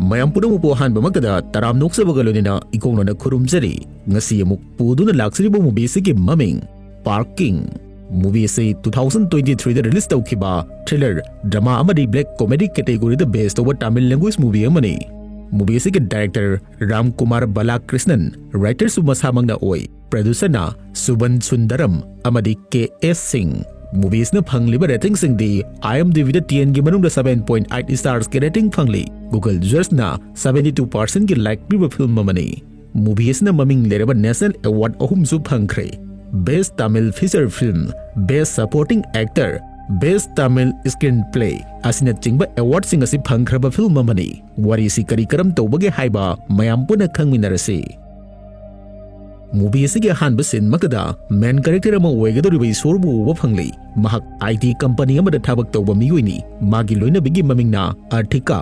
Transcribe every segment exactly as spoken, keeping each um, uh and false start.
ꯃꯌꯥꯝ ꯄꯨꯝꯅꯃꯛꯄꯨ ꯑꯍꯥꯟꯕꯃꯛꯇꯗ ꯇꯔꯥꯝꯅ ꯑꯣꯛꯆꯕꯒ ꯂꯣꯏꯅꯅ ꯏꯀꯣꯛꯅꯅ ꯈꯨꯔꯨꯝꯖꯔꯤ꯫ ꯉꯁꯤ ꯑꯃꯨꯛ ꯄꯨꯗꯨꯅ ꯂꯥꯛꯆꯔꯤꯕ movie ꯑꯁꯤꯒꯤ ꯃꯃꯤꯡ Parking꯫ Movie ꯑꯁꯤ two thousand twenty three ꯗ release ꯇꯧꯈꯤꯕ thriller, drama ꯑꯃꯗꯤ black comedy category ꯗ base ꯇꯧꯕ Tamil language movie ꯑꯃꯅꯤ꯫ Movie ꯑꯁꯤꯒꯤ director ꯔꯥꯝ ꯀꯨꯃꯥꯔ ꯕꯥꯂꯥꯀ꯭ꯔꯤꯁꯅꯟ, writer ꯁꯨ ꯃꯁꯥꯃꯛꯅ ꯑꯣꯏ꯫ Producer ꯅ ꯁꯨꯕꯟ ꯁꯨꯟꯗꯔꯝ ꯑꯃꯗꯤ ꯀꯦ ꯑꯦꯁ ꯁꯤꯡ꯫ Movie ꯑꯁꯤꯅ ꯐꯪꯂꯤꯕ rating ꯁꯤꯡꯗꯤ IMDb ꯗ ten ꯒꯤ ꯃꯅꯨꯡꯗ seven point eight stars ꯀꯤ rating ꯐꯪꯂꯤ꯫ Google Users ꯅ seventy two percent ꯀꯤ like ꯄꯤꯕ film ꯑꯃꯅꯤ꯫ Movie ꯑꯁꯤꯅ ꯃꯃꯤꯡ ꯂꯩꯔꯕ national award ꯑꯍꯨꯝꯁꯨ ꯐꯪꯈ꯭ꯔꯦ: Best Tamil Feature Film, Best Supporting Actor, Best Tamil Screenplay ꯑꯁꯤꯅꯆꯤꯡꯕ award ꯁꯤꯡ ꯑꯁꯤ ꯐꯪꯈ꯭ꯔꯕ film ꯑꯃꯅꯤ꯫ ꯋꯥꯔꯤꯁꯤ ꯀꯔꯤ ꯀꯔꯝ ꯇꯧꯕꯒꯦ ꯍꯥꯏꯕ ꯃꯌꯥꯝ ꯄꯨꯟꯅ ꯈꯪꯃꯤꯟꯅꯔꯁꯤ꯫ Movie ꯑꯁꯤꯒꯤ ꯑꯍꯥꯟꯕ scene ꯃꯛꯇꯗ main character ꯑꯃ ꯑꯣꯏꯒꯗꯧꯔꯤꯕ ꯏꯁꯣꯔꯕꯨ ꯎꯕ ꯐꯪꯂꯤ꯫ ꯃꯍꯥꯛ IT company ꯑꯃꯗ ꯊꯕꯛ ꯇꯧꯕ ꯃꯤꯑꯣꯏꯅꯤ꯫ ꯃꯥꯒꯤ ꯂꯣꯏꯅꯕꯤꯒꯤ ꯃꯃꯤꯡꯅ ꯑꯔꯊꯤꯀꯥ꯫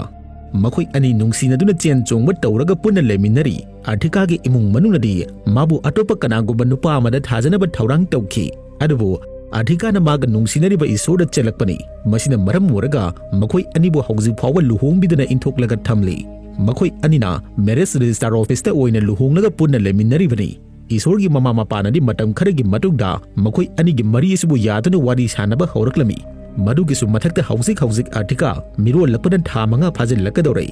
ꯃꯈꯣꯏ ꯑꯅꯤ ꯅꯨꯡꯁꯤꯅꯗꯨꯅ ꯆꯦꯟ ꯆꯣꯡꯕ ꯇꯧꯔꯒ ꯄꯨꯟꯅ ꯂꯩꯃꯤꯟꯅꯔꯤ꯫ ꯑꯔꯊꯤꯀꯥꯒꯤ ꯏꯃꯨꯡ ꯃꯅꯨꯡꯅꯗꯤ ꯃꯥꯕꯨ ꯑꯇꯣꯞꯄ ꯀꯅꯥꯒꯨꯝꯕ ꯅꯨꯄꯥ ꯑꯃꯗ ꯊꯥꯖꯅꯕ ꯊꯧꯔꯥꯡ ꯇꯧꯈꯤ꯫ ꯑꯗꯨꯕꯨ ꯑꯔꯊꯤꯀꯥꯅ ꯃꯥꯒ ꯅꯨꯡꯁꯤꯅꯔꯤꯕ ꯏꯁꯣꯔꯗ ꯆꯦꯜꯂꯛꯄꯅꯤ꯫ ꯃꯁꯤꯅ ꯃꯔꯝ ꯑꯣꯏꯔꯒ ꯃꯈꯣꯏ ꯑꯅꯤꯕꯨ ꯍꯧꯖꯤꯛ ꯐꯥꯎꯕ ꯂꯨꯍꯣꯡꯕꯤꯗꯅ ꯏꯟꯊꯣꯛꯂꯒ ꯊꯝꯂꯤ꯫ ꯃꯈꯣꯏ ꯑꯅꯤꯅ marriage registrar office ꯇ ꯑꯣꯏꯅ ꯂꯨꯍꯣꯡꯂꯒ ꯄꯨꯟꯅ ꯂꯩꯃꯤꯟꯅꯔꯤꯕꯅꯤ꯫ ꯏꯁꯣꯔꯒꯤ ꯃꯃꯥ ꯃꯄꯥꯅꯗꯤ ꯃꯇꯝ ꯈꯔꯒꯤ ꯃꯇꯨꯡꯗ ꯃꯈꯣꯏ ꯑꯅꯤꯒꯤ ꯃꯔꯤ ꯑꯁꯤꯕꯨ ꯌꯥꯗꯨꯅ ꯋꯥꯔꯤ ꯁꯥꯅꯕ ꯍꯧꯔꯛꯂꯝꯃꯤ꯫ ꯃꯗꯨꯒꯤꯁꯨ ꯃꯊꯛꯇ ꯍꯧꯖꯤꯛ ꯍꯧꯖꯤꯛ ꯑꯔꯊꯤꯀꯥ ꯃꯤꯔꯣꯜꯂꯛꯄꯅ ꯊꯥ ꯃꯉꯥ ꯐꯥꯖꯤꯜꯂꯛꯀꯗꯧꯔꯦ꯫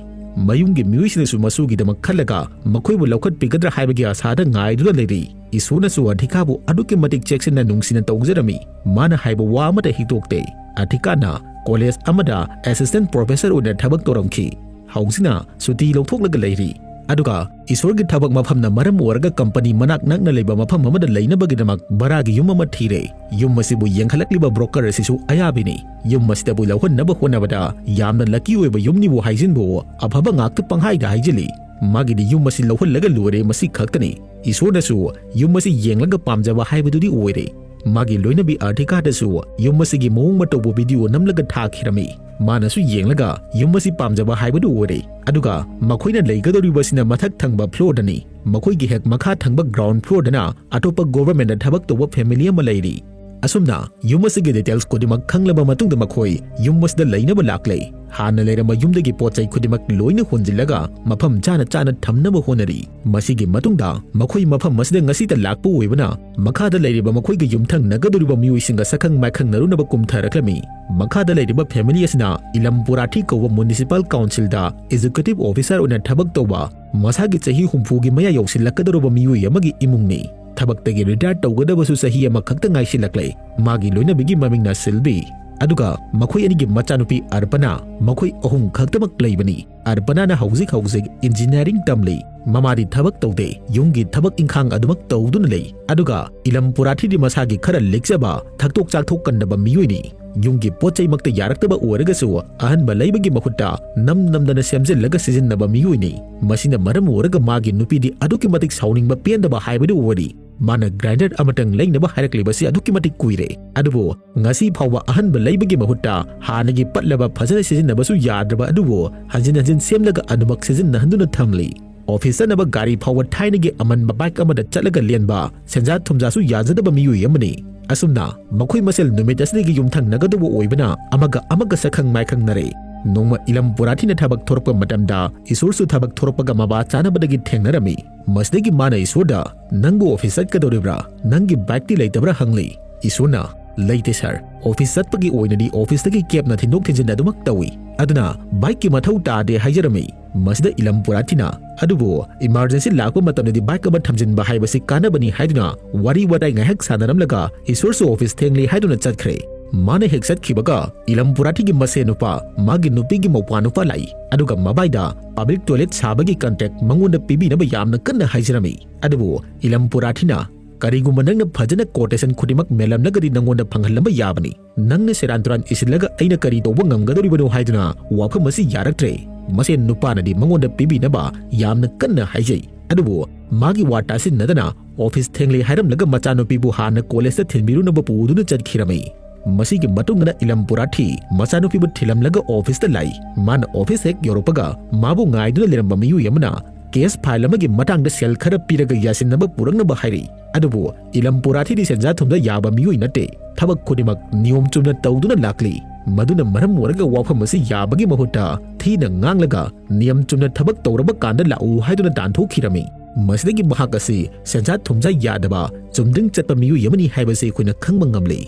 ꯃꯌꯨꯝꯒꯤ ꯃꯤꯑꯣꯏꯁꯤꯡꯅꯁꯨ ꯃꯁꯨꯒꯤꯗꯃꯛ ꯈꯜꯂꯒ ꯃꯈꯣꯏꯕꯨ ꯂꯧꯈꯠꯄꯤꯒꯗ꯭ꯔꯥ ꯍꯥꯏꯕꯒꯤ ꯑꯁꯥꯗ ꯉꯥꯏꯗꯨꯅ ꯂꯩꯔꯤ꯫ ꯏꯁꯣꯔꯅꯁꯨ ꯑꯔꯊꯤꯀꯥꯕꯨ ꯑꯗꯨꯛꯀꯤ ꯃꯇꯤꯛ ꯆꯦꯛꯁꯤꯟꯅ ꯅꯨꯡꯁꯤꯅ ꯇꯧꯖꯔꯝꯃꯤ꯫ ꯃꯥꯅ ꯍꯥꯏꯕ ꯋꯥ ꯑꯃꯠꯇ ꯍꯤꯛꯇꯣꯛꯇꯦ꯫ ꯑꯔꯊꯤꯀꯥꯅ college ꯑꯃꯗ assistant professor ꯑꯣꯏꯅ ꯊꯕꯛ ꯇꯧꯔꯝꯈꯤ꯫ ꯍꯧꯖꯤꯛꯅ ꯁꯨꯇꯤ ꯂꯧꯊꯣꯛꯂꯒ ꯂꯩꯔꯤ꯫ ꯑꯗꯨꯒ ꯏꯁꯣꯔꯒꯤ ꯊꯕꯛ ꯃꯐꯝꯅ ꯃꯔꯝ ꯑꯣꯏꯔꯒ company ꯃꯅꯥꯛ ꯅꯛꯅ ꯂꯩꯕ ꯃꯐꯝ ꯑꯃꯗ ꯂꯩꯅꯕꯒꯤꯗꯃꯛ ꯚꯔꯥꯒꯤ ꯌꯨꯝ ꯑꯃ ꯊꯤꯔꯦ꯫ ꯌꯨꯝ ꯑꯁꯤꯕꯨ ꯌꯦꯡꯈꯠꯂꯛꯂꯤꯕ broker ꯑꯁꯤꯁꯨ ꯑꯌꯥꯕꯤꯅꯤ꯫ ꯌꯨꯝ ꯑꯁꯤꯗꯕꯨ ꯂꯧꯍꯟꯅꯕ ꯍꯣꯠꯅꯕꯗ ꯌꯥꯝꯅ lucky ꯑꯣꯏꯕ ꯌꯨꯝꯅꯤꯕꯨ ꯍꯥꯏꯖꯤꯟꯕꯨ ꯑꯐꯕ ꯉꯥꯛꯇ ꯄꯪꯍꯥꯏꯗ ꯍꯥꯏꯖꯤꯜꯂꯤ꯫ ꯃꯥꯒꯤꯗꯤ ꯌꯨꯝ ꯑꯁꯤ ꯂꯧꯍꯜꯂꯒ ꯂꯣꯏꯔꯦ, ꯃꯁꯤ ꯈꯛꯇꯅꯤ꯫ ꯏꯁꯣꯔꯅꯁꯨ ꯌꯨꯝ ꯑꯁꯤ ꯌꯦꯡꯂꯒ ꯄꯥꯝꯖꯕ ꯍꯥꯏꯕꯗꯨꯗꯤ ꯑꯣꯏꯔꯦ꯫ ꯃꯥꯒꯤ ꯂꯣꯏꯅꯕꯤ ꯑꯔꯊꯤꯀꯥꯗꯁꯨ ꯌꯨꯝ ꯑꯁꯤꯒꯤ ꯃꯑꯣꯡ ꯃꯇꯧꯕꯨ video ꯅꯝꯂꯒ ꯊꯥꯈꯤꯔꯝꯃꯤ꯫ ꯃꯥꯅꯁꯨ ꯌꯦꯡꯂꯒ ꯌꯨꯝ ꯑꯁꯤ ꯄꯥꯝꯖꯕ ꯍꯥꯏꯕꯗꯨ ꯑꯣꯏꯔꯦ꯫ ꯑꯗꯨꯒ ꯃꯈꯣꯏꯅ ꯂꯩꯒꯗꯧꯔꯤꯕꯁꯤꯅ ꯃꯊꯛ ꯊꯪꯕ floor ꯗꯅꯤ꯫ ꯃꯈꯣꯏꯒꯤ ꯍꯦꯛ ꯃꯈꯥ ꯊꯪꯕ ground floor ꯗꯅ ꯑꯇꯣꯞꯄ government ꯊꯕꯛ ꯇꯧꯕ family ꯑꯃ ꯂꯩꯔꯤ꯫ ꯑꯁꯨꯝꯅ ꯌꯨꯝ ꯑꯁꯤꯒꯤ details ꯈꯨꯗꯤꯡꯃꯛ ꯈꯪꯂꯕ ꯃꯇꯨꯡꯗ ꯃꯈꯣꯏ ꯌꯨꯝ ꯑꯁꯤꯗ ꯂꯩꯅꯕ ꯂꯥꯛꯂꯦ꯫ ꯍꯥꯟꯅ ꯂꯩꯔꯝꯕ ꯌꯨꯝꯗꯒꯤ ꯄꯣꯠ ꯆꯩ ꯈꯨꯗꯤꯡꯃꯛ ꯂꯣꯏꯅ ꯍꯣꯟꯖꯤꯜꯂꯒ ꯃꯐꯝ ꯆꯥꯅ ꯆꯥꯅ ꯊꯝꯅꯕ ꯍꯣꯠꯅꯔꯤ꯫ ꯃꯁꯤꯒꯤ ꯃꯇꯨꯡꯗ ꯃꯈꯣꯏ ꯃꯐꯝ ꯑꯁꯤꯗ ꯉꯁꯤꯇ ꯂꯥꯛꯄ ꯑꯣꯏꯕꯅ, ꯃꯈꯥꯗ ꯂꯩꯔꯤꯕ ꯃꯈꯣꯏꯒ ꯌꯨꯝꯊꯪꯅꯒꯗꯧꯔꯤꯕ ꯃꯤꯑꯣꯏꯁꯤꯡꯒ ꯁꯛꯈꯪ ꯃꯥꯏꯈꯪꯅꯔꯨꯅꯕ ꯀꯨꯝꯊꯔꯛꯂꯝꯃꯤ꯫ ꯃꯈꯥꯗ ꯂꯩꯔꯤꯕ ꯐꯦꯃꯤꯂꯤ ꯑꯁꯤꯅ ꯏꯂꯝ ꯄꯨꯔꯥꯊꯤ ꯀꯧꯕ ꯃ꯭ꯌꯨꯅꯤꯁꯤꯄꯥꯜ ꯀꯥꯎꯟꯁꯤꯜꯗ ꯑꯦꯖꯨꯀꯦꯇꯤꯚ ꯑꯣꯐꯤꯁꯥꯔ ꯑꯣꯏꯅ ꯊꯕꯛ ꯇꯧꯕ ꯃꯁꯥꯒꯤ ꯆꯍꯤ ꯍꯨꯝꯐꯨꯒꯤ ꯃꯌꯥ ꯌꯧꯁꯤꯜꯂꯛꯀꯗꯧꯔꯕ ꯃꯤꯑꯣꯏ ꯑꯃꯒꯤ ꯏꯃꯨꯡꯅꯤ꯫ ꯊꯕꯛꯇꯒꯤ ꯔꯤꯇꯥꯌꯔ ꯇꯧꯒꯗꯕꯁꯨ ꯆꯍꯤ ꯑꯃꯈꯛꯇ ꯉꯥꯏꯁꯤꯜꯂꯛꯂꯦ꯫ ꯃꯥꯒꯤ ꯂꯣꯏꯅꯕꯤꯒꯤ ꯃꯃꯤꯡꯅ ꯁꯤꯜꯚꯤ, ꯑꯗꯨꯒ ꯃꯈꯣꯏ ꯑꯅꯤꯒꯤ ꯃꯆꯥꯅꯨꯄꯤ ꯑꯔꯄꯅꯥ, ꯃꯈꯣꯏ ꯑꯍꯨꯝ ꯈꯛꯇꯃꯛ ꯂꯩꯕꯅꯤ꯫ ꯑꯔꯄꯅꯥꯅ ꯍꯧꯖꯤꯛ ꯍꯧꯖꯤꯛ ꯏꯟꯖꯤꯅꯤꯌꯥꯔꯤꯡ ꯇꯝꯂꯤ꯫ ꯃꯃꯥꯗꯤ ꯊꯕꯛ ꯇꯧꯗꯦ, ꯌꯨꯝꯒꯤ ꯊꯕꯛ ꯏꯪꯈꯥꯡ ꯑꯗꯨꯃꯛ ꯇꯧꯗꯨꯅ ꯂꯩ꯫ ꯑꯗꯨꯒ ꯏꯂꯝ ꯄꯨꯔꯥꯊꯤꯗꯤ ꯃꯁꯥꯒꯤ ꯈꯔ ꯂꯤꯛꯆꯕ, ꯊꯛꯇꯣꯛ ꯆꯥꯊꯣꯛꯀꯟꯗꯕ ꯃꯤꯑꯣꯏꯅꯤ꯫ ꯌꯨꯝꯒꯤ ꯄꯣꯠ ꯆꯩꯃꯛꯇ ꯌꯥꯔꯛꯇꯕ ꯑꯣꯏꯔꯒꯁꯨ, ꯑꯍꯟꯕ ꯂꯩꯕꯒꯤ ꯃꯍꯨꯠꯇ ꯅꯝ ꯅꯝꯗꯅ ꯁꯦꯝꯖꯤꯜꯂꯒ ꯁꯤꯖꯤꯟꯅꯕ ꯃꯤꯑꯣꯏꯅꯤ꯫ ꯃꯁꯤꯅ ꯃꯔꯝ ꯑꯣꯏꯔꯒ ꯃꯥꯒꯤ ꯅꯨꯄꯤꯗꯤ ꯑꯗꯨꯛꯀꯤ ꯃꯇꯤꯛ ꯁꯥꯎꯅꯤꯡꯕ ꯄꯦꯟꯗꯕ ꯍꯥꯏꯕꯗꯨ ꯑꯣꯏꯔꯤ꯫ ꯃꯥꯅ ꯒ꯭ꯔꯥꯏꯟꯗꯔ ꯑꯃꯇꯪ ꯂꯩꯅꯕ ꯍꯥꯏꯔꯛꯂꯤꯕꯁꯤ ꯑꯗꯨꯛꯀꯤ ꯃꯇꯤꯛ ꯀꯨꯏꯔꯦ, ꯑꯗꯨꯕꯨ ꯉꯁꯤ ꯐꯥꯎꯕ ꯑꯍꯟꯕ ꯂꯩꯕꯒꯤ ꯃꯍꯨꯠꯇ ꯍꯥꯟꯅꯒꯤ ꯄꯠꯂꯕ ꯐꯖꯅ ꯁꯤꯖꯤꯟꯅꯕꯁꯨ ꯌꯥꯗ꯭ꯔꯕ ꯑꯗꯨꯕꯨ ꯍꯟꯖꯤꯟ ꯍꯟꯖꯤꯟ ꯁꯦꯝꯂꯒ ꯑꯗꯨꯃꯛ ꯁꯤꯖꯤꯟꯅꯍꯟꯗꯨꯅ ꯊꯝꯂꯤ꯫ ꯑꯣꯐꯤꯁ ꯆꯠꯅꯕ ꯒꯥꯔꯤ ꯐꯥꯎꯕ ꯊꯥꯏꯅꯒꯤ ꯑꯃꯟꯕ ꯕꯥꯏꯛ ꯑꯃꯗ ꯆꯠꯂꯒ ꯂꯦꯟꯕ, ꯁꯦꯟꯖꯥ ꯊꯨꯝꯖꯥꯁꯨ ꯌꯥꯖꯗꯕ ꯃꯤꯑꯣꯏ ꯑꯃꯅꯤ꯫ ꯑꯁꯨꯝꯅ ꯃꯈꯣꯏ ꯃꯁꯦꯜ ꯅꯨꯃꯤꯠ ꯑꯁꯤꯗꯒꯤ ꯌꯨꯝꯊꯪꯅꯒꯗꯧꯕ ꯑꯣꯏꯕꯅ ꯑꯃꯒ ꯑꯃꯒ ꯁꯛꯈꯪ ꯃꯥꯏꯈꯪꯅꯔꯦ꯫ ꯅꯣꯡꯃ ꯏꯂꯝ ꯄꯨꯔꯥꯊꯤꯅ ꯊꯕꯛ ꯊꯣꯔꯛꯄ ꯃꯇꯝꯗ ꯏꯁꯣꯔꯁꯨ ꯊꯕꯛ ꯊꯣꯔꯛꯄꯒ ꯃꯕꯥ ꯆꯥꯅꯕꯗꯒꯤ ꯊꯦꯡꯅꯔꯝꯃꯤ꯫ ꯃꯁꯤꯗꯒꯤ ꯃꯥꯅ ꯏꯁꯣꯔꯗ, "ꯅꯪꯕꯨ ꯑꯣꯐꯤꯁ ꯆꯠꯀꯗꯧꯔꯤꯕ꯭ꯔꯥ? ꯅꯪꯒꯤ ꯕꯥꯏꯛꯇꯤ ꯂꯩꯇꯕ꯭ꯔꯥ?" ꯍꯪꯂꯤ꯫ ꯏꯁꯣꯔꯅ, "ꯂꯩꯇꯦ ꯁꯥꯔ, ꯑꯣꯐꯤꯁ ꯆꯠꯄꯒꯤ ꯑꯣꯏꯅꯗꯤ ꯑꯣꯐꯤꯁꯇꯒꯤ ꯀꯦꯞꯅ ꯊꯤꯟꯗꯣꯛ ꯊꯤꯟꯖꯤꯟ ꯑꯗꯨꯃꯛ ꯇꯧꯏ, ꯑꯗꯨꯅ ꯕꯥꯏꯛꯀꯤ ꯃꯊꯧ ꯇꯥꯗꯦ" ꯍꯥꯏꯖꯔꯝꯃꯤ꯫ ꯃꯁꯤꯗ ꯏꯂꯝ ꯄꯨꯔꯥꯊꯤꯅ, "ꯑꯗꯨꯕꯨ ꯏꯃꯥꯔꯖꯦꯟꯁꯤ ꯂꯥꯛꯄ ꯃꯇꯝꯗꯗꯤ ꯕꯥꯏꯛ ꯑꯃ ꯊꯝꯖꯤꯟꯕ ꯍꯥꯏꯕꯁꯤ ꯀꯥꯟꯅꯕꯅꯤ" ꯍꯥꯏꯗꯨꯅ ꯋꯥꯔꯤ ꯋꯥꯇꯥꯏ ꯉꯥꯏꯍꯥꯛ ꯁꯥꯟꯅꯔꯝꯂꯒ ꯏꯁꯣꯔꯁꯨ ꯑꯣꯐꯤꯁ ꯊꯦꯡꯂꯦ ꯍꯥꯏꯗꯨꯅ ꯆꯠꯈ꯭ꯔꯦ꯫ ꯃꯥꯅ ꯍꯦꯛ ꯆꯠꯈꯤꯕꯒ ꯏꯂꯝ ꯄꯨꯔꯥꯊꯤꯒꯤ ꯃꯁꯦ ꯅꯨꯄꯥ, ꯃꯥꯒꯤ ꯅꯨꯄꯤꯒꯤ ꯃꯧꯄ꯭ꯋꯥ ꯅꯨꯄꯥ ꯂꯥꯛꯏ, ꯑꯗꯨꯒ ꯃꯕꯥꯏꯗ ꯄꯕ꯭ꯂꯤꯛ ꯇꯣꯏꯂꯦꯠ ꯁꯥꯕꯒꯤ ꯀꯟꯇꯦꯛ ꯃꯉꯣꯟꯗ ꯄꯤꯕꯤꯅꯕ ꯌꯥꯝꯅ ꯀꯟꯅ ꯍꯥꯏꯖꯔꯝꯃꯤ꯫ ꯑꯗꯨꯕꯨ ꯏꯂꯝ ꯄꯨꯔꯥꯊꯤꯅ, "ꯀꯔꯤꯒꯨꯝꯕ ꯅꯪꯅ ꯐꯖꯅ ꯀꯣꯇꯦꯁꯟ ꯈꯨꯗꯤꯡꯃꯛ ꯃꯦꯜꯂꯝꯂꯒꯗꯤ ꯅꯪꯉꯣꯟꯗ ꯐꯪꯍꯜꯂꯝꯕ ꯌꯥꯕꯅꯤ꯫ ꯅꯪꯅ ꯁꯦꯔꯥꯟ ꯇꯨꯔꯥꯟ ꯏꯁꯤꯜꯂꯒ ꯑꯩꯅ ꯀꯔꯤ ꯇꯧꯕ ꯉꯝꯒꯗꯧꯔꯤꯕꯅꯣ?" ꯍꯥꯏꯗꯨꯅ ꯋꯥꯐꯝ ꯑꯁꯤ ꯌꯥꯔꯛꯇ꯭ꯔꯦ꯫ ꯃꯁꯦꯟ ꯅꯨꯄꯥꯅꯗꯤ ꯃꯉꯣꯟꯗ ꯄꯤꯕꯤꯅꯕ ꯌꯥꯝꯅ ꯀꯟꯅ ꯍꯥꯏꯖꯩ꯫ ꯑꯗꯨꯕꯨ ꯃꯥꯒꯤ ꯋꯥ ꯇꯥꯁꯤꯟꯅꯗꯅ ꯑꯣꯐꯤꯁ ꯊꯦꯡꯂꯦ ꯍꯥꯏꯔꯝꯂꯒ ꯃꯆꯥꯅꯨꯄꯤꯕꯨ ꯍꯥꯟꯅ ꯀꯣꯂꯦꯖꯇ ꯊꯤꯟꯕꯤꯔꯨꯅꯕ ꯄꯨꯗꯨꯅ ꯆꯠꯈꯤꯔꯝꯃꯤ꯫ ꯃꯁꯤꯒꯤ ꯃꯇꯨꯡꯗ ꯏꯂꯝ ꯄꯨꯔꯥꯊꯤ ꯃꯆꯥꯅꯨꯄꯤꯕꯨ ꯊꯤꯜꯂꯝꯂꯒ ꯑꯣꯐꯤꯁꯇ ꯂꯥꯛꯏ꯫ ꯃꯥꯅ ꯑꯣꯐꯤꯁ ꯍꯦꯛ ꯌꯧꯔꯛꯄꯒ ꯃꯥꯕꯨ ꯉꯥꯏꯗꯨꯅ ꯂꯩꯔꯝꯕ ꯃꯤꯑꯣꯏ ꯑꯃꯅ ꯀꯦꯁ ꯐꯥꯏꯜ ꯑꯃꯒꯤ ꯃꯇꯥꯡꯗ ꯁꯦꯜ ꯈꯔ ꯄꯤꯔꯒ ꯌꯥꯁꯤꯟꯅꯕ ꯄꯨꯔꯛꯅꯕ ꯍꯥꯏꯔꯛꯏ꯫ ꯑꯗꯨꯕꯨ ꯏꯂꯝ ꯄꯨꯔꯥꯊꯤꯗꯤ ꯁꯦꯟꯖꯥ ꯊꯨꯝꯖꯥ ꯌꯥꯕ ꯃꯤꯑꯣꯏ ꯅꯠꯇꯦ꯫ ꯊꯕꯛ ꯈꯨꯗꯤꯡꯃꯛ ꯅꯤꯌꯣꯝ ꯆꯨꯝꯅ ꯇꯧꯗꯨꯅ ꯂꯥꯛꯂꯤ꯫ ꯃꯗꯨꯅ ꯃꯔꯝ ꯑꯣꯏꯔꯒ ꯋꯥꯐꯝ ꯑꯁꯤ ꯌꯥꯕꯒꯤ ꯃꯍꯨꯠꯇ ꯊꯤꯅ ꯉꯥꯡꯂꯒ ꯅꯤꯌꯝ ꯆꯨꯝꯅ ꯊꯕꯛ ꯇꯧꯔꯕ ꯀꯥꯟꯗ ꯂꯥꯛꯎ ꯍꯥꯏꯗꯨꯅ ꯇꯥꯟꯊꯣꯛꯈꯤꯔꯝꯃꯤ꯫ ꯃꯁꯤꯗꯒꯤ ꯃꯍꯥꯛ ꯑꯁꯤ ꯁꯦꯟꯖꯥ ꯊꯨꯝꯖꯥ ꯌꯥꯗꯕ, ꯆꯨꯝꯗ꯭ꯔꯤꯡ ꯆꯠꯄ ꯃꯤꯑꯣꯏ ꯑꯃꯅꯤ ꯍꯥꯏꯕꯁꯤ ꯑꯩꯈꯣꯏꯅ ꯈꯪꯕ ꯉꯝꯂꯤ꯫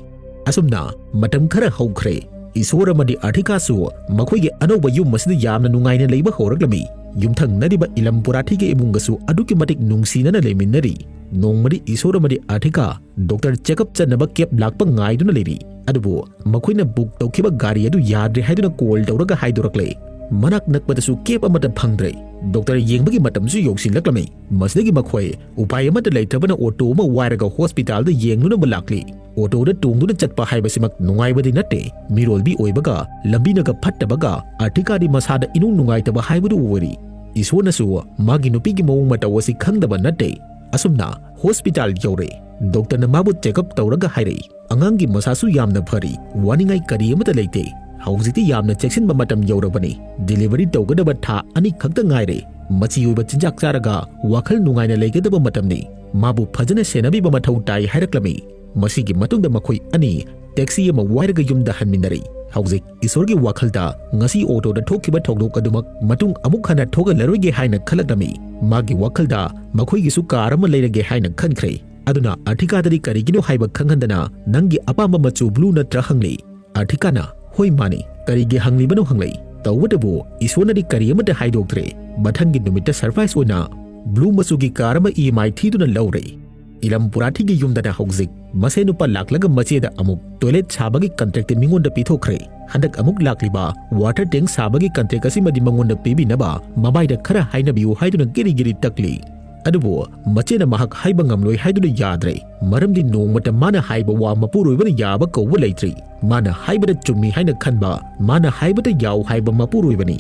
ꯑꯁꯨꯝꯅ ꯃꯇꯝ ꯈꯔ ꯍꯧꯈ꯭ꯔꯦ꯫ ꯏꯁꯣꯔ ꯑꯃꯗꯤ ꯑꯥꯔꯊꯤꯀꯥꯁꯨ ꯃꯈꯣꯏꯒꯤ ꯑꯅꯧꯕ ꯌꯨꯝ ꯑꯁꯤꯗ ꯌꯥꯝꯅ ꯅꯨꯡꯉꯥꯏꯅ ꯂꯩꯕ ꯍꯧꯔꯛꯂꯝꯃꯤ꯫ ꯌꯨꯝꯊꯪꯅꯔꯤꯕ ꯏꯂꯝ ꯄꯨꯔꯥꯊꯤꯒꯤ ꯏꯃꯨꯡꯒꯁꯨ ꯑꯗꯨꯛꯀꯤ ꯃꯇꯤꯛ ꯅꯨꯡꯁꯤꯅꯅ ꯂꯩꯃꯤꯟꯅꯔꯤ꯫ ꯅꯣꯡꯃꯗꯤ ꯏꯁꯣꯔ ꯑꯃꯗꯤ ꯑꯥꯔꯊꯤꯀꯥ ꯗꯣꯛꯇꯔ ꯆꯦꯀꯞ ꯆꯠꯅꯕ ꯀꯦꯕ ꯂꯥꯛꯄ ꯉꯥꯏꯗꯨꯅ ꯂꯩꯔꯤ꯫ ꯑꯗꯨꯕꯨ ꯃꯈꯣꯏꯅ ꯕꯨꯛ ꯇꯧꯈꯤꯕ ꯒꯥꯔꯤ ꯑꯗꯨ ꯌꯥꯗ꯭ꯔꯦ ꯍꯥꯏꯗꯨꯅ ꯀꯣꯜ ꯇꯧꯔꯒ ꯍꯥꯏꯗꯣꯔꯛꯂꯦ꯫ ꯃꯅꯥꯛ ꯅꯛꯄꯗꯁꯨ ꯀꯦꯕ ꯑꯃꯠꯇ ꯐꯪꯗ꯭ꯔꯦ꯫ ꯗꯣꯛꯇꯔ ꯌꯦꯡꯕꯒꯤ ꯃꯇꯝꯁꯨ ꯌꯧꯁꯤꯜꯂꯛꯂꯝꯃꯤ꯫ ꯃꯁꯤꯗꯒꯤ ꯃꯈꯣꯏ ꯎꯄꯥꯏ ꯑꯃꯠꯇ ꯂꯩꯇ꯭ꯔꯕꯅ ꯑꯣꯇꯣ ꯑꯃ ꯋꯥꯏꯔꯒ ꯍꯣꯁꯄꯤꯇꯥꯜꯗ ꯌꯦꯡꯂꯨꯅꯕ ꯂꯥꯛꯂꯤ꯫ ꯑꯣꯇꯣꯗ ꯇꯣꯡꯗꯨꯅ ꯆꯠꯄ ꯍꯥꯏꯕꯁꯤꯃꯛ ꯅꯨꯡꯉꯥꯏꯕꯗꯤ ꯅꯠꯇꯦ꯫ ꯃꯤꯔꯣꯜꯕꯤ ꯑꯣꯏꯕꯒ ꯂꯝꯕꯤꯅꯒ ꯐꯠꯇꯕꯒ ꯑꯥꯔꯊꯤꯀꯥꯗꯤ ꯃꯁꯥꯗ ꯏꯅꯨꯡ ꯅꯨꯡꯉꯥꯏꯇꯕ ꯍꯥꯏꯕꯗꯨ ꯑꯣꯏꯔꯤ꯫ ꯏꯁꯣꯔꯅꯁꯨ ꯃꯥꯒꯤ ꯅꯨꯄꯤꯒꯤ ꯃꯑꯣꯡ ꯃꯇꯧ ꯑꯁꯤ ꯈꯪꯗꯕ ꯅꯠꯇꯦ꯫ ꯑꯁꯨꯝꯅ ꯍꯣꯁꯄꯤꯇꯥꯜ ꯌꯧꯔꯦ꯫ ꯗꯣꯛꯇꯔꯅ ꯃꯥꯕꯨ ꯆꯦꯛꯑꯞ ꯇꯧꯔꯒ ꯍꯥꯏꯔꯛꯏ, "ꯑꯉꯥꯡꯒꯤ ꯃꯁꯥꯁꯨ ꯌꯥꯝꯅ ꯐꯔꯤ, ꯋꯥꯅꯤꯡꯉꯥꯏ ꯀꯔꯤ ꯑꯃꯠꯇ ꯂꯩꯇꯦ꯫ ꯍꯧꯖꯤꯛꯇꯤ ꯌꯥꯝꯅ ꯆꯦꯛꯁꯤꯟꯕ ꯃꯇꯝ ꯌꯧꯔꯕꯅꯤ꯫ ꯗꯤꯂꯤꯚꯔꯤ ꯇꯧꯒꯗꯕ ꯊꯥ ꯑꯅꯤ ꯈꯛꯇ ꯉꯥꯏꯔꯦ꯫ ꯃꯆꯤ ꯑꯣꯏꯕ ꯆꯤꯟꯖꯥꯛ ꯆꯥꯔꯒ ꯋꯥꯈꯜ ꯅꯨꯡꯉꯥꯏꯅ ꯂꯩꯒꯗꯕ ꯃꯇꯝꯅꯤ꯫ ꯃꯥꯕꯨ ꯐꯖꯅ ꯁꯦꯟꯅꯕꯤꯕ ꯃꯊꯧ ꯇꯥꯏ" ꯍꯥꯏꯔꯛꯂꯝꯃꯤ꯫ ꯃꯁꯤꯒꯤ ꯃꯇꯨꯡꯗ ꯃꯈꯣꯏ ꯑꯅꯤ ꯇꯦꯛꯁꯤ ꯑꯃ ꯋꯥꯏꯔꯒ ꯌꯨꯝꯗ ꯍꯟꯃꯤꯟꯅꯔꯦ꯫ ꯍꯧꯖꯤꯛ ꯏꯁꯣꯔꯒꯤ ꯋꯥꯈꯜꯗ ꯉꯁꯤ ꯑꯣꯇꯣꯗ ꯊꯣꯛꯈꯤꯕ ꯊꯧꯗꯣꯛ ꯑꯗꯨꯃꯛ ꯃꯇꯨꯡ ꯑꯃꯨꯛ ꯍꯟꯅ ꯊꯣꯛꯍꯜꯂꯔꯣꯏꯒꯦ ꯍꯥꯏꯅ ꯈꯜꯂꯛꯂꯝꯃꯤ꯫ ꯃꯥꯒꯤ ꯋꯥꯈꯜꯗ ꯃꯈꯣꯏꯒꯤꯁꯨ ꯀꯥꯔ ꯑꯃ ꯂꯩꯔꯒꯦ ꯍꯥꯏꯅ ꯈꯟꯈ꯭ꯔꯦ꯫ ꯑꯗꯨꯅ ꯑꯥꯔꯊꯤꯀꯥꯗꯗꯤ ꯀꯔꯤꯒꯤꯅꯣ ꯍꯥꯏꯕ ꯈꯪꯍꯟꯗꯅ, "ꯅꯪꯒꯤ ꯑꯄꯥꯝꯕ ꯃꯆꯨ ꯕ꯭ꯂꯨ ꯅꯠꯇ꯭ꯔꯥ?" ꯍꯪꯂꯤ꯫ ꯑꯥꯔꯊꯤꯀꯥꯅ, "ꯍꯣꯏ, ꯃꯥꯅꯤ, ꯀꯔꯤꯒꯤ ꯍꯪꯂꯤꯕꯅꯣ?" ꯍꯪꯂꯛꯏ꯫ ꯇꯧꯕꯇꯕꯨ ꯏꯁꯣꯔꯅꯗꯤ ꯀꯔꯤ ꯑꯃꯠꯇ ꯍꯥꯏꯗꯣꯛꯇ꯭ꯔꯦ꯫ ꯃꯊꯪꯒꯤ ꯅꯨꯃꯤꯠꯇ ꯁꯔꯄ꯭ꯔꯥꯏꯖ ꯑꯣꯏꯅ ꯕ꯭ꯂꯨ ꯃꯆꯨꯒꯤ ꯀꯥꯔ ꯑꯃ ꯏ ꯑꯦꯝ ꯑꯥꯏ ꯊꯤꯗꯨꯅ ꯂꯧꯔꯦ꯫ ꯏꯂꯝ ꯄꯨꯔꯥꯊꯤꯒꯤ ꯌꯨꯝꯗꯅ ꯍꯧꯖꯤꯛ ꯃꯁꯦ ꯅꯨꯄꯥ ꯂꯥꯛꯂꯒ ꯃꯆꯦꯗ ꯑꯃꯨꯛ ꯇꯣꯏꯂꯦꯠ ꯁꯥꯕꯒꯤ ꯀꯟꯇ꯭ꯔꯦꯛꯇꯤ ꯃꯤꯉꯣꯟꯗ ꯄꯤꯊꯣꯛꯈ꯭ꯔꯦ꯫ ꯍꯟꯗꯛ ꯑꯃꯨꯛ ꯂꯥꯛꯂꯤꯕ ꯋꯥꯇꯔ ꯇꯦꯡ ꯁꯥꯕꯒꯤ ꯀꯟꯇ꯭ꯔꯦꯛ ꯑꯁꯤꯃꯗꯤ ꯃꯉꯣꯟꯗ ꯄꯤꯕꯤꯅꯕ ꯃꯕꯥꯏꯗ ꯈꯔ ꯍꯥꯏꯅꯕꯤꯌꯨ ꯍꯥꯏꯗꯨꯅ ꯒꯤꯔꯤ ꯒꯤꯔꯤ ꯇꯛꯂꯤ꯫ ꯑꯗꯨꯕꯨ ꯃꯆꯦꯅ ꯃꯍꯥꯛ ꯍꯥꯏꯕ ꯉꯝꯂꯣꯏ ꯍꯥꯏꯗꯨꯅ ꯌꯥꯗ꯭ꯔꯦ꯫ ꯃꯔꯝꯗꯤ ꯅꯣꯡꯃꯇ ꯃꯥꯅ ꯍꯥꯏꯕ ꯋꯥ ꯃꯄꯨꯔꯣꯏꯕꯅ ꯌꯥꯕ ꯀꯧꯕ ꯂꯩꯇ꯭ꯔꯤ꯫ ꯃꯥꯅ ꯍꯥꯏꯕꯗ ꯆꯨꯝꯃꯤ ꯍꯥꯏꯅ ꯈꯟꯕ, ꯃꯥꯅ ꯍꯥꯏꯕꯗ ꯌꯥꯎ ꯍꯥꯏꯕ ꯃꯄꯨꯔꯣꯏꯕꯅꯤ꯫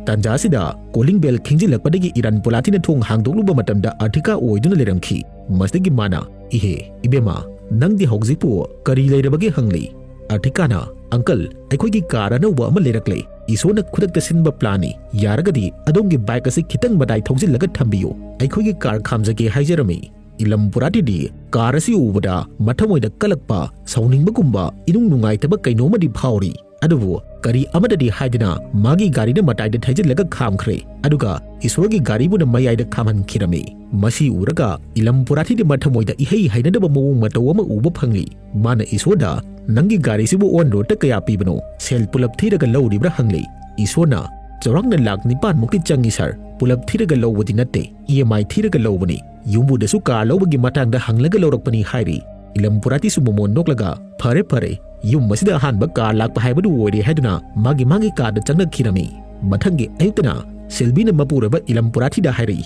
ꯇꯥꯟꯖꯥ ꯑꯁꯤꯗ ꯀꯣꯂꯤꯡ ꯕꯦꯜ ꯈꯤꯡꯖꯤꯜꯂꯛꯄꯗꯒꯤ ꯏꯔꯥꯟ ꯄꯣꯂꯥꯊꯤꯅ ꯊꯣꯡ ꯍꯥꯡꯗꯣꯛꯂꯨꯕ ꯃꯇꯝꯗ ꯑꯥꯔꯊꯤꯀꯥ ꯑꯣꯏꯗꯨꯅ ꯂꯩꯔꯝꯈꯤ꯫ ꯃꯁꯤꯗꯒꯤ ꯃꯥꯅ, "ꯏꯍꯦ, ꯏꯕꯦꯝꯃ, ꯅꯪꯗꯤ ꯍꯧꯖꯤꯛꯄꯨ ꯀꯔꯤ ꯂꯩꯔꯕꯒꯦ?" ꯍꯪꯂꯤ꯫ ꯑꯥꯔꯊꯤꯀꯥꯅ, "ꯑꯪꯀꯜ, ꯑꯩꯈꯣꯏꯒꯤ ꯀꯥꯔ ꯑꯅꯧꯕ ꯑꯃ ꯂꯩꯔꯛꯂꯦ꯫ ꯏꯁꯣꯔꯅ ꯈꯨꯗꯛꯇ ꯁꯤꯟꯕ ꯄ꯭ꯂꯥꯟꯅꯤ꯫ ꯌꯥꯔꯒꯗꯤ ꯑꯗꯣꯝꯒꯤ ꯕꯥꯏꯛ ꯑꯁꯤ ꯈꯤꯇꯪ ꯃꯇꯥꯏ ꯊꯧꯖꯤꯜꯂꯒ ꯊꯝꯕꯤꯌꯨ꯫ ꯑꯩꯈꯣꯏꯒꯤ ꯀꯥꯔ ꯈꯥꯝꯖꯒꯦ ꯍꯥꯏꯖꯔꯝꯃꯤ꯫" ꯏꯂꯝ ꯄꯨꯔꯥꯇꯤꯗꯤ ꯀꯥꯔ ꯑꯁꯤ ꯎꯕꯗ ꯃꯊꯃꯣꯏꯗ ꯀꯜꯂꯛꯄ, ꯁꯥꯎꯅꯤꯡꯕꯒꯨꯝꯕ, ꯏꯅꯨꯡ ꯅꯨꯡꯉꯥꯏꯇꯕ ꯀꯩꯅꯣꯝꯃꯗꯤ ꯐꯥꯎꯔꯤ꯫ ꯑꯗꯨꯕꯨ ꯀꯔꯤ ꯑꯃꯠꯇꯗꯤ ꯍꯥꯏꯗꯅ ꯃꯥꯒꯤ ꯒꯥꯔꯤꯅ ꯃꯇꯥꯏꯗ ꯊꯩꯖꯤꯜꯂꯒ ꯈꯥꯝꯈ꯭ꯔꯦ꯫ ꯑꯗꯨꯒ ꯏꯁꯣꯔꯒꯤ ꯒꯥꯔꯤꯕꯨꯅ ꯃꯌꯥꯏꯗ ꯈꯥꯝꯍꯟꯈꯤꯔꯝꯃꯤ꯫ ꯃꯁꯤ ꯎꯔꯒ ꯏꯂꯝ ꯄꯨꯔꯥꯊꯤꯗꯤ ꯃꯊꯃꯣꯏꯗ ꯏꯍꯩ ꯍꯩꯅꯗꯕ ꯃꯑꯣꯡ ꯃꯇꯧ ꯑꯃ ꯎꯕ ꯐꯪꯂꯤ꯫ ꯃꯥꯅ ꯏꯁꯣꯔꯗ, "ꯅꯪꯒꯤ ꯒꯥꯔꯤꯁꯤꯕꯨ on roadꯇ ꯀꯌꯥ ꯄꯤꯕꯅꯣ? ꯁꯦꯜ ꯄꯨꯂꯞ ꯊꯤꯔꯒ ꯂꯧꯔꯤꯕ꯭ꯔꯥ?" ꯍꯪꯂꯤ꯫ ꯏꯁꯣꯔꯅ, "ꯆꯥꯎꯔꯥꯛꯅ ꯂꯥꯈ ꯅꯤꯄꯥꯟ ꯃꯨꯛꯇꯤ ꯆꯪꯉꯤ ꯁꯥꯔ, ꯄꯨꯂꯞ ꯊꯤꯔꯒ ꯂꯧꯕꯗꯤ ꯅꯠꯇꯦ, ꯏ ꯑꯦꯝ ꯑꯥꯏ ꯊꯤꯔꯒ ꯂꯧꯕꯅꯤ꯫ ꯌꯨꯝꯕꯨꯗꯁꯨ ꯀꯥꯔ ꯂꯧꯕꯒꯤ ꯃꯇꯥꯡꯗ ꯍꯪꯂꯒ ꯂꯧꯔꯛꯄꯅꯤ" ꯍꯥꯏꯔꯤ꯫ ꯏꯂꯝ ꯄꯨꯔꯥꯊꯤꯁꯨ ꯃꯃꯣꯟ ꯅꯣꯛꯂꯒ, "ꯐꯔꯦ ꯐꯔꯦ, ꯌꯨꯝ ꯑꯁꯤꯗ ꯑꯍꯥꯟꯕ ꯀꯥꯔ ꯂꯥꯛꯄ ꯍꯥꯏꯕꯗꯨ ꯑꯣꯏꯔꯦ" ꯍꯥꯏꯗꯨꯅ ꯃꯥꯒꯤ ꯃꯥꯒꯤ ꯀꯥꯔꯗ ꯆꯪꯅꯈꯤꯔꯝꯃꯤ꯫ ꯃꯊꯪꯒꯤ ꯑꯌꯨꯛꯇꯅ ꯁꯦꯜꯕꯤꯅ ꯃꯄꯨꯔꯣꯏꯕ ꯏꯂꯝ ꯄꯨꯔꯥꯊꯤꯗ ꯍꯥꯏꯔꯛꯏ,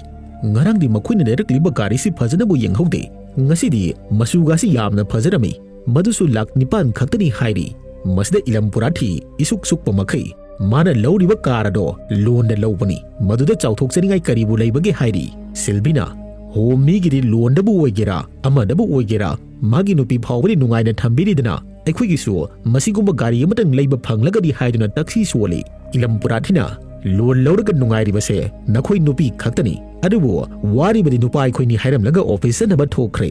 "ꯉꯔꯥꯡꯗꯤ ꯃꯈꯣꯏꯅ ꯂꯩꯔꯛꯂꯤꯕ ꯒꯥꯔꯤꯁꯤ ꯐꯖꯅꯕꯨ ꯌꯦꯡꯍꯧꯗꯦ, ꯉꯁꯤꯗꯤ ꯃꯆꯨꯒꯥꯁꯤ ꯌꯥꯝꯅ ꯐꯖꯔꯝꯃꯤ, ꯃꯗꯨꯁꯨ ꯂꯥꯈ ꯅꯤꯄꯥꯟ ꯈꯛꯇꯅꯤ" ꯍꯥꯏꯔꯤ꯫ ꯃꯁꯤꯗ ꯏꯂꯝ ꯄꯨꯔꯥꯊꯤ ꯏꯁꯨꯛ ꯁꯨꯛꯄ ꯃꯈꯩ, "ꯃꯥꯅ ꯂꯧꯔꯤꯕ ꯀꯥꯔ ꯑꯗꯣ ꯂꯣꯟꯗ ꯂꯧꯕꯅꯤ, ꯃꯗꯨꯗ ꯆꯥꯎꯊꯣꯛꯆꯅꯤꯡꯉꯥꯏ ꯀꯔꯤꯕꯨ ꯂꯩꯕꯒꯦ?" ꯍꯥꯏꯔꯤ꯫ ꯁꯦꯜꯕꯤꯅ, "ꯍꯣ, ꯃꯤꯒꯤꯗꯤ ꯂꯣꯟꯗꯕꯨ ꯑꯣꯏꯒꯦꯔꯥ ꯑꯃꯗꯕꯨ ꯑꯣꯏꯒꯦꯔꯥ, ꯃꯥꯒꯤ ꯅꯨꯄꯤ ꯐꯥꯎꯕꯗꯤ ꯅꯨꯡꯉꯥꯏꯅ ꯊꯝꯕꯤꯔꯤꯗꯅ, ꯑꯩꯈꯣꯏꯒꯤꯁꯨ ꯃꯁꯤꯒꯨꯝꯕ ꯒꯥꯔꯤ ꯑꯃꯇꯪ ꯂꯩꯕ ꯐꯪꯂꯒꯗꯤ" ꯍꯥꯏꯗꯨꯅ ꯇꯛꯁꯤ ꯁꯣꯜꯂꯤ꯫ ꯏꯂꯝ ꯄꯨꯔꯥꯊꯤꯅ, "ꯂꯣꯟ ꯂꯧꯔꯒ ꯅꯨꯡꯉꯥꯏꯔꯤꯕꯁꯦ ꯅꯈꯣꯏ ꯅꯨꯄꯤ ꯈꯛꯇꯅꯤ, ꯑꯗꯨꯕꯨ ꯋꯥꯔꯤꯕꯗꯤ ꯅꯨꯄꯥ ꯑꯩꯈꯣꯏꯅꯤ" ꯍꯥꯏꯔꯝꯂꯒ ꯑꯣꯐꯤꯁ ꯆꯠꯅꯕ ꯊꯣꯛꯈ꯭ꯔꯦ꯫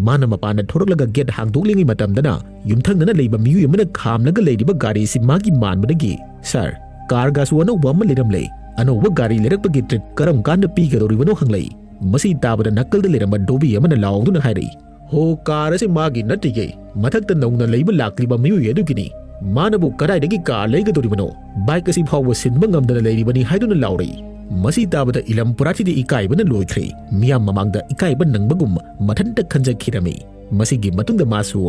ꯃꯥꯅ ꯃꯄꯥꯟꯗ ꯊꯣꯔꯛꯂꯒ ꯒꯦꯠ ꯍꯥꯡꯗꯣꯛꯂꯤꯉꯩ ꯃꯇꯝꯗꯅ ꯌꯨꯝꯊꯪꯅꯅ ꯂꯩꯕ ꯃꯤꯑꯣꯏ ꯑꯃꯅ ꯈꯥꯝꯂꯒ ꯂꯩꯔꯤꯕ ꯒꯥꯔꯤꯁꯤ ꯃꯥꯒꯤ ꯃꯥꯟꯕꯗꯒꯤ, "ꯁꯥꯔ, ꯀꯥꯔꯒꯁꯨ ꯑꯅꯧꯕ ꯑꯃ ꯂꯩꯔꯝꯂꯦ, ꯑꯅꯧꯕ ꯒꯥꯔꯤ ꯂꯩꯔꯛꯄꯒꯤ ꯇ꯭ꯔꯤꯠ ꯀꯔꯝ ꯀꯥꯟꯗ ꯄꯤꯒꯗꯧꯔꯤꯕꯅꯣ?" ꯍꯪꯂꯛꯏ꯫ ꯃꯁꯤ ꯇꯥꯕꯗ ꯅꯥꯀꯜꯗ ꯂꯩꯔꯝꯕ ꯗꯣꯕꯤ ꯑꯃꯅ ꯂꯥꯎꯗꯨꯅ ꯍꯥꯏꯔꯛꯏ, "ꯍꯣ, ꯀꯥꯔ ꯑꯁꯤ ꯃꯥꯒꯤ ꯅꯠꯇꯤꯌꯦ, ꯃꯊꯛꯇ ꯅꯧꯅ ꯂꯩꯕ ꯂꯥꯛꯂꯤꯕ ꯃꯤꯑꯣꯏ ꯑꯗꯨꯒꯤꯅꯤ꯫ ꯃꯥꯅꯕꯨ ꯀꯗꯥꯏꯗꯒꯤ ꯀꯥꯔ ꯂꯩꯒꯗꯧꯔꯤꯕꯅꯣ? ꯕꯥꯏꯛ ꯑꯁꯤ ꯐꯥꯎꯕ ꯁꯤꯟꯕ ꯉꯝꯗꯅ ꯂꯩꯔꯤꯕꯅꯤ" ꯍꯥꯏꯗꯨꯅ ꯂꯥꯎꯔꯛꯏ꯫ ꯃꯁꯤ ꯇꯥꯕꯗ ꯏꯂꯝ ꯄꯨꯔꯥꯊꯤꯗꯤ ꯏꯀꯥꯏꯕꯅ ꯂꯣꯏꯈ꯭ꯔꯦ꯫ ꯃꯤꯌꯥꯝ ꯃꯃꯥꯡꯗ ꯏꯀꯥꯏꯕ ꯅꯪꯕꯒꯨꯝ ꯃꯊꯟꯇ ꯈꯟꯖꯈꯤꯔꯝꯃꯤ꯫ ꯃꯁꯤꯒꯤ ꯃꯇꯨꯡꯗ ꯃꯥꯁꯨ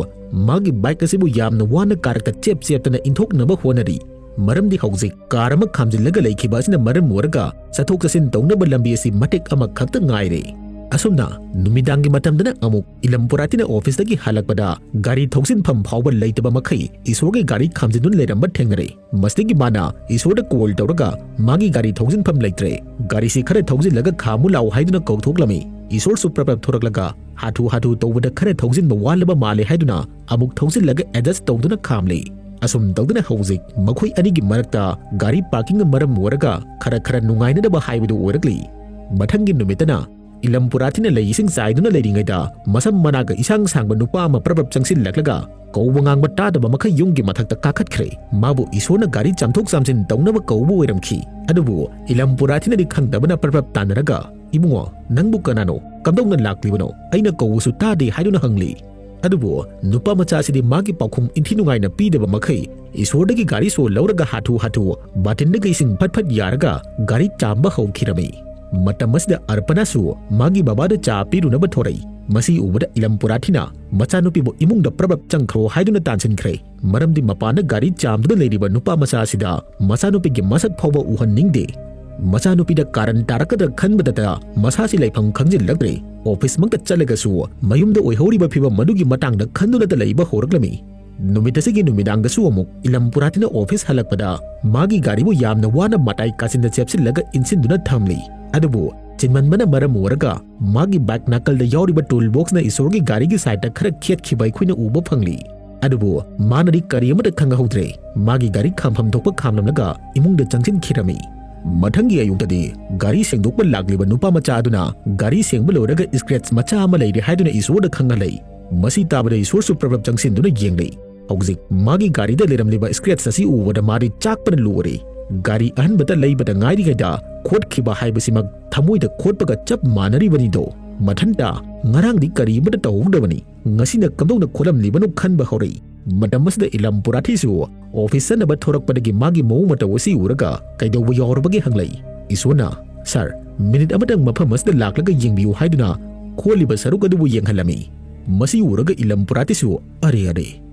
ꯃꯥꯒꯤ ꯕꯥꯏꯛ ꯑꯁꯤꯕꯨ ꯌꯥꯝꯅ ꯋꯥꯅ ꯀꯥꯔꯛꯇ ꯆꯦꯞ ꯆꯦꯞꯇꯅ ꯏꯟꯊꯣꯛꯅꯕ ꯍꯣꯠꯅꯔꯤ꯫ ꯃꯔꯝꯗꯤ ꯍꯧꯖꯤꯛ ꯀꯥꯔ ꯑꯃ ꯈꯥꯝꯖꯤꯜꯂꯒ ꯂꯩꯈꯤꯕ ꯑꯁꯤꯅ ꯃꯔꯝ ꯑꯣꯏꯔꯒ ꯆꯠꯊꯣꯛ ꯆꯠꯁꯤꯟ ꯇꯧꯅꯕ ꯂꯝꯕꯤ ꯑꯁꯤ ꯃꯇꯦꯛ ꯑꯃꯈꯛꯇ ꯉꯥꯏꯔꯦ꯫ ꯑꯁꯨꯝꯅ ꯅꯨꯃꯤꯗꯥꯡꯒꯤ ꯃꯇꯝꯗꯅ ꯑꯃꯨꯛ ꯏꯂꯝ ꯄꯨꯔꯥꯇꯤꯅ ꯑꯣꯐꯤꯁꯇꯒꯤ ꯍꯜꯂꯛꯄꯗ ꯒꯥꯔꯤ ꯊꯧꯖꯤꯟꯐꯝ ꯐꯥꯎꯕ ꯂꯩꯇꯕ ꯃꯈꯩ ꯏꯁꯣꯔꯒꯤ ꯒꯥꯔꯤ ꯈꯥꯝꯖꯤꯟꯗꯨꯅ ꯂꯩꯔꯝꯕ ꯊꯦꯡꯅꯔꯦ꯫ ꯃꯁꯤꯗꯒꯤ ꯃꯥꯅ ꯏꯁꯣꯔꯗ ꯀꯣꯜ ꯇꯧꯔꯒ ꯃꯥꯒꯤ ꯒꯥꯔꯤ ꯊꯧꯖꯤꯟꯐꯝ ꯂꯩꯇ꯭ꯔꯦ, ꯒꯥꯔꯤꯁꯤ ꯈꯔ ꯊꯧꯖꯤꯜꯂꯒ ꯈꯥꯝꯃꯨ ꯂꯥꯛꯎ ꯍꯥꯏꯗꯨꯅ ꯀꯧꯊꯣꯛꯂꯝꯃꯤ꯫ ꯏꯁꯣꯔꯁꯨ ꯄ꯭ꯔꯞ ꯄ꯭ꯔꯞ ꯊꯣꯔꯛꯂꯒ ꯍꯥꯊꯨ ꯍꯥꯊꯨ ꯇꯧꯕꯗ ꯈꯔ ꯊꯧꯖꯤꯟꯕ ꯋꯥꯠꯂꯕ ꯃꯥꯜꯂꯦ ꯍꯥꯏꯗꯨꯅ ꯑꯃꯨꯛ ꯊꯧꯖꯤꯜꯂꯒ ꯑꯦꯗꯖꯁ ꯇꯧꯗꯨꯅ ꯈꯥꯝꯂꯦ꯫ ꯑꯁꯨꯝ ꯇꯧꯗꯨꯅ ꯍꯧꯖꯤꯛ ꯃꯈꯣꯏ ꯑꯅꯤꯒꯤ ꯃꯔꯛꯇ ꯒꯥꯔꯤ ꯄꯥꯔꯀꯤꯡꯅ ꯃꯔꯝ ꯑꯣꯏꯔꯒ ꯈꯔ ꯈꯔ ꯅꯨꯡꯉꯥꯏꯅꯗꯕ ꯍꯥꯏꯕꯗꯨ ꯑꯣꯏꯔꯛꯂꯤ꯫ ꯃꯊꯪꯒꯤ ꯅꯨꯃꯤꯠꯇꯅ ꯏꯂꯝ ꯄꯨꯔꯥꯊꯤꯅ ꯂꯩ ꯏꯁꯤꯡ ꯆꯥꯏꯗꯨꯅ ꯂꯩꯔꯤꯉꯩꯗ ꯃꯁꯝ ꯃꯅꯥꯒ ꯏꯁꯥꯡ ꯁꯥꯡꯕ ꯅꯨꯄꯥ ꯑꯃ ꯄ꯭ꯔꯞ ꯄ꯭ꯔꯞ ꯆꯪꯁꯤꯜꯂꯛꯂꯒ ꯀꯧꯕ ꯉꯥꯡꯕ ꯇꯥꯗꯕ ꯃꯈꯩ ꯌꯨꯝꯒꯤ ꯃꯊꯛꯇ ꯀꯥꯈꯠꯈ꯭ꯔꯦ꯫ ꯃꯥꯕꯨ ꯏꯁꯣꯔꯅ ꯒꯥꯔꯤ ꯆꯥꯝꯊꯣꯛ ꯆꯥꯝꯁꯤꯟ ꯇꯧꯅꯕ ꯀꯧꯕ ꯑꯣꯏꯔꯝꯈꯤ꯫ ꯑꯗꯨꯕꯨ ꯏꯂꯝ ꯄꯨꯔꯥꯊꯤꯅꯗꯤ ꯈꯪꯗꯕꯅ ꯄ꯭ꯔꯞ ꯄ꯭ꯔꯞ ꯇꯥꯟꯅꯔꯒ, "ꯏꯕꯨꯡꯉꯣ, ꯅꯪꯕꯨ ꯀꯅꯥꯅꯣ? ꯀꯝꯗꯧꯅ ꯂꯥꯛꯂꯤꯕꯅꯣ? ꯑꯩꯅ ꯀꯧꯕꯁꯨ ꯇꯥꯗꯦ" ꯍꯥꯏꯗꯨꯅ ꯍꯪꯂꯤ꯫ ꯑꯗꯨꯕꯨ ꯅꯨꯄꯥ ꯃꯆꯥꯁꯤꯗꯤ ꯃꯥꯒꯤ ꯄꯥꯎꯈꯨꯝ ꯏꯟꯊꯤ ꯅꯨꯡꯉꯥꯏꯅ ꯄꯤꯗꯕ ꯃꯈꯩ ꯏꯁꯣꯔꯗꯒꯤ ꯒꯥꯔꯤ ꯁꯣ ꯂꯧꯔꯒ ꯍꯥꯊꯨ ꯍꯥꯊꯨ ꯕꯥꯇꯤꯟꯗꯒꯤ ꯏꯁꯤꯡ ꯐꯠ ꯐꯠ ꯌꯥꯔꯒ ꯒꯥꯔꯤ ꯆꯥꯝꯕ ꯍꯧꯈꯤꯔꯝꯃꯤ꯫ ꯃꯇꯝ ꯑꯁꯤꯗ ꯑꯔꯄꯅꯥꯁꯨ ꯃꯥꯒꯤ ꯕꯕꯥꯗ ꯆꯥ ꯄꯤꯔꯨꯅꯕ ꯊꯣꯔꯛꯏ꯫ ꯃꯁꯤ ꯎꯕꯗ ꯏꯂꯝ ꯄꯨꯔꯥꯊꯤꯅ ꯃꯆꯥꯅꯨꯄꯤꯕꯨ ꯏꯃꯨꯡꯗ ꯄ꯭ꯔꯞ ꯄ꯭ꯔꯞ ꯆꯪꯈ꯭ꯔꯣ ꯍꯥꯏꯗꯨꯅ ꯇꯥꯟꯁꯤꯟꯈ꯭ꯔꯦ꯫ ꯃꯔꯝꯗꯤ ꯃꯄꯥꯟꯗ ꯒꯥꯔꯤ ꯆꯥꯝꯗꯨꯅ ꯂꯩꯔꯤꯕ ꯅꯨꯄꯥ ꯃꯆꯥ ꯑꯁꯤꯗ ꯃꯆꯥꯅꯨꯄꯤꯒꯤ ꯃꯁꯛ ꯐꯥꯎꯕ ꯎꯍꯟꯅꯤꯡꯗꯦ꯫ ꯃꯆꯥꯅꯨꯄꯤꯗ ꯀꯥꯔꯟ ꯇꯥꯔꯛꯀꯗ꯭ꯔꯥ ꯈꯟꯕꯗꯇ ꯃꯁꯥꯁꯤ ꯂꯩꯐꯝ ꯈꯪꯖꯤꯜꯂꯛꯇ꯭ꯔꯦ꯫ ꯑꯣꯐꯤꯁꯃꯛꯇ ꯆꯠꯂꯒꯁꯨ ꯃꯌꯨꯝꯗ ꯑꯣꯏꯍꯧꯔꯤꯕ ꯐꯤꯕꯝ ꯑꯗꯨꯒꯤ ꯃꯇꯥꯡꯗ ꯈꯟꯗꯨꯅꯇ ꯂꯩꯕ ꯍꯧꯔꯛꯂꯝꯃꯤ꯫ ꯅꯨꯃꯤꯠ ꯑꯁꯤꯒꯤ ꯅꯨꯃꯤꯗꯥꯡꯗꯁꯨ ꯑꯃꯨꯛ ꯏꯂꯝ ꯄꯨꯔꯥꯊꯤꯅ ꯑꯣꯐꯤꯁ ꯍꯜꯂꯛꯄꯗ ꯃꯥꯒꯤ ꯒꯥꯔꯤꯕꯨ ꯌꯥꯝꯅ ꯋꯥꯅ ꯃꯇꯥꯏ ꯀꯥꯆꯤꯟꯗ ꯆꯦꯞꯁꯤꯜꯂꯒ ꯏꯟꯁꯤꯟꯗꯨꯅ ꯊꯝꯂꯤ꯫ ꯑꯗꯨꯕꯨ ꯆꯤꯟꯃꯟꯕꯅ ꯃꯔꯝ ꯑꯣꯏꯔꯒ ꯃꯥꯒꯤ ꯕꯥꯏꯛ ꯅꯥꯀꯜꯗ ꯌꯥꯎꯔꯤꯕ ꯇꯨꯜ ꯕꯣꯛꯁꯅ ꯏꯁꯣꯔꯒꯤ ꯒꯥꯔꯤꯒꯤ ꯁꯥꯏꯠꯇ ꯈꯔ ꯈꯦꯠꯈꯤꯕ ꯑꯩꯈꯣꯏꯅ ꯎꯕ ꯐꯪꯂꯤ꯫ ꯑꯗꯨꯕꯨ ꯃꯥꯅꯗꯤ ꯀꯔꯤ ꯑꯃꯠꯇ ꯈꯪꯍꯧꯗ꯭ꯔꯦ꯫ ꯃꯥꯒꯤ ꯒꯥꯔꯤ ꯈꯥꯝꯐꯝ ꯊꯣꯛꯄ ꯈꯥꯝꯂꯝꯂꯒ ꯏꯃꯨꯡꯗ ꯆꯪꯁꯤꯟꯈꯤꯔꯝꯃꯤ꯫ ꯃꯊꯪꯒꯤ ꯑꯌꯨꯛꯇꯗꯤ ꯒꯥꯔꯤ ꯁꯦꯡꯗꯣꯛꯄ ꯂꯥꯛꯂꯤꯕ ꯅꯨꯄꯥ ꯃꯆꯥ ꯑꯗꯨꯅ ꯒꯥꯔꯤ ꯁꯦꯡꯕ ꯂꯣꯏꯔꯒ ꯁ꯭ꯀ꯭ꯔꯦꯆ ꯃꯆꯥ ꯑꯃ ꯂꯩꯔꯦ ꯍꯥꯏꯗꯨꯅ ꯏꯁꯣꯔꯗ ꯈꯪꯍꯜꯂꯦ꯫ ꯃꯁꯤ ꯇꯥꯕꯗ ꯏꯁꯣꯔꯁꯨ ꯄ꯭ꯔꯞ ꯄ꯭ꯔꯞ ꯆꯪꯁꯤꯟꯗꯨꯅ ꯌꯦꯡꯂꯤ꯫ ꯍꯧꯖꯤꯛ ꯃꯥꯒꯤ ꯒꯥꯔꯤꯗ ꯂꯩꯔꯝꯂꯤꯕ ꯁ꯭ꯀ꯭ꯔꯦꯆ ꯑꯁꯤ ꯎꯕꯗ ꯃꯥꯗꯤ ꯆꯥꯛꯄꯅ ꯂꯣꯏꯔꯦ꯫ ꯒꯥꯔꯤ ꯑꯍꯟꯕꯇ ꯂꯩꯕꯗ ꯉꯥꯏꯔꯤꯉꯩꯗ ꯈꯣꯠꯈꯤꯕ ꯍꯥꯏꯕꯁꯤꯃꯛ ꯊꯃꯣꯏꯗ ꯈꯣꯠꯄꯒ ꯆꯞ ꯃꯥꯟꯅꯔꯤꯕꯅꯤꯗꯣ꯫ ꯃꯊꯟꯇ ꯉꯔꯥꯡꯗꯤ ꯀꯔꯤꯃꯠꯇ ꯇꯧꯍꯧꯗꯕꯅꯤ, ꯉꯁꯤꯅ ꯀꯝꯗꯧꯅ ꯈꯣꯠꯂꯝꯂꯤꯕꯅꯣ ꯈꯟꯕ ꯍꯧꯔꯛꯏ꯫ ꯃꯇꯝ ꯑꯁꯤꯗ ꯏꯂꯝ ꯄꯨꯔꯥꯊꯤꯁꯨ ꯑꯣꯐꯤꯁ ꯆꯠꯅꯕ ꯊꯣꯔꯛꯄꯗꯒꯤ ꯃꯥꯒꯤ ꯃꯑꯣꯡ ꯃꯇꯧ ꯑꯁꯤ ꯎꯔꯒ ꯀꯩꯗꯧꯕ ꯌꯥꯎꯔꯕꯒꯦ ꯍꯪꯂꯛꯏ꯫ ꯏꯁꯣꯔꯅ, "ꯁꯥꯔ, ꯃꯤꯅꯤꯠ ꯑꯃꯇꯪ ꯃꯐꯝ ꯑꯁꯤꯗ ꯂꯥꯛꯂꯒ ꯌꯦꯡꯕꯤꯌꯨ" ꯍꯥꯏꯗꯨꯅ ꯈꯣꯠꯂꯤꯕ ꯁꯔꯨꯛ ꯑꯗꯨꯕꯨ ꯌꯦꯡꯍꯜꯂꯝꯃꯤ꯫ ꯃꯁꯤ ꯎꯔꯒ ꯏꯂꯝ ꯄꯨꯔꯥꯊꯤꯁꯨ, "ꯑꯔꯦ, ꯑꯔꯦ,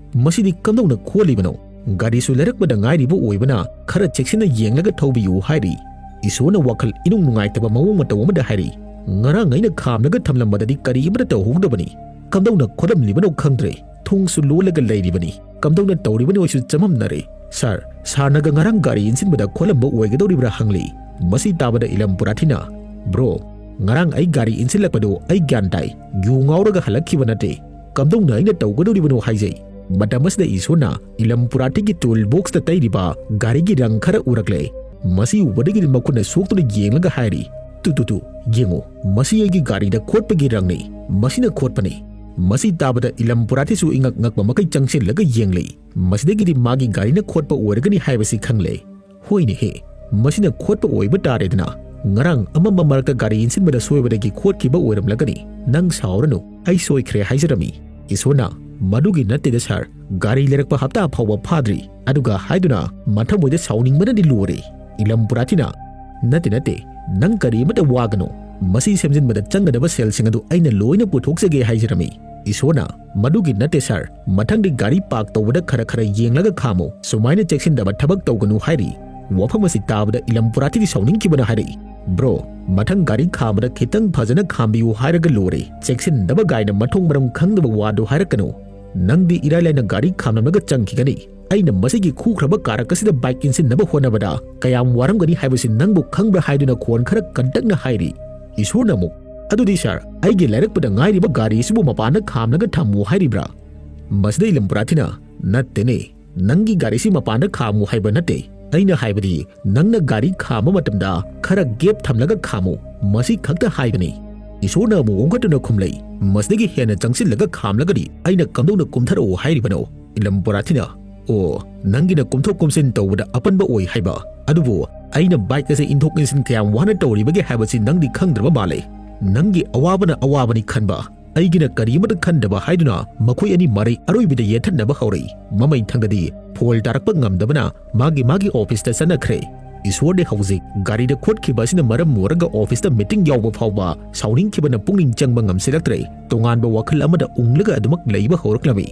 ꯃꯁꯤꯗꯤ ꯀꯝꯗꯧꯅ ꯈꯣꯠꯂꯤꯕꯅꯣ? ꯒꯥꯔꯤꯁꯨ ꯂꯩꯔꯛꯄꯗ ꯉꯥꯏꯔꯤꯕ ꯑꯣꯏꯕꯅ ꯈꯔ ꯆꯦꯛꯁꯤꯟꯅ ꯌꯦꯡꯂꯒ ꯊꯧꯕꯤꯌꯨ" ꯍꯥꯏꯔꯤ꯫ ꯏꯁꯣꯔꯅ ꯋꯥꯈꯜ ꯏꯅꯨꯡ ꯅꯨꯡꯉꯥꯏꯇꯕ ꯃꯑꯣꯡ ꯃꯇꯧ ꯑꯃꯗ ꯍꯥꯏꯔꯤ, "ꯉꯔꯥꯡ ꯑꯩꯅ ꯈꯥꯝꯂꯒ ꯊꯝꯂꯝꯕꯗꯗꯤ ꯀꯔꯤ ꯑꯃꯠꯇ ꯇꯧꯍꯧꯗꯕꯅꯤ꯫ ꯀꯝꯗꯧꯅ ꯈꯣꯠꯂꯝꯂꯤꯕꯅꯣ ꯈꯪꯗ꯭ꯔꯦ꯫ ꯊꯣꯡꯁꯨ ꯂꯣꯜꯂꯒ ꯂꯩꯔꯤꯕꯅꯤ꯫ ꯀꯝꯗꯧꯅ ꯇꯧꯔꯤꯕꯅꯣ ꯑꯩꯁꯨ ꯆꯃꯝꯅꯔꯦ꯫ ꯁꯥꯔ, ꯁꯥꯔꯅꯒ ꯉꯔꯥꯡ ꯒꯥꯔꯤ ꯏꯟꯁꯤꯟꯕꯗ ꯈꯣꯠꯂꯝꯕ ꯑꯣꯏꯒꯗꯧꯔꯤꯕ꯭ꯔꯥ?" ꯍꯪꯂꯤ꯫ ꯃꯁꯤ ꯇꯥꯕꯗ ꯏꯂꯝ ꯄꯨꯔꯥꯊꯤꯅ, "ꯕ꯭ꯔꯣ, ꯉꯔꯥꯡ ꯑꯩ ꯒꯥꯔꯤ ꯏꯟꯁꯤꯜꯂꯛꯄꯗꯨ ꯑꯩ ꯒ꯭ꯌꯥꯟ ꯇꯥꯏ꯫ ꯌꯨ ꯉꯥꯎꯔꯒ ꯍꯜꯂꯛꯈꯤꯕ ꯅꯠꯇꯦ꯫ ꯀꯝꯗꯧꯅ ꯑꯩꯅ ꯇꯧꯒꯗꯧꯔꯤꯕꯅꯣ ꯍꯥꯏꯖꯩ꯫" ꯃꯇꯝ ꯑꯁꯤꯗ ꯏꯁꯣꯔꯅ ꯏꯂꯝ ꯄꯨꯔꯥꯊꯤꯒꯤ ꯇꯨꯜ ꯕꯣꯛꯁꯇ ꯇꯩꯔꯤꯕ ꯒꯥꯔꯤꯒꯤ ꯔꯪ ꯈꯔ ꯎꯔꯛꯂꯦ꯫ ꯃꯁꯤ ꯎꯕꯗꯒꯤꯗꯤ ꯃꯈꯨꯠꯅ ꯁꯣꯛꯇꯨꯅ ꯌꯦꯡꯂꯒ ꯍꯥꯏꯔꯤ, "ꯇꯨ, ꯇꯨ, ꯇꯨ, ꯌꯦꯡꯉꯨ, ꯃꯁꯤ ꯑꯩꯒꯤ ꯒꯥꯔꯤꯗ ꯈꯣꯠꯄꯒꯤ ꯔꯪꯅꯤ, ꯃꯁꯤꯅ ꯈꯣꯠꯄꯅꯤ"꯫ ꯃꯁꯤ ꯇꯥꯕꯗ ꯏꯂꯝ ꯄꯨꯔꯥꯊꯤꯁꯨ ꯏꯉꯛ ꯉꯛꯄ ꯃꯈꯩ ꯆꯪꯁꯤꯜꯂꯒ ꯌꯦꯡꯂꯤ꯫ ꯃꯁꯤꯗꯒꯤꯗꯤ ꯃꯥꯒꯤ ꯒꯥꯔꯤꯅ ꯈꯣꯠꯄ ꯑꯣꯏꯔꯒꯅꯤ ꯍꯥꯏꯕꯁꯤ ꯈꯪꯂꯦ꯫ "ꯍꯣꯏꯅꯦꯍꯦ, ꯃꯁꯤꯅ ꯈꯣꯠꯄ ꯑꯣꯏꯕ ꯇꯥꯔꯦꯗꯅ꯫ ꯉꯔꯥꯡ ꯑꯃꯝꯕ ꯃꯔꯛꯇ ꯒꯥꯔꯤ ꯏꯟꯁꯤꯟꯕꯗ ꯁꯣꯏꯕꯗꯒꯤ ꯈꯣꯠꯈꯤꯕ ꯑꯣꯏꯔꯝꯂꯒꯅꯤ꯫ ꯅꯪ ꯁꯥꯎꯔꯅꯨ, ꯑꯩ ꯁꯣꯏꯈ꯭ꯔꯦ ꯍꯥꯏꯖꯔꯝꯃꯤ"꯫ ꯏꯁꯣꯔꯅ, "ꯃꯗꯨꯒꯤ ꯅꯠꯇꯦꯗ ꯁꯥꯔ, ꯒꯥꯔꯤ ꯂꯩꯔꯛꯄ ꯍꯞꯇꯥ ꯐꯥꯎꯕ ꯐꯥꯗ꯭ꯔꯤ"꯫ ꯑꯗꯨꯒ ꯍꯥꯏꯗꯨꯅ ꯃꯊꯃꯣꯏꯗ ꯁꯥꯎꯅꯤꯡꯕꯅꯗꯤ ꯂꯣꯏꯔꯦ꯫ ꯏꯂꯝ ꯄꯨꯔꯥꯊꯤꯅ, "ꯅꯠꯇꯦ, ꯅꯠꯇꯦ, ꯅꯪ ꯀꯔꯤꯃꯇ ꯋꯥꯒꯅꯨ꯫ ꯃꯁꯤ ꯁꯦꯝꯖꯤꯟꯕꯗ ꯆꯪꯒꯗꯕ ꯁꯦꯜꯁꯤꯡ ꯑꯗꯨ ꯑꯩꯅ ꯂꯣꯏꯅ ꯄꯨꯊꯣꯛꯆꯒꯦ" ꯍꯥꯏꯖꯔꯝꯃꯤ꯫ ꯏꯁꯣꯔꯅ, "ꯃꯗꯨꯒꯤ ꯅꯠꯇꯦ ꯁꯥꯔ, ꯃꯊꯪꯗꯤ ꯒꯥꯔꯤ ꯄꯥꯔꯛ ꯇꯧꯕꯗ ꯈꯔ ꯈꯔ ꯌꯦꯡꯂꯒ ꯈꯥꯝꯃꯨ꯫ ꯁꯨꯃꯥꯏꯅ ꯆꯦꯛꯁꯤꯟꯗꯕ ꯊꯕꯛ ꯇꯧꯒꯅꯨ" ꯍꯥꯏꯔꯤ꯫ ꯋꯥꯐꯝ ꯑꯁꯤ ꯇꯥꯕꯗ ꯏꯂꯝ ꯄꯨꯔꯥꯊꯤꯗꯤ ꯁꯥꯎꯅꯤꯡꯈꯤꯕꯅ ꯍꯥꯏꯔꯛꯏ, "ꯕ꯭ꯔꯣ, ꯃꯊꯪ ꯒꯥꯔꯤ ꯈꯥꯝꯕꯗ ꯈꯤꯇꯪ ꯐꯖꯅ ꯈꯥꯝꯕꯤꯌꯨ ꯍꯥꯏꯔꯒ ꯂꯣꯏꯔꯦ꯫ ꯆꯦꯛꯁꯤꯟꯗꯕ ꯒꯥꯏꯅ ꯃꯊꯣꯡ ꯃꯔꯝ ꯈꯪꯗꯕ ꯋꯥꯗꯨ ꯍꯥꯏꯔꯛꯀꯅꯨ꯫ ꯅꯪꯗꯤ ꯏꯔꯥꯏ ꯂꯥꯏꯅ ꯒꯥꯔꯤ ꯈꯥꯝꯂꯝꯂꯒ ꯆꯪꯈꯤꯒꯅꯤ꯫ ꯑꯩꯅ ꯃꯁꯤꯒꯤ ꯈꯨꯈ꯭ꯔꯕ ꯀꯥꯔꯛ ꯑꯁꯤꯗ ꯕꯥꯏꯛ ꯏꯟꯁꯤꯟꯅꯕ ꯍꯣꯠꯅꯕꯗ ꯀꯌꯥꯝ ꯋꯥꯔꯝꯒꯅꯤ ꯍꯥꯏꯕꯁꯤ ꯅꯪꯕꯨ ꯈꯪꯕ꯭ꯔꯥ?" ꯍꯥꯏꯗꯨꯅ ꯈꯣꯟ ꯈꯔ ꯀꯟꯇꯛꯅ ꯍꯥꯏꯔꯤ꯫ ꯏꯁꯣꯔꯅ ꯑꯃꯨꯛ, "ꯑꯗꯨꯗꯤ ꯁꯥꯔ, ꯑꯩꯒꯤ ꯂꯩꯔꯛꯄꯗ ꯉꯥꯏꯔꯤꯕ ꯒꯥꯔꯤ ꯑꯁꯤꯕꯨ ꯃꯄꯥꯟꯗ ꯈꯥꯝꯂꯒ ꯊꯝꯃꯨ ꯍꯥꯏꯔꯤꯕ꯭ꯔꯥ?" ꯃꯁꯤꯗ ꯏꯂꯝ ꯄꯨꯔꯥꯊꯤꯅ, "ꯅꯠꯇꯦꯅꯦ, ꯅꯪꯒꯤ ꯒꯥꯔꯤꯁꯤ ꯃꯄꯥꯟꯗ ꯈꯥꯝꯃꯨ ꯍꯥꯏꯕ ꯅꯠꯇꯦ꯫ ꯑꯩꯅ ꯍꯥꯏꯕꯗꯤ ꯅꯪꯅ ꯒꯥꯔꯤ ꯈꯥꯝꯕ ꯃꯇꯝꯗ ꯈꯔ ꯒꯦꯞ ꯊꯝꯂꯒ ꯈꯥꯝꯃꯨ, ꯃꯁꯤ ꯈꯛꯇ ꯍꯥꯏꯕꯅꯤ"꯫ ꯏꯁꯣꯔꯅ ꯑꯃꯨꯛ ꯑꯣꯟꯈꯠꯇꯨꯅ ꯈꯨꯝꯂꯩ, "ꯃꯁꯤꯗꯒꯤ ꯍꯦꯟꯅ ꯆꯪꯁꯤꯜꯂꯒ ꯈꯥꯝꯂꯒꯗꯤ ꯑꯩꯅ ꯀꯝꯗꯧꯅ ꯀꯨꯝꯊꯔꯛꯎ ꯍꯥꯏꯔꯤꯕꯅꯣ?" ꯏꯂꯝ ꯄꯨꯔꯥꯊꯤꯅ, "ꯑꯣ, ꯅꯪꯒꯤꯅ ꯀꯨꯝꯊꯣꯛ ꯀꯨꯝꯁꯤꯟ ꯇꯧꯕꯗ ꯑꯄꯟꯕ ꯑꯣꯏ ꯍꯥꯏꯕ꯫ ꯑꯗꯨꯕꯨ ꯑꯩꯅ ꯕꯥꯏꯛ ꯑꯁꯤ ꯏꯟꯊꯣꯛ ꯏꯟꯁꯤꯟ ꯀꯌꯥꯝ ꯋꯥꯅ ꯇꯧꯔꯤꯕꯒꯦ ꯍꯥꯏꯕꯁꯤ ꯅꯪꯗꯤ ꯈꯪꯗ꯭ꯔꯕ ꯃꯥꯜꯂꯦ꯫ ꯅꯪꯒꯤ ꯑꯋꯥꯕꯅ ꯑꯋꯥꯕꯅꯤ ꯈꯟꯕ, ꯑꯩꯒꯤꯅ ꯀꯔꯤꯃꯠꯇ ꯈꯟꯗꯕ" ꯍꯥꯏꯗꯨꯅ ꯃꯈꯣꯏ ꯑꯅꯤ ꯃꯔꯩ ꯑꯔꯣꯏꯕꯤꯗ ꯌꯦꯠꯊꯠꯅꯕ ꯍꯧꯔꯛꯏ꯫ ꯃꯃꯩ ꯊꯪꯗꯗꯤ ꯐꯣꯜ ꯇꯥꯔꯛꯄ ꯉꯝꯗꯕꯅ ꯃꯥꯒꯤ ꯃꯥꯒꯤ ꯑꯣꯐꯤꯁꯇ ꯆꯠꯅꯈ꯭ꯔꯦ꯫ ꯏꯁꯣꯔꯗꯤ ꯍꯧꯖꯤꯛ ꯒꯥꯔꯤꯗ ꯈꯣꯠꯈꯤꯕ ꯑꯁꯤꯅ ꯃꯔꯝ ꯑꯣꯏꯔꯒ ꯑꯣꯐꯤꯁꯇ ꯃꯤꯇꯤꯡ ꯌꯥꯎꯕ ꯐꯥꯎꯕ ꯁꯥꯎꯅꯤꯡꯈꯤꯕꯅ ꯄꯨꯛꯅꯤꯡ ꯆꯪꯕ ꯉꯝꯁꯤꯜꯂꯛꯇ꯭ꯔꯦ꯫ ꯇꯣꯉꯥꯟꯕ ꯋꯥꯈꯜ ꯑꯃꯗ ꯎꯪꯂꯒ ꯑꯗꯨꯃꯛ ꯂꯩꯕ ꯍꯧꯔꯛꯂꯝꯃꯤ꯫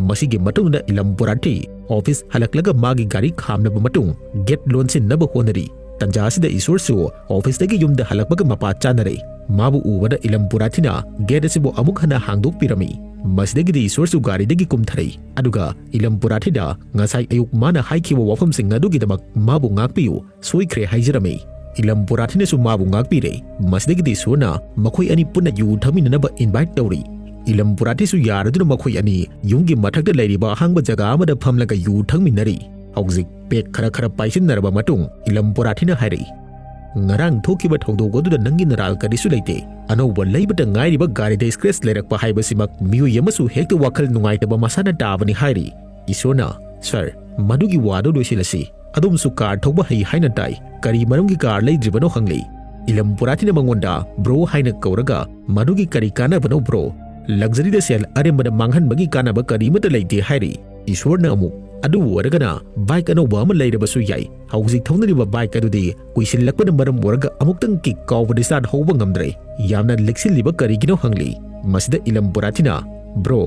ꯃꯁꯤꯒꯤ ꯃꯇꯨꯡꯗ ꯏꯂꯝ ꯄꯨꯔꯥꯊꯤ ꯑꯣꯐꯤꯁ ꯍꯜꯂꯛꯂꯒ ꯃꯥꯒꯤ ꯒꯥꯔꯤ ꯈꯥꯝꯂꯕ ꯃꯇꯨꯡ ꯒꯦꯠ ꯂꯣꯟꯁꯤꯟꯅꯕ ꯍꯣꯠꯅꯔꯤ꯫ ꯇꯟꯖꯥ ꯑꯁꯤꯗ ꯏꯁꯣꯔꯁꯨ ꯑꯣꯐꯤꯁꯇꯒꯤ ꯌꯨꯝꯗ ꯍꯜꯂꯛꯄꯒ ꯃꯄꯥ ꯆꯥꯅꯔꯦ꯫ ꯃꯥꯕꯨ ꯎꯕꯗ ꯏꯂꯝ ꯄꯨꯔꯥꯊꯤꯅ ꯒꯦꯠ ꯑꯁꯤꯕꯨ ꯑꯃꯨꯛ ꯍꯟꯅ ꯍꯥꯡꯗꯣꯛꯄꯤꯔꯝꯃꯤ꯫ ꯃꯁꯤꯗꯒꯤꯗꯤ ꯏꯁꯣꯔꯁꯨ ꯒꯥꯔꯤꯗꯒꯤ ꯀꯨꯝꯊꯔꯛꯏ꯫ ꯑꯗꯨꯒ ꯏꯂꯝ ꯄꯨꯔꯥꯊꯤꯗ ꯉꯁꯥꯏ ꯑꯌꯨꯛ ꯃꯥꯅ ꯍꯥꯏꯈꯤꯕ ꯋꯥꯐꯝꯁꯤꯡ ꯑꯗꯨꯒꯤꯗꯃꯛ ꯃꯥꯕꯨ ꯉꯥꯛꯄꯤꯌꯨ, ꯁꯣꯏꯈ꯭ꯔꯦ ꯍꯥꯏꯖꯔꯝꯃꯤ꯫ ꯏꯂꯝ ꯄꯨꯔꯥꯊꯤꯅꯁꯨ ꯃꯥꯕꯨ ꯉꯥꯛꯄꯤꯔꯦ꯫ ꯃꯁꯤꯗꯒꯤꯗꯤ ꯏꯁꯣꯔꯅ ꯃꯈꯣꯏ ꯑꯅꯤ ꯄꯨꯟꯅ ꯌꯨ ꯊꯛꯃꯤꯟꯅꯅꯕ ꯏꯟꯚꯥꯏꯠ ꯇꯧꯔꯤ꯫ ꯏꯂꯝ ꯄꯨꯔꯥꯊꯤꯁꯨ ꯌꯥꯔꯗꯨꯅ ꯃꯈꯣꯏ ꯑꯅꯤ ꯌꯨꯝꯒꯤ ꯃꯊꯛꯇ ꯂꯩꯔꯤꯕ ꯑꯍꯥꯡꯕ ꯖꯒꯥ ꯑꯃꯗ ꯐꯝꯂꯒ ꯌꯨ ꯊꯛꯃꯤꯟꯅꯔꯤ꯫ ꯍꯧꯖꯤꯛ ꯄꯦꯛ ꯈꯔ ꯈꯔ ꯄꯥꯏꯁꯤꯟꯅꯔꯕ ꯃꯇꯨꯡ ꯏꯂꯝ ꯄꯨꯔꯥꯊꯤꯅ ꯍꯥꯏꯔꯛꯏ, "ꯉꯔꯥꯡ ꯊꯣꯛꯈꯤꯕ ꯊꯧꯗꯣꯛ ꯑꯗꯨꯗ ꯅꯪꯒꯤ ꯅꯔꯥꯜ ꯀꯔꯤꯁꯨ ꯂꯩꯇꯦ꯫ ꯑꯅꯧꯕ ꯂꯩꯕꯇ ꯉꯥꯏꯔꯤꯕ ꯒꯥꯔꯤꯗ scratch ꯂꯩꯔꯛꯄ ꯍꯥꯏꯕꯁꯤꯃꯛ ꯃꯤꯑꯣꯏ ꯑꯃꯁꯨ ꯍꯦꯛꯇ ꯋꯥꯈꯜ ꯅꯨꯡꯉꯥꯏꯇꯕ ꯃꯁꯥꯅ ꯇꯥꯕꯅꯤ" ꯍꯥꯏꯔꯤ꯫ ꯏꯁꯣꯔꯅ, "ꯁꯔ, ꯃꯗꯨꯒꯤ ꯋꯥꯗꯨ ꯂꯣꯏꯁꯤꯜꯂꯁꯤ꯫ ꯑꯗꯣꯝꯁꯨ ꯀꯥꯔ ꯊꯧꯕ ꯍꯩ ꯍꯥꯏꯅ ꯇꯥꯏ꯫ ꯀꯔꯤ ꯃꯔꯝꯒꯤ ꯀꯥꯔ ꯂꯩꯗ꯭ꯔꯤꯕꯅꯣ?" ꯍꯪꯂꯤ꯫ ꯏꯂꯝ ꯄꯨꯔꯥꯊꯤꯅ ꯃꯉꯣꯟꯗ "ꯕ꯭ꯔꯣ" ꯍꯥꯏꯅ ꯀꯧꯔꯒ, "ꯃꯗꯨꯒꯤ ꯀꯔꯤ ꯀꯥꯟꯅꯕꯅꯣ ꯕ꯭ꯔꯣ? ꯂꯛꯖꯔꯤꯗ ꯁꯦꯜ ꯑꯔꯦꯝꯕꯗ ꯃꯥꯡꯍꯟꯕꯒꯤ ꯀꯥꯟꯅꯕ ꯀꯔꯤꯃꯠꯇ ꯂꯩꯇꯦ" ꯍꯥꯏꯔꯤ꯫ ꯏꯁꯣꯔꯅ ꯑꯃꯨꯛ, "ꯑꯗꯨ ꯑꯣꯏꯔꯒꯅ ꯕꯥꯏꯛ ꯑꯅꯧꯕ ꯑꯃ ꯂꯩꯔꯕꯁꯨ ꯌꯥꯏ꯫ ꯍꯧꯖꯤꯛ ꯊꯧꯅꯔꯤꯕ ꯕꯥꯏꯛ ꯑꯗꯨꯗꯤ ꯀꯨꯏꯁꯤꯜꯂꯛꯄꯅ ꯃꯔꯝ ꯑꯣꯏꯔꯒ ꯑꯃꯨꯛꯇꯪ ꯀꯤꯛ ꯀꯥꯎꯕꯗ ꯁ꯭ꯇꯥꯔꯠ ꯍꯧꯕ ꯉꯝꯗ꯭ꯔꯦ꯫ ꯌꯥꯝꯅ ꯂꯤꯛꯁꯤꯜꯂꯤꯕ ꯀꯔꯤꯒꯤꯅꯣ?" ꯍꯪꯂꯤ꯫ ꯃꯁꯤꯗ ꯏꯂꯝ ꯄꯨꯔꯥꯊꯤꯅ, "ꯕ꯭ꯔꯣ,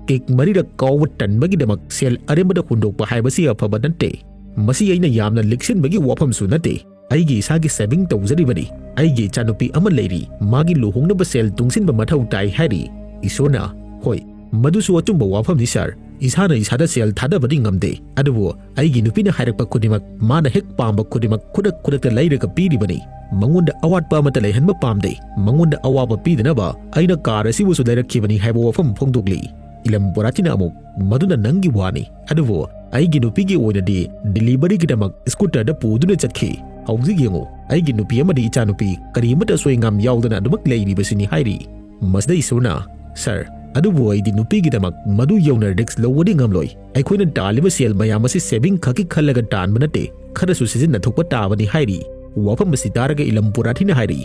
ꯀꯤꯛ ꯃꯔꯤꯔꯛ ꯀꯥꯎꯕ ꯇꯟꯕꯒꯤꯗꯃꯛ ꯁꯦꯜ ꯑꯔꯦꯝꯕꯗ ꯍꯨꯟꯗꯣꯛꯄ ꯍꯥꯏꯕꯁꯤ ꯑꯐꯕ ꯅꯠꯇꯦ꯫ ꯃꯁꯤ ꯑꯩꯅ ꯌꯥꯝꯅ ꯂꯤꯛꯁꯤꯟꯕꯒꯤ ꯋꯥꯐꯝꯁꯨ ꯅꯠꯇꯦ꯫ ꯑꯩꯒꯤ ꯏꯁꯥꯒꯤ ꯁꯦꯚꯤꯡ ꯇꯧꯖꯔꯤꯕꯅꯤ꯫ ꯑꯩꯒꯤ ꯏꯆꯥꯅꯨꯄꯤ ꯑꯃ ꯂꯩꯔꯤ꯫ ꯃꯥꯒꯤ ꯂꯨꯍꯣꯡꯅꯕ ꯁꯦꯜ ꯇꯨꯡꯁꯤꯟꯕ ꯃꯊꯧ ꯇꯥꯏ" ꯍꯥꯏꯔꯤ꯫ ꯏꯁꯣꯔꯅ, "ꯍꯣꯏ, ꯃꯗꯨꯁꯨ ꯑꯆꯨꯝꯕ ꯋꯥꯐꯝꯅꯤ ꯁꯥꯔ꯫ ꯏꯁꯥꯅ ꯏꯁꯥꯗ ꯁꯦꯜ ꯊꯥꯗꯕꯗꯤ ꯉꯝꯗꯦ꯫ ꯑꯗꯨꯕꯨ ꯑꯩꯒꯤ ꯅꯨꯄꯤꯅ ꯍꯥꯏꯔꯛꯄ ꯈꯨꯗꯤꯡꯃꯛ, ꯃꯥꯅ ꯍꯦꯛ ꯄꯥꯝꯕ ꯈꯨꯗꯤꯡꯃꯛ ꯈꯨꯗꯛ ꯈꯨꯗꯛꯇ ꯂꯩꯔꯒ ꯄꯤꯔꯤꯕꯅꯤ꯫ ꯃꯉꯣꯟꯗ ꯑꯋꯥꯠꯄ ꯑꯃꯠꯇ ꯂꯩꯍꯟꯕ ꯄꯥꯝꯗꯦ꯫ ꯃꯉꯣꯟꯗ ꯑꯋꯥꯕ ꯄꯤꯗꯅꯕ ꯑꯩꯅ ꯀꯥꯔ ꯑꯁꯤꯕꯨꯁꯨ ꯂꯩꯔꯛꯈꯤꯕꯅꯤ" ꯍꯥꯏꯕ ꯋꯥꯐꯝ ꯐꯣꯡꯗꯣꯛꯂꯤ꯫ ꯏꯂꯝ ꯄꯨꯔꯥꯊꯤꯅ ꯑꯃꯨꯛ, "ꯃꯗꯨꯅ ꯅꯪꯒꯤ ꯋꯥꯅꯤ꯫ ꯑꯗꯨꯕꯨ ꯑꯩꯒꯤ ꯅꯨꯄꯤꯒꯤ ꯑꯣꯏꯅꯗꯤ ꯗꯤꯂꯤꯚꯔꯤꯒꯤꯗꯃꯛ ꯁ꯭ꯀꯨꯇꯔꯗ ꯄꯨꯗꯨꯅ ꯆꯠꯈꯤ꯫ ꯍꯧꯖꯤꯛ ꯌꯦꯡꯉꯨ, ꯑꯩꯒꯤ ꯅꯨꯄꯤ ꯑꯃꯗꯤ ꯏꯆꯥꯅꯨꯄꯤ ꯀꯔꯤꯃꯠꯇ ꯑꯁꯣꯏ ꯑꯉꯥꯝ ꯌꯥꯎꯗꯅ ꯑꯗꯨꯃꯛ ꯂꯩꯔꯤꯕꯁꯤꯅꯤ" ꯍꯥꯏꯔꯤ꯫ ꯃꯁꯤꯗ ꯏꯁꯣꯔꯅ, "ꯁꯥꯔ, ꯑꯗꯨꯕꯨ ꯑꯩꯗꯤ ꯅꯨꯄꯤꯒꯤꯗꯃꯛ ꯃꯗꯨ ꯌꯧꯅ ꯔꯤꯛꯁ ꯂꯧꯕꯗꯤ ꯉꯝꯂꯣꯏ꯫ ꯑꯩꯈꯣꯏꯅ ꯇꯥꯜꯂꯤꯕ ꯁꯦꯜ ꯃꯌꯥꯝ ꯑꯁꯤ ꯁꯦꯚꯤꯡ ꯈꯛꯀꯤ ꯈꯜꯂꯒ ꯇꯥꯟꯕ ꯅꯠꯇꯦ, ꯈꯔꯁꯨ ꯁꯤꯖꯤꯟꯅꯊꯣꯛꯄ ꯇꯥꯕꯅꯤ" ꯍꯥꯏꯔꯤ꯫ ꯋꯥꯐꯝ ꯑꯁꯤ ꯇꯥꯔꯒ ꯏꯂꯝ ꯄꯨꯔꯥꯊꯤꯅ ꯍꯥꯏꯔꯤ,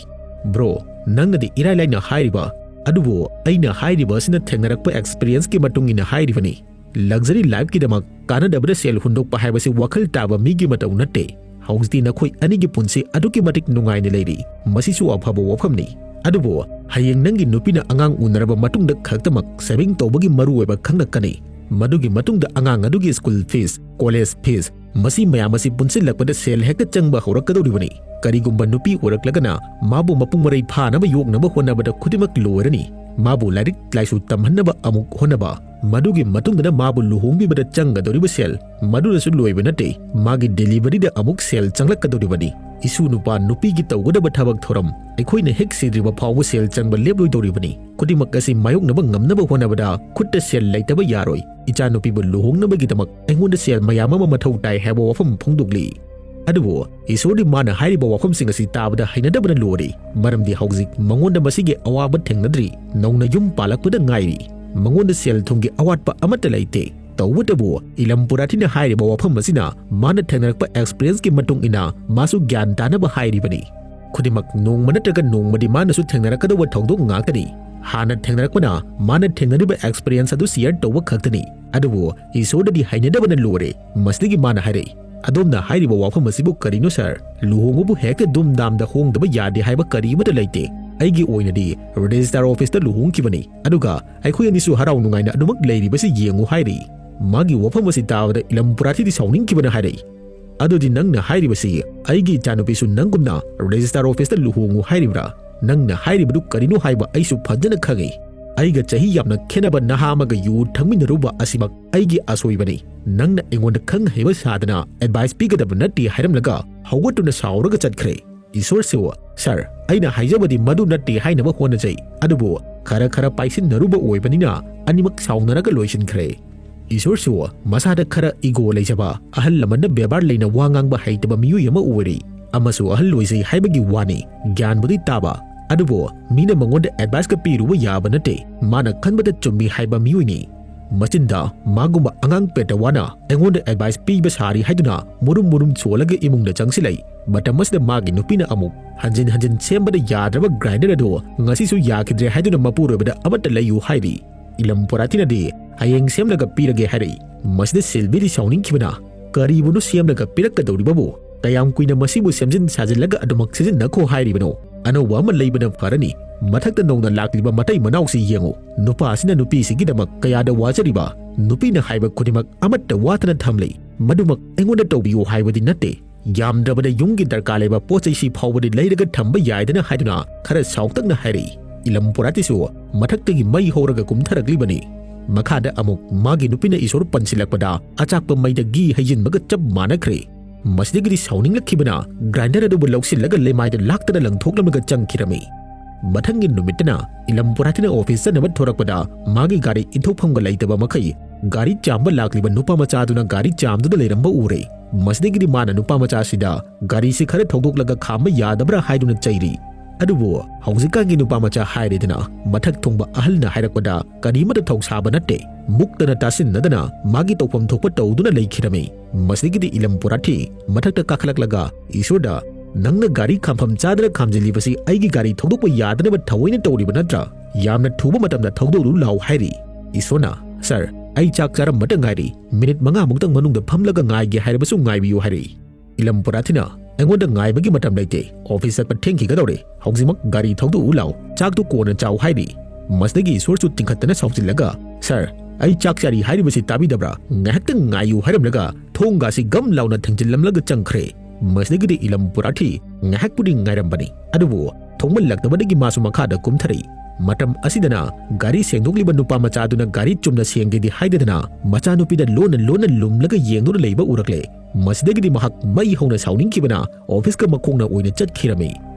"ꯕ꯭ꯔꯣ, ꯅꯪꯅꯗꯤ ꯏꯔꯥꯏ ꯂꯥꯏꯅ ꯍꯥꯏꯔꯤꯕ, ꯑꯗꯨꯕꯨ ꯑꯩꯅ ꯍꯥꯏꯔꯤꯕ ꯑꯁꯤꯅ ꯊꯦꯡꯅꯔꯛꯄ ꯑꯦꯛꯁꯄꯤꯔꯤꯌꯦꯟꯁꯀꯤ ꯃꯇꯨꯡ ꯏꯟꯅ ꯍꯥꯏꯔꯤꯕꯅꯤ꯫ ꯂꯛꯖꯔꯤ ꯂꯥꯏꯐꯀꯤꯗꯃꯛ ꯀꯥꯟꯅꯗꯕꯗ ꯁꯦꯜ ꯍꯨꯟꯗꯣꯛꯄ ꯍꯥꯏꯕꯁꯤ ꯋꯥꯈꯜ ꯇꯥꯕ ꯃꯤꯒꯤ ꯃꯇꯧ ꯅꯠꯇꯦ꯫ ꯍꯧꯖꯤꯛꯇꯤ ꯅꯈꯣꯏ ꯑꯅꯤꯒꯤ ꯄꯨꯟꯁꯤ ꯑꯗꯨꯛꯀꯤ ꯃꯇꯤꯛ ꯅꯨꯡꯉꯥꯏꯅ ꯂꯩꯔꯤ꯫ ꯃꯁꯤꯁꯨ ꯑꯐꯕ ꯋꯥꯐꯝꯅꯤ꯫ ꯑꯗꯨꯕꯨ ꯍꯌꯦꯡ ꯅꯪꯒꯤ ꯅꯨꯄꯤꯅ ꯑꯉꯥꯡ ꯎꯅꯔꯕ ꯃꯇꯨꯡꯗ ꯈꯛꯇꯃꯛ ꯁꯦꯚꯤꯡ ꯇꯧꯕꯒꯤ ꯃꯔꯨꯑꯣꯏꯕ ꯈꯪꯂꯛꯀꯅꯤ꯫ ꯃꯗꯨꯒꯤ ꯃꯇꯨꯡꯗ ꯑꯉꯥꯡ ꯑꯗꯨꯒꯤ ꯁ꯭ꯀꯨꯜ ꯐꯤꯁ, ꯀꯣꯂꯦꯖ ꯐꯤꯁ, ꯃꯁꯤ ꯃꯌꯥꯝ ꯑꯁꯤ ꯄꯨꯟꯁꯤꯜꯂꯛꯄꯗ ꯁꯦꯜ ꯍꯦꯛꯇ ꯆꯪꯕ ꯍꯧꯔꯛꯀꯗꯧꯔꯤꯕꯅꯤ꯫ ꯀꯔꯤꯒꯨꯝꯕ ꯅꯨꯄꯤ ꯑꯣꯏꯔꯛꯂꯒꯅ ꯃꯥꯕꯨ ꯃꯄꯨꯡ ꯃꯔꯩ ꯐꯥꯅꯕ ꯌꯣꯛꯅꯕ ꯍꯣꯠꯅꯕꯗ ꯈꯨꯗꯤꯡꯃꯛ ꯂꯣꯏꯔꯅꯤ꯫ ꯃꯥꯕꯨ ꯂꯥꯏꯔꯤꯛ ꯂꯥꯏꯁꯨ ꯇꯝꯍꯟꯅꯕ ꯑꯃꯨꯛ ꯍꯣꯠꯅꯕ, ꯃꯗꯨꯒꯤ ꯃꯇꯨꯡꯗꯅ ꯃꯥꯕꯨ ꯂꯨꯍꯣꯡꯕꯤꯕꯗ ꯆꯪꯒꯗꯧꯔꯤꯕ ꯁꯦꯜ, ꯃꯗꯨꯅꯁꯨ ꯂꯣꯏꯕ ꯅꯠꯇꯦ, ꯃꯥꯒꯤ ꯗꯦꯂꯤꯚꯔꯤꯗ ꯑꯃꯨꯛ ꯁꯦꯜ ꯆꯪꯂꯛꯀꯗꯧꯔꯤꯕꯅꯤ꯫ ꯏꯁꯨ ꯅꯨꯄꯥ ꯅꯨꯄꯤꯒꯤ ꯇꯧꯒꯗꯕ ꯊꯕꯛ ꯊꯧꯔꯝ ꯑꯩꯈꯣꯏꯅ ꯍꯦꯛ ꯁꯤꯗ꯭ꯔꯤꯕ ꯐꯥꯎꯕ ꯁꯦꯜ ꯆꯪꯕ ꯂꯦꯞꯂꯣꯏꯗꯧꯔꯤꯕꯅꯤ꯫ ꯈꯨꯗꯤꯡꯃꯛ ꯑꯁꯤ ꯃꯥꯌꯣꯛꯅꯕ ꯉꯝꯅꯕ ꯍꯣꯠꯅꯕꯗ ꯈꯨꯠꯇ ꯁꯦꯜ ꯂꯩꯇꯕ ꯌꯥꯔꯣꯏ꯫ ꯏꯆꯥꯅꯨꯄꯤꯕꯨ ꯂꯨꯍꯣꯡꯅꯕꯒꯤꯗꯃꯛ ꯑꯩꯉꯣꯟꯗ ꯁꯦꯜ ꯃꯌꯥꯝ ꯑꯃ ꯃꯊꯧ ꯇꯥꯏ" ꯍꯥꯏꯕ ꯋꯥꯐꯝ ꯐꯣꯡꯗꯣꯛꯂꯤ꯫ ꯑꯗꯨꯕꯨ ꯏꯁꯣꯔꯗꯤ ꯃꯥꯅ ꯍꯥꯏꯔꯤꯕ ꯋꯥꯐꯝꯁꯤꯡ ꯑꯁꯤ ꯇꯥꯕꯗ ꯍꯩꯅꯗꯕꯅ ꯂꯣꯏꯔꯦ, ꯃꯔꯝꯗꯤ ꯍꯧꯖꯤꯛ ꯃꯉꯣꯟꯗ ꯃꯁꯤꯒꯤ ꯑꯋꯥꯕ ꯊꯦꯡꯅꯗ꯭ꯔꯤ, ꯅꯧꯅ ꯌꯨꯝ ꯄꯥꯜꯂꯛꯄꯗ ꯉꯥꯏꯔꯤ꯫ ꯃꯉꯣꯟꯗ ꯁꯦꯜ ꯊꯨꯝꯒꯤ ꯑꯋꯥꯠꯄ ꯑꯃꯠꯇ ꯂꯩꯇꯦ꯫ ꯇꯧꯕꯇꯕꯨ ꯏꯂꯝ ꯄꯨꯔꯥꯊꯤꯅ ꯍꯥꯏꯔꯤꯕ ꯋꯥꯐꯝ ꯑꯁꯤꯅ ꯃꯥꯅ ꯊꯦꯡꯅꯔꯛꯄ ꯑꯦꯛꯁꯄꯤꯔꯤꯌꯦꯟꯁꯀꯤ ꯃꯇꯨꯡ ꯏꯟꯅ ꯃꯥꯁꯨ ꯒ꯭ꯌꯥꯟ ꯇꯥꯅꯕ ꯍꯥꯏꯔꯤꯕꯅꯤ꯫ ꯈꯨꯗꯤꯡꯃꯛ ꯅꯣꯡꯃ ꯅꯠꯇ꯭ꯔꯒ ꯅꯣꯡꯃꯗꯤ ꯃꯥꯅꯁꯨ ꯊꯦꯡꯅꯔꯛꯀꯗꯧꯕ ꯊꯧꯗꯣꯛ ꯉꯥꯛꯇꯅꯤ꯫ ꯍꯥꯟꯅ ꯊꯦꯡꯅꯔꯛꯄꯅ ꯃꯥꯅ ꯊꯦꯡꯅꯔꯤꯕ ꯑꯦꯛꯁꯄꯤꯔꯤꯌꯦꯟꯁ ꯑꯗꯨ ꯁꯤꯌꯔ ꯇꯧꯕ ꯈꯛꯇꯅꯤ꯫ ꯑꯗꯨꯕꯨ ꯏꯁꯣꯔꯗꯗꯤ ꯍꯩꯅꯗꯕꯅ ꯂꯣꯏꯔꯦ꯫ ꯃꯁꯤꯗꯒꯤ ꯃꯥꯅ ꯍꯥꯏꯔꯛꯏ, "ꯑꯗꯣꯝꯅ ꯍꯥꯏꯔꯤꯕ ꯋꯥꯐꯝ ꯑꯁꯤꯕꯨ ꯀꯔꯤꯅꯣ ꯁꯥꯔ? ꯂꯨꯍꯣꯡꯕꯕꯨ ꯍꯦꯛꯇ ꯗꯨꯝꯗꯥꯝꯗ ꯍꯣꯡꯗꯕ ꯌꯥꯗꯦ ꯍꯥꯏꯕ ꯀꯔꯤꯃꯠꯇ ꯂꯩꯇꯦ꯫ ꯑꯩꯒꯤ ꯑꯣꯏꯅꯗꯤ ꯔꯦꯖꯤꯁꯇꯥꯔ ꯑꯣꯐꯤꯁꯇ ꯂꯨꯍꯣꯡꯈꯤꯕꯅꯤ, ꯑꯗꯨꯒ ꯑꯩꯈꯣꯏ ꯑꯅꯤꯁꯨ ꯍꯔꯥꯎ ꯅꯨꯡꯉꯥꯏꯅ ꯑꯗꯨꯃꯛ ꯂꯩꯔꯤꯕꯁꯤ ꯌꯦꯡꯉꯨ" ꯍꯥꯏꯔꯤ꯫ ꯃꯥꯒꯤ ꯋꯥꯐꯝ ꯑꯁꯤ ꯇꯥꯕꯗ ꯏꯂꯝ ꯄꯨꯔꯥꯊꯤꯗꯤ ꯁꯥꯎꯅꯤꯡꯈꯤꯕꯅ ꯍꯥꯏꯔꯛꯏ, "ꯑꯗꯨꯗꯤ ꯅꯪꯅ ꯍꯥꯏꯔꯤꯕꯁꯤ ꯑꯩꯒꯤ ꯏꯆꯥꯅꯨꯄꯤꯁꯨ ꯅꯪꯒꯨꯝꯅ ꯔꯦꯖꯤꯁꯇꯥꯔ ꯑꯣꯐꯤꯁꯇ ꯂꯨꯍꯣꯡꯉꯨ ꯍꯥꯏꯔꯤꯕ꯭ꯔꯥ? ꯅꯪꯅ ꯍꯥꯏꯔꯤꯕꯗꯨ ꯀꯔꯤꯅꯣ ꯍꯥꯏꯕ ꯑꯩꯁꯨ ꯐꯖꯅ ꯈꯪꯏ꯫ ꯑꯩꯒ ꯆꯍꯤ ꯌꯥꯝꯅ ꯈꯦꯠꯅꯕ ꯅꯍꯥ ꯑꯃꯒ ꯌꯨ ꯊꯛꯃꯤꯟꯅꯔꯨꯕ ꯑꯁꯤꯃꯛ ꯑꯩꯒꯤ ꯑꯁꯣꯏꯕꯅꯤ꯫ ꯅꯪꯅ ꯑꯩꯉꯣꯟꯗ ꯈꯪ ꯍꯩꯕ ꯁꯥꯗꯅ ꯑꯦꯗꯚꯥꯏꯁ ꯄꯤꯒꯗꯕ ꯅꯠꯇꯦ" ꯍꯥꯏꯔꯝꯂꯒ ꯍꯧꯒꯠꯇꯨꯅ ꯁꯥꯎꯔꯒ ꯆꯠꯈ꯭ꯔꯦ꯫ ꯏꯁꯣꯔꯁꯨ, "ꯁꯥꯔ, ꯑꯩꯅ ꯍꯥꯏꯖꯕꯗꯤ ꯃꯗꯨ ꯅꯠꯇꯦ" ꯍꯥꯏꯅꯕ ꯍꯣꯠꯅꯖꯩ, ꯑꯗꯨꯕꯨ ꯈꯔ ꯈꯔ ꯄꯥꯏꯁꯤꯟꯅꯔꯨꯕ ꯑꯣꯏꯕꯅꯤꯅ ꯑꯅꯤꯃꯛ ꯁꯥꯎꯅꯔꯒ ꯂꯣꯏꯁꯤꯟꯈ꯭ꯔꯦ꯫ ꯏꯁꯣꯔꯁꯨ ꯃꯁꯥꯗ ꯈꯔ ꯏꯒꯣ ꯂꯩꯖꯕ, ꯑꯍꯜ ꯂꯃꯟꯅ ꯕꯦꯕꯥꯔ ꯂꯩꯅ ꯋꯥ ꯉꯥꯡꯕ ꯍꯩꯇꯕ ꯃꯤꯑꯣꯏ ꯑꯃ ꯑꯣꯏꯔꯤ꯫ ꯑꯃꯁꯨ ꯑꯍꯜ ꯑꯣꯏꯖꯩ ꯍꯥꯏꯕꯒꯤ ꯋꯥꯅꯤ, ꯒ꯭ꯌꯥꯟꯕꯨꯗꯤ ꯇꯥꯕ, ꯑꯗꯨꯕꯨ ꯃꯤꯅ ꯃꯉꯣꯟꯗ ꯑꯦꯗꯚꯥꯏꯁꯀ ꯄꯤꯔꯨꯕ ꯌꯥꯕ ꯅꯠꯇꯦ꯫ ꯃꯥꯅ ꯈꯟꯕꯗ ꯆꯨꯝꯃꯤ ꯍꯥꯏꯕ ꯃꯤꯑꯣꯏꯅꯤ꯫ ꯃꯆꯤꯟꯗ ꯃꯥꯒꯨꯝꯕ ꯑꯉꯥꯡ ꯄꯦꯇꯋꯥꯅ ꯑꯩꯉꯣꯟꯗ ꯑꯦꯗꯚꯥꯏꯁ ꯄꯤꯕ ꯁꯥꯔꯤ ꯍꯥꯏꯗꯨꯅ ꯃꯨꯔꯨꯝ ꯃꯨꯔꯨꯝ ꯁꯣꯜꯂꯒ ꯏꯃꯨꯡꯗ ꯆꯪꯁꯤꯜꯂꯛꯏ꯫ ꯃꯇꯝ ꯑꯁꯤꯗ ꯃꯥꯒꯤ ꯅꯨꯄꯤꯅ ꯑꯃꯨꯛ ꯍꯟꯖꯤꯟ ꯍꯟꯖꯤꯟ ꯁꯦꯝꯕꯗ ꯌꯥꯗ꯭ꯔꯕ ꯒ꯭ꯔꯥꯏꯟꯗꯔ ꯑꯗꯨ ꯉꯁꯤꯁꯨ ꯌꯥꯈꯤꯗ꯭ꯔꯦ ꯍꯥꯏꯗꯨꯅ ꯃꯄꯨꯔꯣꯏꯕꯗ ꯑꯃꯠꯇ ꯂꯩꯌꯨ ꯍꯥꯏꯔꯤ꯫ ꯏꯂꯝ ꯄꯨꯔꯥꯊꯤꯅꯗꯤ ꯍꯌꯦꯡ ꯁꯦꯝꯂꯒ ꯄꯤꯔꯒꯦ ꯍꯥꯏꯔꯛꯏ꯫ ꯃꯁꯤꯗ ꯁꯤꯜꯚꯤꯗꯤ ꯁꯥꯎꯅꯤꯡꯈꯤꯕꯅ, "ꯀꯔꯤꯕꯨꯅꯣ ꯁꯦꯝꯂꯒ ꯄꯤꯔꯛꯀꯗꯧꯔꯤꯕꯕꯨ? ꯀꯌꯥꯝ ꯀꯨꯏꯅ ꯃꯁꯤꯕꯨ ꯁꯦꯝꯖꯤꯟ ꯁꯥꯖꯤꯜꯂꯒ ꯑꯗꯨꯃꯛ ꯁꯤꯖꯤꯟꯅꯈꯣ ꯍꯥꯏꯔꯤꯕꯅꯣ? ꯑꯅꯧꯕ ꯑꯃ ꯂꯩꯕꯅ ꯐꯔꯅꯤ꯫ ꯃꯊꯛꯇ ꯅꯧꯅ ꯂꯥꯛꯂꯤꯕ ꯃꯇꯩ ꯃꯅꯥꯎꯁꯤ ꯌꯦꯡꯉꯨ꯫ ꯅꯨꯄꯥꯁꯤꯅ ꯅꯨꯄꯤꯁꯤꯒꯤꯗꯃꯛ ꯀꯌꯥꯗ ꯋꯥꯖꯔꯤꯕ꯫ ꯅꯨꯄꯤꯅ ꯍꯥꯏꯕ ꯈꯨꯗꯤꯡꯃꯛ ꯑꯃꯠꯇ ꯋꯥꯠꯇꯅ ꯊꯝꯂꯤ꯫ ꯃꯗꯨꯃꯛ ꯑꯩꯉꯣꯟꯗ ꯇꯧꯕꯤꯌꯨ ꯍꯥꯏꯕꯗꯤ ꯅꯠꯇꯦ꯫ ꯌꯥꯝꯗ꯭ꯔꯕꯗ ꯌꯨꯝꯒꯤ ꯗꯔꯀꯥꯔ ꯂꯩꯕ ꯄꯣꯠ ꯆꯩꯁꯤ ꯐꯥꯎꯕꯗꯤ ꯂꯩꯔꯒ ꯊꯝꯕ ꯌꯥꯏꯗꯅ" ꯍꯥꯏꯗꯨꯅ ꯈꯔ ꯁꯥꯎꯇꯛꯅ ꯍꯥꯏꯔꯛꯏ꯫ ꯏꯂꯝ ꯄꯨꯔꯥꯇꯤꯁꯨ ꯃꯊꯛꯇꯒꯤ ꯃꯩ ꯍꯧꯔꯒ ꯀꯨꯝꯊꯔꯛꯂꯤꯕꯅꯤ꯫ ꯃꯈꯥꯗ ꯑꯃꯨꯛ ꯃꯥꯒꯤ ꯅꯨꯄꯤꯅ ꯏꯁꯣꯔ ꯄꯟꯁꯤꯜꯂꯛꯄꯗ ꯑꯆꯥꯛꯄ ꯃꯩꯗ ꯘꯤ ꯍꯩꯖꯤꯟꯕꯒ ꯆꯞ ꯃꯥꯟꯅꯈ꯭ꯔꯦ꯫ ꯃꯁꯤꯗꯒꯤꯗꯤ ꯁꯥꯎꯅꯤꯡꯂꯛꯈꯤꯕꯅ ꯒ꯭ꯔꯥꯏꯟꯗꯔ ꯑꯗꯨꯕꯨ ꯂꯧꯁꯤꯜꯂꯒ ꯂꯩꯃꯥꯏꯗ ꯂꯥꯛꯇꯅ ꯂꯪꯊꯣꯛꯂꯝꯂꯒ ꯆꯪꯈꯤꯔꯝꯃꯤ꯫ ꯃꯊꯪꯒꯤ ꯅꯨꯃꯤꯠꯇꯅ ꯏꯂꯝ ꯄꯨꯔꯥꯇꯤꯅ ꯑꯣꯐꯤꯁ ꯆꯠꯅꯕ ꯊꯣꯔꯛꯄꯗ ꯃꯥꯒꯤ ꯒꯥꯔꯤ ꯏꯟꯊꯣꯛꯐꯝꯒ ꯂꯩꯇꯕ ꯃꯈꯩ ꯒꯥꯔꯤ ꯆꯥꯝꯕ ꯂꯥꯛꯂꯤꯕ ꯅꯨꯄꯥ ꯃꯆꯥꯗꯨꯅ ꯒꯥꯔꯤ ꯆꯥꯝꯗꯨꯅ ꯂꯩꯔꯝꯕ ꯎꯔꯦ꯫ ꯃꯁꯤꯗꯒꯤꯗꯤ ꯃꯥꯅ ꯅꯨꯄꯥ ꯃꯆꯥꯁꯤꯗ ꯒꯥꯔꯤꯁꯤ ꯈꯔ ꯊꯧꯗꯣꯛꯂꯒ ꯈꯥꯝꯕ ꯌꯥꯗꯕ꯭ꯔꯥ ꯍꯥꯏꯗꯨꯅ ꯆꯩꯔꯤ꯫ ꯑꯗꯨꯕꯨ ꯍꯧꯖꯤꯛꯀꯥꯟꯒꯤ ꯅꯨꯄꯥ ꯃꯆꯥ ꯍꯥꯏꯔꯦꯗꯅ, ꯃꯊꯛ ꯊꯣꯡꯕ ꯑꯍꯜꯅ ꯍꯥꯏꯔꯛꯄꯗ ꯀꯔꯤꯃꯠꯇ ꯊꯧꯁꯥꯕ ꯅꯠꯇꯦ꯫ ꯃꯨꯛꯇꯅ ꯇꯥꯁꯤꯟꯅꯗꯅ ꯃꯥꯒꯤ ꯇꯧꯐꯝ ꯊꯣꯛꯄ ꯇꯧꯗꯨꯅ ꯂꯩꯈꯤꯔꯝꯃꯤ꯫ ꯃꯁꯤꯗꯒꯤꯗꯤ ꯏꯂꯝ ꯄꯨꯔꯥꯊꯤ ꯃꯊꯛꯇ ꯀꯥꯈꯠꯂꯛꯂꯒ ꯏꯁꯣꯔꯗ, "ꯅꯪꯅ ꯒꯥꯔꯤ ꯈꯥꯝꯐꯝ ꯆꯥꯗꯅ ꯈꯥꯝꯖꯤꯜꯂꯤꯕꯁꯤ ꯑꯩꯒꯤ ꯒꯥꯔꯤ ꯊꯧꯗꯣꯛꯄ ꯌꯥꯗꯅꯕ ꯊꯑꯣꯏꯅ ꯇꯧꯔꯤꯕ ꯅꯠꯇ꯭ꯔꯥ? ꯌꯥꯝꯅ ꯊꯨꯕ ꯃꯇꯝꯗ ꯊꯧꯗꯣꯛꯂꯨ ꯂꯥꯎ" ꯍꯥꯏꯔꯤ꯫ ꯏꯁꯣꯔꯅ, "ꯁꯥꯔ, ꯑꯩ ꯆꯥꯛ ꯆꯥꯔꯝꯕꯇ ꯉꯥꯏꯔꯤ, ꯃꯤꯅꯤꯠ ꯃꯉꯥꯃꯨꯛꯇꯪ ꯃꯅꯨꯡꯗ ꯐꯝꯂꯒ ꯉꯥꯏꯒꯦ ꯍꯥꯏꯔꯕꯁꯨ ꯉꯥꯏꯕꯤꯌꯨ" ꯍꯥꯏꯔꯤ꯫ ꯏꯂꯝ ꯄꯨꯔꯥꯊꯤꯅ, "ꯑꯩꯉꯣꯟꯗ ꯉꯥꯏꯕꯒꯤ ꯃꯇꯝ ꯂꯩꯇꯦ, ꯑꯣꯐꯤꯁ ꯆꯠꯄ ꯊꯦꯡꯈꯤꯒꯗꯧꯔꯦ, ꯍꯧꯖꯤꯛꯃꯛ ꯒꯥꯔꯤ ꯊꯧꯗꯣꯛꯎ ꯂꯥꯎ, ꯆꯥꯛꯇꯨ ꯀꯣꯟꯅ ꯆꯥꯎ" ꯍꯥꯏꯔꯤ꯫ ꯃꯁꯤꯗꯒꯤ ꯏꯁꯣꯔꯁꯨ ꯆꯤꯡꯈꯠꯇꯅ ꯁꯥꯎꯖꯤꯜꯂꯒ, "ꯁꯥꯔ, ꯑꯩ ꯆꯥꯛ ꯆꯥꯔꯤ ꯍꯥꯏꯔꯤꯕꯁꯤ ꯇꯥꯕꯤꯗꯕ꯭ꯔꯥ? ꯉꯥꯏꯍꯥꯛꯇꯪ ꯉꯥꯏꯌꯨ" ꯍꯥꯏꯔꯝꯂꯒ ꯊꯣꯡꯒꯥꯁꯤ ꯒꯝ ꯂꯥꯎꯅ ꯊꯤꯡꯖꯤꯜꯂꯝꯂꯒ ꯆꯪꯈ꯭ꯔꯦ꯫ ꯃꯁꯤꯗꯒꯤꯗꯤ ꯏꯂꯝ ꯄꯨꯔꯥꯊꯤ ꯉꯥꯏꯍꯥꯛꯄꯨꯗꯤ ꯉꯥꯏꯔꯝꯕꯅꯤ, ꯑꯗꯨꯕꯨ ꯊꯣꯡꯃꯜꯂꯛꯇꯕꯗꯒꯤ ꯃꯥꯁꯨ ꯃꯈꯥꯗ ꯀꯨꯝꯊꯔꯛꯏ꯫ ꯃꯇꯝ ꯑꯁꯤꯗꯅ ꯒꯥꯔꯤ ꯁꯦꯡꯗꯣꯛꯂꯤꯕ ꯅꯨꯄꯥ ꯃꯆꯥꯗꯨꯅ ꯒꯥꯔꯤ ꯆꯨꯝꯅ ꯁꯦꯡꯒꯦꯗꯤ ꯍꯥꯏꯗꯗꯅ ꯃꯆꯥꯅꯨꯄꯤꯗ ꯂꯣꯟꯅ ꯂꯣꯟꯅ ꯂꯨꯝꯂꯒ ꯌꯦꯡꯗꯨꯅ ꯂꯩꯕ ꯎꯔꯛꯂꯦ꯫ ꯃꯁꯤꯗꯒꯤꯗꯤ ꯃꯍꯥꯛ ꯃꯩ ꯍꯧꯅ ꯁꯥꯎꯅꯤꯡꯈꯤꯕꯅ ꯑꯣꯐꯤꯁꯀ ꯃꯈꯣꯡꯅ ꯑꯣꯏꯅ ꯆꯠꯈꯤꯔꯝꯃꯤ꯫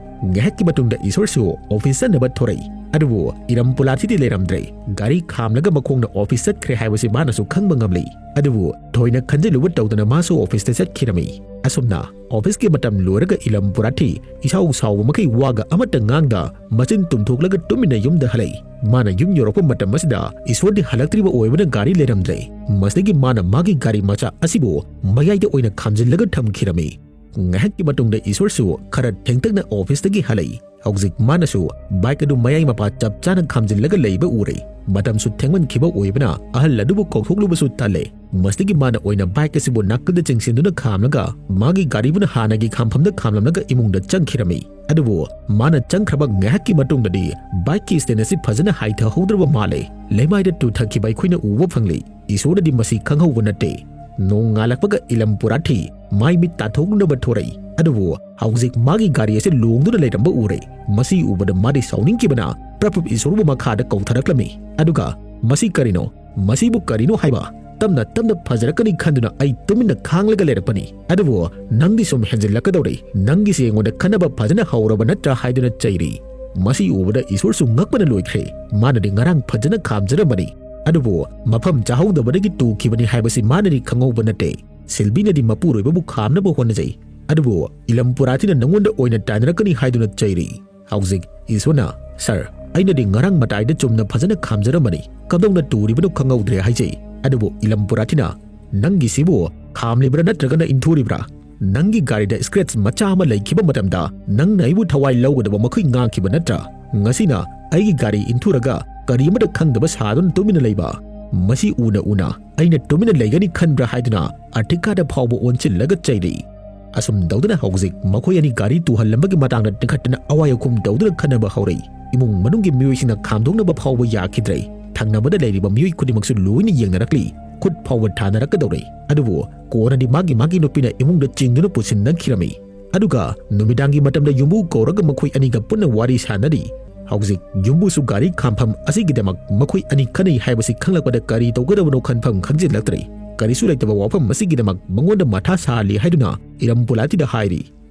ꯉꯥꯏꯍꯥꯛꯀꯤ ꯃꯇꯨꯡꯗ ꯏꯁꯣꯔꯁꯨ ꯑꯣꯐꯤꯁ ꯆꯠꯅꯕ ꯊꯣꯔꯛꯏ꯫ ꯑꯗꯨꯕꯨ ꯏꯔꯝ ꯄꯨꯂꯥꯊꯤꯗꯤ ꯂꯩꯔꯝꯗ꯭ꯔꯦ꯫ ꯒꯥꯔꯤ ꯈꯥꯝꯂꯒ ꯃꯈꯣꯡꯅ ꯑꯣꯐꯤꯁ ꯆꯠꯈ꯭ꯔꯦ ꯍꯥꯏꯕꯁꯤ ꯃꯥꯅꯁꯨ ꯈꯪꯕ ꯉꯝꯂꯤ꯫ ꯑꯗꯨꯕꯨ ꯊꯣꯏꯅ ꯈꯟꯖꯤꯜꯂꯨꯕ ꯇꯧꯗꯅ ꯃꯥꯁꯨ ꯑꯣꯐꯤꯁꯇ ꯆꯠꯈꯤꯔꯝꯃꯤ꯫ ꯑꯁꯨꯝꯅ ꯑꯣꯐꯤꯁꯀꯤ ꯃꯇꯝ ꯂꯣꯏꯔꯒ ꯏꯂꯝ ꯄꯨꯔꯥꯊꯤ ꯏꯁꯥꯎ ꯁꯥꯎꯕ ꯃꯈꯩ ꯋꯥꯒ ꯑꯃꯠꯇ ꯉꯥꯡꯗ ꯃꯆꯤꯟ ꯇꯨꯝꯊꯣꯛꯂꯒ ꯇꯨꯃꯤꯟꯅ ꯌꯨꯝꯗ ꯍꯜꯂꯛꯏ꯫ ꯃꯥꯅ ꯌꯨꯝ ꯌꯧꯔꯛꯄ ꯃꯇꯝ ꯑꯁꯤꯗ ꯏꯁꯣꯔꯗꯤ ꯍꯜꯂꯛꯇ꯭ꯔꯤꯕ ꯑꯣꯏꯕꯅ ꯒꯥꯔꯤ ꯂꯩꯔꯝꯗ꯭ꯔꯦ꯫ ꯃꯁꯤꯗꯒꯤ ꯃꯥꯅ ꯃꯥꯒꯤ ꯒꯥꯔꯤ ꯃꯆꯥ ꯑꯁꯤꯕꯨ ꯃꯌꯥꯏꯗ ꯑꯣꯏꯅ ꯈꯥꯝꯖꯤꯜꯂꯒ ꯊꯝꯈꯤꯔꯝꯃꯤ꯫ ꯉꯥꯏꯍꯥꯛꯀꯤ ꯃꯇꯨꯡꯗ ꯏꯁꯣꯔꯁꯨ ꯈꯔ ꯊꯦꯡꯇꯛꯅ ꯑꯣꯐꯤꯁꯇꯒꯤ ꯍꯜꯂꯛꯏ꯫ ꯍꯧꯖꯤꯛ ꯃꯥꯅꯁꯨ ꯕꯥꯏꯛ ꯑꯗꯨ ꯃꯌꯥꯏ ꯃꯄꯥ ꯆꯞ ꯆꯥꯅ ꯈꯥꯝꯖꯤꯜꯂꯒ ꯂꯩꯕ ꯎꯔꯦ꯫ ꯃꯇꯝꯁꯨ ꯊꯦꯡꯃꯟꯈꯤꯕ ꯑꯣꯏꯕꯅ ꯑꯍꯜ ꯑꯗꯨꯕꯨ ꯀꯧꯊꯣꯛꯂꯨꯕꯁꯨ ꯇꯜꯂꯦ꯫ ꯃꯁꯤꯗꯒꯤ ꯃꯥꯅ ꯑꯣꯏꯅ ꯕꯥꯏꯛ ꯑꯁꯤꯕꯨ ꯅꯥꯀꯜꯗ ꯆꯤꯡꯁꯤꯟꯗꯨꯅ ꯈꯥꯝꯂꯒ ꯃꯥꯒꯤ ꯒꯥꯔꯤꯕꯨꯅ ꯍꯥꯟꯅꯒꯤ ꯈꯥꯝꯐꯝꯗ ꯈꯥꯝꯂꯝꯂꯒ ꯏꯃꯨꯡꯗ ꯆꯪꯈꯤꯔꯝꯃꯤ꯫ ꯑꯗꯨꯕꯨ ꯃꯥꯅ ꯆꯪꯈ꯭ꯔꯕ ꯉꯥꯏꯍꯥꯛꯀꯤ ꯃꯇꯨꯡꯗꯗꯤ ꯕꯥꯏꯛꯀꯤ ꯁ꯭ꯇꯦꯟ ꯑꯁꯤ ꯐꯖꯅ ꯍꯥꯏꯊꯍꯧꯗ꯭ꯔꯕ ꯃꯥꯜꯂꯦ꯫ ꯂꯩꯃꯥꯏꯗ ꯇꯨꯊꯈꯤꯕ ꯑꯩꯈꯣꯏꯅ ꯎꯕ ꯐꯪꯂꯤ꯫ ꯏꯁꯣꯔꯅꯗꯤ ꯃꯁꯤ ꯈꯪꯍꯧꯕ ꯅꯠꯇꯦ꯫ ꯅꯣꯡ ꯉꯥꯜꯂꯛꯄꯒ ꯏꯂꯝ ꯄꯨꯔꯥꯊꯤ ꯃꯥꯏ ꯃꯤꯠ ꯇꯥꯊꯣꯛꯅꯕ ꯊꯣꯔꯛꯏ꯫ ꯑꯗꯨꯕꯨ ꯍꯧꯖꯤꯛ ꯃꯥꯒꯤ ꯒꯥꯔꯤ ꯑꯁꯤ ꯂꯣꯡꯗꯨꯅ ꯂꯩꯔꯝꯕ ꯎꯔꯦ꯫ ꯃꯁꯤ ꯎꯕꯗ ꯃꯥꯗꯤ ꯁꯥꯎꯅꯤꯡꯈꯤꯕꯅ ꯄ꯭ꯔꯞ ꯄ꯭ꯔꯞ ꯏꯁꯣꯔꯕꯨ ꯃꯈꯥꯗ ꯀꯧꯊꯔꯛꯂꯝꯃꯤ꯫ ꯑꯗꯨꯒ, "ꯃꯁꯤ ꯀꯔꯤꯅꯣ? ꯃꯁꯤꯕꯨ ꯀꯔꯤꯅꯣ ꯍꯥꯏꯕ? ꯇꯞꯅ ꯇꯞꯅ ꯐꯖꯔꯛꯀꯅꯤ ꯈꯟꯗꯨꯅ ꯑꯩ ꯇꯨꯃꯤꯟꯅ ꯈꯥꯡꯂꯒ ꯂꯩꯔꯛꯄꯅꯤ꯫ ꯑꯗꯨꯕꯨ ꯅꯪꯗꯤ ꯁꯨꯝ ꯍꯦꯟꯖꯤꯜꯂꯛꯀꯗꯧꯔꯦ꯫ ꯅꯪꯒꯤꯁꯦ ꯑꯩꯉꯣꯟꯗ ꯈꯟꯅꯕ ꯐꯖꯅ ꯍꯧꯔꯕ ꯅꯠꯇ꯭ꯔꯥ?" ꯍꯥꯏꯗꯨꯅ ꯆꯩꯔꯤ꯫ ꯃꯁꯤ ꯎꯕꯗ ꯏꯁꯣꯔꯁꯨ ꯉꯛꯄꯅ ꯂꯣꯏꯈ꯭ꯔꯦ꯫ ꯃꯥꯅꯗꯤ ꯉꯔꯥꯡ ꯐꯖꯅ ꯈꯥꯝꯖꯔꯝꯕꯅꯤ꯫ ꯑꯗꯨꯕꯨ ꯃꯐꯝ ꯆꯥꯍꯧꯗꯕꯗꯒꯤ ꯇꯨꯈꯤꯕꯅꯤ ꯍꯥꯏꯕꯁꯤ ꯃꯥꯅꯗꯤ ꯈꯪꯍꯧꯕ ꯅꯠꯇꯦ꯫ ꯁꯤꯜꯕꯤꯅꯗꯤ ꯃꯄꯨꯔꯣꯏꯕꯕꯨ ꯈꯥꯝꯅꯕ ꯍꯣꯠꯅꯖꯩ꯫ ꯑꯗꯨꯕꯨ ꯏꯂꯝ ꯄꯨꯔꯥꯊꯤꯅ ꯅꯪꯉꯣꯟꯗ ꯑꯣꯏꯅ ꯇꯥꯏꯅꯔꯛꯀꯅꯤ ꯍꯥꯏꯗꯨꯅ ꯆꯩꯔꯤ꯫ ꯍꯧꯖꯤꯛ ꯏꯁꯣꯔꯅ, "ꯁꯥꯔ, ꯑꯩꯅꯗꯤ ꯉꯔꯥꯡ ꯃꯇꯥꯏꯗ ꯆꯨꯝꯅ ꯐꯖꯅ ꯈꯥꯝꯖꯔꯝꯕꯅꯤ, ꯀꯝꯗꯧꯅ ꯇꯨꯔꯤꯕꯅꯣ ꯈꯪꯍꯧꯗ꯭ꯔꯦ" ꯍꯥꯏꯖꯩ꯫ ꯑꯗꯨꯕꯨ ꯏꯂꯝ ꯄꯨꯔꯥꯊꯤꯅ, "ꯅꯪꯒꯤꯁꯤꯕꯨ ꯈꯥꯝꯂꯤꯕ꯭ꯔꯥ ꯅꯠꯇ꯭ꯔꯒꯅ ꯏꯟꯊꯨꯔꯤꯕ꯭ꯔꯥ? ꯅꯪꯒꯤ ꯒꯥꯔꯤꯗ scratch ꯃꯆꯥ ꯑꯃ ꯂꯩꯈꯤꯕ ꯃꯇꯝꯗ ꯅꯪꯅ ꯑꯩꯕꯨ ꯊꯋꯥꯏ ꯂꯧꯒꯗꯕ ꯃꯈꯩ ꯉꯥꯡꯈꯤꯕ ꯅꯠꯇ꯭ꯔꯥ? ꯉꯁꯤꯅ ꯑꯩꯒꯤ ꯒꯥꯔꯤ ꯏꯟꯊꯨꯔꯒ ꯀꯔꯤ ꯑꯃꯠꯇ ꯈꯪꯗꯕ ꯁꯥꯗꯨꯅ ꯇꯨꯃꯤꯟꯅ ꯂꯩꯕ? ꯃꯁꯤ ꯎꯅ ꯎꯅ ꯑꯩꯅ ꯇꯨꯃꯤꯟꯅ ꯂꯩꯒꯅꯤ ꯈꯟꯕ꯭ꯔꯥ?" ꯍꯥꯏꯗꯨꯅ ꯑꯔꯇꯤꯀꯥꯗ ꯐꯥꯎꯕ ꯑꯣꯟꯁꯤꯜꯂꯒ ꯆꯩꯔꯤ꯫ ꯑꯁꯨꯝ ꯇꯧꯗꯅ ꯍꯧꯖꯤꯛ ꯃꯈꯣꯏ ꯑꯅꯤ ꯒꯥꯔꯤ ꯇꯨꯍꯜꯂꯝꯕꯒꯤ ꯃꯇꯥꯡꯗ ꯇꯤꯡꯈꯠꯇꯅ ꯑꯋꯥꯏ ꯑꯈꯨꯝ ꯇꯧꯗꯨꯅ ꯈꯟꯅꯕ ꯍꯧꯔꯛꯏ꯫ ꯏꯃꯨꯡ ꯃꯅꯨꯡꯒꯤ ꯃꯤꯑꯣꯏꯁꯤꯡꯅ ꯈꯥꯝꯗꯣꯛꯅꯕ ꯐꯥꯎꯕ ꯌꯥꯈꯤꯗ꯭ꯔꯦ꯫ ꯊꯪꯅꯕꯗ ꯂꯩꯔꯤꯕ ꯃꯤꯑꯣꯏ ꯈꯨꯗꯤꯡꯃꯛꯁꯨ ꯂꯣꯏꯅ ꯌꯦꯡꯅꯔꯛꯂꯤ꯫ ꯈꯨꯠ ꯐꯥꯎꯕ ꯊꯥꯅꯔꯛꯀꯗꯧꯔꯦ꯫ ꯑꯗꯨꯕꯨ ꯀꯣꯟꯅꯗꯤ ꯃꯥꯒꯤ ꯃꯥꯒꯤ ꯅꯨꯄꯤꯅ ꯏꯃꯨꯡꯗ ꯆꯤꯡꯗꯨꯅ ꯄꯨꯁꯤꯟꯅꯈꯤꯔꯝꯃꯤ꯫ ꯑꯗꯨꯒ ꯅꯨꯃꯤꯗꯥꯡꯒꯤ ꯃꯇꯝꯗ ꯌꯨꯝꯕꯨ ꯀꯧꯔꯒ ꯃꯈꯣꯏ ꯑꯅꯤꯒ ꯄꯨꯟꯅ ꯋꯥꯔꯤ ꯁꯥꯟꯅꯔꯤ꯫ ꯍꯧꯖꯤꯛ ꯌꯨꯝꯕꯨꯁꯨ ꯒꯥꯔꯤ ꯈꯥꯝꯐꯝ ꯑꯁꯤꯒꯤꯗꯃꯛ ꯃꯈꯣꯏ ꯑꯅꯤ ꯈꯟꯅꯩ ꯍꯥꯏꯕꯁꯤ ꯈꯪꯂꯛꯄꯗ ꯀꯔꯤ ꯇꯧꯒꯗꯕꯅꯣ ꯈꯟꯐꯝ ꯈꯪꯖꯤꯜꯂꯛꯇ꯭ꯔꯦ꯫ ꯀꯔꯤꯁꯨ ꯂꯩꯇꯕ ꯋꯥꯐꯝ ꯑꯁꯤꯒꯤꯗꯃꯛ ꯃꯉꯣꯟꯗ ꯃꯊꯥ ꯁꯥꯍꯜꯂꯤ ꯍꯥꯏꯗꯨꯅ ꯏꯔꯝ ꯄꯨꯂꯥꯇꯤꯗ ꯍꯥꯏꯔꯤ,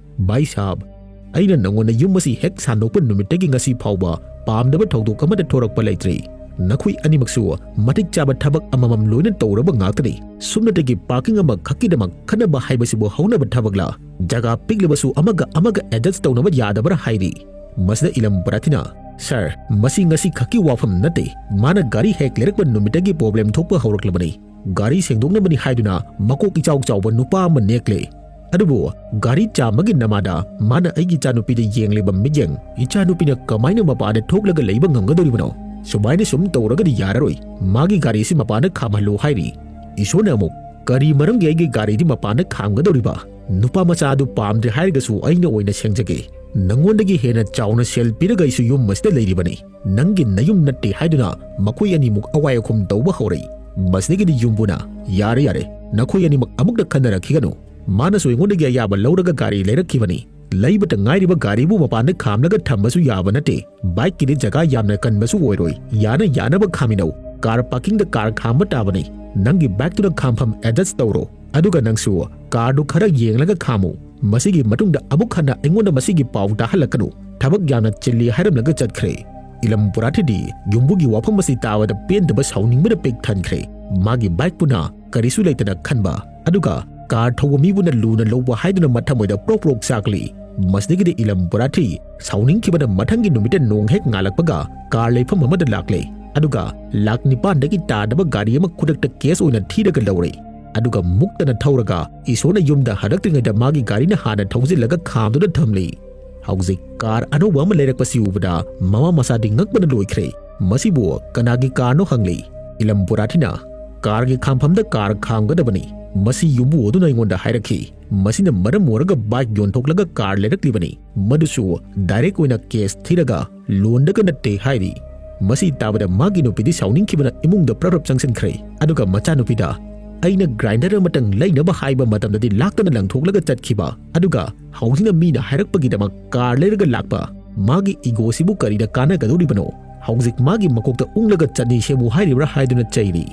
"ꯚꯥꯏ ꯁꯥꯍꯕ, ꯑꯩꯅ ꯅꯉꯣꯟꯗ ꯌꯨꯝ ꯑꯁꯤ ꯍꯦꯛ ꯁꯥꯟꯗꯣꯛꯄ ꯅꯨꯃꯤꯠꯇꯒꯤ ꯉꯁꯤ ꯐꯥꯎꯕ ꯄꯥꯝꯗꯕ ꯊꯧꯗꯣꯛ ꯑꯃꯠꯇ ꯊꯣꯔꯛꯄ ꯂꯩꯇ꯭ꯔꯤ꯫ ꯅꯈꯣꯏ ꯑꯅꯤꯃꯛꯁꯨ ꯃꯇꯤꯛ ꯆꯥꯕ ꯊꯕꯛ ꯑꯃꯃꯝ ꯂꯣꯏꯅ ꯇꯧꯔꯕ ꯉꯥꯛꯇꯅꯤ꯫ ꯁꯨꯞꯅꯇꯒꯤ parking ꯑꯃꯈꯛꯀꯤꯗꯃꯛ ꯈꯟꯅꯕ ꯍꯥꯏꯕꯁꯤꯕꯨ ꯍꯧꯅꯕ ꯊꯕꯛꯂꯥ? ꯖꯒꯥ ꯄꯤꯛꯂꯕꯁꯨ ꯑꯃꯒ ꯑꯃꯒ adjust ꯇꯧꯅꯕ ꯌꯥꯗꯕ꯭ꯔꯥ?" ꯍꯥꯏꯔꯤ꯫ ꯃꯁꯤꯗ ꯏꯂꯝ ꯄ꯭ꯔꯥꯊꯤꯅ, "ꯁꯥꯔ, ꯃꯁꯤ ꯉꯁꯤ ꯈꯛꯀꯤ ꯋꯥꯐꯝ ꯅꯠꯇꯦ꯫ ꯃꯥꯅ ꯒꯥꯔꯤ ꯍꯦꯛ ꯂꯩꯔꯛꯄ ꯅꯨꯃꯤꯠꯇꯒꯤ problem ꯊꯣꯛꯄ ꯍꯧꯔꯛꯂꯕꯅꯤ꯫ ꯒꯥꯔꯤ ꯁꯦꯡꯗꯣꯛꯅꯕꯅꯤ ꯍꯥꯏꯗꯨꯅ ꯃꯀꯣꯛ ꯏꯆꯥꯎ ꯆꯥꯎꯕ ꯅꯨꯄꯥ ꯑꯃ ꯅꯦꯛꯂꯦ꯫ ꯑꯗꯨꯕꯨ ꯒꯥꯔꯤ ꯆꯥꯝꯕꯒꯤ ꯅꯃꯥꯗ ꯃꯥꯅ ꯑꯩꯒꯤ ꯏꯆꯥꯅꯨꯄꯤꯗ ꯌꯦꯡꯂꯤꯕ ꯃꯤꯠꯌꯦꯡ, ꯏꯆꯥꯅꯨꯄꯤꯅ ꯀꯃꯥꯏꯅ ꯃꯄꯥꯟꯗ ꯊꯣꯛꯂꯒ ꯂꯩꯕ ꯉꯝꯒꯗꯧꯔꯤꯕꯅꯣ? ꯁꯨꯃꯥꯏꯅ ꯁꯨꯝ ꯇꯧꯔꯒꯗꯤ ꯌꯥꯔꯔꯣꯏ꯫ ꯃꯥꯒꯤ ꯒꯥꯔꯤꯁꯤ ꯃꯄꯥꯟꯗ ꯈꯥꯝꯍꯜꯂꯨ" ꯍꯥꯏꯔꯤ꯫ ꯏꯁꯣꯔꯅ ꯑꯃꯨꯛ, "ꯀꯔꯤ ꯃꯔꯝꯒꯤ ꯑꯩꯒꯤ ꯒꯥꯔꯤꯗꯤ ꯃꯄꯥꯟꯗ ꯈꯥꯝꯒꯗꯧꯔꯤꯕ? ꯅꯨꯄꯥ ꯃꯆꯥ ꯑꯗꯨ ꯄꯥꯝꯗ꯭ꯔꯦ ꯍꯥꯏꯔꯒꯁꯨ ꯑꯩꯅ ꯑꯣꯏꯅ ꯁꯦꯡꯖꯒꯦ꯫ ꯅꯉꯣꯟꯗꯒꯤ ꯍꯦꯟꯅ ꯆꯥꯎꯅ ꯁꯦꯜ ꯄꯤꯔꯒ ꯑꯩꯁꯨ ꯌꯨꯝ ꯑꯁꯤꯗ ꯂꯩꯔꯤꯕꯅꯤ꯫ ꯅꯪꯒꯤ ꯅꯌꯨꯝ ꯅꯠꯇꯦ" ꯍꯥꯏꯗꯨꯅ ꯃꯈꯣꯏ ꯑꯅꯤꯃꯨꯛ ꯑꯋꯥꯏ ꯑꯈꯨꯝ ꯇꯧꯕ ꯍꯧꯔꯛꯏ꯫ ꯃꯁꯤꯗꯒꯤꯗꯤ ꯌꯨꯝꯕꯨꯅ, "ꯌꯥꯔꯦ, ꯌꯥꯔꯦ, ꯅꯈꯣꯏ ꯑꯅꯤꯃꯛ ꯑꯃꯨꯛꯇ ꯈꯟꯅꯔꯛꯈꯤꯒꯅꯨ꯫ ꯃꯥꯅꯁꯨ ꯑꯩꯉꯣꯟꯗꯒꯤ ꯑꯌꯥꯕ ꯂꯧꯔꯒ ꯒꯥꯔꯤ ꯂꯩꯔꯛꯈꯤꯕꯅꯤ꯫ ꯂꯩꯕꯇ ꯉꯥꯏꯔꯤꯕ ꯒꯥꯔꯤꯕꯨ ꯃꯄꯥꯟꯗ ꯈꯥꯝꯂꯒ ꯊꯝꯕꯁꯨ ꯌꯥꯕ ꯅꯠꯇꯦ꯫ Bikeꯀꯤꯗꯤ ꯖꯒꯥ ꯌꯥꯝꯅ ꯀꯟꯕꯁꯨ ꯑꯣꯏꯔꯣꯏ꯫ ꯌꯥꯅ ꯌꯥꯅꯕ ꯈꯥꯝꯃꯤꯟꯅꯧ꯫ Car parkingꯗ car ꯈꯥꯝꯕ ꯇꯥꯕꯅꯤ꯫ ꯅꯪꯒꯤ bikeꯇꯨꯅ ꯈꯥꯝꯐꯝ adjust ꯇꯧꯔꯣ꯫ ꯑꯗꯨꯒ ꯅꯪꯁꯨ carꯗꯨ ꯈꯔ ꯌꯦꯡꯂꯒ ꯈꯥꯝꯃꯨ꯫ ꯃꯁꯤꯒꯤ ꯃꯇꯨꯡꯗ ꯑꯃꯨꯛ ꯍꯟꯅ ꯑꯩꯉꯣꯟꯗ ꯃꯁꯤꯒꯤ ꯄꯥꯎ ꯇꯥꯍꯜꯂꯛꯀꯅꯨ꯫ ꯊꯕꯛ ꯌꯥꯝꯅ ꯆꯤꯜꯂꯤ" ꯍꯥꯏꯔꯝꯂꯒ ꯆꯠꯈ꯭ꯔꯦ꯫ ꯏꯂꯝ ꯄꯨꯔꯥꯊꯤꯗꯤ ꯌꯨꯝꯕꯨꯒꯤ ꯋꯥꯐꯝ ꯑꯁꯤ ꯇꯥꯕꯗ ꯄꯦꯟꯗꯕ, ꯁꯥꯎꯅꯤꯡꯕꯅ ꯄꯤꯛ ꯊꯟꯈ꯭ꯔꯦ꯫ ꯃꯥꯒꯤ ꯕꯥꯏꯛꯄꯨꯅ ꯀꯔꯤꯁꯨ ꯂꯩꯇꯅ ꯈꯟꯕ, ꯑꯗꯨꯒ ꯀꯥꯔ ꯊꯧꯕ ꯃꯤꯕꯨꯅ ꯂꯨꯅ ꯂꯧꯕ ꯍꯥꯏꯗꯨꯅ ꯃꯊꯃꯣꯏꯗ ꯄ꯭ꯔꯣꯛ ꯄ꯭ꯔꯣꯛ ꯆꯥꯛꯂꯤ꯫ ꯃꯁꯤꯗꯒꯤꯗꯤ ꯏꯂꯝ ꯄꯨꯔꯥꯊꯤ ꯁꯥꯎꯅꯤꯡꯈꯤꯕꯅ ꯃꯊꯪꯒꯤ ꯅꯨꯃꯤꯠꯇ ꯅꯣꯡ ꯍꯦꯛ ꯉꯥꯜꯂꯛꯄꯒ ꯀꯥꯔ ꯂꯩꯐꯝ ꯑꯃꯗ ꯂꯥꯛꯂꯦ, ꯑꯗꯨꯒ ꯂꯥꯛ ꯅꯤꯄꯥꯟꯗꯒꯤ ꯇꯥꯗꯕ ꯒꯥꯔꯤ ꯑꯃ ꯈꯨꯗꯛꯇ ꯀꯦꯁ ꯑꯣꯏꯅ ꯊꯤꯔꯒ ꯂꯧꯔꯦ꯫ ꯑꯗꯨꯒ ꯃꯨꯛꯇꯅ ꯊꯧꯔꯒ ꯏꯁꯣꯔꯅ ꯌꯨꯝꯗ ꯍꯜꯂꯛꯇ꯭ꯔꯤꯉꯩꯗ ꯃꯥꯒꯤ ꯒꯥꯔꯤꯅ ꯍꯥꯟꯅ ꯊꯧꯖꯤꯜꯂꯒ ꯈꯥꯝꯗꯨꯅ ꯊꯝꯂꯤ꯫ ꯍꯧꯖꯤꯛ ꯀꯥꯔ ꯑꯅꯧꯕ ꯑꯃ ꯂꯩꯔꯛꯄꯁꯤ ꯎꯕꯗ ꯃꯃꯥ ꯃꯆꯥꯗꯤ ꯉꯛꯄꯅ ꯂꯣꯏꯈ꯭ꯔꯦ꯫ "ꯃꯁꯤꯕꯨ ꯀꯅꯥꯒꯤ ꯀꯥꯔꯅꯣ?" ꯍꯪꯂꯤ꯫ ꯏꯂꯝ ꯄꯨꯔꯥꯊꯤꯅ, "ꯀꯥꯔꯒꯤ ꯈꯥꯝꯐꯝꯗ ꯀꯥꯔ ꯈꯥꯝꯒꯗꯕꯅꯤ, ꯃꯁꯤ ꯌꯨꯝꯕꯨ ꯑꯗꯨꯅ ꯑꯩꯉꯣꯟꯗ ꯍꯥꯏꯔꯛꯈꯤ꯫ ꯃꯁꯤꯅ ꯃꯔꯝ ꯑꯣꯏꯔꯒ ꯕꯥꯏꯛ ꯌꯣꯟꯊꯣꯛꯂꯒ ꯀꯥꯔ ꯂꯩꯔꯛꯂꯤꯕꯅꯤ, ꯃꯗꯨꯁꯨ ꯗꯥꯏꯔꯦꯛ ꯑꯣꯏꯅ ꯀꯦꯁ ꯊꯤꯔꯒ ꯂꯣꯟꯗꯒ ꯅꯠꯇꯦ" ꯍꯥꯏꯔꯤ꯫ ꯃꯁꯤ ꯇꯥꯕꯗ ꯃꯥꯒꯤ ꯅꯨꯄꯤꯗꯤ ꯁꯥꯎꯅꯤꯡꯈꯤꯕꯅ ꯏꯃꯨꯡꯗ ꯄ꯭ꯔꯞ ꯄ꯭ꯔꯞ ꯆꯪꯁꯤꯟꯈ꯭ꯔꯦ, ꯑꯗꯨꯒ ꯃꯆꯥꯅꯨꯄꯤꯗ, "ꯑꯩꯅ ꯒ꯭ꯔꯥꯏꯟꯗꯔ ꯑꯃꯇꯪ ꯂꯩꯅꯕ ꯍꯥꯏꯕ ꯃꯇꯝꯗꯗꯤ ꯂꯥꯛꯇꯅ ꯂꯪꯊꯣꯛꯂꯒ ꯆꯠꯈꯤꯕ, ꯑꯗꯨꯒ ꯍꯧꯖꯤꯛꯅ ꯃꯤꯅ ꯍꯥꯏꯔꯛꯄꯒꯤꯗꯃꯛ ꯀꯥꯔ ꯂꯩꯔꯒ ꯂꯥꯛꯄ, ꯃꯥꯒꯤ ꯏꯒꯣꯁꯤꯕꯨ ꯀꯔꯤꯗ ꯀꯥꯟꯅꯒꯗꯧꯔꯤꯕꯅꯣ? ꯍꯧꯖꯤꯛ ꯃꯥꯒꯤ ꯃꯀꯣꯛꯇ ꯎꯪꯂꯒ ꯆꯠꯅꯤ ꯁꯦꯝꯃꯨ ꯍꯥꯏꯔꯤꯕ꯭ꯔꯥ?" ꯍꯥꯏꯗꯨꯅ ꯆꯩꯔꯤ꯫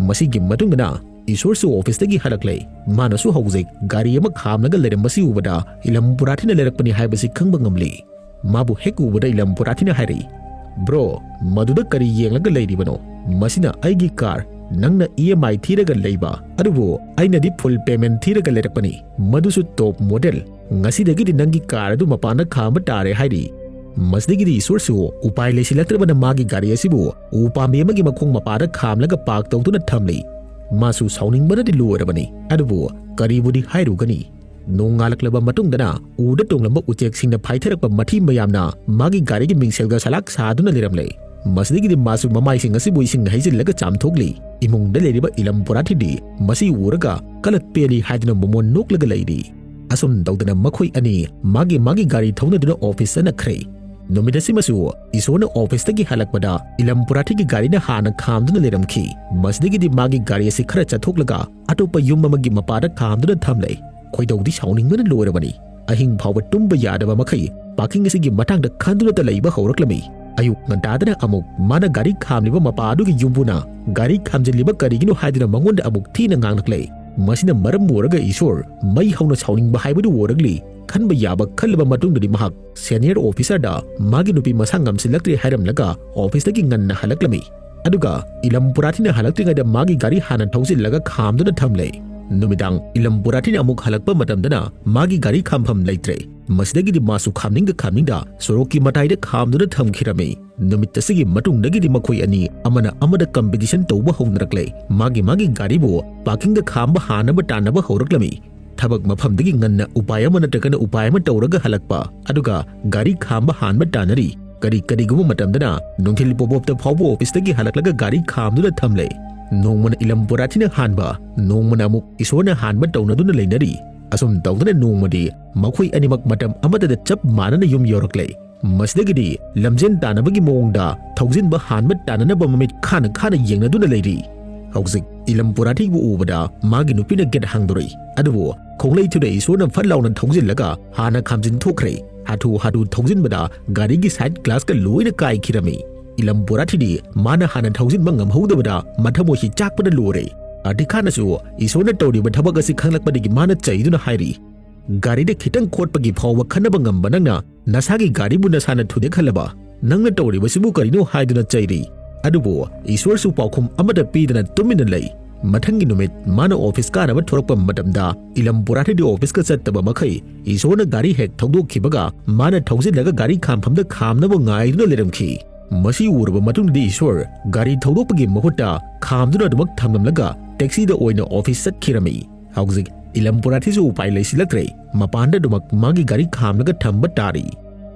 ꯃꯁꯤꯒꯤ ꯃꯇꯨꯡꯗꯅ ꯏꯁꯣꯔꯁꯨ ꯑꯣꯐꯤꯁꯇꯒꯤ ꯍꯜꯂꯛꯂꯦ꯫ ꯃꯥꯅꯁꯨ ꯍꯧꯖꯤꯛ ꯒꯥꯔꯤ ꯑꯃ ꯈꯥꯝꯂꯒ ꯂꯩꯔꯝꯕꯁꯤ ꯎꯕꯗ ꯏꯂꯝ ꯄꯨꯔꯥꯊꯤꯅ ꯂꯩꯔꯛꯄꯅꯤ ꯍꯥꯏꯕꯁꯤ ꯈꯪꯕ ꯉꯝꯂꯤ꯫ ꯃꯥꯕꯨ ꯍꯦꯛ ꯎꯕꯗ ꯏꯂꯝ ꯄꯨꯔꯥꯊꯤꯅ ꯍꯥꯏꯔꯛꯏ, "ꯕ꯭ꯔꯣ, ꯃꯗꯨꯗ ꯀꯔꯤ ꯌꯦꯡꯂꯒ ꯂꯩꯔꯤꯕꯅꯣ? ꯃꯁꯤꯅ ꯑꯩꯒꯤ ꯀꯥꯔ, ꯅꯪꯅ ꯏ ꯑꯦꯝ ꯑꯥꯏ ꯊꯤꯔꯒ ꯂꯩꯕ, ꯑꯗꯨꯕꯨ ꯑꯩꯅꯗꯤ ꯐꯨꯜ ꯄꯦꯃꯦꯟ ꯊꯤꯔꯒ ꯂꯩꯔꯛꯄꯅꯤ, ꯃꯗꯨꯁꯨ ꯇꯣꯞ ꯃꯣꯗꯦꯜ꯫ ꯉꯁꯤꯗꯒꯤꯗꯤ ꯅꯪꯒꯤ ꯀꯥꯔ ꯑꯗꯨ ꯃꯄꯥꯟꯗ ꯈꯥꯝꯕ ꯇꯥꯔꯦ" ꯍꯥꯏꯔꯤ꯫ ꯃꯁꯤꯗꯒꯤꯗꯤ ꯏꯁꯣꯔꯁꯨ ꯎꯄꯥꯏ ꯂꯩꯁꯤꯜꯂꯛꯇ꯭ꯔꯕꯅ ꯃꯥꯒꯤ ꯒꯥꯔꯤ ꯑꯁꯤꯕꯨ ꯎ ꯄꯥꯝꯕꯤ ꯑꯃꯒꯤ ꯃꯈꯣꯡ ꯃꯄꯥꯗ ꯈꯥꯝꯂꯒ ꯄꯥꯔꯛ ꯇꯧꯗꯨꯅ ꯊꯝꯂꯤ꯫ ꯃꯥꯁꯨ ꯁꯥꯎꯅꯤꯡꯕꯅꯗꯤ ꯂꯣꯏꯔꯕꯅꯤ, ꯑꯗꯨꯕꯨ ꯀꯔꯤꯕꯨꯗꯤ ꯍꯥꯏꯔꯨꯒꯅꯤ? ꯅꯣꯡꯉꯥꯜꯂꯛꯂꯕ ꯃꯇꯨꯡꯗꯅ ꯎꯗ ꯇꯣꯡꯂꯝꯕ ꯎꯆꯦꯛꯁꯤꯡꯅ ꯐꯥꯏꯊꯔꯛꯄ ꯃꯊꯤ ꯃꯌꯥꯝꯅ ꯃꯥꯒꯤ ꯒꯥꯔꯤꯒꯤ ꯃꯤꯡꯁꯦꯜꯒ ꯁꯂꯥꯛ ꯁꯥꯗꯨꯅ ꯂꯩꯔꯝꯂꯦ꯫ ꯃꯁꯤꯗꯒꯤꯗꯤ ꯃꯥꯁꯨ ꯃꯃꯥꯏꯁꯤꯡ ꯑꯁꯤꯕꯨ ꯏꯁꯤꯡ ꯍꯩꯖꯤꯜꯂꯒ ꯆꯥꯝꯊꯣꯛꯂꯤ꯫ ꯏꯃꯨꯡꯗ ꯂꯩꯔꯤꯕ ꯏꯂꯝ ꯄꯨꯔꯥꯊꯤꯗꯤ ꯃꯁꯤ ꯎꯔꯒ ꯀꯂꯠ ꯄꯦꯜꯂꯤ ꯍꯥꯏꯗꯨꯅ ꯃꯣꯃꯣꯟ ꯅꯣꯛꯂꯒ ꯂꯩꯔꯤ꯫ ꯑꯁꯨꯝ ꯇꯧꯗꯅ ꯃꯈꯣꯏ ꯑꯅꯤ ꯃꯥꯒꯤ ꯃꯥꯒꯤ ꯒꯥꯔꯤ ꯊꯧꯅꯗꯨꯅ ꯑꯣꯐꯤꯁ ꯆꯠꯅꯈ꯭ꯔꯦ꯫ ꯅꯨꯃꯤꯠ ꯑꯁꯤꯃꯁꯨ ꯏꯁꯣꯔꯅ ꯑꯣꯐꯤꯁꯇꯒꯤ ꯍꯜꯂꯛꯄꯗ ꯏꯂꯝ ꯄꯨꯔꯥꯊꯤꯒꯤ ꯒꯥꯔꯤꯅ ꯍꯥꯟꯅ ꯈꯥꯝꯗꯨꯅ ꯂꯩꯔꯝꯈꯤ꯫ ꯃꯁꯤꯗꯒꯤꯗꯤ ꯃꯥꯒꯤ ꯒꯥꯔꯤ ꯑꯁꯤ ꯈꯔ ꯆꯠꯊꯣꯛꯂꯒ ꯑꯇꯣꯞꯄ ꯌꯨꯝ ꯑꯃꯒꯤ ꯃꯄꯥꯗ ꯈꯥꯝꯗꯨꯅ ꯊꯝꯂꯦ꯫ ꯈꯣꯏꯗꯧꯗꯤ ꯁꯥꯎꯅꯤꯡꯕꯅ ꯂꯣꯏꯔꯕꯅꯤ꯫ ꯑꯍꯤꯡ ꯐꯥꯎꯕ ꯇꯨꯝꯕ ꯌꯥꯗꯕ ꯃꯈꯩ ꯄꯥꯔꯀꯤꯡ ꯑꯁꯤꯒꯤ ꯃꯇꯥꯡꯗ ꯈꯟꯗꯨꯅꯇ ꯂꯩꯕ ꯍꯧꯔꯛꯂꯝꯃꯤ꯫ ꯑꯌꯨꯛ ꯉꯟꯇꯥꯗꯅ ꯑꯃꯨꯛ ꯃꯥꯅ ꯒꯥꯔꯤ ꯈꯥꯝꯂꯤꯕ ꯃꯄꯥ ꯑꯗꯨꯒꯤ ꯌꯨꯝꯕꯨꯅ ꯒꯥꯔꯤ ꯈꯥꯝꯖꯤꯜꯂꯤꯕ ꯀꯔꯤꯒꯤꯅꯣ ꯍꯥꯏꯗꯨꯅ ꯃꯉꯣꯟꯗ ꯑꯃꯨꯛ ꯊꯤꯅ ꯉꯥꯡꯂꯛꯂꯦ꯫ ꯃꯁꯤꯅ ꯃꯔꯝ ꯑꯣꯏꯔꯒ ꯏꯁꯣꯔ ꯃꯩ ꯍꯧꯅ ꯁꯥꯎꯅꯤꯡꯕ ꯍꯥꯏꯕꯗꯨ ꯑꯣꯏꯔꯛꯂꯤ꯫ ꯈꯟꯕ ꯌꯥꯕ ꯈꯜꯂꯕ ꯃꯇꯨꯡꯗꯗꯤ ꯃꯍꯥꯛ senior officerꯗ ꯃꯥꯒꯤ ꯅꯨꯄꯤ ꯃꯁꯥ ꯉꯝꯁꯤꯜꯂꯛꯇ꯭ꯔꯦ ꯍꯥꯏꯔꯝꯂꯒ officeꯇꯒꯤ ꯉꯟꯅ ꯍꯜꯂꯛꯂꯝꯃꯤ꯫ ꯑꯗꯨꯒ ꯏꯂꯝ ꯄꯨꯔꯥꯊꯤꯅ ꯍꯜꯂꯛꯇ꯭ꯔꯤꯉꯩꯗ ꯃꯥꯒꯤ ꯒꯥꯔꯤ ꯍꯥꯟꯅ ꯊꯧꯖꯤꯜꯂꯒ ꯈꯥꯝꯗꯨꯅ ꯊꯝꯂꯦ꯫ ꯅꯨꯃꯤꯗꯥꯡ ꯏꯂꯝ ꯄꯨꯔꯥꯊꯤꯅ ꯑꯃꯨꯛ ꯍꯜꯂꯛꯄ ꯃꯇꯝꯗꯅ ꯃꯥꯒꯤ ꯒꯥꯔꯤ ꯈꯥꯝꯐꯝ ꯂꯩꯇ꯭ꯔꯦ꯫ ꯃꯁꯤꯗꯒꯤꯗꯤ ꯃꯥꯁꯨ ꯈꯥꯝꯅꯤꯡꯗ ꯈꯥꯝꯅꯤꯡꯗ ꯁꯣꯔꯣꯛꯀꯤ ꯃꯇꯥꯏꯗ ꯈꯥꯝꯗꯨꯅ ꯊꯝꯈꯤꯔꯝꯃꯤ꯫ ꯅꯨꯃꯤꯠ ꯑꯁꯤꯒꯤ ꯃꯇꯨꯡꯗꯒꯤꯗꯤ ꯃꯈꯣꯏ ꯑꯅꯤ ꯑꯃꯅ ꯑꯃꯗ competition ꯇꯧꯕ ꯍꯧꯅꯔꯛꯂꯦ꯫ ꯃꯥꯒꯤ ꯃꯥꯒꯤ ꯒꯥꯔꯤꯕꯨ parkingꯗ ꯈꯥꯝꯕ ꯍꯥꯟꯅꯕ ꯇꯥꯟꯅꯕ ꯍꯧꯔꯛꯂꯝꯃꯤ꯫ ꯊꯕꯛ ꯃꯐꯝꯗꯒꯤ ꯉꯟꯅ ꯎꯄꯥꯏ ꯑꯃ ꯅꯠꯇ꯭ꯔꯒꯅ ꯎꯄꯥꯏ ꯑꯃ ꯇꯧꯔꯒ ꯍꯜꯂꯛꯄ, ꯑꯗꯨꯒ ꯒꯥꯔꯤ ꯈꯥꯝꯕ ꯍꯥꯟꯕ ꯇꯥꯟꯅꯔꯤ꯫ ꯀꯔꯤ ꯀꯔꯤꯒꯨꯝꯕ ꯃꯇꯝꯗꯅ ꯅꯨꯡꯊꯤꯜ ꯄꯣꯞꯄꯣꯞꯇ ꯐꯥꯎꯕ officeꯇꯒꯤ ꯍꯜꯂꯛꯂꯒ ꯒꯥꯔꯤ ꯈꯥꯝꯗꯨꯅ ꯊꯝꯂꯦ꯫ ꯅꯣꯡꯃꯅ ꯏꯂꯝ ꯄꯨꯔꯥꯊꯤꯅ ꯍꯥꯟꯕ, ꯅꯣꯡꯃꯅ ꯑꯃꯨꯛ ꯏꯁꯣꯔꯅ ꯍꯥꯟꯕ ꯇꯧꯅꯗꯨꯅ ꯂꯩꯅꯔꯤ꯫ ꯑꯁꯨꯝ ꯇꯧꯗꯨꯅ ꯅꯣꯡꯃꯗꯤ ꯃꯈꯣꯏ ꯑꯅꯤꯃꯛ ꯃꯇꯝ ꯑꯃꯠꯇꯗ ꯆꯞ ꯃꯥꯟꯅꯅ ꯌꯨꯝ ꯌꯧꯔꯛꯂꯦ꯫ ꯃꯁꯤꯗꯒꯤꯗꯤ ꯂꯝꯖꯦꯟ ꯇꯥꯟꯅꯕꯒꯤ ꯃꯑꯣꯡꯗ ꯊꯧꯖꯤꯟꯕ ꯍꯥꯟꯕ ꯇꯥꯟꯅꯅꯕ ꯃꯃꯤꯠ ꯈꯥꯅ ꯈꯥꯅ ꯌꯦꯡꯅꯗꯨꯅ ꯂꯩꯔꯤ꯫ ꯍꯧꯖꯤꯛ ꯏꯂꯝ ꯄꯨꯔꯥꯊꯤꯕꯨ ꯎꯕꯗ ꯃꯥꯒꯤ ꯅꯨꯄꯤꯅ gate ꯍꯥꯡꯗꯣꯔꯛꯏ꯫ ꯑꯗꯨꯕꯨ ꯈꯣꯡꯂꯩ ꯊꯨꯅ ꯏꯁꯣꯔꯅ ꯐꯠ ꯂꯥꯎꯅ ꯊꯧꯖꯤꯜꯂꯒ ꯍꯥꯟꯅ ꯈꯥꯝꯖꯤꯟ ꯊꯣꯛꯈ꯭ꯔꯦ꯫ ꯍꯥꯊꯨ ꯍꯥꯊꯨ ꯊꯧꯖꯤꯟꯕꯗ ꯒꯥꯔꯤꯒꯤ side glassꯀ ꯂꯣꯏꯅ ꯀꯥꯏꯈꯤꯔꯝꯃꯤ꯫ ꯏꯂꯝ ꯄꯨꯔꯥꯊꯤꯗꯤ ꯃꯥꯅ ꯍꯥꯟꯅ ꯊꯧꯖꯤꯟꯕ ꯉꯝꯍꯧꯗꯕꯗ ꯃꯊꯃꯣꯏꯁꯤ ꯆꯥꯛꯄꯅ ꯂꯣꯏꯔꯦ꯫ ꯑꯔꯇꯤꯈꯥꯅꯁꯨ ꯏꯁꯣꯔꯅ ꯇꯧꯔꯤꯕ ꯊꯕꯛ ꯑꯁꯤ ꯈꯪꯂꯛꯄꯗꯒꯤ ꯃꯥꯅ ꯆꯩꯗꯨꯅ ꯍꯥꯏꯔꯤ, "ꯒꯥꯔꯤꯗ ꯈꯤꯇꯪ ꯈꯣꯠꯄꯒꯤ ꯐꯥꯎꯕ ꯈꯟꯅꯕ ꯉꯝꯕ ꯅꯪꯅ ꯅꯁꯥꯒꯤ ꯒꯥꯔꯤꯕꯨ ꯅꯁꯥꯅ ꯊꯨꯗꯦꯛꯍꯜꯂꯕ? ꯅꯪꯅ ꯇꯧꯔꯤꯕꯁꯤꯕꯨ ꯀꯔꯤꯅꯣ?" ꯍꯥꯏꯗꯨꯅ ꯆꯩꯔꯤ꯫ ꯑꯗꯨꯕꯨ ꯏꯁꯣꯔꯁꯨ ꯄꯥꯎꯈꯨꯝ ꯑꯃꯠꯇ ꯄꯤꯗꯅ ꯇꯨꯃꯤꯟꯅ ꯂꯩ꯫ ꯃꯊꯪꯒꯤ ꯅꯨꯃꯤꯠ ꯃꯥꯅ office ꯀꯥꯅꯕ ꯊꯣꯔꯛꯄ ꯃꯇꯝꯗ ꯏꯂꯝ ꯄꯨꯔꯥꯊꯤꯗꯤ officeꯀ ꯆꯠꯇꯕ ꯃꯈꯩ ꯏꯁꯣꯔꯅ ꯒꯥꯔꯤ ꯍꯦꯛ ꯊꯧꯗꯣꯛꯈꯤꯕꯒ ꯃꯥꯅ ꯊꯧꯖꯤꯜꯂꯒ ꯒꯥꯔꯤ ꯈꯥꯝꯐꯝꯗ ꯈꯥꯝꯅꯕ ꯉꯥꯏꯗꯨꯅ ꯂꯩꯔꯝꯈꯤ꯫ ꯃꯁꯤ ꯎꯔꯕ ꯃꯇꯨꯡꯗꯗꯤ ꯏꯁꯣꯔ ꯒꯥꯔꯤ ꯊꯧꯗꯣꯛꯄꯒꯤ ꯃꯍꯨꯠꯇ ꯈꯥꯝꯗꯨꯅ ꯑꯗꯨꯃꯛ ꯊꯝꯂꯝꯂꯒ taxiꯗ ꯑꯣꯏꯅ office ꯆꯠꯈꯤꯔꯝꯃꯤ꯫ ꯍꯧꯖꯤꯛ ꯏꯂꯝ ꯄꯨꯔꯥꯊꯤꯁꯨ ꯎꯄꯥꯏ ꯂꯩꯁꯤꯜꯂꯛꯇ꯭ꯔꯦ꯫ ꯃꯄꯥꯟꯗ ꯑꯗꯨꯃꯛ ꯃꯥꯒꯤ ꯒꯥꯔꯤ ꯈꯥꯝꯂꯒ ꯊꯝꯕ ꯇꯥꯔꯤ꯫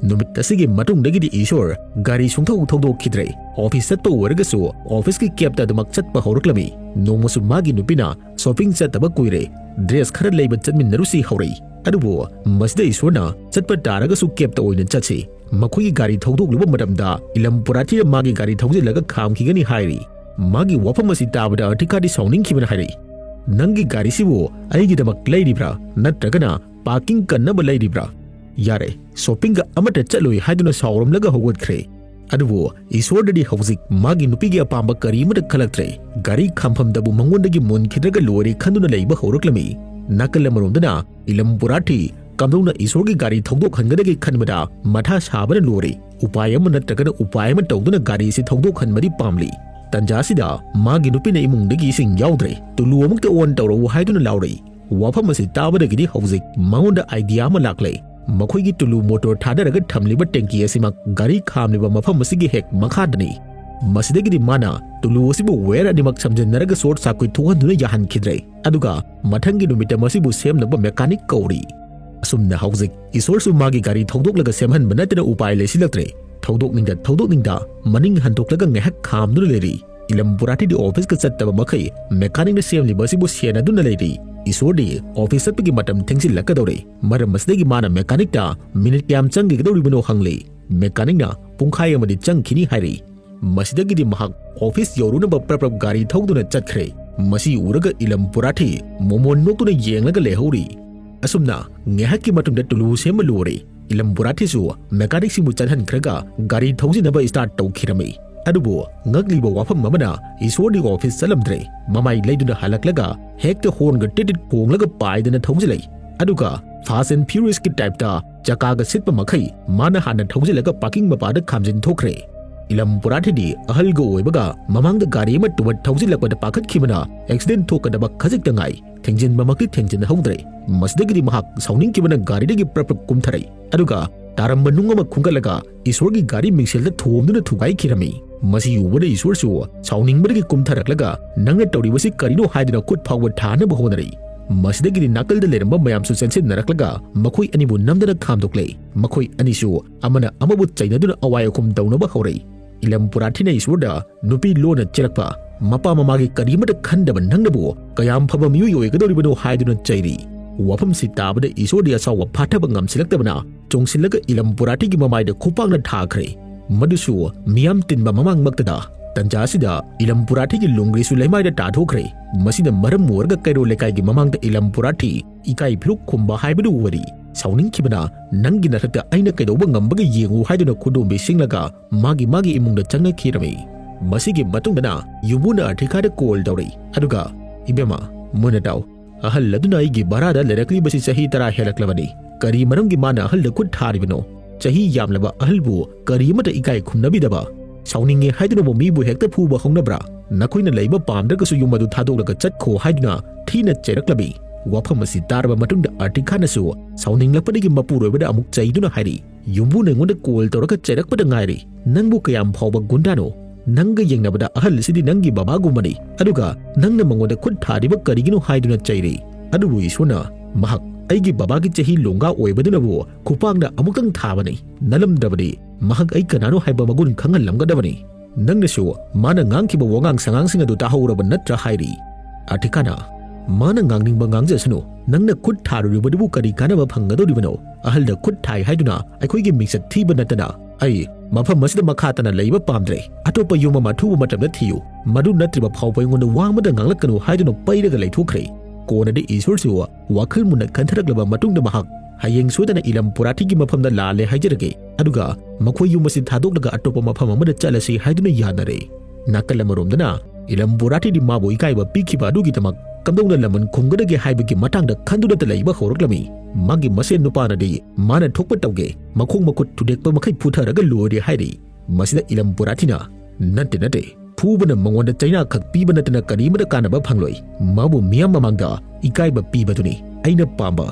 ꯅꯨꯃꯤꯠ ꯑꯁꯤꯒꯤ ꯃꯇꯨꯡꯗꯒꯤꯗꯤ ꯏꯁꯣꯔ ꯒꯥꯔꯤ ꯁꯨꯡꯊꯧ ꯊꯧꯗꯣꯛꯈꯤꯗ꯭ꯔꯦ꯫ Office ꯆꯠꯄ ꯑꯣꯏꯔꯒꯁꯨ officeꯀꯤ cabꯇ ꯑꯗꯨꯃꯛ ꯆꯠꯄ ꯍꯧꯔꯛꯂꯝꯃꯤ꯫ ꯅꯣꯡꯃꯁꯨ ꯃꯥꯒꯤ ꯅꯨꯄꯤꯅ "Shopping ꯆꯠꯇꯕ ꯀꯨꯏꯔꯦ, dress ꯈꯔ ꯂꯩꯕ ꯆꯠꯃꯤꯟꯅꯔꯨꯁꯤ" ꯍꯧꯔꯛꯏ꯫ ꯑꯗꯨꯕꯨ ꯃꯁꯤꯗ ꯏꯁꯣꯔꯅ ꯆꯠꯄ ꯇꯥꯔꯒꯁꯨ cabꯇ ꯑꯣꯏꯅ ꯆꯠꯁꯤ꯫ ꯃꯈꯣꯏꯒꯤ ꯒꯥꯔꯤ ꯊꯧꯗꯣꯛꯂꯨꯕ ꯃꯇꯝꯗ ꯏꯂꯝ ꯄꯨꯔꯥꯊꯤꯅ ꯃꯥꯒꯤ ꯒꯥꯔꯤ ꯊꯧꯖꯤꯜꯂꯒ ꯈꯥꯝꯈꯤꯒꯅꯤ ꯍꯥꯏꯔꯤ꯫ ꯃꯥꯒꯤ ꯋꯥꯐꯝ ꯑꯁꯤ ꯇꯥꯕꯗ ꯑꯔꯇꯤꯈꯥꯗꯤ ꯁꯥꯎꯅꯤꯡꯈꯤꯕꯅ ꯍꯥꯏꯔꯛꯏ, "ꯅꯪꯒꯤ ꯒꯥꯔꯤꯁꯤꯕꯨ ꯑꯩꯒꯤꯗꯃꯛ ꯂꯩꯔꯤꯕ꯭ꯔꯥ ꯅꯠꯇ꯭ꯔꯒꯅ parking ꯀꯟꯅꯕ ꯂꯩꯔꯤꯕ꯭ꯔꯥ? ꯌꯥꯔꯦ, shoppingꯒ ꯑꯃꯠꯇ ꯆꯠꯂꯣꯏ" ꯍꯥꯏꯗꯨꯅ ꯁꯥꯎꯔꯝꯂꯒ ꯍꯧꯒꯠꯈ꯭ꯔꯦ꯫ ꯑꯗꯨꯕꯨ ꯏꯁꯣꯔꯗꯗꯤ ꯍꯧꯖꯤꯛ ꯃꯥꯒꯤ ꯅꯨꯄꯤꯒꯤ ꯑꯄꯥꯝꯕ ꯀꯔꯤ ꯑꯃꯠꯇ ꯈꯜꯂꯛꯇ꯭ꯔꯦ꯫ ꯒꯥꯔꯤ ꯈꯥꯝꯐꯝꯗꯕꯨ ꯃꯉꯣꯟꯗꯒꯤ ꯃꯨꯟꯈꯤꯗ꯭ꯔꯒ ꯂꯣꯏꯔꯦ ꯈꯟꯗꯨꯅ ꯂꯩꯕ ꯍꯧꯔꯛꯂꯝꯃꯤ꯫ ꯅꯥꯀꯜ ꯑꯃꯔꯣꯝꯗꯅ ꯏꯂꯝ ꯄꯨꯔꯥꯊꯤ ꯀꯝꯗꯧꯅ ꯏꯁꯣꯔꯒꯤ ꯒꯥꯔꯤ ꯊꯧꯗꯣꯛꯍꯟꯒꯗꯒꯦ ꯈꯟꯕꯗ ꯃꯊꯥ ꯁꯥꯕꯅ ꯂꯣꯏꯔꯦ꯫ ꯎꯄꯥꯏ ꯑꯃ ꯅꯠꯇ꯭ꯔꯒꯅ ꯎꯄꯥꯏ ꯑꯃ ꯇꯧꯗꯨꯅ ꯒꯥꯔꯤꯁꯤ ꯊꯧꯗꯣꯛꯍꯟꯕꯗꯤ ꯄꯥꯝꯂꯤ꯫ ꯇꯟꯖꯥꯁꯤꯗ ꯃꯥꯒꯤ ꯅꯨꯄꯤꯅ ꯏꯃꯨꯡꯗꯒꯤ ꯏꯁꯤꯡ ꯌꯥꯎꯗ꯭ꯔꯦ, ꯇꯨꯂꯨ ꯑꯃꯨꯛꯇ ꯑꯣꯟ ꯇꯧꯔꯛꯎ ꯍꯥꯏꯗꯨꯅ ꯂꯥꯎꯔꯛꯏ꯫ ꯋꯥꯐꯝ ꯑꯁꯤ ꯇꯥꯕꯗꯒꯤꯗꯤ ꯍꯧꯖꯤꯛ ꯃꯉꯣꯟꯗ ꯑꯥꯏꯗꯤꯌꯥ ꯑꯃ ꯂꯥꯛꯂꯦ꯫ ꯃꯈꯣꯏꯒꯤ ꯇꯨꯂꯨ ꯃꯣꯇꯣꯔ ꯊꯥꯗꯔꯒ ꯊꯝꯂꯤꯕ ꯇꯦꯡꯀꯤ ꯑꯁꯤꯃꯛ ꯒꯥꯔꯤ ꯈꯥꯝꯂꯤꯕ ꯃꯐꯝ ꯑꯁꯤꯒꯤ ꯍꯦꯛ ꯃꯈꯥꯗꯅꯤ꯫ ꯃꯁꯤꯗꯒꯤꯗꯤ ꯃꯥꯅ ꯇꯨꯂꯨ ꯑꯁꯤꯕꯨ ꯋꯥꯌꯔ ꯑꯅꯤꯃꯛ ꯁꯝꯖꯤꯟꯅꯔꯒ ꯁꯣꯔꯠ ꯁꯥꯔꯀ꯭ꯋꯤꯠ ꯊꯣꯛꯍꯟꯗꯨꯅ ꯌꯥꯍꯟꯈꯤꯗ꯭ꯔꯦ꯫ ꯑꯗꯨꯒ ꯃꯊꯪꯒꯤ ꯅꯨꯃꯤꯠꯇ ꯃꯁꯤꯕꯨ ꯁꯦꯝꯅꯕ ꯃꯦꯀꯥꯅꯤꯛ ꯀꯧꯔꯤ꯫ ꯑꯁꯨꯝꯅ ꯍꯧꯖꯤꯛ ꯏꯁꯣꯔꯁꯨ ꯃꯥꯒꯤ ꯒꯥꯔꯤ ꯊꯧꯗꯣꯛꯂꯒ ꯁꯦꯝꯍꯟꯕ ꯅꯠꯇꯅ ꯎꯄꯥꯏ ꯂꯩꯁꯤꯜꯂꯛꯇ꯭ꯔꯦ꯫ ꯊꯧꯗꯣꯛꯅꯤꯡꯗ ꯊꯧꯗꯣꯛꯅꯤꯡꯗ ꯃꯅꯤꯡ ꯍꯟꯗꯣꯛꯂꯒ ꯉꯥꯏꯍꯥꯛ ꯈꯥꯝꯗꯨꯅ ꯂꯩꯔꯤ꯫ ꯏꯂꯝ ꯄꯨꯔꯥꯊꯤꯗꯤ ꯑꯣꯐꯤꯁꯀ ꯆꯠꯇꯕ ꯃꯈꯩ ꯃꯦꯀꯥꯅꯤꯛꯅ ꯁꯦꯝꯂꯤꯕ ꯑꯁꯤꯕꯨ ꯁꯦꯟꯅꯗꯨꯅ ꯂꯩꯔꯤ꯫ ꯏꯁꯣꯔꯗꯤ ꯑꯣꯐꯤꯁ ꯆꯠꯄꯒꯤ ꯃꯇꯝ ꯊꯦꯡꯖꯤꯜꯂꯛꯀꯗꯧꯔꯦ꯫ ꯃꯔꯝ ꯑꯁꯤꯗꯒꯤ ꯃꯥꯅ ꯃꯦꯀꯥꯅꯤꯛꯇ ꯃꯤꯅꯤꯠ ꯀꯌꯥꯝ ꯆꯪꯒꯗꯧꯔꯤꯕꯅꯣ ꯍꯪꯂꯤ꯫ ꯃꯦꯀꯥꯅꯤꯛꯅ ꯄꯨꯡꯈꯥꯏ ꯑꯃꯗꯤ ꯆꯪꯈꯤꯅꯤ ꯍꯥꯏꯔꯤ꯫ ꯃꯁꯤꯗꯒꯤꯗꯤ ꯃꯍꯥꯛ ꯑꯣꯐꯤꯁ ꯌꯧꯔꯨꯅꯕ ꯄ꯭ꯔꯞ ꯄ꯭ꯔꯞ ꯒꯥꯔꯤ ꯊꯧꯗꯨꯅ ꯆꯠꯈ꯭ꯔꯦ꯫ ꯃꯁꯤ ꯎꯔꯒ ꯏꯂꯝ ꯄꯨꯔꯥꯊꯤ ꯃꯣꯃꯣꯟ ꯅꯣꯛꯇꯨꯅ ꯌꯦꯡꯂꯒ ꯂꯩꯍꯧꯔꯤ꯫ ꯑꯁꯨꯝꯅ ꯉꯥꯏꯍꯥꯛꯀꯤ ꯃꯇꯨꯡꯗ ꯇꯨꯂꯨ ꯁꯦꯝꯕ ꯂꯣꯏꯔꯦ꯫ ꯏꯂꯝ ꯄꯨꯔꯥꯊꯤꯁꯨ ꯃꯦꯀꯥꯅꯤꯛꯁꯤꯡꯕꯨ ꯆꯠꯍꯟꯈ꯭ꯔꯒ ꯒꯥꯔꯤ ꯊꯧꯖꯤꯟꯅꯕ ꯁ꯭ꯇꯥꯔꯠ ꯇꯧꯈꯤꯔꯝꯃꯤ꯫ ꯑꯗꯨꯕꯨ ꯉꯛꯂꯤꯕ ꯋꯥꯐꯝ ꯑꯃꯅ ꯏꯁꯣꯔꯗꯤ ꯑꯣꯐꯤꯁ ꯆꯠꯂꯝꯗ꯭ꯔꯦ꯫ ꯃꯃꯥꯏ ꯂꯩꯗꯨꯅ ꯍꯜꯂꯛꯂꯒ ꯍꯦꯛꯇ ꯍꯣꯔꯟꯒ ꯇꯤꯠ ꯇꯤꯠ ꯈꯣꯡꯂꯒ ꯄꯥꯏꯗꯅ ꯊꯧꯖꯤꯜꯂꯛꯏ꯫ ꯑꯗꯨꯒ ꯐꯥꯁ ꯑꯦꯟ ꯐ꯭ꯌꯨꯔꯤꯌꯁꯀꯤ ꯇꯥꯏꯞꯇ ꯆꯀꯥꯒ ꯁꯤꯠꯄ ꯃꯈꯩ ꯃꯥꯅ ꯍꯥꯟꯅ ꯊꯧꯖꯤꯜꯂꯒ ꯄꯥꯔꯀꯤꯡ ꯃꯄꯥꯗ ꯈꯥꯝꯖꯤꯟ ꯊꯣꯛꯈ꯭ꯔꯦ꯫ ꯏꯂꯝ ꯄꯨꯔꯥꯊꯤꯗꯤ ꯑꯍꯜꯒ ꯑꯣꯏꯕꯒ ꯃꯃꯥꯡꯗ ꯒꯥꯔꯤ ꯑꯃ ꯇꯨꯕ ꯊꯧꯖꯤꯜꯂꯛꯄꯗ ꯄꯥꯈꯠꯈꯤꯕꯅ ꯑꯦꯛꯁꯤꯗꯦꯟ ꯊꯣꯛꯀꯗꯕ ꯈꯖꯤꯛꯇ ꯉꯥꯏ꯫ ꯊꯦꯡꯖꯤꯟꯕꯃꯛꯇꯤ ꯊꯦꯡꯖꯤꯟꯍꯧꯗ꯭ꯔꯦ꯫ ꯃꯁꯤꯗꯒꯤꯗꯤ ꯃꯍꯥꯛ ꯁꯥꯎꯅꯤꯡꯈꯤꯕꯅ ꯒꯥꯔꯤꯗꯒꯤ ꯄ꯭ꯔꯞ ꯄ꯭ꯔꯞ ꯀꯨꯝꯊꯔꯛꯏ꯫ ꯑꯗꯨꯒ ꯇꯥꯔꯝꯕ ꯅꯨꯡ ꯑꯃ ꯈꯨꯟꯒꯠꯂꯒ ꯏꯁꯣꯔꯒꯤ ꯒꯥꯔꯤ ꯃꯤꯡꯁꯦꯜꯗ ꯊꯣꯝꯗꯨꯅ ꯊꯨꯒꯥꯏꯈꯤꯔꯝꯃꯤ꯫ ꯃꯁꯤ ꯎꯕꯗ ꯏꯁꯣꯔꯁꯨ ꯁꯥꯎꯅꯤꯡꯕꯗꯒꯤ ꯀꯨꯝꯊꯔꯛꯂꯒ, "ꯅꯪꯅ ꯇꯧꯔꯤꯕꯁꯤ ꯀꯔꯤꯅꯣ?" ꯍꯥꯏꯗꯨꯅ ꯈꯨꯠ ꯐꯥꯎꯕ ꯊꯥꯅꯕ ꯍꯣꯠꯅꯔꯛꯏ꯫ ꯃꯁꯤꯗꯒꯤꯗꯤ ꯅꯥꯀꯜꯗ ꯂꯩꯔꯝꯕ ꯃꯌꯥꯝꯁꯨ ꯆꯦꯟꯁꯤꯟꯅꯔꯛꯂꯒ ꯃꯈꯣꯏ ꯑꯅꯤꯕꯨ ꯅꯝꯗꯅ ꯈꯥꯝꯗꯣꯛꯂꯦ꯫ ꯃꯈꯣꯏ ꯑꯅꯤꯁꯨ ꯑꯃꯅ ꯑꯃꯕꯨ ꯆꯩꯅꯗꯨꯅ ꯑꯋꯥꯏ ꯑꯈꯨꯝ ꯇꯧꯅꯕ ꯍꯧꯔꯛꯏ꯫ ꯏꯂꯝ ꯄꯨꯔꯥꯊꯤꯅ ꯏꯁꯣꯔꯗ, "ꯅꯨꯄꯤ ꯂꯣꯟꯅ ꯆꯦꯜꯂꯛꯄ, ꯃꯄꯥ ꯃꯃꯥꯒꯤ ꯀꯔꯤꯃꯠꯇ ꯈꯟꯗꯕ ꯅꯪꯅꯕꯨ ꯀꯌꯥꯝ ꯐꯕ ꯃꯤꯑꯣꯏ ꯑꯣꯏꯒꯗꯧꯔꯤꯕꯅꯣ?" ꯍꯥꯏꯗꯨꯅ ꯆꯩꯔꯤ꯫ ꯋꯥꯐꯝꯁꯤ ꯇꯥꯕꯗ ꯏꯁꯣꯔꯗꯤ ꯑꯁꯥꯎꯕ ꯐꯥꯊꯕ ꯉꯝꯁꯤꯜꯂꯛꯇꯕꯅ ꯆꯣꯡꯁꯤꯜꯂꯒ ꯏꯂꯝ ꯄꯨꯔꯥꯊꯤꯒꯤ ꯃꯃꯥꯏꯗ ꯈꯨꯄꯥꯛꯅ ꯊꯥꯈ꯭ꯔꯦ꯫ ꯃꯗꯨꯁꯨ ꯃꯤꯌꯥꯝ ꯇꯤꯟꯕ ꯃꯃꯥꯡꯃꯛꯇꯗ꯫ ꯇꯟꯖꯥ ꯑꯁꯤꯗ ꯏꯂꯝ ꯄꯨꯔꯥꯊꯤꯒꯤ ꯂꯨꯡꯒ꯭ꯔꯤꯁꯨ ꯂꯩꯃꯥꯏꯗ ꯇꯥꯊꯣꯛꯈ꯭ꯔꯦ꯫ ꯃꯁꯤꯅ ꯃꯔꯝ ꯑꯣꯏꯔꯒ ꯀꯩꯔꯣꯜ ꯂꯩꯀꯥꯏꯒꯤ ꯃꯃꯥꯡꯗ ꯏꯂꯝ ꯄꯨꯔꯥꯊꯤ ꯏꯀꯥꯏ ꯐꯤꯔꯨꯛ ꯈꯨꯝꯕ ꯍꯥꯏꯕꯗꯨ ꯑꯣꯏꯔꯤ꯫ ꯁꯥꯎꯅꯤꯡꯈꯤꯕꯅ ꯅꯪꯒꯤ ꯅꯊꯛꯇ ꯑꯩꯅ ꯀꯩꯗꯧꯕ ꯉꯝꯕꯒꯦ ꯌꯦꯡꯉꯨ ꯍꯥꯏꯗꯨꯅ ꯈꯨꯗꯣꯝꯕꯤ ꯁꯤꯡꯂꯒ ꯃꯥꯒꯤ ꯃꯥꯒꯤ ꯏꯃꯨꯡꯗ ꯆꯪꯅꯈꯤꯔꯝꯃꯤ꯫ ꯃꯁꯤꯒꯤ ꯃꯇꯨꯡꯗꯅ ꯌꯨꯝꯕꯨꯅ ꯑꯔꯇꯤꯀꯥꯗ ꯀꯣꯜ ꯇꯧꯔꯛꯏ, ꯑꯗꯨꯒ, "ꯏꯕꯦꯝꯃ, ꯃꯨꯟꯅ ꯇꯥꯎ꯫ ꯑꯍꯜ ꯑꯗꯨꯅ ꯑꯩꯒꯤ ꯚꯔꯥꯗ ꯂꯩꯔꯛꯂꯤꯕꯁꯤ ꯆꯍꯤ ꯇꯔꯥ ꯍꯦꯜꯂꯛꯂꯕꯅꯤ꯫ ꯀꯔꯤ ꯃꯔꯝꯒꯤ ꯃꯥꯅ ꯑꯍꯜꯗ ꯈꯨꯠ ꯊꯥꯔꯤꯕꯅꯣ? ꯆꯍꯤ ꯌꯥꯝꯂꯕ ꯑꯍꯜꯕꯨ ꯀꯔꯤ ꯑꯃꯠꯇ ꯏꯀꯥꯏ ꯈꯨꯝꯅꯕꯤꯗꯕ? ꯁꯥꯎꯅꯤꯡꯉꯦ ꯍꯥꯏꯗꯨꯅꯕꯨ ꯃꯤꯕꯨ ꯍꯦꯛꯇ ꯐꯨꯕ ꯍꯧꯅꯕ꯭ꯔꯥ? ꯅꯈꯣꯏꯅ ꯂꯩꯕ ꯄꯥꯝꯗ꯭ꯔꯒꯁꯨ ꯌꯨꯝ ꯑꯗꯨ ꯊꯥꯗꯣꯛꯂꯒ ꯆꯠꯈꯣ" ꯍꯥꯏꯗꯨꯅ ꯊꯤꯅ ꯆꯩꯔꯛꯂꯝꯃꯤ꯫ ꯋꯥꯐꯝ ꯑꯁꯤ ꯇꯥꯔꯕ ꯃꯇꯨꯡꯗ ꯑꯔꯇꯤꯀꯥꯅꯁꯨ ꯁꯥꯎꯅꯤꯡꯂꯛꯄꯗꯒꯤ ꯃꯄꯨꯔꯣꯏꯕꯗ ꯑꯃꯨꯛ ꯆꯩꯗꯨꯅ ꯍꯥꯏꯔꯤ, "ꯌꯨꯝꯕꯨꯅ ꯑꯩꯉꯣꯟꯗ ꯀꯣꯜ ꯇꯧꯔꯒ ꯆꯩꯔꯛꯄꯗ ꯉꯥꯏꯔꯤ꯫ ꯅꯪꯕꯨ ꯀꯌꯥꯝ ꯐꯥꯎꯕ ꯒꯨꯟꯗꯥꯅꯣ? ꯅꯪꯒ ꯌꯦꯡꯅꯕꯗ ꯑꯍꯜ ꯑꯁꯤꯗꯤ ꯅꯪꯒꯤ ꯕꯕꯥꯒꯨꯝꯕꯅꯤ, ꯑꯗꯨꯒ ꯅꯪꯅ ꯃꯉꯣꯟꯗ ꯈꯨꯠ ꯊꯥꯔꯤꯕ ꯀꯔꯤꯒꯤꯅꯣ?" ꯍꯥꯏꯗꯨꯅ ꯆꯩꯔꯤ꯫ ꯑꯗꯨꯕꯨ ꯏꯁꯣꯔꯅ ꯃꯍꯥꯛ ꯑꯩꯒꯤ ꯕꯕꯥꯒꯤ ꯆꯍꯤ ꯂꯣꯡꯒꯥ ꯑꯣꯏꯕꯗꯨꯅꯕꯨ ꯈꯨꯄꯥꯛꯅ ꯑꯃꯨꯛꯇꯪ ꯊꯥꯕꯅꯤ꯫ ꯅꯠꯂꯝꯗ꯭ꯔꯕꯗꯤ ꯃꯍꯥꯛ ꯑꯩ ꯀꯅꯥꯅꯣ ꯍꯥꯏꯕ ꯃꯒꯨꯟ ꯈꯪꯍꯜꯂꯝꯒꯗꯕꯅꯤ꯫ ꯅꯪꯅꯁꯨ ꯃꯥꯅ ꯉꯥꯡꯈꯤꯕ ꯋꯥꯉꯥꯡ ꯁꯉꯥꯡꯁꯤꯡ ꯑꯗꯨ ꯇꯥꯍꯧꯔꯕ ꯅꯠꯇ꯭ꯔꯥ ꯍꯥꯏꯔꯤ꯫ ꯑꯔꯇꯤꯀꯥꯅ, "ꯃꯥꯅ ꯉꯥꯡꯅꯤꯡꯕ ꯉꯥꯡꯖꯁꯅꯨ, ꯅꯪꯅ ꯈꯨꯠ ꯊꯥꯔꯨꯔꯤꯕꯗꯨꯕꯨ ꯀꯔꯤ ꯀꯥꯟꯅꯕ ꯐꯪꯒꯗꯧꯔꯤꯕꯅꯣ? ꯑꯍꯜꯗ ꯈꯨꯠ ꯊꯥꯏ ꯍꯥꯏꯗꯨꯅ ꯑꯩꯈꯣꯏꯒꯤ ꯃꯤꯡꯆꯠ ꯊꯤꯕ ꯅꯠꯇꯅ ꯑꯩ ꯃꯐꯝ ꯑꯁꯤꯗ ꯃꯈꯥ ꯇꯥꯅ ꯂꯩꯕ ꯄꯥꯝꯗ꯭ꯔꯦ꯫ ꯑꯇꯣꯞꯄ ꯌꯨꯝ ꯑꯃ ꯑꯊꯨꯕ ꯃꯇꯝꯗ ꯊꯤꯌꯨ꯫ ꯃꯗꯨ ꯅꯠꯇ꯭ꯔꯤꯕ ꯐꯥꯎꯕ ꯑꯩꯉꯣꯟꯗ ꯋꯥ ꯑꯃꯗ ꯉꯥꯡꯂꯛꯀꯅꯨ" ꯍꯥꯏꯗꯨꯅ ꯄꯩꯔꯒ ꯂꯩꯊꯣꯛꯈ꯭ꯔꯦ꯫ ꯀꯣꯟꯅꯗꯤ ꯏꯁꯣꯔꯁꯨ ꯋꯥꯈꯜ ꯃꯨꯟꯅ ꯈꯟꯊꯔꯛꯂꯕ ꯃꯇꯨꯡꯗ ꯃꯍꯥꯛ, "ꯍꯌꯦꯡ ꯁꯣꯏꯗꯅ ꯏꯂꯝ ꯄꯨꯔꯥꯊꯤꯒꯤ ꯃꯐꯝꯗ ꯂꯥꯜꯂꯦ ꯍꯥꯏꯖꯔꯒꯦ, ꯑꯗꯨꯒ ꯃꯈꯣꯏ ꯌꯨꯝ ꯑꯁꯤ ꯊꯥꯗꯣꯛꯂꯒ ꯑꯇꯣꯞꯄ ꯃꯐꯝ ꯑꯃꯗ ꯆꯠꯂꯁꯤ" ꯍꯥꯏꯗꯨꯅ ꯌꯥꯅꯔꯦ꯫ ꯅꯥꯀꯜ ꯑꯃꯔꯣꯝꯗꯅ ꯏꯂꯝ ꯄꯨꯔꯥꯊꯤꯗꯤ ꯃꯥꯕꯨ ꯏꯀꯥꯏꯕ ꯄꯤꯈꯤꯕ ꯑꯗꯨꯒꯤꯗꯃꯛ ꯀꯝꯗꯧꯅ ꯂꯃꯟ ꯈꯨꯝꯒꯗꯒꯦ ꯍꯥꯏꯕꯒꯤ ꯃꯇꯥꯡꯗ ꯈꯟꯗꯨꯅꯇ ꯂꯩꯕ ꯍꯧꯔꯛꯂꯝꯃꯤ꯫ ꯃꯥꯒꯤ ꯃꯁꯦꯟ ꯅꯨꯄꯥꯅꯗꯤ ꯃꯥꯅ ꯊꯣꯛꯄ ꯇꯧꯒꯦ, ꯃꯈꯣꯡ ꯃꯈꯨꯠ ꯊꯨꯗꯦꯛꯄ ꯃꯈꯩ ꯐꯨꯊꯔꯒ ꯂꯣꯏꯔꯦ ꯍꯥꯏꯔꯤ꯫ ꯃꯁꯤꯗ ꯏꯂꯝ ꯄꯨꯔꯥꯊꯤꯅ, "ꯅꯠꯇꯦ, ꯅꯠꯇꯦ, ꯐꯨꯕꯅ ꯃꯉꯣꯟꯗ ꯆꯩꯅꯥ ꯈꯛ ꯄꯤꯕ ꯅꯠꯇꯅ ꯀꯔꯤꯃꯠꯇ ꯀꯥꯟꯅꯕ ꯐꯪꯂꯣꯏ꯫ ꯃꯥꯕꯨ ꯃꯤꯌꯥꯝ ꯃꯃꯥꯡꯗ ꯏꯀꯥꯏꯕ ꯄꯤꯕꯗꯨꯅꯤ ꯑꯩꯅ ꯄꯥꯝꯕ꯫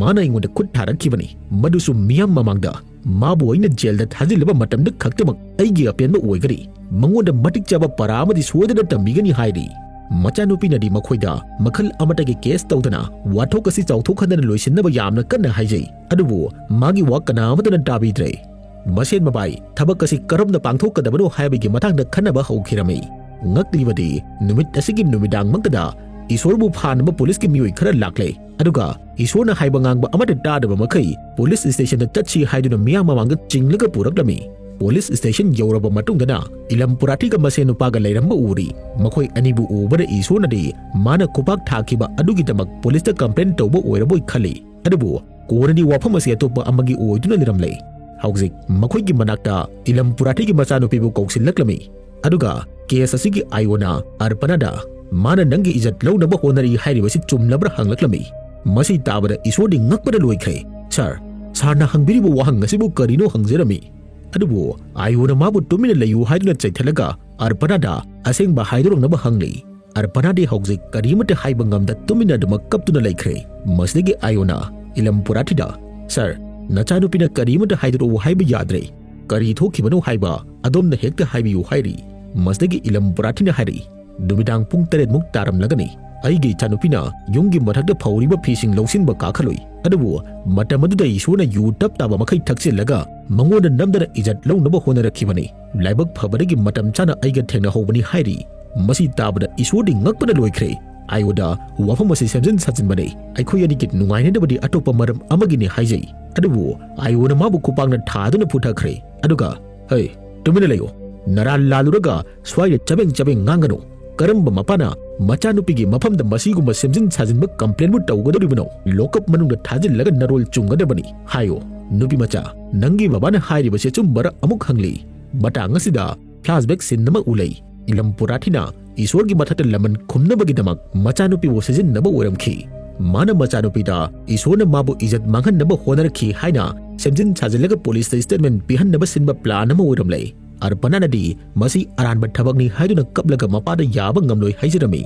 ꯃꯥꯅ ꯑꯩꯉꯣꯟꯗ ꯈꯨꯠ ꯊꯥꯔꯛꯈꯤꯕꯅꯤ, ꯃꯗꯨꯁꯨ ꯃꯤꯌꯥꯝ ꯃꯃꯥꯡꯗ꯫ ꯃꯥꯕꯨ ꯑꯩꯅ ꯖꯦꯜꯗ ꯊꯥꯖꯤꯜꯂꯕ ꯃꯇꯝꯗ ꯈꯛꯇꯃꯛ ꯑꯩꯒꯤ ꯑꯄꯦꯟꯕ ꯑꯣꯏꯒꯅꯤ꯫ ꯃꯉꯣꯟꯗ ꯃꯇꯤꯛ ꯆꯥꯕ ꯄꯔꯥ ꯑꯃꯗꯤ ꯁꯣꯏꯗꯅ ꯇꯝꯕꯤꯒꯅꯤ" ꯍꯥꯏꯔꯤ꯫ ꯃꯆꯥꯅꯨꯄꯤꯅꯗꯤ ꯃꯈꯣꯏꯗ ꯃꯈꯜ ꯑꯃꯠꯇꯒꯤ ꯀꯦꯁ ꯇꯧꯗꯅ ꯋꯥꯊꯣꯛ ꯑꯁꯤ ꯆꯥꯎꯊꯣꯛꯍꯟꯗꯅ ꯂꯣꯏꯁꯤꯟꯅꯕ ꯌꯥꯝꯅ ꯀꯟꯅ ꯍꯥꯏꯖꯩ, ꯑꯗꯨꯕꯨ ꯃꯥꯒꯤ ꯋꯥ ꯀꯅꯥ ꯑꯃꯠꯇꯅ ꯇꯥꯕꯤꯗ꯭ꯔꯦ꯫ ꯃꯁꯦꯟ ꯃꯕꯥꯏ ꯊꯕꯛ ꯑꯁꯤ ꯀꯔꯝꯅ ꯄꯥꯡꯊꯣꯛꯀꯗꯕꯅꯣ ꯍꯥꯏꯕꯒꯤ ꯃꯇꯥꯡꯗ ꯈꯟꯅꯕ ꯍꯧꯈꯤꯔꯝꯃꯤ꯫ ꯉꯛꯂꯤꯕꯗꯤ, ꯅꯨꯃꯤꯠ ꯑꯁꯤꯒꯤ ꯅꯨꯃꯤꯗꯥꯡꯃꯛꯇꯗ ꯏꯁꯣꯔꯕꯨ ꯐꯥꯅꯕ ꯄꯨꯂꯤꯁꯀꯤ ꯃꯤꯑꯣꯏ ꯈꯔ ꯂꯥꯛꯂꯦ, ꯑꯗꯨꯒ ꯏꯁꯣꯔꯅ ꯍꯥꯏꯕ ꯉꯥꯡꯕ ꯑꯃꯠꯇ ꯇꯥꯗꯕ ꯃꯈꯩ ꯄꯨꯂꯤꯁ ꯁ꯭ꯇꯦꯁꯟꯗ ꯆꯠꯁꯤ ꯍꯥꯏꯗꯨꯅ ꯃꯤꯌꯥꯝ ꯃꯃꯥꯡꯗ ꯆꯤꯡꯂꯒ ꯄꯨꯔꯛꯂꯝꯃꯤ꯫ ꯄꯨꯂꯤꯁ ꯁ꯭ꯇꯦꯁꯟ ꯌꯧꯔꯕ ꯃꯇꯨꯡꯗꯅ ꯏꯂꯝ ꯄꯨꯔꯥꯊꯤꯒ ꯃꯁꯦꯟ ꯅꯨꯄꯥꯒ ꯂꯩꯔꯝꯕ ꯎꯔꯤ꯫ ꯃꯈꯣꯏ ꯑꯅꯤꯕꯨ ꯎꯕꯗ ꯏꯁꯣꯔꯅꯗꯤ ꯃꯥꯅ ꯈꯨꯄꯥꯛ ꯊꯥꯈꯤꯕ ꯑꯗꯨꯒꯤꯗꯃꯛ ꯄꯨꯂꯤꯁꯇ ꯀꯝꯄ꯭ꯂꯦꯟ ꯇꯧꯕ ꯑꯣꯏꯔꯕꯣꯏ ꯈꯜꯂꯤ꯫ ꯑꯗꯨꯕꯨ ꯀꯣꯟꯅꯗꯤ ꯋꯥꯐꯝ ꯑꯁꯤ ꯑꯇꯣꯞꯄ ꯑꯃꯒꯤ ꯑꯣꯏꯗꯨꯅ ꯂꯩꯔꯝꯂꯦ꯫ ꯍꯧꯖꯤꯛ ꯃꯈꯣꯏꯒꯤ ꯃꯅꯥꯛꯇ ꯏꯂꯝ ꯄꯨꯔꯥꯊꯤꯒꯤ ꯃꯆꯥꯅꯨꯄꯤꯕꯨ ꯀꯧꯁꯤꯜꯂꯛꯂꯝꯃꯤ꯫ ꯑꯗꯨꯒ ꯀꯦꯁ ꯑꯁꯤꯒꯤ ꯑꯥꯏꯑꯣꯅ ꯑꯔꯄꯅꯥꯗ ꯃꯥꯅ ꯅꯪꯒꯤ ꯏꯖꯠ ꯂꯧꯅꯕ ꯍꯣꯠꯅꯔꯤ ꯍꯥꯏꯔꯤꯕꯁꯤ ꯆꯨꯝꯂꯕ꯭ꯔꯥ ꯍꯪꯂꯛꯂꯝꯃꯤ꯫ ꯃꯁꯤ ꯇꯥꯕꯗ ꯏꯁꯣꯔꯗꯤ ꯉꯛꯄꯗ ꯂꯣꯏꯈ꯭ꯔꯦ꯫ "ꯁꯥꯔ, ꯁꯥꯔꯅ ꯍꯪꯕꯤꯔꯤꯕ ꯋꯥꯍꯪ ꯑꯁꯤꯕꯨ ꯀꯔꯤꯅꯣ?" ꯍꯪꯖꯔꯝꯃꯤ꯫ ꯑꯗꯨꯕꯨ ꯑꯥꯏꯑꯣꯅ ꯃꯥꯕꯨ ꯇꯨꯃꯤꯟꯅ ꯂꯩꯌꯨ ꯍꯥꯏꯗꯨꯅ ꯆꯩꯊꯠꯂꯒ ꯑꯔꯄꯅꯥꯗ ꯑꯁꯦꯡꯕ ꯍꯥꯏꯗꯣꯔꯛꯅꯕ ꯍꯪꯂꯤ꯫ ꯑꯔꯄꯅꯥꯗꯤ ꯍꯧꯖꯤꯛ ꯀꯔꯤꯃꯠꯇ ꯍꯥꯏꯕ ꯉꯝꯗ ꯇꯨꯃꯤꯟꯅ ꯑꯗꯨꯃꯛ ꯀꯞꯇꯨꯅ ꯂꯩꯈ꯭ꯔꯦ꯫ ꯃꯁꯤꯗꯒꯤ ꯑꯥꯏꯑꯣꯅ ꯏꯂꯝ ꯄꯨꯔꯥꯊꯤꯗ, "ꯁꯥꯔ, ꯅꯆꯥꯅꯨꯄꯤꯅ ꯀꯔꯤꯃꯠꯇ ꯍꯥꯏꯗꯣꯔꯛꯎ ꯍꯥꯏꯕ ꯌꯥꯗ꯭ꯔꯦ꯫ ꯀꯔꯤ ꯊꯣꯛꯈꯤꯕꯅꯣ ꯍꯥꯏꯕ ꯑꯗꯣꯝꯅ ꯍꯦꯛꯇ ꯍꯥꯏꯕꯤꯌꯨ" ꯍꯥꯏꯔꯤ꯫ ꯃꯁꯤꯗꯒꯤ ꯏꯂꯝ ꯄꯨꯔꯥꯊꯤꯅ ꯍꯥꯏꯔꯤ, "ꯅꯨꯃꯤꯗꯥꯡ ꯄꯨꯡ ꯇꯔꯦꯠ ꯃꯨꯛ ꯇꯥꯔꯝꯂꯒꯅꯤ꯫ ꯑꯩꯒꯤ ꯏꯆꯥꯅꯨꯄꯤꯅ ꯌꯨꯝꯒꯤ ꯃꯊꯛꯇ ꯐꯧꯔꯤꯕ ꯐꯤꯁꯤꯡ ꯂꯧꯁꯤꯟꯕ ꯀꯥꯈꯠꯂꯨꯏ꯫ ꯑꯗꯨꯕꯨ ꯃꯇꯝ ꯑꯗꯨꯗ ꯏꯁꯣꯔꯅ ꯌꯨ ꯇꯞ ꯇꯥꯕ ꯃꯈꯩ ꯊꯛꯆꯤꯜꯂꯒ ꯃꯉꯣꯟꯗ ꯅꯝꯗꯅ ꯏꯖꯠ ꯂꯧꯅꯕ ꯍꯣꯠꯅꯔꯛꯈꯤꯕꯅꯤ꯫ ꯂꯥꯏꯕꯛ ꯐꯕꯗꯒꯤ ꯃꯇꯝ ꯆꯥꯅ ꯑꯩꯒ ꯊꯦꯡꯅꯍꯧꯕꯅꯤ" ꯍꯥꯏꯔꯤ꯫ ꯃꯁꯤ ꯇꯥꯕꯗ ꯏꯁꯣꯔꯗꯤ ꯉꯛꯄꯅ ꯂꯣꯏꯈ꯭ꯔꯦ꯫ ꯑꯥꯏꯑꯣꯗ ꯋꯥꯐꯝ ꯑꯁꯤ ꯁꯦꯝꯖꯤꯟ ꯁꯥꯖꯤꯟꯕꯅꯦ꯫ ꯑꯩꯈꯣꯏ ꯑꯅꯤꯒꯤ ꯅꯨꯡꯉꯥꯏꯅꯅꯕꯗꯤ ꯑꯇꯣꯞꯄ ꯃꯔꯝ ꯑꯃꯒꯤꯅꯤ ꯍꯥꯏꯖꯩ꯫ ꯑꯗꯨꯕꯨ ꯑꯥꯏꯑꯣꯅ ꯃꯥꯕꯨ ꯈꯨꯄꯥꯛꯅ ꯊꯥꯗꯨꯅ ꯐꯨꯊꯈ꯭ꯔꯦ꯫ ꯑꯗꯨꯒ, "ꯍꯩ, ꯇꯨꯃꯤꯟꯅ ꯂꯩꯌꯨ꯫ ꯅꯔꯥ ꯂꯥꯜꯂꯨꯔꯒ ꯁ꯭ꯋꯥꯏꯗ ꯆꯕꯦꯡ ꯆꯕꯦꯡ ꯉꯥꯡꯒꯅꯨ꯫ ꯀꯔꯝꯕ ꯃꯄꯥꯅ ꯃꯆꯥꯅꯨꯄꯤꯒꯤ ꯃꯐꯝꯗ ꯃꯁꯤꯒꯨꯝꯕ ꯁꯦꯝꯖꯤꯟ ꯁꯥꯖꯤꯟꯕ ꯀꯝꯄ꯭ꯂꯦꯟꯕꯨ ꯇꯧꯒꯗꯧꯔꯤꯕꯅꯣ? ꯂꯣꯀꯞ ꯃꯅꯨꯡꯗ ꯊꯥꯖꯤꯜꯂꯒ ꯅꯔꯣꯜ ꯆꯨꯝꯒꯗꯕꯅꯤ꯫ ꯍꯥꯏꯌꯨ, ꯅꯨꯄꯤ ꯃꯆꯥ, ꯅꯪꯒꯤ ꯕꯕꯥꯅ ꯍꯥꯏꯔꯤꯕꯁꯤ ꯑꯆꯨꯝꯕꯔ?" ꯑꯃꯨꯛ ꯍꯪꯂꯤ꯫ ꯃꯇꯥꯡ ꯑꯁꯤꯗ ꯐ꯭ꯂꯥꯁꯕꯦꯛ ꯁꯤꯟ ꯑꯃ ꯎꯠꯂꯤ꯫ ꯏꯂꯝ ꯄꯨꯔꯥꯊꯤꯅ ꯏꯁꯣꯔꯒꯤ ꯃꯊꯛꯇ ꯂꯃꯟ ꯈꯨꯝꯅꯕꯒꯤꯗꯃꯛ ꯃꯆꯥꯅꯨꯄꯤꯕꯨ ꯁꯤꯖꯤꯟꯅꯕ ꯑꯣꯏꯔꯝꯈꯤ꯫ ꯃꯥꯅ ꯃꯆꯥꯅꯨꯄꯤꯗ ꯏꯁꯣꯔꯅ ꯃꯥꯕꯨ ꯏꯖꯠ ꯃꯥꯡꯍꯟꯅꯕ ꯍꯣꯠꯅꯔꯛꯈꯤ ꯍꯥꯏꯅ ꯁꯦꯝꯖꯤꯟ ꯁꯥꯖꯤꯜꯂꯒ ꯄꯨꯂꯤꯁꯇ ꯁ꯭ꯇꯦꯠꯃꯦꯟ ꯄꯤꯍꯟꯅꯕ ꯁꯤꯟꯕ ꯄ꯭ꯂꯥꯟ ꯑꯃ ꯑꯣꯏꯔꯝꯂꯦ꯫ ꯑꯔꯄꯅꯥꯅꯗꯤ ꯃꯁꯤ ꯑꯔꯥꯟꯕ ꯊꯕꯛꯅꯤ ꯍꯥꯏꯗꯨꯅ ꯀꯞꯂꯒ ꯃꯄꯥꯗ ꯌꯥꯕ ꯉꯝꯂꯣꯏ ꯍꯥꯏꯖꯔꯝꯃꯤ꯫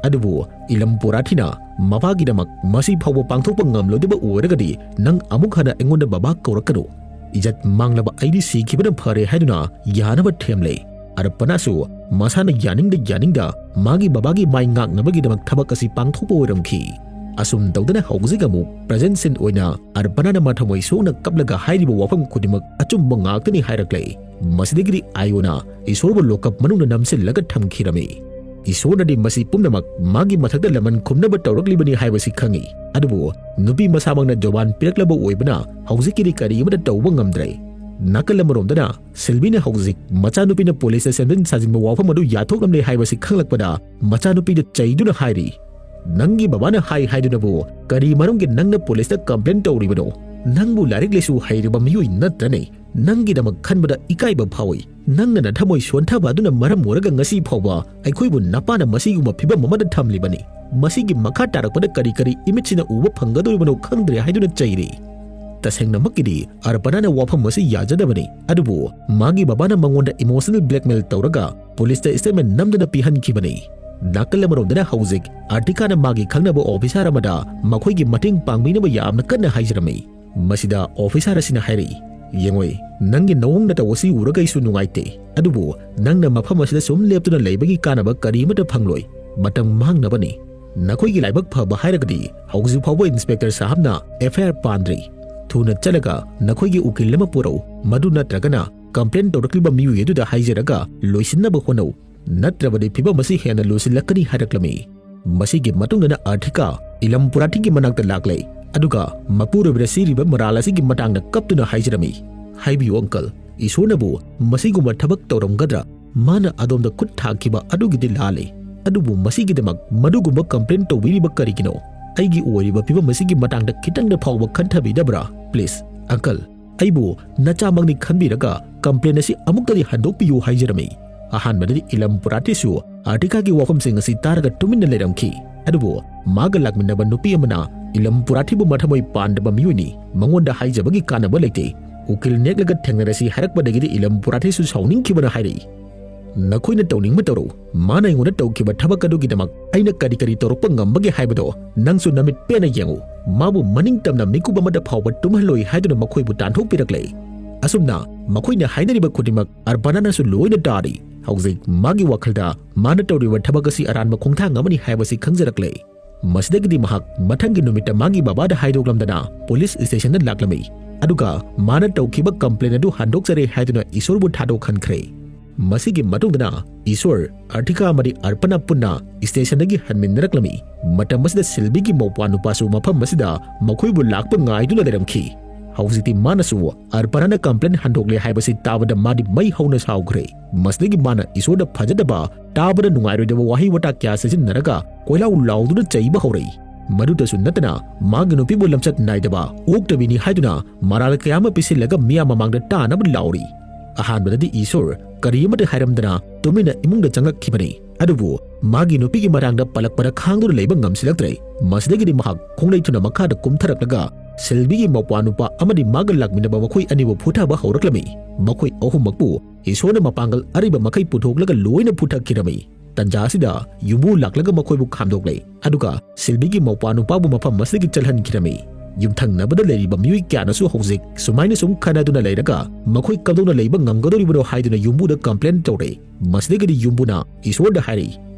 ꯑꯗꯨꯕꯨ ꯏꯂꯝ ꯄꯨꯔꯥꯊꯤꯅ ꯃꯄꯥꯒꯤꯗꯃꯛ ꯃꯁꯤ ꯐꯥꯎꯕ ꯄꯥꯡꯊꯣꯛꯄ ꯉꯝꯂꯣꯏꯗꯕ ꯑꯣꯏꯔꯒꯗꯤ ꯅꯪ ꯑꯃꯨꯛ ꯍꯟꯅ ꯑꯩꯉꯣꯟꯗ ꯕꯕꯥ ꯀꯧꯔꯛꯀꯅꯨ꯫ ꯏꯖꯠ ꯃꯥꯡꯂꯕ ꯑꯩꯗꯤ ꯁꯤꯈꯤꯕꯅ ꯐꯔꯦ ꯍꯥꯏꯗꯨꯅ ꯌꯥꯅꯕ ꯊꯦꯝꯂꯦ꯫ ꯑꯔꯄꯅꯥꯁꯨ ꯃꯁꯥꯅ ꯌꯥꯅꯤꯡꯗ ꯌꯥꯅꯤꯡꯗ ꯃꯥꯒꯤ ꯕꯕꯥꯒꯤ ꯃꯥꯏ ꯉꯥꯛꯅꯕꯒꯤꯗꯃꯛ ꯊꯕꯛ ꯑꯁꯤ ꯄꯥꯡꯊꯣꯛꯄ ꯑꯣꯏꯔꯝꯈꯤ꯫ ꯑꯁꯨꯝ ꯇꯧꯗꯅ ꯍꯧꯖꯤꯛ ꯑꯃꯨꯛ ꯄ꯭ꯔꯖꯦꯟ ꯁꯤꯟ ꯑꯣꯏꯅ ꯑꯔꯄꯅꯥꯅ ꯃꯊꯃꯣꯏ ꯁꯣꯛꯅ ꯀꯞꯂꯒ ꯍꯥꯏꯔꯤꯕ ꯋꯥꯐꯝ ꯈꯨꯗꯤꯡꯃꯛ ꯑꯆꯨꯝꯕ ꯉꯥꯛꯇꯅꯤ ꯍꯥꯏꯔꯛꯂꯦ꯫ ꯃꯁꯤꯗꯒꯤꯗꯤ ꯑꯥꯏꯑꯣꯅ ꯏꯁꯣꯔꯕꯨ ꯂꯣꯀꯞ ꯃꯅꯨꯡꯗ ꯅꯝꯁꯤꯜꯂꯒ ꯊꯝꯈꯤꯔꯝꯃꯤ꯫ ꯏꯁꯣꯔꯅꯗꯤ ꯃꯁꯤ ꯄꯨꯝꯅꯃꯛ ꯃꯥꯒꯤ ꯃꯊꯛꯇ ꯂꯃꯟ ꯈꯨꯝꯅꯕ ꯇꯧꯔꯛꯂꯤꯕꯅꯤ ꯍꯥꯏꯕꯁꯤ ꯈꯪꯏ꯫ ꯑꯗꯨꯕꯨ ꯅꯨꯄꯤ ꯃꯁꯥꯃꯛꯅ ꯖꯣꯕꯥꯟ ꯄꯤꯔꯛꯂꯕ ꯑꯣꯏꯕꯅ ꯍꯧꯖꯤꯛꯀꯤꯗꯤ ꯀꯔꯤ ꯑꯃꯠꯇ ꯇꯧꯕ ꯉꯝꯗ꯭ꯔꯦ꯫ ꯅꯥꯀꯜ ꯑꯃꯔꯣꯝꯗꯅ ꯁꯤꯜꯕꯤꯅ ꯍꯧꯖꯤꯛ ꯃꯆꯥꯅꯨꯄꯤꯅ ꯄꯨꯂꯤꯁꯇ ꯁꯦꯝꯖꯤꯟ ꯁꯥꯖꯤꯟꯕ ꯋꯥꯐꯝ ꯑꯗꯨ ꯌꯥꯊꯣꯛꯂꯝꯂꯦ ꯍꯥꯏꯕꯁꯤ ꯈꯪꯂꯛꯄꯗ ꯃꯆꯥꯅꯨꯄꯤꯗ ꯆꯩꯗꯨꯅ ꯍꯥꯏꯔꯤ, "ꯅꯪꯒꯤ ꯕꯕꯥꯅ ꯍꯥꯏ ꯍꯥꯏꯗꯨꯅꯕꯨ ꯀꯔꯤ ꯃꯔꯝꯒꯤ ꯅꯪꯅ ꯄꯨꯂꯤꯁꯇ ꯀꯝꯄ꯭ꯂꯦꯟ ꯇꯧꯔꯤꯕꯅꯣ? ꯅꯪꯕꯨ ꯂꯥꯏꯔꯤꯛ ꯂꯥꯏꯁꯨ ꯍꯩꯔꯕ ꯃꯤꯑꯣꯏ ꯅꯠꯇ꯭ꯔꯅꯦ? ꯅꯪꯒꯤꯗꯃꯛ ꯈꯟꯕꯗ ꯏꯀꯥꯏꯕ ꯐꯥꯎꯏ꯫ ꯅꯪꯅ ꯅꯊꯃꯣꯏ ꯁꯣꯟꯊꯕ ꯑꯗꯨꯅ ꯃꯔꯝ ꯑꯣꯏꯔꯒ ꯉꯁꯤ ꯐꯥꯎꯕ ꯑꯩꯈꯣꯏꯕꯨ ꯅꯄꯥꯅ ꯃꯁꯤꯒꯨꯝꯕ ꯐꯤꯚꯝ ꯑꯃꯗ ꯊꯝꯂꯤꯕꯅꯤ꯫ ꯃꯁꯤꯒꯤ ꯃꯈꯥ ꯇꯥꯔꯛꯄꯗ ꯀꯔꯤ ꯀꯔꯤ ꯏꯃꯤꯠꯁꯤꯅ ꯎꯕ ꯐꯪꯒꯗꯧꯔꯤꯕꯅꯣ ꯈꯪꯗ꯭ꯔꯦ" ꯍꯥꯏꯗꯨꯅ ꯆꯩꯔꯤ꯫ ꯇꯁꯦꯡꯅꯃꯛꯀꯤꯗꯤ ꯑꯔꯄꯅꯥꯅ ꯋꯥꯐꯝ ꯑꯁꯤ ꯌꯥꯖꯗꯕꯅꯤ, ꯑꯗꯨꯕꯨ ꯃꯥꯒꯤ ꯕꯕꯥꯅ ꯃꯉꯣꯟꯗ ꯏꯃꯣꯁꯅꯦꯜ ꯕ꯭ꯂꯦꯛꯃꯦꯜ ꯇꯧꯔꯒ ꯄꯨꯂꯤꯁꯇ ꯁ꯭ꯇꯦꯠꯃꯦꯟ ꯅꯝꯗꯨꯅ ꯄꯤꯍꯟꯈꯤꯕꯅꯤ꯫ ꯅꯥꯀꯜ ꯑꯃꯔꯣꯝꯗꯅ ꯍꯧꯖꯤꯛ ꯑꯥꯔꯇꯤꯀꯥꯅ ꯃꯥꯒꯤ ꯈꯪꯅꯕ ꯑꯣꯐꯤꯁꯥꯔ ꯑꯃꯗ ꯃꯈꯣꯏꯒꯤ ꯃꯇꯦꯡ ꯄꯥꯡꯕꯤꯅꯕ ꯌꯥꯝꯅ ꯀꯟꯅ ꯍꯥꯏꯖꯔꯝꯃꯤ꯫ ꯃꯁꯤꯗ ꯑꯣꯐꯤꯁꯥꯔ ꯑꯁꯤꯅ ꯍꯥꯏꯔꯛꯏ, "ꯌꯦꯡꯉꯣꯏ, ꯅꯪꯒꯤ ꯅꯑꯣꯡ ꯅꯇꯧ ꯑꯁꯤ ꯎꯔꯒ ꯑꯩꯁꯨ ꯅꯨꯡꯉꯥꯏꯇꯦ, ꯑꯗꯨꯕꯨ ꯅꯪꯅ ꯃꯐꯝ ꯑꯁꯤꯗ ꯁꯨꯝ ꯂꯦꯞꯇꯨꯅ ꯂꯩꯕꯒꯤ ꯀꯥꯟꯅꯕ ꯀꯔꯤꯃꯠꯇ ꯐꯪꯂꯣꯏ꯫ ꯃꯇꯝ ꯃꯥꯡꯅꯕꯅꯤ꯫ ꯅꯈꯣꯏꯒꯤ ꯂꯥꯏꯕꯛ ꯐꯕ ꯍꯥꯏꯔꯒꯗꯤ ꯍꯧꯖꯤꯛ ꯐꯥꯎꯕ ꯏꯟꯁꯄꯦꯛꯇꯔ ꯁꯥꯍꯕꯅ ꯑꯦꯐ ꯑꯥꯏ ꯑꯥꯔ ꯄꯥꯟꯗ꯭ꯔꯤ꯫ ꯊꯨꯅ ꯆꯠꯂꯒ ꯅꯈꯣꯏꯒꯤ ꯎꯀꯤꯜ ꯑꯃ ꯄꯨꯔꯛꯎ, ꯃꯗꯨ ꯅꯠꯇ꯭ꯔꯒꯅ ꯀꯝꯄ꯭ꯂꯦꯟ ꯇꯧꯔꯛꯂꯤꯕ ꯃꯤꯑꯣꯏ ꯑꯗꯨꯗ ꯍꯥꯏꯖꯔꯒ ꯂꯣꯏꯁꯤꯟꯅꯕ ꯍꯣꯠꯅꯧ, ꯅꯠꯇ꯭ꯔꯕꯗꯤ ꯐꯤꯚꯝ ꯑꯁꯤ ꯍꯦꯟꯅ ꯂꯨꯁꯤꯜꯂꯛꯀꯅꯤ" ꯍꯥꯏꯔꯛꯂꯝꯃꯤ꯫ ꯃꯁꯤꯒꯤ ꯃꯇꯨꯡꯗꯅ ꯑꯥꯔꯊꯤꯀꯥ ꯏꯂꯝ ꯄꯨꯔꯥꯊꯤꯒꯤ ꯃꯅꯥꯛꯇ ꯂꯥꯛꯂꯦ, ꯑꯗꯨꯒ ꯃꯄꯨꯔꯣꯏꯕꯗ ꯁꯤꯔꯤꯕ ꯃꯔꯥꯜ ꯑꯁꯤꯒꯤ ꯃꯇꯥꯡꯗ ꯀꯞꯇꯨꯅ ꯍꯥꯏꯖꯔꯝꯃꯤ, "ꯍꯥꯏꯕꯤꯌꯨ ꯑꯪꯀꯜ, ꯏꯁꯣꯔꯅꯕꯨ ꯃꯁꯤꯒꯨꯝꯕ ꯊꯕꯛ ꯇꯧꯔꯝꯒꯗ꯭ꯔꯥ? ꯃꯥꯅ ꯑꯗꯣꯝꯗ ꯈꯨꯠ ꯊꯥꯈꯤꯕ ꯑꯗꯨꯒꯤꯗꯤ ꯂꯥꯜꯂꯦ, ꯑꯗꯨꯕꯨ ꯃꯁꯤꯒꯤꯗꯃꯛ ꯃꯗꯨꯒꯨꯝꯕ ꯀꯝꯄ꯭ꯂꯦꯟ ꯇꯧꯕꯤꯔꯤꯕ ꯀꯔꯤꯒꯤꯅꯣ? ꯑꯩꯒꯤ ꯑꯣꯏꯔꯤꯕ ꯐꯤꯚꯝ ꯑꯁꯤꯒꯤ ꯃꯇꯥꯡꯗ ꯈꯤꯇꯪꯗ ꯐꯥꯎꯕ ꯈꯟꯊꯕꯤꯗꯕ꯭ꯔꯥ? ꯄ꯭ꯂꯤꯖ ꯑꯪꯀꯜ, ꯑꯩꯕꯨ ꯅꯆꯥꯃꯛꯅꯤ ꯈꯟꯕꯤꯔꯒ ꯀꯝꯄ꯭ꯂꯦꯟ ꯑꯁꯤ ꯑꯃꯨꯛꯇꯗꯤ ꯍꯟꯗꯣꯛꯄꯤꯌꯨ" ꯍꯥꯏꯖꯔꯝꯃꯤ꯫ ꯑꯍꯥꯟꯕꯗꯗꯤ ꯏꯂꯝ ꯄꯨꯔꯥꯊꯤꯁꯨ ꯑꯥꯔꯇꯤꯀꯥꯒꯤ ꯋꯥꯐꯝꯁꯤꯡ ꯑꯁꯤ ꯇꯥꯔꯒ ꯇꯨꯃꯤꯟꯅ ꯂꯩꯔꯝꯈꯤ꯫ ꯑꯗꯨꯕꯨ ꯃꯥꯒ ꯂꯥꯛꯃꯤꯟꯅꯕ ꯅꯨꯄꯤ ꯑꯃꯅ ꯏꯂꯝ ꯄꯨꯔꯥꯊꯤꯕꯨ ꯃꯊꯃꯣꯏ ꯄꯥꯟꯗꯕ ꯃꯤꯑꯣꯏꯅꯤ, ꯃꯉꯣꯟꯗ ꯍꯥꯏꯖꯕꯒꯤ ꯀꯥꯟꯅꯕ ꯂꯩꯇꯦ, ꯎꯀꯤꯜ ꯅꯦꯛꯂꯒ ꯊꯦꯡꯅꯔꯁꯤ ꯍꯥꯏꯔꯛꯄꯗꯒꯤꯗꯤ ꯏꯂꯝ ꯄꯨꯔꯥꯊꯤꯁꯨ ꯁꯥꯎꯅꯤꯡꯈꯤꯕꯅ ꯍꯥꯏꯔꯛꯏ, "ꯅꯈꯣꯏꯅ ꯇꯧꯅꯤꯡꯕ ꯇꯧꯔꯣ, ꯃꯥꯅ ꯑꯩꯉꯣꯟꯗ ꯇꯧꯈꯤꯕ ꯊꯕꯛ ꯑꯗꯨꯒꯤꯗꯃꯛ ꯑꯩꯅ ꯀꯔꯤ ꯀꯔꯤ ꯇꯧꯔꯛꯄ ꯉꯝꯕꯒꯦ ꯍꯥꯏꯕꯗꯣ ꯅꯪꯁꯨ ꯅꯃꯤꯠ ꯄꯦꯟꯅ ꯌꯦꯡꯉꯨ꯫ ꯃꯥꯕꯨ ꯃꯅꯤꯡ ꯇꯝꯅ ꯃꯤꯀꯨꯞ ꯑꯃꯗ ꯐꯥꯎꯕ ꯇꯨꯝꯍꯜꯂꯣꯏ" ꯍꯥꯏꯗꯨꯅ ꯃꯈꯣꯏꯕꯨ ꯇꯥꯟꯊꯣꯛꯄꯤꯔꯛꯂꯦ꯫ ꯑꯁꯨꯝꯅ ꯃꯈꯣꯏꯅ ꯍꯥꯏꯅꯔꯤꯕ ꯈꯨꯗꯤꯡꯃꯛ ꯑꯔꯄꯅꯥꯅꯁꯨ ꯂꯣꯏꯅ ꯇꯥꯔꯤ꯫ ꯍꯧꯖꯤꯛ ꯃꯥꯒꯤ ꯋꯥꯈꯜꯗ ꯃꯥꯅ ꯇꯧꯔꯤꯕ ꯊꯕꯛ ꯑꯁꯤ ꯑꯔꯥꯟꯕ ꯈꯣꯡꯊꯥꯡ ꯑꯃꯅꯤ ꯍꯥꯏꯕꯁꯤ ꯈꯪꯖꯔꯛꯂꯦ꯫ ꯃꯁꯤꯗꯒꯤꯗꯤ ꯃꯍꯥꯛ ꯃꯊꯪꯒꯤ ꯅꯨꯃꯤꯠꯇ ꯃꯥꯒꯤ ꯕꯕꯥꯗ ꯍꯥꯏꯗꯣꯛꯂꯝꯗꯅ ꯄꯨꯂꯤꯁ ꯁ꯭ꯇꯦꯁꯟꯗ ꯂꯥꯛꯂꯝꯃꯤ, ꯑꯗꯨꯒ ꯃꯥꯅ ꯇꯧꯈꯤꯕ ꯀꯝꯄ꯭ꯂꯦꯟ ꯑꯗꯨ ꯍꯟꯗꯣꯛꯆꯔꯦ ꯍꯥꯏꯗꯨꯅ ꯏꯁꯣꯔꯕꯨ ꯊꯥꯗꯣꯛꯍꯟꯈ꯭ꯔꯦ꯫ ꯃꯁꯤꯒꯤ ꯃꯇꯨꯡꯗꯅ ꯏꯁꯣꯔ, ꯑꯥꯔꯊꯤꯀꯥ ꯑꯃꯗꯤ ꯑꯔꯄꯅꯥ ꯄꯨꯟꯅ ꯁ꯭ꯇꯦꯁꯟꯗꯒꯤ ꯍꯟꯃꯤꯟꯅꯔꯛꯂꯝꯃꯤ꯫ ꯃꯇꯝ ꯑꯁꯤꯗ ꯁꯤꯜꯕꯤꯒꯤ ꯃꯧꯄ꯭ꯋꯥ ꯅꯨꯄꯥꯁꯨ ꯃꯐꯝ ꯑꯁꯤꯗ ꯃꯈꯣꯏꯕꯨ ꯂꯥꯛꯄ ꯉꯥꯏꯗꯨꯅ ꯂꯩꯔꯝꯈꯤ꯫ ꯍꯧꯖꯤꯛꯇꯤ ꯃꯥꯅꯁꯨ ꯑꯔꯄꯅꯥꯅ complaint ꯍꯟꯗꯣꯛꯂꯦ ꯍꯥꯏꯕꯁꯤ ꯇꯥꯕꯗ ꯃꯥꯗꯤ ꯃꯩ ꯍꯧꯅ ꯁꯥꯎꯈ꯭ꯔꯦ꯫ ꯃꯁꯤꯗꯒꯤ ꯃꯥꯅ ꯏꯁꯣꯔꯗ ꯐꯖꯗꯕ, ꯇꯥꯕꯗ ꯅꯨꯡꯉꯥꯏꯔꯣꯏꯗꯕ ꯋꯥꯍꯩ ꯋꯥꯇꯥ ꯀꯌꯥ ꯁꯤꯖꯤꯟꯅꯔꯒ ꯀꯣꯏꯂꯥꯎ ꯂꯥꯎꯗꯨꯅ ꯆꯩꯕ ꯍꯧꯔꯛꯏ꯫ ꯃꯗꯨꯇꯁꯨ ꯅꯠꯇꯅ ꯃꯥꯒꯤ ꯅꯨꯄꯤꯕꯨ ꯂꯝꯆꯠ ꯅꯥꯏꯗꯕ, ꯑꯣꯛꯇꯕꯤꯅꯤ ꯍꯥꯏꯗꯨꯅ ꯃꯔꯥꯜ ꯀꯌꯥ ꯑꯃ ꯄꯤꯁꯤꯜꯂꯒ ꯃꯤꯌꯥꯝ ꯃꯃꯥꯡꯗ ꯇꯥꯅꯕ ꯂꯥꯎꯔꯤ꯫ ꯑꯍꯥꯟꯕꯗꯗꯤ ꯏꯁꯣꯔ ꯀꯔꯤ ꯑꯃꯠꯇ ꯍꯥꯏꯔꯝꯗꯅ ꯇꯨꯃꯤꯟꯅ ꯏꯃꯨꯡꯗ ꯆꯪꯂꯛꯈꯤꯕꯅꯤ꯫ ꯑꯗꯨꯕꯨ ꯃꯥꯒꯤ ꯅꯨꯄꯤꯒꯤ ꯃꯇꯥꯡꯗ ꯄꯜꯂꯛꯄꯗ ꯈꯥꯡꯗꯨꯅ ꯂꯩꯕ ꯉꯝꯁꯤꯜꯂꯛꯇ꯭ꯔꯦ꯫ ꯃꯁꯤꯗꯒꯤꯗꯤ ꯃꯍꯥꯛ ꯈꯣꯡꯂꯩ ꯊꯨꯅ ꯃꯈꯥꯗ ꯀꯨꯝꯊꯔꯛꯂꯒ ꯁꯤꯜꯕꯤꯒꯤ ꯃꯧꯄ꯭ꯋꯥ ꯅꯨꯄꯥ ꯑꯃꯗꯤ ꯃꯥꯒ ꯂꯥꯛꯃꯤꯟꯅꯕ ꯃꯈꯣꯏ ꯑꯅꯤꯕꯨ ꯐꯨꯊꯕ ꯍꯧꯔꯛꯂꯝꯃꯤ꯫ ꯃꯈꯣꯏ ꯑꯍꯨꯝꯃꯛꯄꯨ ꯏꯁꯣꯔꯅ ꯃꯄꯥꯡꯒꯜ ꯑꯔꯤꯕ ꯃꯈꯩ ꯄꯨꯊꯣꯛꯂꯒ ꯂꯣꯏꯅ ꯐꯨꯊꯈꯤꯔꯝꯃꯤ꯫ ꯇꯟꯖꯥ ꯑꯁꯤꯗ ꯌꯨꯝꯕꯨ ꯂꯥꯛꯂꯒ ꯃꯈꯣꯏꯕꯨ ꯈꯥꯝꯗꯣꯛꯂꯦ꯫ ꯑꯗꯨꯒ ꯁꯤꯜꯕꯤꯒꯤ ꯃꯧꯄ꯭ꯋꯥ ꯅꯨꯄꯥꯕꯨ ꯃꯐꯝ ꯑꯁꯤꯗꯒꯤ ꯆꯠꯍꯟꯈꯤꯔꯝꯃꯤ꯫ ꯌꯨꯝꯊꯪꯅꯕꯗ ꯂꯩꯔꯤꯕ ꯃꯤꯑꯣꯏ ꯀꯌꯥꯅꯁꯨ ꯍꯧꯖꯤꯛ ꯁꯨꯃꯥꯏꯅ ꯁꯨꯝ ꯈꯟꯅꯗꯨꯅ ꯂꯩꯔꯒ ꯃꯈꯣꯏ ꯀꯝꯗꯧꯅ ꯂꯩꯕ ꯉꯝꯒꯗꯧꯔꯤꯕꯅꯣ ꯍꯥꯏꯗꯨꯅ ꯌꯨꯝꯕꯨꯗ complaint ꯇꯧꯔꯦ꯫ ꯃꯁꯤꯗꯒꯤꯗꯤ ꯌꯨꯝꯕꯨꯅ ꯏꯁꯣꯔꯗ ꯍꯥꯏꯔꯤ,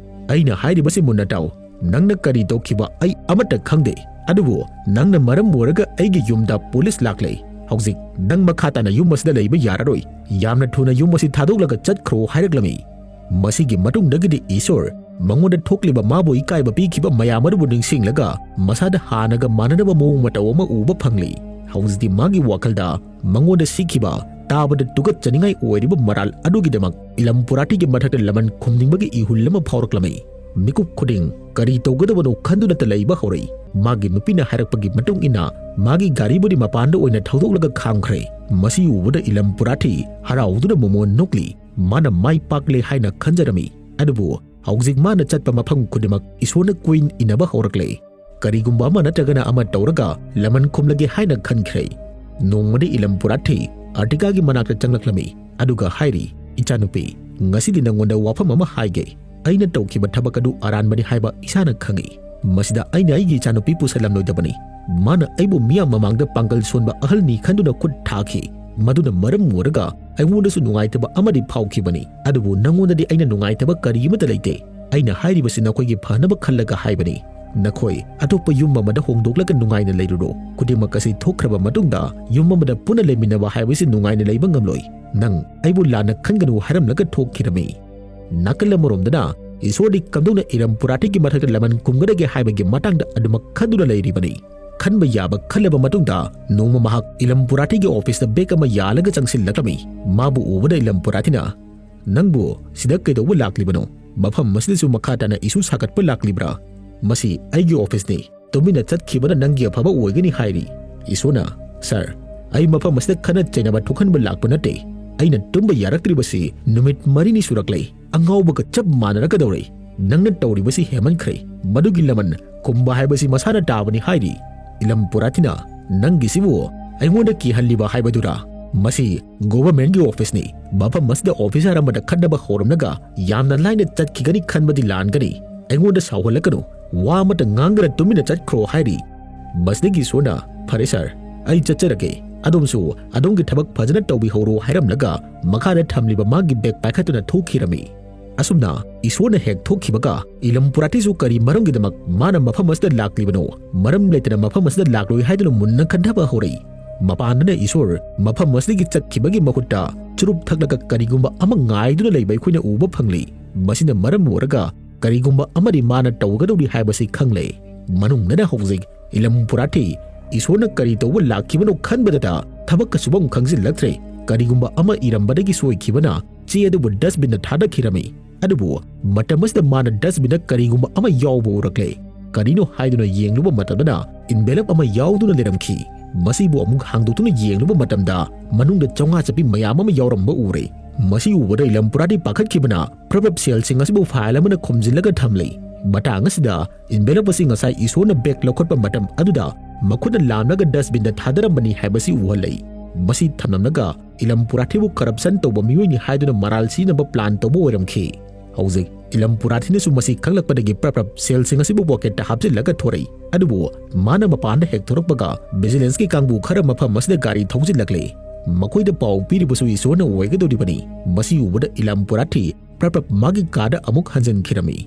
"ꯑꯩꯅ ꯍꯥꯏꯔꯤꯕꯁꯤ ꯃꯨꯟꯅ ꯇꯥꯎ꯫ ꯅꯪꯅ ꯀꯔꯤ ꯇꯧꯈꯤꯕ ꯑꯩ ꯑꯃꯠꯇ ꯈꯪꯗꯦ꯫ ꯑꯗꯨꯕꯨ ꯅꯪꯅ ꯃꯔꯝ ꯑꯣꯏꯔꯒ ꯑꯩꯒꯤ ꯌꯨꯝꯗ ꯄꯨꯂꯤꯁ ꯂꯥꯛꯂꯦ꯫ ꯍꯧꯖꯤꯛ ꯅꯪ ꯃꯈꯥ ꯇꯥꯅ ꯌꯨꯝ ꯑꯁꯤꯗ ꯂꯩꯕ ꯌꯥꯔꯔꯣꯏ꯫ ꯌꯥꯝꯅ ꯊꯨꯅ ꯌꯨꯝ ꯑꯁꯤ ꯊꯥꯗꯣꯛꯂꯒ ꯆꯠꯈ꯭ꯔꯣ" ꯍꯥꯏꯔꯛꯂꯝꯃꯤ꯫ ꯃꯁꯤꯒꯤ ꯃꯇꯨꯡꯗꯒꯤꯗꯤ ꯏꯁꯣꯔ ꯃꯉꯣꯟꯗ ꯊꯣꯛꯂꯤꯕ ꯃꯥꯕꯨ ꯏꯀꯥꯏꯕ ꯄꯤꯈꯤꯕ ꯃꯌꯥꯝ ꯑꯗꯨꯕꯨ ꯅꯤꯡꯁꯤꯡꯂꯒ ꯃꯁꯥꯗ ꯍꯥꯟꯅꯒ ꯃꯥꯟꯅꯗꯕ ꯃꯑꯣꯡ ꯃꯇꯧ ꯑꯃ ꯎꯕ ꯐꯪꯂꯤ꯫ ꯍꯧꯖꯤꯛꯇꯤ ꯃꯥꯒꯤ ꯋꯥꯈꯜꯗ ꯃꯉꯣꯟꯗ ꯁꯤꯈꯤꯕ, ꯇꯥꯕꯗ ꯇꯨꯀꯠꯆꯅꯤꯡꯉꯥꯏ ꯑꯣꯏꯔꯤꯕ ꯃꯔꯥꯜ ꯑꯗꯨꯒꯤꯗꯃꯛ ꯏꯂꯝ ꯄꯨꯔꯥꯇꯤꯒꯤ ꯃꯊꯛꯇ ꯂꯃꯟ ꯈꯨꯝꯅꯤꯡꯕꯒꯤ ꯏꯍꯨꯜ ꯑꯃ ꯐꯥꯎꯔꯛꯂꯝꯃꯤ꯫ ꯃꯤꯀꯨꯞ ꯈꯨꯗꯤꯡ ꯀꯔꯤ ꯇꯧꯒꯗꯕꯅꯣ ꯈꯟꯗꯨꯅꯇ ꯂꯩꯕ ꯍꯧꯔꯛꯏ꯫ ꯃꯥꯒꯤ ꯅꯨꯄꯤꯅ ꯍꯥꯏꯔꯛꯄꯒꯤ ꯃꯇꯨꯡ ꯏꯟꯅ ꯃꯥꯒꯤ ꯒꯥꯔꯤꯕꯨꯗꯤ ꯃꯄꯥꯟꯗ ꯑꯣꯏꯅ ꯊꯧꯗꯣꯛꯂꯒ ꯈꯥꯝꯈ꯭ꯔꯦ꯫ ꯃꯁꯤ ꯎꯕꯗ ꯏꯂꯝ ꯄꯨꯔꯥꯇꯤ ꯍꯔꯥꯎꯗꯨꯅ ꯃꯣꯃꯣꯟ ꯅꯣꯛꯂꯤ꯫ ꯃꯥꯅ ꯃꯥꯏ ꯄꯥꯛꯂꯦ ꯍꯥꯏꯅ ꯈꯟꯖꯔꯝꯃꯤ꯫ ꯑꯗꯨꯕꯨ ꯍꯧꯖꯤꯛ ꯃꯥꯅ ꯆꯠꯄ ꯃꯐꯝ ꯈꯨꯗꯤꯡꯃꯛ ꯏꯁꯣꯔꯅ ꯀꯨꯏꯟ ꯏꯟꯅꯕ ꯍꯧꯔꯛꯂꯦ꯫ ꯀꯔꯤꯒꯨꯝꯕ ꯑꯃ ꯅꯠꯇ꯭ꯔꯒꯅ ꯑꯃ ꯇꯧꯔꯒ ꯂꯃꯟ ꯈꯨꯝꯂꯒꯦ ꯍꯥꯏꯅ ꯈꯟꯈ꯭ꯔꯦ꯫ ꯅꯣꯡꯃꯗꯤ ꯏꯂꯝ ꯄꯨꯔꯥꯊꯤ ꯑꯔꯇꯤꯀꯥꯒꯤ ꯃꯅꯥꯛꯇ ꯆꯪꯂꯛꯂꯝꯃꯤ꯫ ꯑꯗꯨꯒ ꯍꯥꯏꯔꯤ, "ꯏꯆꯥꯅꯨꯄꯤ, ꯉꯁꯤꯗꯤ ꯅꯪꯉꯣꯟꯗ ꯋꯥꯐꯝ ꯑꯃ ꯍꯥꯏꯒꯦ꯫ ꯑꯩꯅ ꯇꯧꯈꯤꯕ ꯊꯕꯛ ꯑꯗꯨ ꯑꯔꯥꯟꯕꯅꯤ ꯍꯥꯏꯕ ꯏꯁꯥꯅ ꯈꯪꯏ꯫ ꯃꯁꯤꯗ ꯑꯩꯅ ꯑꯩꯒꯤ ꯏꯆꯥꯅꯨꯄꯤ ꯄꯨꯁꯜꯂꯝꯂꯣꯏꯗꯕꯅꯤ꯫ ꯃꯥꯅ ꯑꯩꯕꯨ ꯃꯤꯌꯥꯝ ꯃꯃꯥꯡꯗ ꯄꯥꯡꯒꯜ ꯁꯣꯟꯕ ꯑꯍꯜꯅꯤ ꯈꯟꯗꯨꯅ ꯈꯨꯠ ꯊꯥꯈꯤ꯫ ꯃꯗꯨꯅ ꯃꯔꯝ ꯑꯣꯏꯔꯒ ꯑꯩꯉꯣꯟꯗꯁꯨ ꯅꯨꯡꯉꯥꯏꯇꯕ ꯑꯃꯗꯤ ꯐꯥꯎꯈꯤꯕꯅꯤ꯫ ꯑꯗꯨꯕꯨ ꯅꯪꯉꯣꯟꯗꯗꯤ ꯑꯩꯅ ꯅꯨꯡꯉꯥꯏꯇꯕ ꯀꯔꯤ ꯑꯃꯠꯇ ꯂꯩꯇꯦ꯫ ꯑꯩꯅ ꯍꯥꯏꯔꯤꯕꯁꯤ ꯅꯈꯣꯏꯒꯤ ꯐꯅꯕ ꯈꯜꯂꯒ ꯍꯥꯏꯕꯅꯤ꯫ ꯅꯈꯣꯏ ꯑꯇꯣꯞꯄ ꯌꯨꯝ ꯑꯃꯗ ꯍꯣꯡꯗꯣꯛꯂꯒ ꯅꯨꯡꯉꯥꯏꯅ ꯂꯩꯔꯨꯔꯣ꯫ ꯈꯨꯗꯤꯡꯃꯛ ꯑꯁꯤ ꯊꯣꯛꯈ꯭ꯔꯕ ꯃꯇꯨꯡꯗ ꯌꯨꯝ ꯑꯃꯗ ꯄꯨꯟꯅ ꯂꯩꯃꯤꯟꯅꯕ ꯍꯥꯏꯕꯁꯤ ꯅꯨꯡꯉꯥꯏꯅ ꯂꯩꯕ ꯉꯝꯂꯣꯏ꯫ ꯅꯪ ꯑꯩꯕꯨ ꯂꯥꯟꯅ ꯈꯟꯒꯅꯨ ꯍꯥꯏꯔꯝꯂꯒ ꯊꯣꯛꯈꯤꯔꯝꯃꯤ꯫" ꯅꯥꯀꯜ ꯑꯃꯔꯣꯝꯗꯅ ꯏꯁꯣꯔꯗꯤ ꯀꯝꯗꯧꯅ ꯏꯔꯝ ꯄꯨꯔꯥꯇꯤꯒꯤ ꯃꯊꯛꯇ ꯂꯃꯟ ꯈꯨꯝꯒꯗꯒꯦ ꯍꯥꯏꯕꯒꯤ ꯃꯇꯥꯡꯗ ꯑꯗꯨꯃꯛ ꯈꯟꯗꯨꯅ ꯂꯩꯔꯤꯕꯅꯤ꯫ ꯈꯟꯕ ꯌꯥꯕ ꯈꯜꯂꯕ ꯃꯇꯨꯡꯗ ꯅꯣꯡꯃ ꯃꯍꯥꯛ ꯏꯂꯝ ꯄꯨꯔꯥꯊꯤꯒꯤ ꯑꯣꯐꯤꯁꯇ ꯕꯦꯒ ꯑꯃ ꯌꯥꯜꯂꯒ ꯆꯪꯁꯤꯜꯂꯛꯂꯝꯃꯤ꯫ ꯃꯥꯕꯨ ꯎꯕꯗ ꯏꯂꯝ ꯄꯨꯔꯥꯊꯤꯅ, "ꯅꯪꯕꯨ ꯁꯤꯗ ꯀꯩꯗꯧꯕ ꯂꯥꯛꯂꯤꯕꯅꯣ? ꯃꯐꯝ ꯑꯁꯤꯗꯁꯨ ꯃꯈꯥ ꯇꯥꯅ ꯏꯁꯨ ꯁꯥꯒꯠꯄ ꯂꯥꯛꯂꯤꯕ꯭ꯔꯥ? ꯃꯁꯤ ꯑꯩꯒꯤ ꯑꯣꯐꯤꯁꯅꯤ꯫ ꯇꯨꯃꯤꯟꯅ ꯆꯠꯈꯤꯕꯅ ꯅꯪꯒꯤ ꯑꯐꯕ ꯑꯣꯏꯒꯅꯤ" ꯍꯥꯏꯔꯤ꯫ ꯏꯁꯣꯔꯅ, "ꯁꯥꯔ, ꯑꯩ ꯃꯐꯝ ꯑꯁꯤꯗ ꯈꯠꯅ ꯆꯩꯅꯕ ꯊꯣꯛꯍꯟꯕ ꯂꯥꯛꯄ ꯅꯠꯇꯦ꯫ ꯑꯩꯅ ꯇꯨꯝꯕ ꯌꯥꯔꯛꯇ꯭ꯔꯤꯕꯁꯤ ꯅꯨꯃꯤꯠ ꯃꯔꯤꯅꯤ ꯁꯨꯔꯛꯂꯦ꯫ ꯑꯉꯥꯎꯕꯒ ꯆꯞ ꯃꯥꯟꯅꯔꯛꯀꯗꯧꯔꯦ꯫ ꯅꯪꯅ ꯇꯧꯔꯤꯕꯁꯤ ꯍꯦꯟꯃꯟꯈ꯭ꯔꯦ꯫ ꯃꯗꯨꯒꯤ ꯂꯃꯟ ꯈꯨꯝꯕ ꯍꯥꯏꯕꯁꯤ ꯃꯁꯥꯅ ꯇꯥꯕꯅꯤ" ꯍꯥꯏꯔꯤ꯫ ꯏꯂꯝ ꯄꯨꯔꯥꯊꯤꯅ, "ꯅꯪꯒꯤꯁꯤꯕꯨ ꯑꯩꯉꯣꯟꯗ ꯀꯤꯍꯜꯂꯤꯕ ꯍꯥꯏꯕꯗꯨꯔꯥ? ꯃꯁꯤ ꯒꯣꯚꯔꯟꯃꯦꯟꯠꯀꯤ ꯑꯣꯐꯤꯁꯅꯤ꯫ ꯃꯐꯝ ꯑꯁꯤꯗ ꯑꯣꯐꯤꯁꯥꯔ ꯑꯃꯗ ꯈꯠꯅꯕ ꯍꯧꯔꯝꯂꯒ ꯌꯥꯝꯅ ꯂꯥꯏꯅ ꯆꯠꯈꯤꯒꯅꯤ ꯈꯟꯕꯗꯤ ꯂꯥꯟꯒꯅꯤ꯫ ꯑꯩꯉꯣꯟꯗ ꯁꯥꯎꯍꯜꯂꯛꯀꯅꯨ꯫ ꯋꯥ ꯑꯃꯠꯇ ꯉꯥꯡꯗꯅ ꯇꯨꯃꯤꯟꯅ ꯆꯠꯈ꯭ꯔꯣ" ꯍꯥꯏꯔꯤ꯫ ꯃꯁꯤꯗꯒꯤ ꯏꯁꯣꯔꯅ, "ꯐꯔꯦ ꯁꯥꯔ, ꯑꯩ ꯆꯠꯆꯔꯒꯦ꯫ ꯑꯗꯣꯝꯁꯨ ꯑꯗꯣꯝꯒꯤ ꯊꯕꯛ ꯐꯖꯅ ꯇꯧꯕꯤꯍꯧꯔꯣ" ꯍꯥꯏꯔꯝꯂꯒ ꯃꯈꯥꯗ ꯊꯝꯂꯤꯕ ꯃꯥꯒꯤ ꯕꯦꯒ ꯄꯥꯏꯈꯠꯇꯨꯅ ꯊꯣꯛꯈꯤꯔꯝꯃꯤ꯫ ꯑꯁꯨꯝꯅ ꯏꯁꯣꯔꯅ ꯍꯦꯛ ꯊꯣꯛꯈꯤꯕꯒ ꯏꯂꯝ ꯄꯨꯔꯥꯊꯤꯁꯨ ꯀꯔꯤ ꯃꯔꯝꯒꯤꯗꯃꯛ ꯃꯥꯅ ꯃꯐꯝ ꯑꯁꯤꯗ ꯂꯥꯛꯂꯤꯕꯅꯣ, ꯃꯔꯝ ꯂꯩꯇꯅ ꯃꯐꯝ ꯑꯁꯤꯗ ꯂꯥꯛꯂꯣꯏ ꯍꯥꯏꯗꯨꯅ ꯃꯨꯟꯅ ꯈꯟꯊꯕ ꯍꯧꯔꯛꯏ꯫ ꯃꯄꯥꯟꯗꯅ ꯏꯁꯣꯔ ꯃꯐꯝ ꯑꯁꯤꯗꯒꯤ ꯆꯠꯈꯤꯕꯒꯤ ꯃꯍꯨꯠꯇ ꯆꯨꯔꯨꯞ ꯊꯛꯂꯒ ꯀꯔꯤꯒꯨꯝꯕ ꯑꯃ ꯉꯥꯏꯗꯨꯅ ꯂꯩꯕ ꯑꯩꯈꯣꯏꯅ ꯎꯕ ꯐꯪꯂꯤ꯫ ꯃꯁꯤꯅ ꯃꯔꯝ ꯑꯣꯏꯔꯒ ꯀꯔꯤꯒꯨꯝꯕ ꯑꯃꯗꯤ ꯃꯥꯅ ꯇꯧꯒꯗꯧꯔꯤ ꯍꯥꯏꯕꯁꯤ ꯈꯪꯂꯦ꯫ ꯃꯅꯨꯡꯗꯅ ꯍꯧꯖꯤꯛ ꯏꯂꯝ ꯄꯨꯔꯥꯊꯤ ꯏꯁꯣꯔꯅ ꯀꯔꯤ ꯇꯧꯕ ꯂꯥꯛꯈꯤꯕꯅꯣ ꯈꯟꯕꯗꯇ ꯊꯕꯛꯀ ꯁꯨꯐꯝ ꯈꯪꯖꯤꯜꯂꯛꯇ꯭ꯔꯦ꯫ ꯀꯔꯤꯒꯨꯝꯕ ꯑꯃ ꯏꯔꯝꯕꯗꯒꯤ ꯁꯣꯏꯈꯤꯕꯅ ꯆꯦ ꯑꯗꯨꯕꯨ ꯗꯁꯕꯤꯟꯗ ꯊꯥꯗꯈꯤꯔꯝꯃꯤ꯫ ꯑꯗꯨꯕꯨ ꯃꯇꯝ ꯑꯁꯤꯗ ꯃꯥꯅ ꯗꯁꯕꯤꯟꯗ ꯀꯔꯤꯒꯨꯝꯕ ꯑꯃ ꯌꯥꯎꯕ ꯎꯔꯛꯂꯦ꯫ ꯀꯔꯤꯅꯣ ꯍꯥꯏꯗꯨꯅ ꯌꯦꯡꯂꯨꯕ ꯃꯇꯝꯗꯅ ꯏꯟꯚꯦꯂꯞ ꯑꯃ ꯌꯥꯎꯗꯨꯅ ꯂꯩꯔꯝꯈꯤ꯫ ꯃꯁꯤꯕꯨ ꯑꯃꯨꯛ ꯍꯥꯡꯗꯣꯛꯇꯨꯅ ꯌꯦꯡꯂꯨꯕ ꯃꯇꯝꯗ ꯃꯅꯨꯡꯗ ꯆꯥꯝꯃꯉꯥ ꯆꯠꯄꯤ ꯃꯌꯥꯝ ꯑꯃ ꯌꯥꯎꯔꯝꯕ ꯎꯔꯦ꯫ ꯃꯁꯤ ꯎꯕꯗ ꯏꯂꯝ ꯄꯨꯔꯥꯗꯤ ꯄꯥꯈꯠꯈꯤꯕꯅ ꯄ꯭ꯔꯞ ꯄ꯭ꯔꯞ ꯁꯦꯜꯁꯤꯡ ꯑꯁꯤꯕꯨ ꯐꯥꯏꯜ ꯑꯃꯅ ꯈꯨꯝꯖꯤꯜꯂꯒ ꯊꯝꯂꯦ꯫ ꯃꯇꯥꯡ ꯑꯁꯤꯗ ꯏꯟꯚꯦꯂꯞ ꯑꯁꯤ ꯉꯁꯥꯏ ꯏꯁꯣꯔꯅ ꯕꯦꯒ ꯂꯧꯈꯠꯄ ꯃꯇꯝ ꯑꯗꯨꯗ ꯃꯈꯨꯠꯅ ꯂꯥꯝꯂꯒ ꯗꯁꯕꯤꯟꯗ ꯊꯥꯗꯔꯝꯕꯅꯤ ꯍꯥꯏꯕꯁꯤ ꯎꯍꯜꯂꯦ꯫ ꯃꯁꯤ ꯊꯝꯂꯝꯂꯒ ꯏꯂꯝ ꯄꯨꯔꯥꯊꯤꯕꯨ ꯀꯔꯞꯁꯟ ꯇꯧꯕ ꯃꯤꯑꯣꯏꯅꯤ ꯍꯥꯏꯗꯨꯅ ꯃꯔꯥꯜ ꯁꯤꯖꯤꯟꯅꯕ ꯄ꯭ꯂꯥꯟ ꯇꯧꯕ ꯑꯣꯏꯔꯝꯈꯤ꯫ ꯍꯧꯖꯤꯛ ꯏꯂꯝ ꯄꯨꯔꯥꯊꯤꯅꯁꯨ ꯃꯁꯤ ꯈꯪꯂꯛꯄꯗꯒꯤ ꯄ꯭ꯔꯞ ꯄ꯭ꯔꯞ ꯁꯦꯜꯁꯤꯡ ꯑꯁꯤꯕꯨ ꯄꯣꯀꯦꯠꯇ ꯍꯥꯞꯆꯤꯜꯂꯒ ꯊꯣꯔꯛꯏ꯫ ꯑꯗꯨꯕꯨ ꯃꯥꯅ ꯃꯄꯥꯟꯗ ꯍꯦꯛ ꯊꯣꯔꯛꯄꯒ ꯚꯤꯖꯤꯂꯦꯟꯁꯀꯤ ꯀꯥꯡꯕꯨ ꯈꯔ ꯃꯐꯝ ꯑꯁꯤꯗ ꯒꯥꯔꯤ ꯊꯧꯖꯤꯜꯂꯛꯂꯦ꯫ ꯃꯈꯣꯏꯗ ꯄꯥꯎ ꯄꯤꯔꯤꯕꯁꯨ ꯏꯁꯣꯔꯅ ꯑꯣꯏꯒꯗꯧꯔꯤꯕꯅꯤ꯫ ꯃꯁꯤ ꯎꯕꯗ ꯏꯂꯝ ꯄꯨꯔꯥꯊꯤ ꯄ꯭ꯔꯞ ꯄ꯭ꯔꯞ ꯃꯥꯒꯤ ꯀꯥꯗ ꯑꯃꯨꯛ ꯍꯟꯖꯤꯟꯈꯤꯔꯝꯃꯤ꯫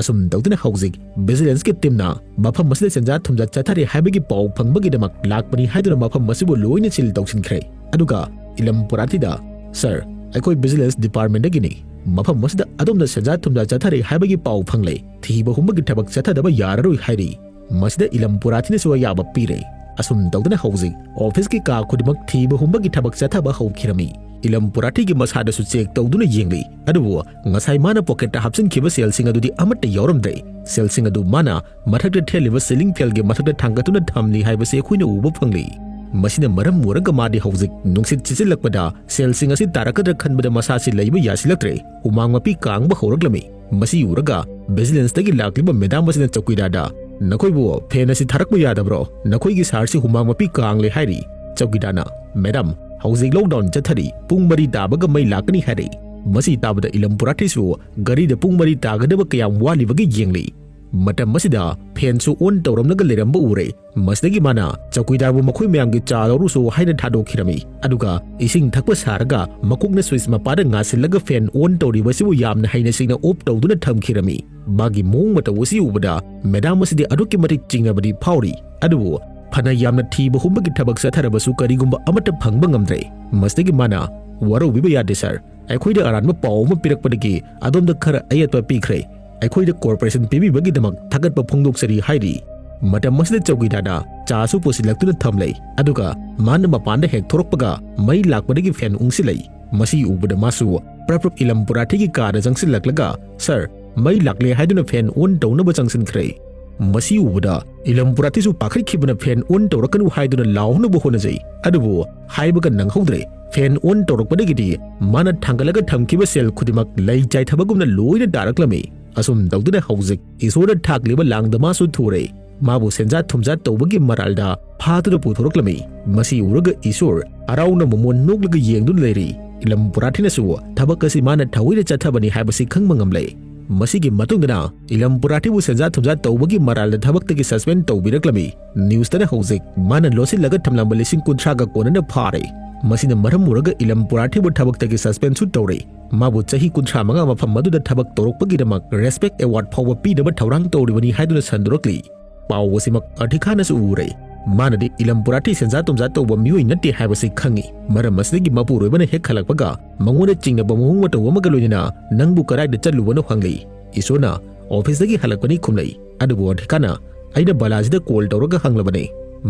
ꯑꯁꯨꯝ ꯇꯧꯗꯨꯅ ꯍꯧꯖꯤꯛ ꯚꯤꯖꯤꯂꯦꯟꯁꯀꯤ ꯇꯤꯝꯅ ꯃꯐꯝ ꯑꯁꯤꯗ ꯁꯦꯟꯖꯥ ꯊꯨꯝꯖꯥ ꯆꯠꯊꯔꯦ ꯍꯥꯏꯕꯒꯤ ꯄꯥꯎ ꯐꯪꯕꯒꯤꯗꯃꯛ ꯂꯥꯛꯄꯅꯤ ꯍꯥꯏꯗꯨꯅ ꯃꯐꯝ ꯑꯁꯤꯕꯨ ꯂꯣꯏꯅ ꯁꯤꯜ ꯇꯧꯁꯤꯟꯈ꯭ꯔꯦ꯫ ꯑꯗꯨꯒ ꯏꯂꯝ ꯄꯨꯔꯥꯊꯤꯗ, "ꯁꯥꯔ, ꯑꯩꯈꯣꯏ ꯚꯤꯖꯤꯂꯦꯟꯁ ꯗꯤꯄꯥꯔꯠꯃꯦꯟꯗꯒꯤꯅꯤ꯫ ꯃꯐꯝ ꯑꯁꯤꯗ ꯑꯗꯣꯝꯅ ꯁꯦꯟꯖꯥ ꯊꯨꯝꯖꯥ ꯆꯠꯊꯔꯦ ꯍꯥꯏꯕꯒꯤ ꯄꯥꯎ ꯐꯪꯂꯦ꯫ ꯊꯤꯕ ꯍꯨꯝꯕꯒꯤ ꯊꯕꯛ ꯆꯠꯊꯗꯕ ꯌꯥꯔꯔꯣꯏ" ꯍꯥꯏꯔꯤ꯫ ꯃꯁꯤꯗ ꯏꯂꯝ ꯄꯨꯔꯥꯊꯤꯅꯁꯨ ꯑꯌꯥꯕ ꯄꯤꯔꯦ꯫ ꯑꯁꯨꯝ ꯇꯧꯗꯅ ꯍꯧꯖꯤꯛ ꯑꯣꯐꯤꯁꯀꯤ ꯀꯥ ꯈꯨꯗꯤꯡꯃꯛ ꯊꯤꯕ ꯍꯨꯝꯕꯒꯤ ꯊꯕꯛ ꯆꯠꯊꯕ ꯍꯧꯈꯤꯔꯝꯃꯤ꯫ ꯏꯂꯝ ꯄꯨꯔꯥꯊꯤꯒꯤ ꯃꯁꯥꯗꯁꯨ ꯆꯦꯛ ꯇꯧꯗꯨꯅ ꯌꯦꯡꯂꯤ꯫ ꯑꯗꯨꯕꯨ ꯉꯁꯥꯏ ꯃꯥꯅ ꯄꯣꯀꯦꯠꯇ ꯍꯥꯞꯆꯤꯟꯈꯤꯕ ꯁꯦꯜꯁꯤꯡ ꯑꯗꯨꯗꯤ ꯑꯃꯠꯇ ꯌꯥꯎꯔꯝꯗ꯭ꯔꯦ꯫ ꯁꯦꯜꯁꯤꯡ ꯑꯗꯨ ꯃꯥꯅ ꯃꯊꯛꯇ ꯊꯦꯠꯂꯤꯕ ꯁꯤꯂꯤꯡ ꯐꯦꯟꯒꯤ ꯃꯊꯛꯇ ꯊꯥꯡꯒꯠꯇꯨꯅ ꯊꯝꯂꯤ ꯍꯥꯏꯕꯁꯤ ꯑꯩꯈꯣꯏꯅ ꯎꯕ ꯐꯪꯂꯤ꯫ ꯃꯁꯤꯅ ꯃꯔꯝ ꯑꯣꯏꯔꯒ ꯃꯥꯗꯤ ꯍꯧꯖꯤꯛ ꯅꯨꯡꯁꯤꯠ ꯁꯤꯠꯆꯤꯜꯂꯛꯄꯗ ꯁꯦꯜꯁꯤꯡ ꯑꯁꯤ ꯇꯥꯔꯛꯀꯗ꯭ꯔꯥ ꯈꯟꯕꯗ ꯃꯁꯥꯁꯤ ꯂꯩꯕ ꯌꯥꯁꯤꯜꯂꯛꯇ꯭ꯔꯦ꯫ ꯍꯨꯃꯥꯡ ꯃꯄꯤ ꯀꯥꯡꯕ ꯍꯧꯔꯛꯂꯝꯃꯤ꯫ ꯃꯁꯤ ꯎꯔꯒ ꯚꯤꯖꯤꯂꯦꯟꯁꯇꯒꯤ ꯂꯥꯛꯂꯤꯕ ꯃꯦꯗꯥꯝ ꯑꯁꯤꯅ ꯆꯧꯀꯤꯗꯥꯔꯗ, "ꯅꯈꯣꯏꯕꯨ ꯐꯦꯟ ꯑꯁꯤ ꯊꯥꯔꯛꯄ ꯌꯥꯗꯕ꯭ꯔꯣ? ꯅꯈꯣꯏꯒꯤ ꯁꯥꯔꯁꯤ ꯍꯨꯃꯥꯡ ꯃꯄꯤ ꯀꯥꯡꯂꯦ" ꯍꯥꯏꯔꯤ꯫ ꯆꯧꯀꯤꯗꯥꯔꯅ, "ꯃꯦꯗꯥꯝ, ꯍꯧꯖꯤꯛ ꯂꯣꯛꯗꯥꯎꯟ ꯆꯠꯊꯔꯤ, ꯄꯨꯡ ꯃꯔꯤ ꯇꯥꯕꯒ ꯃꯩ ꯂꯥꯛꯀꯅꯤ" ꯍꯥꯏꯔꯛꯏ꯫ ꯃꯁꯤ ꯇꯥꯕꯗ ꯏꯂꯝ ꯄꯨꯔꯥꯊꯤꯁꯨ ꯒꯥꯔꯤꯗ ꯄꯨꯡ ꯃꯔꯤ ꯇꯥꯒꯗꯕ ꯀꯌꯥꯝ ꯋꯥꯠꯂꯤꯕꯒꯦ ꯌꯦꯡꯂꯤ꯫ ꯃꯇꯝ ꯑꯁꯤꯗ ꯐꯦꯟꯁꯨ ꯑꯣꯟ ꯇꯧꯔꯝꯂꯒ ꯂꯩꯔꯝꯕ ꯎꯔꯦ꯫ ꯃꯁꯤꯗꯒꯤ ꯃꯥꯅ ꯆꯧꯀꯤꯗꯥꯔꯕꯨ "ꯃꯈꯣꯏ ꯃꯌꯥꯝꯒꯤ ꯆꯥ ꯂꯧꯔꯨꯁꯨ" ꯍꯥꯏꯅ ꯊꯥꯗꯣꯛꯈꯤꯔꯝꯃꯤ꯫ ꯑꯗꯨꯒ ꯏꯁꯤꯡ ꯊꯛꯄ ꯁꯥꯔꯒ ꯃꯀꯣꯛꯅ ꯁ꯭ꯋꯤꯆ ꯃꯄꯥꯗ ꯉꯥꯁꯤꯜꯂꯒ ꯐꯦꯟ ꯑꯣꯟ ꯇꯧꯔꯤꯕꯁꯤꯕꯨ ꯌꯥꯝꯅ ꯍꯩꯅ ꯁꯤꯡꯅ ꯑꯣꯐ ꯇꯧꯗꯨꯅ ꯊꯝꯈꯤꯔꯝꯃꯤ꯫ ꯃꯥꯒꯤ ꯃꯑꯣꯡ ꯃꯇꯧ ꯑꯁꯤ ꯎꯕꯗ ꯃꯦꯗꯥꯝ ꯑꯁꯤꯗꯤ ꯑꯗꯨꯛꯀꯤ ꯃꯇꯤꯛ ꯆꯤꯡꯅꯕꯗꯤ ꯐꯥꯎꯔꯤ꯫ ꯑꯗꯨꯕꯨ ꯐꯅ ꯌꯥꯝꯅ ꯊꯤꯕ ꯍꯨꯝꯕꯒꯤ ꯊꯕꯛ ꯆꯠꯊꯔꯕꯁꯨ ꯀꯔꯤꯒꯨꯝꯕ ꯑꯃꯠꯇ ꯐꯪꯕ ꯉꯝꯗ꯭ꯔꯦ꯫ ꯃꯁꯤꯗꯒꯤ ꯃꯥꯅ, "ꯋꯥꯔꯧꯕꯤꯕ ꯌꯥꯗꯦ ꯁꯥꯔ, ꯑꯩꯈꯣꯏꯗ ꯑꯔꯥꯟꯕ ꯄꯥꯎ ꯑꯃ ꯄꯤꯔꯛꯄꯗꯒꯤ ꯑꯗꯣꯝꯗ ꯈꯔ ꯑꯌꯦꯠꯄ ꯄꯤꯈ꯭ꯔꯦ꯫ ꯑꯩꯈꯣꯏꯗ ꯀꯣꯔꯄꯣꯔꯦꯁꯟ ꯄꯤꯕꯤꯕꯒꯤꯗꯃꯛ ꯊꯥꯒꯠꯄ ꯐꯣꯡꯗꯣꯛꯆꯔꯤ" ꯍꯥꯏꯔꯤ꯫ ꯃꯇꯝ ꯑꯁꯤꯗ ꯆꯧꯀꯤꯗꯥꯔꯅ ꯆꯥꯁꯨ ꯄꯨꯁꯤꯜꯂꯛꯇꯨꯅ ꯊꯝꯂꯦ꯫ ꯑꯗꯨꯒ ꯃꯥꯅ ꯃꯄꯥꯟꯗ ꯍꯦꯛ ꯊꯣꯔꯛꯄꯒ ꯃꯩ ꯂꯥꯛꯄꯗꯒꯤ ꯐꯦꯟ ꯎꯪꯁꯤꯜꯂꯛꯏ꯫ ꯃꯁꯤ ꯎꯕꯗ ꯃꯥꯁꯨ ꯄ꯭ꯔꯞ ꯄ꯭ꯔꯞ ꯏꯂꯝ ꯄꯨꯔꯥꯊꯤꯒꯤ ꯀꯥꯗ ꯆꯪꯁꯤꯜꯂꯛꯂꯒ, "ꯁꯥꯔ, ꯃꯩ ꯂꯥꯛꯂꯦ" ꯍꯥꯏꯗꯨꯅ ꯐꯦꯟ ꯑꯣꯟ ꯇꯧꯅꯕ ꯆꯪꯁꯤꯟꯈ꯭ꯔꯦ꯫ ꯃꯁꯤ ꯎꯕꯗ ꯏꯂꯝ ꯄꯨꯔꯥꯊꯤꯁꯨ ꯄꯥꯈꯠꯈꯤꯕꯅ ꯐꯦꯟ ꯑꯣꯟ ꯇꯧꯔꯛꯀꯅꯨ ꯍꯥꯏꯗꯨꯅ ꯂꯥꯎꯅꯕ ꯍꯣꯠꯅꯖꯩ꯫ ꯑꯗꯨꯕꯨ ꯍꯥꯏꯕꯒ ꯅꯪꯍꯧꯗ꯭ꯔꯦ꯫ ꯐꯦꯟ ꯑꯣꯟ ꯇꯧꯔꯛꯄꯗꯒꯤꯗꯤ ꯃꯥꯅ ꯊꯥꯡꯒꯠꯂꯒ ꯊꯝꯈꯤꯕ ꯁꯦꯜ ꯈꯨꯗꯤꯡꯃꯛ ꯂꯩ ꯆꯥꯏꯊꯕꯒꯨꯝꯅ ꯂꯣꯏꯅ ꯇꯥꯔꯛꯂꯝꯃꯤ꯫ ꯑꯁꯨꯝ ꯇꯧꯗꯨꯅ ꯍꯧꯖꯤꯛ ꯏꯁꯣꯔꯅ ꯊꯥꯛꯂꯤꯕ ꯂꯥꯡꯗ ꯃꯥꯁꯨ ꯊꯨꯔꯦ꯫ ꯃꯥꯕꯨ ꯁꯦꯟꯖꯥ ꯊꯨꯝꯖꯥ ꯇꯧꯕꯒꯤ ꯃꯔꯥꯜꯗ ꯐꯥꯗꯨꯅ ꯄꯨꯊꯣꯔꯛꯂꯝꯃꯤ꯫ ꯃꯁꯤ ꯎꯔꯒ ꯏꯁꯣꯔ ꯍꯔꯥꯎꯅ ꯃꯃꯣꯟ ꯅꯣꯛꯂꯒ ꯌꯦꯡꯗꯨꯅ ꯂꯩꯔꯤ꯫ ꯏꯂꯝ ꯄꯨꯔꯥꯊꯤꯅꯁꯨ ꯊꯕꯛ ꯑꯁꯤ ꯃꯥꯅ ꯊꯑꯣꯏꯅ ꯆꯠꯊꯕꯅꯤ ꯍꯥꯏꯕꯁꯤ ꯈꯪꯕ ꯉꯝꯂꯦ꯫ ꯃꯁꯤꯒꯤ ꯃꯇꯨꯡꯗꯅ ꯏꯂꯝ ꯄꯨꯔꯥꯊꯤꯕꯨ ꯁꯦꯟꯖꯥ ꯊꯨꯝꯖꯥ ꯇꯧꯕꯒꯤ ꯃꯔꯥꯜꯗ ꯊꯕꯛꯇꯒꯤ ꯁꯁꯄꯦꯟ ꯇꯧꯕꯤꯔꯛꯂꯝꯃꯤ꯫ ꯅ꯭ꯌꯨꯁꯇꯅ ꯍꯧꯖꯤꯛ ꯃꯥꯅ ꯂꯣꯠꯁꯤꯜꯂꯒ ꯊꯝꯂꯝꯕ ꯂꯤꯁꯤꯡ ꯀꯨꯟꯊ꯭ꯔꯥꯒ ꯀꯣꯟꯅꯅ ꯐꯥꯔꯦ꯫ ꯃꯁꯤꯅ ꯃꯔꯝ ꯑꯣꯏꯔꯒ ꯏꯂꯝ ꯄꯨꯔꯥꯊꯤꯕꯨ ꯊꯕꯛꯇꯒꯤ ꯁꯁꯄꯦꯟꯁꯨ ꯇꯧꯔꯦ꯫ ꯃꯥꯕꯨ ꯆꯍꯤ ꯀꯨꯟꯊ꯭ꯔꯥ ꯃꯉꯥ ꯃꯐꯝ ꯑꯗꯨꯗ ꯊꯕꯛ ꯇꯧꯔꯛꯄꯒꯤꯗꯃꯛ ꯔꯦꯁꯄꯦꯛ ꯑꯦꯋꯥꯔꯗ ꯐꯥꯎꯕ ꯄꯤꯅꯕ ꯊꯧꯔꯥꯡ ꯇꯧꯔꯤꯕꯅꯤ ꯍꯥꯏꯗꯨꯅ ꯁꯟꯗꯣꯔꯛꯂꯤ꯫ ꯄꯥꯎ ꯑꯁꯤꯃꯛ ꯑꯔꯊꯤꯈꯥꯅꯁꯨ ꯎꯔꯦ꯫ ꯃꯥꯅꯗꯤ ꯏꯂꯝ ꯄꯨꯔꯥꯊꯤ ꯁꯦꯟꯖꯥ ꯊꯨꯝꯖꯥ ꯇꯧꯕ ꯃꯤꯑꯣꯏ ꯅꯠꯇꯦ ꯍꯥꯏꯕꯁꯤ ꯈꯪꯉꯤ꯫ ꯃꯔꯝ ꯑꯁꯤꯗꯒꯤ ꯃꯄꯨꯔꯣꯏꯕꯅ ꯍꯦꯛ ꯍꯜꯂꯛꯄꯒ ꯃꯉꯣꯟꯗ ꯆꯤꯡꯅꯕ ꯃꯑꯣꯡ ꯃꯇꯧ ꯑꯃꯒ ꯂꯣꯏꯅꯅ, "ꯅꯪꯕꯨ ꯀꯗꯥꯏꯗ ꯆꯠꯂꯨꯕꯅꯣ?" ꯍꯪꯂꯤ꯫ ꯏꯁꯣꯔꯅ, "ꯑꯣꯐꯤꯁꯇꯒꯤ ꯍꯜꯂꯛꯄꯅꯤ" ꯈꯨꯝꯂꯩ꯫ ꯑꯗꯨꯕꯨ ꯑꯔꯊꯤꯈꯥꯅ, ꯑꯩꯅ ꯕꯂꯥꯖꯤꯗ ꯀꯣꯜ ꯇꯧꯔꯒ ꯍꯪꯂꯕꯅꯦ꯫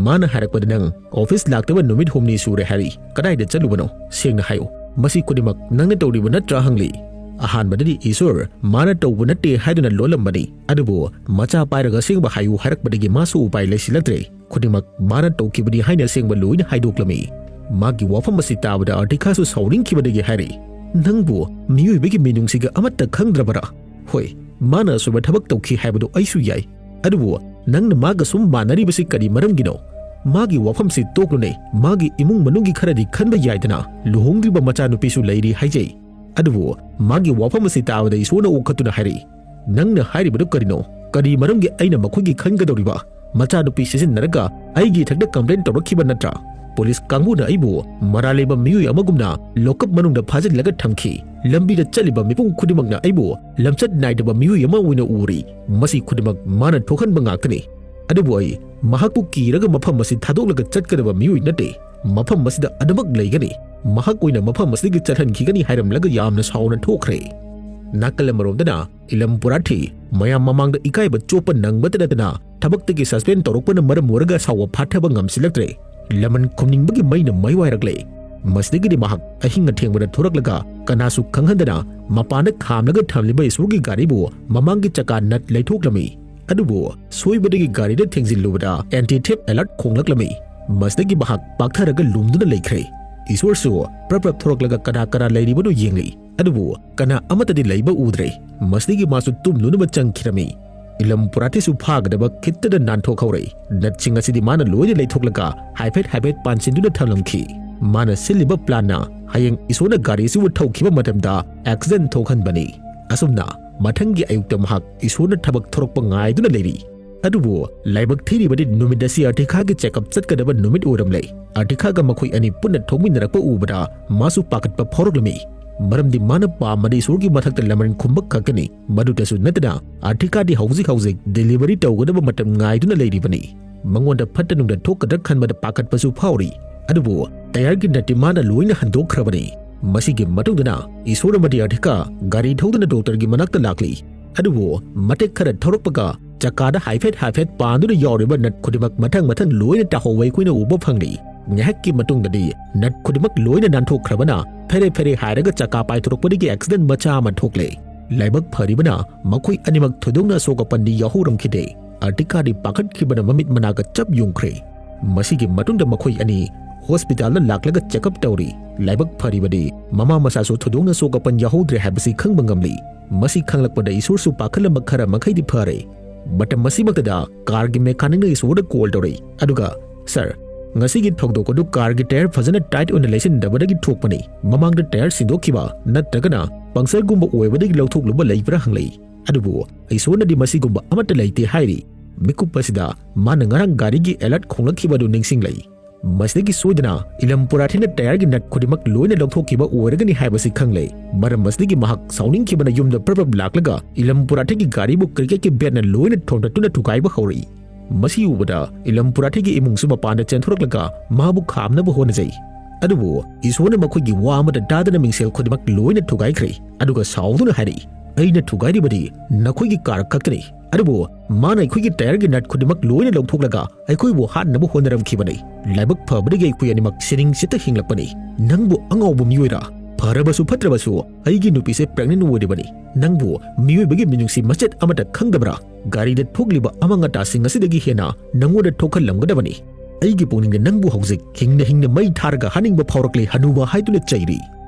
ꯃꯥꯅ ꯍꯥꯏꯔꯛꯄꯗ ꯅꯪ ꯑꯣꯐꯤꯁ ꯂꯥꯛꯇꯕ ꯅꯨꯃꯤꯠ ꯍꯨꯝꯅꯤ ꯁꯨꯔꯦ ꯍꯥꯏꯔꯤ꯫ ꯀꯗꯥꯏꯗ ꯆꯠꯂꯨꯕꯅꯣ? ꯁꯦꯡꯅ ꯍꯥꯏꯌꯨ꯫ ꯃꯁꯤ ꯈꯨꯗꯤꯡꯃꯛ ꯅꯪꯅ ꯇꯧꯔꯤꯕ ꯅꯠꯇ꯭ꯔꯥ ꯍꯪꯂꯤ꯫ ꯑꯍꯥꯟꯕꯗꯗꯤ ꯏꯁꯣꯔ ꯃꯥꯅ ꯇꯧꯕ ꯅꯠꯇꯦ ꯍꯥꯏꯗꯨꯅ ꯂꯣꯜꯂꯝꯕꯅꯤ꯫ ꯑꯗꯨꯕꯨ ꯃꯆꯥ ꯄꯥꯏꯔꯒ ꯑꯁꯦꯡꯕ ꯍꯥꯏꯌꯨ ꯍꯥꯏꯔꯛꯄꯗꯒꯤ ꯃꯥꯁꯨ ꯎꯄꯥꯏ ꯂꯩꯁꯤꯜꯂꯛꯇ꯭ꯔꯦ꯫ ꯈꯨꯗꯤꯡꯃꯛ ꯃꯥꯅ ꯇꯧꯈꯤꯕꯅꯤ ꯍꯥꯏꯅ ꯑꯁꯦꯡꯕ ꯂꯣꯏꯅ ꯍꯥꯏꯗꯣꯛꯂꯝꯃꯤ꯫ ꯃꯥꯒꯤ ꯋꯥꯐꯝ ꯑꯁꯤ ꯇꯥꯕꯗ ꯑꯔꯇꯤꯀꯥꯁꯨ ꯁꯥꯎꯅꯤꯡꯈꯤꯕꯗꯒꯤ ꯍꯥꯏꯔꯤ, "ꯅꯪꯕꯨ ꯃꯤꯑꯣꯏꯕꯒꯤ ꯃꯤꯅꯨꯡꯁꯤꯒ ꯑꯃꯠꯇ ꯈꯪꯗ꯭ꯔꯕꯔꯥ? ꯍꯣꯏ, ꯃꯥꯅ ꯑꯁꯣꯏꯕ ꯊꯕꯛ ꯇꯧꯈꯤ ꯍꯥꯏꯕꯗꯨ ꯑꯩꯁꯨ ꯌꯥꯏ꯫ ꯑꯗꯨꯕꯨ ꯅꯪꯅ ꯃꯥꯒ ꯁꯨꯝ ꯃꯥꯟꯅꯔꯤꯕꯁꯤ ꯀꯔꯤ ꯃꯔꯝꯒꯤꯅꯣ? ꯃꯥꯒꯤ ꯋꯥꯐꯝꯁꯤ ꯇꯣꯛꯂꯨꯅꯦ꯫ ꯃꯥꯒꯤ ꯏꯃꯨꯡ ꯃꯅꯨꯡꯒꯤ ꯈꯔꯗꯤ ꯈꯟꯕ ꯌꯥꯏꯗꯅ꯫ ꯂꯨꯍꯣꯡꯗ꯭ꯔꯤꯕ ꯃꯆꯥꯅꯨꯄꯤꯁꯨ ꯂꯩꯔꯤ ꯍꯥꯏꯖꯩ꯫ ꯑꯗꯨꯕꯨ ꯃꯥꯒꯤ ꯋꯥꯐꯝ ꯑꯁꯤ ꯇꯥꯕꯗ ꯏꯁꯣꯔꯅ ꯑꯣꯈꯠꯇꯨꯅ ꯍꯥꯏꯔꯛꯏ, "ꯅꯪꯅ ꯍꯥꯏꯔꯤꯕꯗꯨ ꯀꯔꯤꯅꯣ? ꯀꯔꯤ ꯃꯔꯝꯒꯤ ꯑꯩꯅ ꯃꯈꯣꯏꯒꯤ ꯈꯟꯒꯗꯧꯔꯤꯕ? ꯃꯆꯥꯅꯨꯄꯤ ꯁꯤꯖꯤꯟꯅꯔꯒ ꯑꯩꯒꯤ ꯏꯊꯛꯇ ꯀꯝꯄ꯭ꯂꯦꯟ ꯇꯧꯔꯛꯈꯤꯕ ꯅꯠꯇ꯭ꯔꯥ? ꯄꯨꯂꯤꯁ ꯀꯥꯡꯕꯨꯅ ꯑꯩꯕꯨ ꯃꯔꯥꯜ ꯂꯩꯕ ꯃꯤꯑꯣꯏ ꯑꯃꯒꯨꯝꯅ ꯂꯣꯀꯞ ꯃꯅꯨꯡꯗ ꯐꯥꯖꯤꯜꯂꯒ ꯊꯝꯈꯤ꯫ ꯂꯝꯕꯤꯗ ꯆꯠꯂꯤꯕ ꯃꯤꯄꯨꯝ ꯈꯨꯗꯤꯡꯃꯛꯅ ꯑꯩꯕꯨ ꯂꯝꯆꯠ ꯅꯥꯏꯗꯕ ꯃꯤꯑꯣꯏ ꯑꯃ ꯑꯣꯏꯅ ꯎꯔꯤ꯫ ꯃꯁꯤ ꯈꯨꯗꯤꯡꯃꯛ ꯃꯥꯅ ꯊꯣꯛꯍꯟꯕ ꯉꯥꯛꯇꯅꯤ꯫ ꯑꯗꯨꯕꯨ ꯑꯩ ꯃꯍꯥꯛꯄꯨ ꯀꯤꯔꯒ ꯃꯐꯝ ꯑꯁꯤ ꯊꯥꯗꯣꯛꯂꯒ ꯆꯠꯀꯗꯕ ꯃꯤꯑꯣꯏ ꯅꯠꯇꯦ꯫ ꯃꯐꯝ ꯑꯁꯤꯗ ꯑꯗꯨꯃꯛ ꯂꯩꯒꯅꯤ꯫ ꯃꯍꯥꯛ ꯑꯣꯏꯅ ꯃꯐꯝ ꯑꯁꯤꯗꯒꯤ ꯆꯠꯍꯟꯈꯤꯒꯅꯤ" ꯍꯥꯏꯔꯝꯂꯒ ꯌꯥꯝꯅ ꯁꯥꯎꯅ ꯊꯣꯛꯈ꯭ꯔꯦ꯫ ꯅꯥꯀꯜ ꯑꯃꯔꯣꯝꯗꯅ ꯏꯂꯝ ꯄꯨꯔꯥꯊꯤ ꯃꯌꯥꯝ ꯃꯃꯥꯡꯗ ꯏꯀꯥꯏꯕ ꯆꯣꯞꯄ ꯅꯪꯕꯇ ꯅꯠꯇꯅ ꯊꯕꯛꯇꯒꯤ ꯁꯁꯄꯦꯟ ꯇꯧꯔꯛꯄꯅ ꯃꯔꯝ ꯑꯣꯏꯔꯒ ꯁꯥꯎꯕ ꯐꯥꯊꯕ ꯉꯝꯁꯤꯜꯂꯛꯇ꯭ꯔꯦ꯫ ꯂꯃꯟ ꯈꯨꯝꯅꯤꯡꯕꯒꯤ ꯃꯩꯅ ꯃꯩ ꯋꯥꯏꯔꯛꯂꯦ꯫ ꯃꯁꯤꯗꯒꯤꯗꯤ ꯃꯍꯥꯛ ꯑꯍꯤꯡ ꯑꯊꯦꯡꯕꯗ ꯊꯣꯔꯛꯂꯒ ꯀꯅꯥꯁꯨ ꯈꯪꯍꯟꯗꯅ ꯃꯄꯥꯟꯗ ꯈꯥꯝꯂꯒ ꯊꯝꯂꯤꯕ ꯏꯁꯣꯔꯒꯤ ꯒꯥꯔꯤꯕꯨ ꯃꯃꯥꯡꯒꯤ ꯆꯀꯥ ꯅꯠ ꯂꯩꯊꯣꯛꯂꯝꯃꯤ꯫ ꯑꯗꯨꯕꯨ ꯁꯣꯏꯕꯗꯒꯤ ꯒꯥꯔꯤꯗ ꯊꯦꯡꯖꯤꯜꯂꯨꯕꯗ ꯑꯦꯟꯇꯤ ꯊꯦꯞ ꯑꯦꯂꯔꯠ ꯈꯣꯡꯂꯛꯂꯝꯃꯤ꯫ ꯃꯁꯤꯗꯒꯤ ꯃꯍꯥꯛ ꯄꯥꯛꯊꯔꯒ ꯂꯨꯝꯗꯨꯅ ꯂꯩꯈ꯭ꯔꯦ꯫ ꯏꯁꯣꯔꯁꯨ ꯄ꯭ꯔꯞ ꯄ꯭ꯔꯞ ꯊꯣꯔꯛꯂꯒ ꯀꯅꯥ ꯀꯅꯥ ꯂꯩꯔꯤꯕꯅꯣ ꯌꯦꯡꯂꯤ꯫ ꯑꯗꯨꯕꯨ ꯀꯅꯥ ꯑꯃꯠꯇꯗꯤ ꯂꯩꯕ ꯎꯗ꯭ꯔꯦ꯫ ꯃꯁꯤꯗꯒꯤ ꯃꯥꯁꯨ ꯇꯨꯝꯂꯨꯅꯕ ꯆꯪꯈꯤꯔꯝꯃꯤ꯫ ꯏꯂꯝ ꯄꯨꯔꯥꯇꯤꯁꯨ ꯐꯥꯒꯗꯕ ꯈꯤꯠꯇꯗ ꯅꯥꯟꯊꯣꯛꯍꯧꯔꯦ꯫ ꯅꯠꯁꯤꯡ ꯑꯁꯤꯗꯤ ꯃꯥꯅ ꯂꯣꯏꯅ ꯂꯩꯊꯣꯛꯂꯒ ꯍꯥꯏꯐꯦꯠ ꯍꯥꯏꯐꯦꯠ ꯄꯥꯟꯁꯤꯟꯗꯨꯅ ꯊꯝꯂꯝꯈꯤ꯫ ꯃꯥꯅ ꯁꯤꯜꯂꯤꯕ ꯄ꯭ꯂꯥꯟꯅ ꯍꯌꯦꯡ ꯏꯁꯣꯔꯅ ꯒꯥꯔꯤꯁꯤꯕꯨ ꯊꯧꯈꯤꯕ ꯃꯇꯝꯗ ꯑꯦꯛꯁꯤꯗꯦꯟ ꯊꯣꯛꯍꯟꯕꯅꯤ꯫ ꯑꯁꯨꯝꯅ ꯃꯊꯪꯒꯤ ꯑꯌꯨꯛꯇ ꯃꯍꯥꯛ ꯏꯁꯣꯔꯅ ꯊꯕꯛ ꯊꯣꯔꯛꯄ ꯉꯥꯏꯗꯨꯅ ꯂꯩꯔꯤ꯫ ꯑꯗꯨꯕꯨ ꯂꯥꯏꯕꯛ ꯊꯤꯔꯤꯕꯗꯤ ꯅꯨꯃꯤꯠ ꯑꯁꯤ ꯑꯔꯇꯤꯈꯥꯒꯤ ꯆꯦꯛꯑꯞ ꯆꯠꯀꯗꯕ ꯅꯨꯃꯤꯠ ꯑꯣꯏꯔꯝꯂꯦ꯫ ꯑꯔꯇꯤꯈꯥꯒ ꯃꯈꯣꯏ ꯑꯅꯤ ꯄꯨꯟꯅ ꯊꯣꯛꯃꯤꯟꯅꯔꯛꯄ ꯎꯕꯗ ꯃꯥꯁꯨ ꯄꯥꯈꯠꯄ ꯐꯥꯎꯔꯛꯂꯝꯃꯤ꯫ ꯃꯔꯝꯗꯤ ꯃꯥꯅ ꯄꯥꯝꯕꯗꯤ ꯏꯁꯣꯔꯒꯤ ꯃꯊꯛꯇ ꯂꯃꯟ ꯈꯨꯝꯕ ꯈꯛꯇꯅꯤ꯫ ꯃꯗꯨꯇꯁꯨ ꯅꯠꯇꯅ ꯑꯔꯇꯤꯈꯥꯗꯤ ꯍꯧꯖꯤꯛ ꯍꯧꯖꯤꯛ ꯗꯦꯂꯤꯚꯔꯤ ꯇꯧꯒꯗꯕ ꯃꯇꯝ ꯉꯥꯏꯗꯨꯅ ꯂꯩꯔꯤꯕꯅꯤ꯫ ꯃꯉꯣꯟꯗ ꯐꯠꯇ ꯅꯨꯡꯗ ꯊꯣꯛꯀꯗ꯭ꯔꯥ ꯈꯟꯕꯗ ꯄꯥꯈꯠꯄꯁꯨ ꯐꯥꯎꯔꯤ꯫ ꯑꯗꯨꯕꯨ ꯇꯌꯥꯔꯒꯤ ꯅꯠꯇꯤ ꯃꯥꯅ ꯂꯣꯏꯅ ꯍꯟꯗꯣꯛꯈ꯭ꯔꯕꯅꯤ꯫ ꯃꯁꯤꯒꯤ ꯃꯇꯨꯡꯗꯅ ꯏꯁꯣꯔ ꯑꯃꯗꯤ ꯑꯔꯇꯤꯈꯥ ꯒꯥꯔꯤ ꯊꯧꯗꯨꯅ ꯗꯣꯛꯇꯔꯒꯤ ꯃꯅꯥꯛꯇ ꯂꯥꯛꯂꯤ꯫ ꯑꯗꯨꯕꯨ ꯃꯇꯦꯛ ꯈꯔ ꯊꯧꯔꯛꯄꯒ ꯆꯀꯥꯗ ꯍꯥꯏꯐꯦꯠ ꯍꯥꯏꯐꯦꯠ ꯄꯥꯟꯗꯨꯅ ꯌꯥꯎꯔꯤꯕ ꯅꯠ ꯈꯨꯗꯤꯡꯃꯛ ꯃꯊꯪ ꯃꯊꯪ ꯂꯣꯏꯅ ꯇꯥꯍꯧꯕ ꯑꯩꯈꯣꯏꯅ ꯎꯕ ꯐꯪꯂꯤ꯫ ꯉꯥꯏꯍꯥꯛꯀꯤ ꯃꯇꯨꯡꯗꯗꯤ ꯅꯠ ꯈꯨꯗꯤꯡꯃꯛ ꯂꯣꯏꯅ ꯅꯥꯟꯊꯣꯛꯈ꯭ꯔꯕꯅ ꯐꯦꯔꯦ ꯐꯦꯔꯦ ꯍꯥꯏꯔꯒ ꯆꯀꯥ ꯄꯥꯏꯊꯣꯔꯛꯄꯗꯒꯤ ꯑꯦꯛꯁꯤꯗꯦꯟ ꯃꯆꯥ ꯑꯃ ꯊꯣꯛꯂꯦ꯫ ꯂꯥꯏꯕꯛ ꯐꯔꯤꯕꯅ ꯃꯈꯣꯏ ꯑꯅꯤꯃꯛ ꯊꯣꯏꯗꯣꯛꯅ ꯑꯁꯣꯛ ꯑꯄꯟꯗꯤ ꯌꯥꯎꯍꯧꯔꯝꯈꯤꯗꯦ꯫ ꯑꯔꯇꯤꯀꯥꯗꯤ ꯄꯥꯈꯠꯈꯤꯕꯅ ꯃꯃꯤꯠ ꯃꯅꯥꯒ ꯆꯞ ꯌꯨꯡꯈ꯭ꯔꯦ꯫ ꯃꯁꯤꯒꯤ ꯃꯇꯨꯡꯗ ꯃꯈꯣꯏ ꯑꯅꯤ ꯍꯣꯁꯄꯤꯇꯥꯜꯗ ꯂꯥꯛꯂꯒ ꯆꯦꯛꯑꯞ ꯇꯧꯔꯤ꯫ ꯂꯥꯏꯕꯛ ꯐꯔꯤꯕꯗꯤ ꯃꯃꯥ ꯃꯆꯥꯁꯨ ꯊꯣꯏꯗꯣꯛꯅ ꯑꯁꯣꯛ ꯑꯄꯟ ꯌꯥꯎꯍꯧꯗ꯭ꯔꯦ ꯍꯥꯏꯕꯁꯤ ꯈꯪꯕ ꯉꯝꯂꯤ꯫ ꯃꯁꯤ ꯈꯪꯂꯛꯄꯗ ꯏꯁꯣꯔꯁꯨ ꯄꯥꯈꯠꯂꯝꯕ ꯈꯔ ꯃꯈꯩꯗꯤ ꯐꯔꯦ꯫ ꯃꯇꯝ ꯑꯁꯤꯃꯛꯇꯗ ꯀꯥꯔꯒꯤ ꯃꯦꯀꯥꯅꯤꯛꯅ ꯏꯁꯣꯔꯗ ꯀꯣꯜ ꯇꯧꯔꯛꯏ, ꯑꯗꯨꯒ, "ꯁꯥꯔ, ꯉꯁꯤꯒꯤ ꯊꯧꯗꯣꯛ ꯑꯗꯨ ꯀꯥꯔꯒꯤ ꯇꯥꯌꯔ ꯐꯖꯅ ꯇꯥꯏꯠ ꯑꯣꯏꯅ ꯂꯩꯁꯤꯟꯗꯕꯗꯒꯤ ꯊꯣꯛꯄꯅꯤ꯫ ꯃꯃꯥꯡꯗ ꯇꯥꯌꯔ ꯁꯤꯟꯗꯣꯛꯈꯤꯕ ꯅꯠꯇ꯭ꯔꯒꯅ ꯄꯪꯆꯔꯒꯨꯝꯕ ꯑꯣꯏꯕꯗꯒꯤ ꯂꯧꯊꯣꯛꯂꯨꯕ ꯂꯩꯕ꯭ꯔꯥ?" ꯍꯪꯂꯛꯏ꯫ ꯑꯗꯨꯕꯨ ꯏꯁꯣꯔꯅꯗꯤ ꯃꯁꯤꯒꯨꯝꯕ ꯑꯃꯠꯇ ꯂꯩꯇꯦ ꯍꯥꯏꯔꯤ꯫ ꯃꯤꯀꯨꯞ ꯑꯁꯤꯗ ꯃꯥꯅ ꯉꯔꯥꯡ ꯒꯥꯔꯤꯒꯤ ꯑꯦꯂꯔꯠ ꯈꯣꯡꯂꯛꯈꯤꯕ ꯑꯗꯨ ꯅꯤꯡꯁꯤꯡꯂꯛꯏ꯫ ꯃꯁꯤꯗꯒꯤ ꯁꯣꯏꯗꯅ ꯏꯂꯝ ꯄꯨꯔꯥꯊꯤꯅ ꯇꯥꯌꯔꯒꯤ ꯅꯠ ꯈꯨꯗꯤꯡꯃꯛ ꯂꯣꯏꯅ ꯂꯧꯊꯣꯛꯈꯤꯕ ꯑꯣꯏꯔꯒꯅꯤ ꯍꯥꯏꯕꯁꯤ ꯈꯪꯂꯦ꯫ ꯃꯔꯝ ꯑꯁꯤꯗꯒꯤ ꯃꯍꯥꯛ ꯁꯥꯎꯅꯤꯡꯈꯤꯕꯅ ꯌꯨꯝꯗ ꯄ꯭ꯔꯞ ꯄ꯭ꯔꯞ ꯂꯥꯛꯂꯒ ꯏꯂꯝ ꯄꯨꯔꯥꯊꯤꯒꯤ ꯒꯥꯔꯤꯕꯨ ꯀ꯭ꯔꯤꯀꯦꯠꯀꯤ ꯕꯦꯠꯅ ꯂꯣꯏꯅ ꯊꯣꯝꯇꯠꯇꯨꯅ ꯊꯨꯒꯥꯏꯕ ꯍꯧꯔꯛꯏ꯫ ꯃꯁꯤ ꯎꯕꯗ ꯏꯂꯝ ꯄꯨꯔꯥꯊꯤꯒꯤ ꯏꯃꯨꯡꯁꯨ ꯃꯄꯥꯟꯗ ꯆꯦꯟꯊꯣꯔꯛꯂꯒ ꯃꯥꯕꯨ ꯈꯥꯝꯅꯕ ꯍꯣꯠꯅꯖꯩ꯫ ꯑꯗꯨꯕꯨ ꯏꯁꯣꯔꯅ ꯃꯈꯣꯏꯒꯤ ꯋꯥ ꯑꯃꯠꯇ ꯇꯥꯗꯅ ꯃꯤꯡꯁꯦꯜ ꯈꯨꯗꯤꯡꯃꯛ ꯂꯣꯏꯅ ꯊꯨꯒꯥꯏꯈ꯭ꯔꯦ꯫ ꯑꯗꯨꯒ ꯁꯥꯎꯗꯨꯅ ꯍꯥꯏꯔꯛꯏ, "ꯑꯩꯅ ꯊꯨꯒꯥꯏꯔꯤꯕꯗꯤ ꯅꯈꯣꯏꯒꯤ ꯀꯥꯔ ꯈꯛꯇꯅꯤ꯫ ꯑꯗꯨꯕꯨ ꯃꯥꯅ ꯑꯩꯈꯣꯏꯒꯤ ꯇꯥꯌꯔꯒꯤ ꯅꯠ ꯈꯨꯗꯤꯡꯃꯛ ꯂꯣꯏꯅ ꯂꯧꯊꯣꯛꯂꯒ ꯑꯩꯈꯣꯏꯕꯨ ꯍꯥꯠꯅꯕ ꯍꯣꯠꯅꯔꯝꯈꯤꯕꯅꯤ꯫ ꯂꯥꯏꯕꯛ ꯐꯕꯗꯒꯤ ꯑꯩꯈꯣꯏ ꯑꯅꯤꯃꯛ ꯁꯤꯅꯤꯡ ꯆꯤꯠꯇ ꯍꯤꯡꯂꯛꯄꯅꯤ꯫ ꯅꯪꯕꯨ ꯑꯉꯥꯎꯕ ꯃꯤꯑꯣꯏꯔꯥ? ꯐꯔꯕꯁꯨ ꯐꯠꯇ꯭ꯔꯕꯁꯨ ꯑꯩꯒꯤ ꯅꯨꯄꯤꯁꯦ ꯄ꯭ꯔꯦꯒꯅꯦꯟ ꯑꯣꯏꯔꯤꯕꯅꯤ꯫ ꯅꯪꯕꯨ ꯃꯤꯑꯣꯏꯕꯒꯤ ꯃꯤꯅꯨꯡꯁꯤ ꯃꯆꯦꯠ ꯑꯃꯠꯇ ꯈꯪꯗꯕ꯭ꯔꯥ? ꯒꯥꯔꯤꯗ ꯊꯣꯛꯂꯤꯕ ꯑꯃꯥꯡ ꯑꯇꯥꯁꯤꯡ ꯑꯁꯤꯗꯒꯤ ꯍꯦꯟꯅ ꯅꯪꯉꯣꯟꯗ ꯊꯣꯛꯍꯜꯂꯝꯒꯗꯕꯅꯤ꯫ ꯑꯩꯒꯤ ꯄꯨꯛꯅꯤꯡꯗ ꯅꯪꯕꯨ ꯍꯧꯖꯤꯛ ꯍꯤꯡꯅ ꯍꯤꯡꯅ ꯃꯩ ꯊꯥꯔꯒ ꯍꯥꯠꯅꯤꯡꯕ ꯐꯥꯎꯔꯛꯂꯦ, ꯍꯅꯨꯕ" ꯍꯥꯏꯗꯨꯅ ꯆꯩꯔꯤ꯫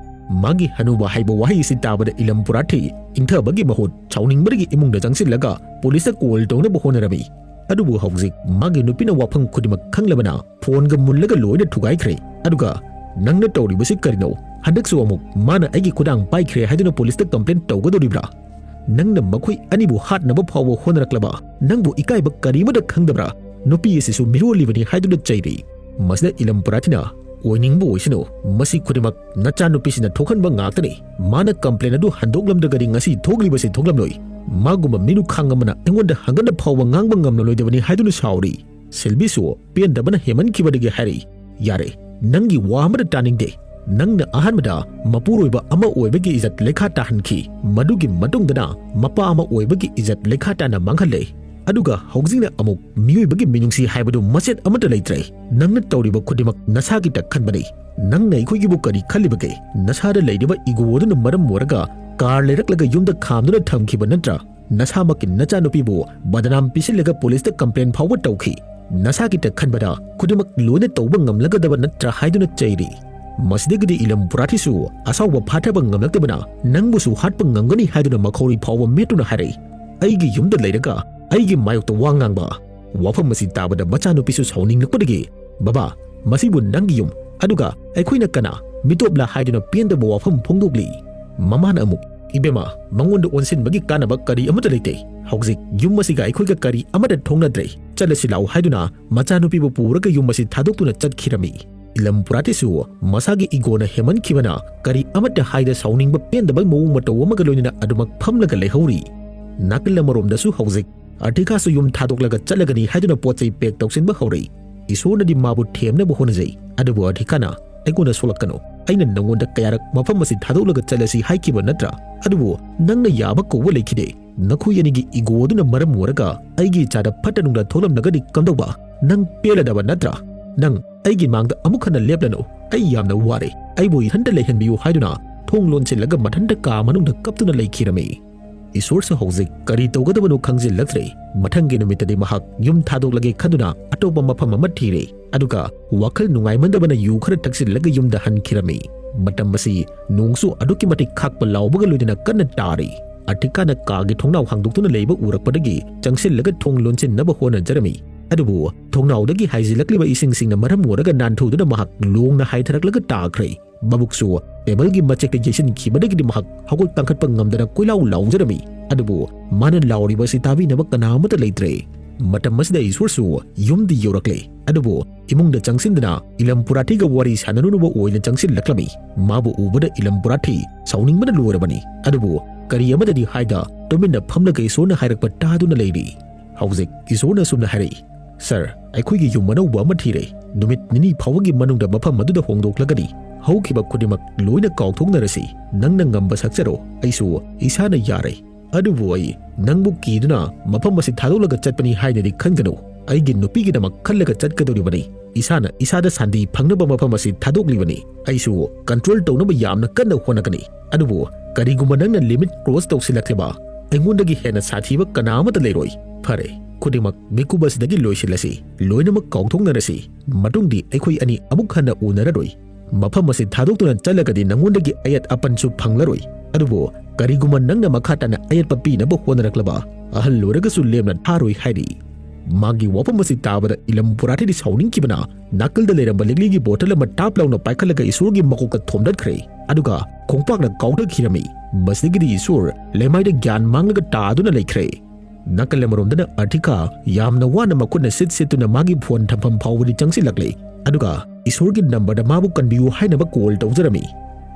ꯃꯥꯒꯤ "ꯍꯅꯨꯕ" ꯍꯥꯏꯕ ꯋꯥꯍꯩ ꯑꯁꯤ ꯇꯥꯕꯗ ꯏꯂꯝ ꯄꯨꯔꯥꯊꯤ ꯏꯪꯊꯕꯒꯤ ꯃꯍꯨꯠ ꯁꯥꯎꯅꯤꯡꯕꯗꯒꯤ ꯏꯃꯨꯡꯗ ꯆꯪꯁꯤꯜꯂꯒ ꯄꯨꯂꯤꯁꯇ ꯀꯣꯜ ꯇꯧꯅꯕ ꯍꯣꯠꯅꯔꯝꯃꯤ꯫ ꯑꯗꯨꯕꯨ ꯍꯧꯖꯤꯛ ꯃꯥꯒꯤ ꯅꯨꯄꯤꯅ ꯋꯥꯐꯝ ꯈꯨꯗꯤꯡꯃꯛ ꯈꯪꯂꯕꯅ ꯐꯣꯟꯒ ꯃꯨꯜꯂꯒ ꯂꯣꯏꯅ ꯊꯨꯒꯥꯏꯈ꯭ꯔꯦ꯫ ꯑꯗꯨꯒ, "ꯅꯪꯅ ꯇꯧꯔꯤꯕꯁꯤ ꯀꯔꯤꯅꯣ? ꯍꯟꯗꯛꯁꯨ ꯑꯃꯨꯛ ꯃꯥꯅ ꯑꯩꯒꯤ ꯈꯨꯗꯥꯡ ꯄꯥꯏꯈ꯭ꯔꯦ ꯍꯥꯏꯗꯨꯅ ꯄꯨꯂꯤꯁꯇ ꯀꯝꯄ꯭ꯂꯦꯟ ꯇꯧꯒꯗꯧꯔꯤꯕ꯭ꯔꯥ? ꯅꯪꯅ ꯃꯈꯣꯏ ꯑꯅꯤꯕꯨ ꯍꯥꯠꯅꯕ ꯐꯥꯎꯕ ꯍꯣꯠꯅꯔꯛꯂꯕ ꯅꯪꯕꯨ ꯏꯀꯥꯏꯕ ꯀꯔꯤꯃꯠꯇ ꯈꯪꯗꯕ꯭ꯔꯥ? ꯅꯨꯄꯤ ꯑꯁꯤꯁꯨ ꯃꯤꯔꯣꯜꯂꯤꯕꯅꯤ" ꯍꯥꯏꯗꯨꯅ ꯆꯩꯔꯤ꯫ ꯃꯁꯤꯗ ꯏꯂꯝ ꯄꯨꯔꯥꯊꯤꯅ, "ꯑꯣꯏꯅꯤꯡꯕ ꯑꯣꯏꯁꯅꯨ, ꯃꯁꯤ ꯈꯨꯗꯤꯡꯃꯛ ꯅꯆꯥꯅꯨꯄꯤꯁꯤꯅ ꯊꯣꯛꯍꯟꯕ ꯉꯥꯛꯇꯅꯤ꯫ ꯃꯥꯅ ꯀꯝꯄ꯭ꯂꯦꯟ ꯑꯗꯨ ꯍꯟꯗꯣꯛꯂꯝꯗ꯭ꯔꯒꯗꯤ ꯉꯁꯤ ꯊꯣꯛꯂꯤꯕꯁꯤ ꯊꯣꯛꯂꯝꯂꯣꯏ꯫ ꯃꯥꯒꯨꯝꯕ ꯃꯤꯅꯨꯈꯥꯡ ꯑꯃꯅ ꯑꯩꯉꯣꯟꯗ ꯍꯪꯒꯠꯅ ꯐꯥꯎꯕ ꯉꯥꯡꯕ ꯉꯝꯂꯝꯂꯣꯏꯗꯕꯅꯤ" ꯍꯥꯏꯗꯨꯅ ꯁꯥꯎꯔꯤ꯫ ꯁꯤꯜꯕꯤꯁꯨ ꯄꯦꯟꯗꯕꯅ ꯍꯦꯟꯃꯟꯈꯤꯕꯗꯒꯤ ꯍꯥꯏꯔꯛꯏ, "ꯌꯥꯔꯦ, ꯅꯪꯒꯤ ꯋꯥ ꯑꯃꯠꯇ ꯇꯥꯅꯤꯡꯗꯦ꯫ ꯅꯪꯅ ꯑꯍꯥꯟꯕꯗ ꯃꯄꯨꯔꯣꯏꯕ ꯑꯃ ꯑꯣꯏꯕꯒꯤ ꯏꯖꯠ ꯂꯩꯈꯥ ꯇꯥꯍꯟꯈꯤ, ꯃꯗꯨꯒꯤ ꯃꯇꯨꯡꯗꯅ ꯃꯄꯥ ꯑꯃ ꯑꯣꯏꯕꯒꯤ ꯏꯖꯠ ꯂꯩꯈꯥ ꯇꯥꯅ ꯃꯥꯡꯍꯜꯂꯦ꯫ ꯑꯗꯨꯒ ꯍꯧꯖꯤꯛꯅ ꯑꯃꯨꯛ ꯃꯤꯑꯣꯏꯕꯒꯤ ꯃꯤꯅꯨꯡꯁꯤ ꯍꯥꯏꯕꯗꯨ ꯃꯆꯦꯠ ꯑꯃꯠꯇ ꯂꯩꯇ꯭ꯔꯦ꯫ ꯅꯪꯅ ꯇꯧꯔꯤꯕ ꯈꯨꯗꯤꯡꯃꯛ ꯅꯁꯥꯒꯤꯇ ꯈꯟꯕꯅꯤ꯫ ꯅꯪꯅ ꯑꯩꯈꯣꯏꯒꯤꯕꯨ ꯀꯔꯤ ꯈꯜꯂꯤꯕꯒꯦ? ꯅꯁꯥꯗ ꯂꯩꯔꯤꯕ ꯏꯒꯣ ꯑꯗꯨꯅ ꯃꯔꯝ ꯑꯣꯏꯔꯒ ꯀꯥꯔ ꯂꯩꯔꯛꯂꯒ ꯌꯨꯝꯗ ꯈꯥꯝꯗꯨꯅ ꯊꯝꯈꯤꯕ ꯅꯠꯇ꯭ꯔꯥ? ꯅꯁꯥꯃꯛꯀꯤ ꯅꯆꯥꯅꯨꯄꯤꯕꯨ ꯕꯗꯅꯥꯝ ꯄꯤꯁꯤꯜꯂꯒ ꯄꯨꯂꯤꯁꯇ ꯀꯝꯄ꯭ꯂꯦꯟ ꯐꯥꯎꯕ ꯇꯧꯈꯤ꯫ ꯅꯁꯥꯒꯤꯇ ꯈꯟꯕꯗ ꯈꯨꯗꯤꯡꯃꯛ ꯂꯣꯏꯅ ꯇꯧꯕ ꯉꯝꯂꯒꯗꯕ ꯅꯠꯇ꯭ꯔꯥ ꯍꯥꯏꯗꯨꯅ ꯆꯩꯔꯤ꯫ ꯃꯁꯤꯗꯒꯤꯗꯤ ꯏꯂꯝ ꯄꯨꯔꯥꯊꯤꯁꯨ ꯑꯁꯥꯎꯕ ꯐꯥꯊꯕ ꯉꯝꯂꯛꯇꯕꯅ ꯅꯪꯕꯨꯁꯨ ꯍꯥꯠꯄ ꯉꯝꯒꯅꯤ ꯍꯥꯏꯗꯨꯅ ꯃꯈꯧꯔꯤ ꯐꯥꯎꯕ ꯃꯦꯠꯇꯨꯅ ꯍꯥꯏꯔꯛꯏ꯫ ꯑꯩꯒꯤ ꯌꯨꯝꯗ ꯂꯩꯔꯒ ꯑꯩꯒꯤ ꯃꯥꯌꯣꯛꯇ ꯋꯥ ꯉꯥꯡꯕ꯫ ꯋꯥꯐꯝ ꯑꯁꯤ ꯇꯥꯕꯗ ꯃꯆꯥꯅꯨꯄꯤꯁꯨ ꯁꯥꯎꯅꯤꯡꯂꯛꯄꯗꯒꯤ, "ꯕꯕꯥ, ꯃꯁꯤꯕꯨ ꯅꯪꯒꯤ ꯌꯨꯝ, ꯑꯗꯨꯒ ꯑꯩꯈꯣꯏꯅ ꯀꯅꯥ? ꯃꯤꯇꯣꯞꯂ?" ꯍꯥꯏꯗꯨꯅ ꯄꯦꯟꯗꯕ ꯋꯥꯐꯝ ꯐꯣꯡꯗꯣꯛꯂꯤ꯫ ꯃꯃꯥꯅ ꯑꯃꯨꯛ, "ꯏꯕꯦꯝꯃ, ꯃꯉꯣꯟꯗ ꯑꯣꯟꯁꯤꯟꯕꯒꯤ ꯀꯥꯟꯅꯕ ꯀꯔꯤ ꯑꯃꯠꯇ ꯂꯩꯇꯦ꯫ ꯍꯧꯖꯤꯛ ꯌꯨꯝ ꯑꯁꯤꯒ ꯑꯩꯈꯣꯏꯒ ꯀꯔꯤ ꯑꯃꯠꯇ ꯊꯣꯡꯅꯗ꯭ꯔꯦ꯫ ꯆꯠꯂꯁꯤ ꯂꯥꯛꯎ" ꯍꯥꯏꯗꯨꯅ ꯃꯆꯥꯅꯨꯄꯤꯕꯨ ꯄꯨꯔꯒ ꯌꯨꯝ ꯑꯁꯤ ꯊꯥꯗꯣꯛꯇꯨꯅ ꯆꯠꯈꯤꯔꯝꯃꯤ꯫ ꯏꯂꯝ ꯄꯨꯔꯥꯇꯤꯁꯨ ꯃꯁꯥꯒꯤ ꯏꯒꯣꯅ ꯍꯦꯟꯃꯟꯈꯤꯕꯅ ꯀꯔꯤ ꯑꯃꯠꯇ ꯍꯥꯏꯗ ꯁꯥꯎꯅꯤꯡꯕ ꯄꯦꯟꯗꯕ ꯃꯑꯣꯡ ꯃꯇꯧ ꯑꯃꯒ ꯂꯣꯏꯅꯅ ꯑꯗꯨꯃꯛ ꯐꯝꯂꯒ ꯂꯩꯍꯧꯔꯤ꯫ ꯅꯥꯀꯜ ꯑꯃꯔꯣꯝꯗꯁꯨ ꯍꯧꯖꯤꯛ ꯑꯔꯊꯤꯀꯥꯁꯨ ꯌꯨꯝ ꯊꯥꯗꯣꯛꯂꯒ ꯆꯠꯂꯒꯅꯤ ꯍꯥꯏꯗꯨꯅ ꯄꯣꯠ ꯆꯩ ꯄꯦꯛ ꯇꯧꯁꯤꯟꯕ ꯍꯧꯔꯛꯏ꯫ ꯏꯁꯣꯔꯅꯗꯤ ꯃꯥꯕꯨ ꯊꯦꯝꯅꯕ ꯍꯣꯠꯅꯖꯩ, ꯑꯗꯨꯕꯨ ꯑꯔꯊꯤꯀꯥꯅ, "ꯑꯩꯉꯣꯟꯗ ꯁꯣꯛꯂꯛꯀꯅꯨ, ꯑꯩꯅ ꯅꯉꯣꯟꯗ ꯀꯌꯥꯔꯛ ꯃꯐꯝ ꯑꯁꯤ ꯊꯥꯗꯣꯛꯂꯒ ꯆꯠꯂꯁꯤ ꯍꯥꯏꯈꯤꯕ ꯅꯠꯇ꯭ꯔꯥ? ꯑꯗꯨꯕꯨ ꯅꯪꯅ ꯌꯥꯕ ꯀꯧꯕ ꯂꯩꯈꯤꯗꯦ꯫ ꯅꯈꯣꯏ ꯑꯅꯤꯒꯤ ꯏꯒꯣ ꯑꯗꯨꯅ ꯃꯔꯝ ꯑꯣꯏꯔꯒ ꯑꯩꯒꯤ ꯏꯆꯥꯗ ꯐꯠꯇ ꯅꯨꯡꯗ ꯊꯣꯛꯂꯝꯂꯒꯗꯤ ꯀꯝꯗꯧꯕ? ꯅꯪ ꯄꯦꯜꯂꯗꯕ ꯅꯠꯇ꯭ꯔꯥ? ꯅꯪ ꯑꯩꯒꯤ ꯃꯥꯡꯗ ꯑꯃꯨꯛ ꯍꯟꯅ ꯂꯦꯞꯂꯅꯨ꯫ ꯑꯩ ꯌꯥꯝꯅ ꯋꯥꯔꯦ꯫ ꯑꯩꯕꯨ ꯏꯊꯟꯇ ꯂꯩꯍꯟꯕꯤꯌꯨ" ꯍꯥꯏꯗꯨꯅ ꯊꯣꯡ ꯂꯣꯟꯁꯤꯜꯂꯒ ꯃꯊꯟꯇ ꯀꯥ ꯃꯅꯨꯡꯗ ꯀꯞꯇꯨꯅ ꯂꯩꯈꯤꯔꯝꯃꯤ꯫ ꯏꯁꯣꯔꯁꯨ ꯍꯧꯖꯤꯛ ꯀꯔꯤ ꯇꯧꯒꯗꯕꯅꯣ ꯈꯪꯖꯤꯜꯂꯛꯇ꯭ꯔꯦ꯫ ꯃꯊꯪꯒꯤ ꯅꯨꯃꯤꯠꯇꯗꯤ ꯃꯍꯥꯛ ꯌꯨꯝ ꯊꯥꯗꯣꯛꯂꯒꯦ ꯈꯟꯗꯨꯅ ꯑꯇꯣꯞꯄ ꯃꯐꯝ ꯑꯃ ꯊꯤꯔꯦ꯫ ꯑꯗꯨꯒ ꯋꯥꯈꯜ ꯅꯨꯡꯉꯥꯏꯃꯟꯗꯕꯅ ꯌꯨ ꯈꯔ ꯊꯛꯆꯤꯜꯂꯒ ꯌꯨꯝꯗ ꯍꯟꯈꯤꯔꯝꯃꯤ꯫ ꯃꯇꯝ ꯑꯁꯤ ꯅꯣꯡꯁꯨ ꯑꯗꯨꯛꯀꯤ ꯃꯇꯤꯛ ꯈꯥꯛꯄ ꯂꯥꯎꯕꯒ ꯂꯣꯏꯅꯅ ꯀꯟꯅ ꯇꯥꯔꯤ꯫ ꯑꯔꯊꯤꯀꯥꯅ ꯀꯥꯒꯤ ꯊꯣꯡꯅꯥꯎ ꯍꯥꯡꯗꯣꯛꯇꯨꯅ ꯂꯩꯕ ꯎꯔꯛꯄꯗꯒꯤ ꯆꯪꯁꯤꯜꯂꯒ ꯊꯣꯡ ꯂꯣꯟꯁꯤꯟꯅꯕ ꯍꯣꯠꯅꯖꯔꯝꯃꯤ꯫ ꯑꯗꯨꯕꯨ ꯊꯣꯡꯅꯥꯎꯗꯒꯤ ꯍꯥꯏꯖꯤꯜꯂꯛꯂꯤꯕ ꯏꯁꯤꯡꯁꯤꯡꯅ ꯃꯔꯝ ꯑꯣꯏꯔꯒ ꯅꯥꯟꯊꯨꯗꯨꯅ ꯃꯍꯥꯛ ꯂꯣꯡꯅ ꯍꯥꯏꯊꯔꯛꯂꯒ ꯇꯥꯈ꯭ꯔꯦ꯫ ꯃꯕꯨꯛꯁꯨ ꯇꯦꯕꯜꯒꯤ ꯃꯆꯦꯛꯇ ꯌꯩꯁꯤꯟꯈꯤꯕꯗꯒꯤꯗꯤ ꯃꯍꯥꯛ ꯍꯧꯒꯠ ꯀꯥꯡꯈꯠꯄ ꯉꯝꯗꯅ ꯀꯣꯏꯂꯥꯎ ꯂꯥꯎꯖꯔꯝꯃꯤ꯫ ꯑꯗꯨꯕꯨ ꯃꯥꯅ ꯂꯥꯎꯔꯤꯕ ꯑꯁꯤ ꯇꯥꯕꯤꯅꯕ ꯀꯅꯥ ꯑꯃꯠꯇ ꯂꯩꯇ꯭ꯔꯦ꯫ ꯃꯇꯝ ꯑꯁꯤꯗ ꯏꯁꯣꯔꯁꯨ ꯌꯨꯝꯗ ꯌꯧꯔꯛꯂꯦ꯫ ꯑꯗꯨꯕꯨ ꯏꯃꯨꯡꯗ ꯆꯪꯁꯤꯟꯗꯨꯅ ꯏꯂꯝ ꯄꯨꯔꯥꯊꯤꯒ ꯋꯥꯔꯤ ꯁꯥꯟꯅꯔꯨꯅꯕ ꯑꯣꯏꯅ ꯆꯪꯁꯤꯜꯂꯛꯂꯝꯃꯤ꯫ ꯃꯥꯕꯨ ꯎꯕꯗ ꯏꯂꯝ ꯄꯨꯔꯥꯊꯤ ꯁꯥꯎꯅꯤꯡꯕꯅ ꯂꯣꯏꯔꯕꯅꯤ꯫ ꯑꯗꯨꯕꯨ ꯀꯔꯤ ꯑꯃꯠꯇꯗꯤ ꯍꯥꯏꯗ ꯇꯨꯃꯤꯟꯅ ꯐꯝꯂꯒ ꯏꯁꯣꯔꯅ ꯍꯥꯏꯔꯛꯄ ꯇꯥꯗꯨꯅ ꯂꯩꯔꯤ꯫ ꯍꯧꯖꯤꯛ ꯏꯁꯣꯔꯅ ꯑꯁꯨꯝꯅ ꯍꯥꯏꯔꯛꯏ, "ꯁꯔ, ꯑꯩꯈꯣꯏꯒꯤ ꯌꯨꯝ ꯑꯅꯧꯕ ꯑꯃ ꯊꯤꯔꯦ꯫ ꯅꯨꯃꯤꯠ ꯅꯤꯅꯤ ꯐꯥꯎꯕꯒꯤ ꯃꯅꯨꯡꯗ ꯃꯐꯝ ꯑꯗꯨꯗ ꯍꯣꯡꯗꯣꯛꯂꯒꯅꯤ꯫ ꯍꯧꯈꯤꯕ ꯈꯨꯗꯤꯡꯃꯛ ꯂꯣꯏꯅ ꯀꯥꯎꯊꯣꯛꯅꯔꯁꯤ꯫ ꯅꯪꯅ ꯉꯝꯕ ꯁꯛꯆꯔꯣ, ꯑꯩꯁꯨ ꯏꯁꯥꯅ ꯌꯥꯔꯦ"꯫ "ꯑꯗꯨꯕꯨ ꯑꯩ ꯅꯪꯕꯨ ꯀꯤꯗꯨꯅ ꯃꯐꯝ ꯑꯁꯤ ꯊꯥꯗꯣꯛꯂꯒ ꯆꯠꯄꯅꯤ ꯍꯥꯏꯅꯗꯤ ꯈꯟꯒꯅꯨ꯫ ꯑꯩꯒꯤ ꯅꯨꯄꯤꯒꯤꯗꯃꯛ ꯈꯜꯂꯒ ꯆꯠꯀꯗꯧꯔꯤꯕꯅꯤ꯫ ꯏꯁꯥꯅ ꯏꯁꯥꯗ ꯁꯥꯟꯇꯤ ꯐꯪꯅꯕ ꯃꯐꯝ ꯑꯁꯤ ꯊꯥꯗꯣꯛꯂꯤꯕꯅꯤ꯫ ꯑꯩꯁꯨ ꯀꯟꯇ꯭ꯔꯣꯜ ꯇꯧꯅꯕ ꯌꯥꯝꯅ ꯀꯟꯅ ꯍꯣꯠꯅꯒꯅꯤ꯫ ꯑꯗꯨꯕꯨ ꯀꯔꯤꯒꯨꯝꯕ ꯅꯪꯅ ꯂꯤꯃꯤꯠ ꯀ꯭ꯔꯣꯁ ꯇꯧꯁꯤꯜꯂꯛꯂꯕ, ꯑꯩꯉꯣꯟꯗꯒꯤ ꯍꯦꯟꯅ ꯁꯥꯊꯤꯕ ꯀꯅꯥ ꯑꯃꯠꯇ ꯂꯩꯔꯣꯏ꯫ ꯐꯔꯦ, ꯈꯨꯗꯤꯡꯃꯛ ꯃꯤꯀꯨꯞ ꯑꯁꯤꯗꯒꯤ ꯂꯣꯏꯁꯤꯜꯂꯁꯤ꯫ ꯂꯣꯏꯅꯃꯛ ꯀꯥꯎꯊꯣꯛꯅꯔꯁꯤ꯫ ꯃꯇꯨꯡꯗꯤ ꯑꯩꯈꯣꯏ ꯑꯅꯤ ꯑꯃꯨꯛ ꯍꯟꯅ ꯎꯅꯔꯔꯣꯏ꯫ ꯃꯐꯝ ꯑꯁꯤ ꯊꯥꯗꯣꯛꯇꯨꯅ ꯆꯠꯂꯒꯗꯤ ꯅꯉꯣꯟꯗꯒꯤ ꯑꯌꯦꯠ ꯑꯄꯟꯁꯨ ꯐꯪꯂꯔꯣꯏ꯫ ꯑꯗꯨꯕꯨ ꯀꯔꯤꯒꯨꯝꯕ ꯅꯪꯅ ꯃꯈꯥ ꯇꯥꯅ ꯑꯌꯦꯠꯄ ꯄꯤꯅꯕ ꯍꯣꯠꯅꯔꯛꯂꯕ, ꯑꯍꯜ ꯑꯣꯏꯔꯒꯁꯨ ꯂꯦꯝꯅ ꯊꯥꯔꯣꯏ" ꯍꯥꯏꯔꯤ꯫ ꯃꯥꯒꯤ ꯋꯥꯐꯝ ꯑꯁꯤ ꯇꯥꯕꯗ ꯏꯂꯝ ꯄꯨꯔꯥꯊꯤꯗꯤ ꯁꯥꯎꯅꯤꯡꯈꯤꯕꯅ ꯅꯥꯀꯜꯗ ꯂꯩꯔꯝꯕ ꯂꯤꯛꯂꯤꯒꯤ ꯕꯣꯇꯜ ꯑꯃ ꯇꯥꯞ ꯂꯥꯎꯅ ꯄꯥꯏꯈꯠꯂꯒ ꯏꯁꯣꯔꯒꯤ ꯃꯀꯣꯛꯇ ꯊꯣꯝꯗꯠꯈ꯭ꯔꯦ꯫ ꯑꯗꯨꯒ ꯈꯣꯡꯄꯥꯛꯅ ꯀꯥꯎꯊꯈꯤꯔꯝꯃꯤ꯫ ꯃꯁꯤꯗꯒꯤꯗꯤ ꯏꯁꯣꯔ ꯂꯩꯃꯥꯏꯗ ꯒ꯭ꯌꯥꯟ ꯃꯥꯡꯂꯒ ꯇꯥꯗꯨꯅ ꯂꯩꯈ꯭ꯔꯦ꯫ ꯅꯥꯀꯜ ꯑꯃꯔꯣꯝꯗꯅ ꯑꯔꯇꯤꯀꯥ ꯌꯥꯝꯅ ꯋꯥꯅ ꯃꯈꯨꯠꯅ ꯁꯤꯠ ꯁꯤꯠꯇꯨꯅ ꯃꯥꯒꯤ ꯐꯣꯟ ꯊꯝꯐꯝ ꯐꯥꯎꯕꯗꯤ ꯆꯪꯁꯤꯜꯂꯛꯂꯦ꯫ ꯑꯗꯨꯒ ꯏꯁꯣꯔꯒꯤ ꯅꯝꯕꯔꯗ ꯃꯥꯕꯨ ꯀꯟꯕꯤꯌꯨ ꯍꯥꯏꯅꯕ ꯀꯣꯜ ꯇꯧꯖꯔꯝꯃꯤ꯫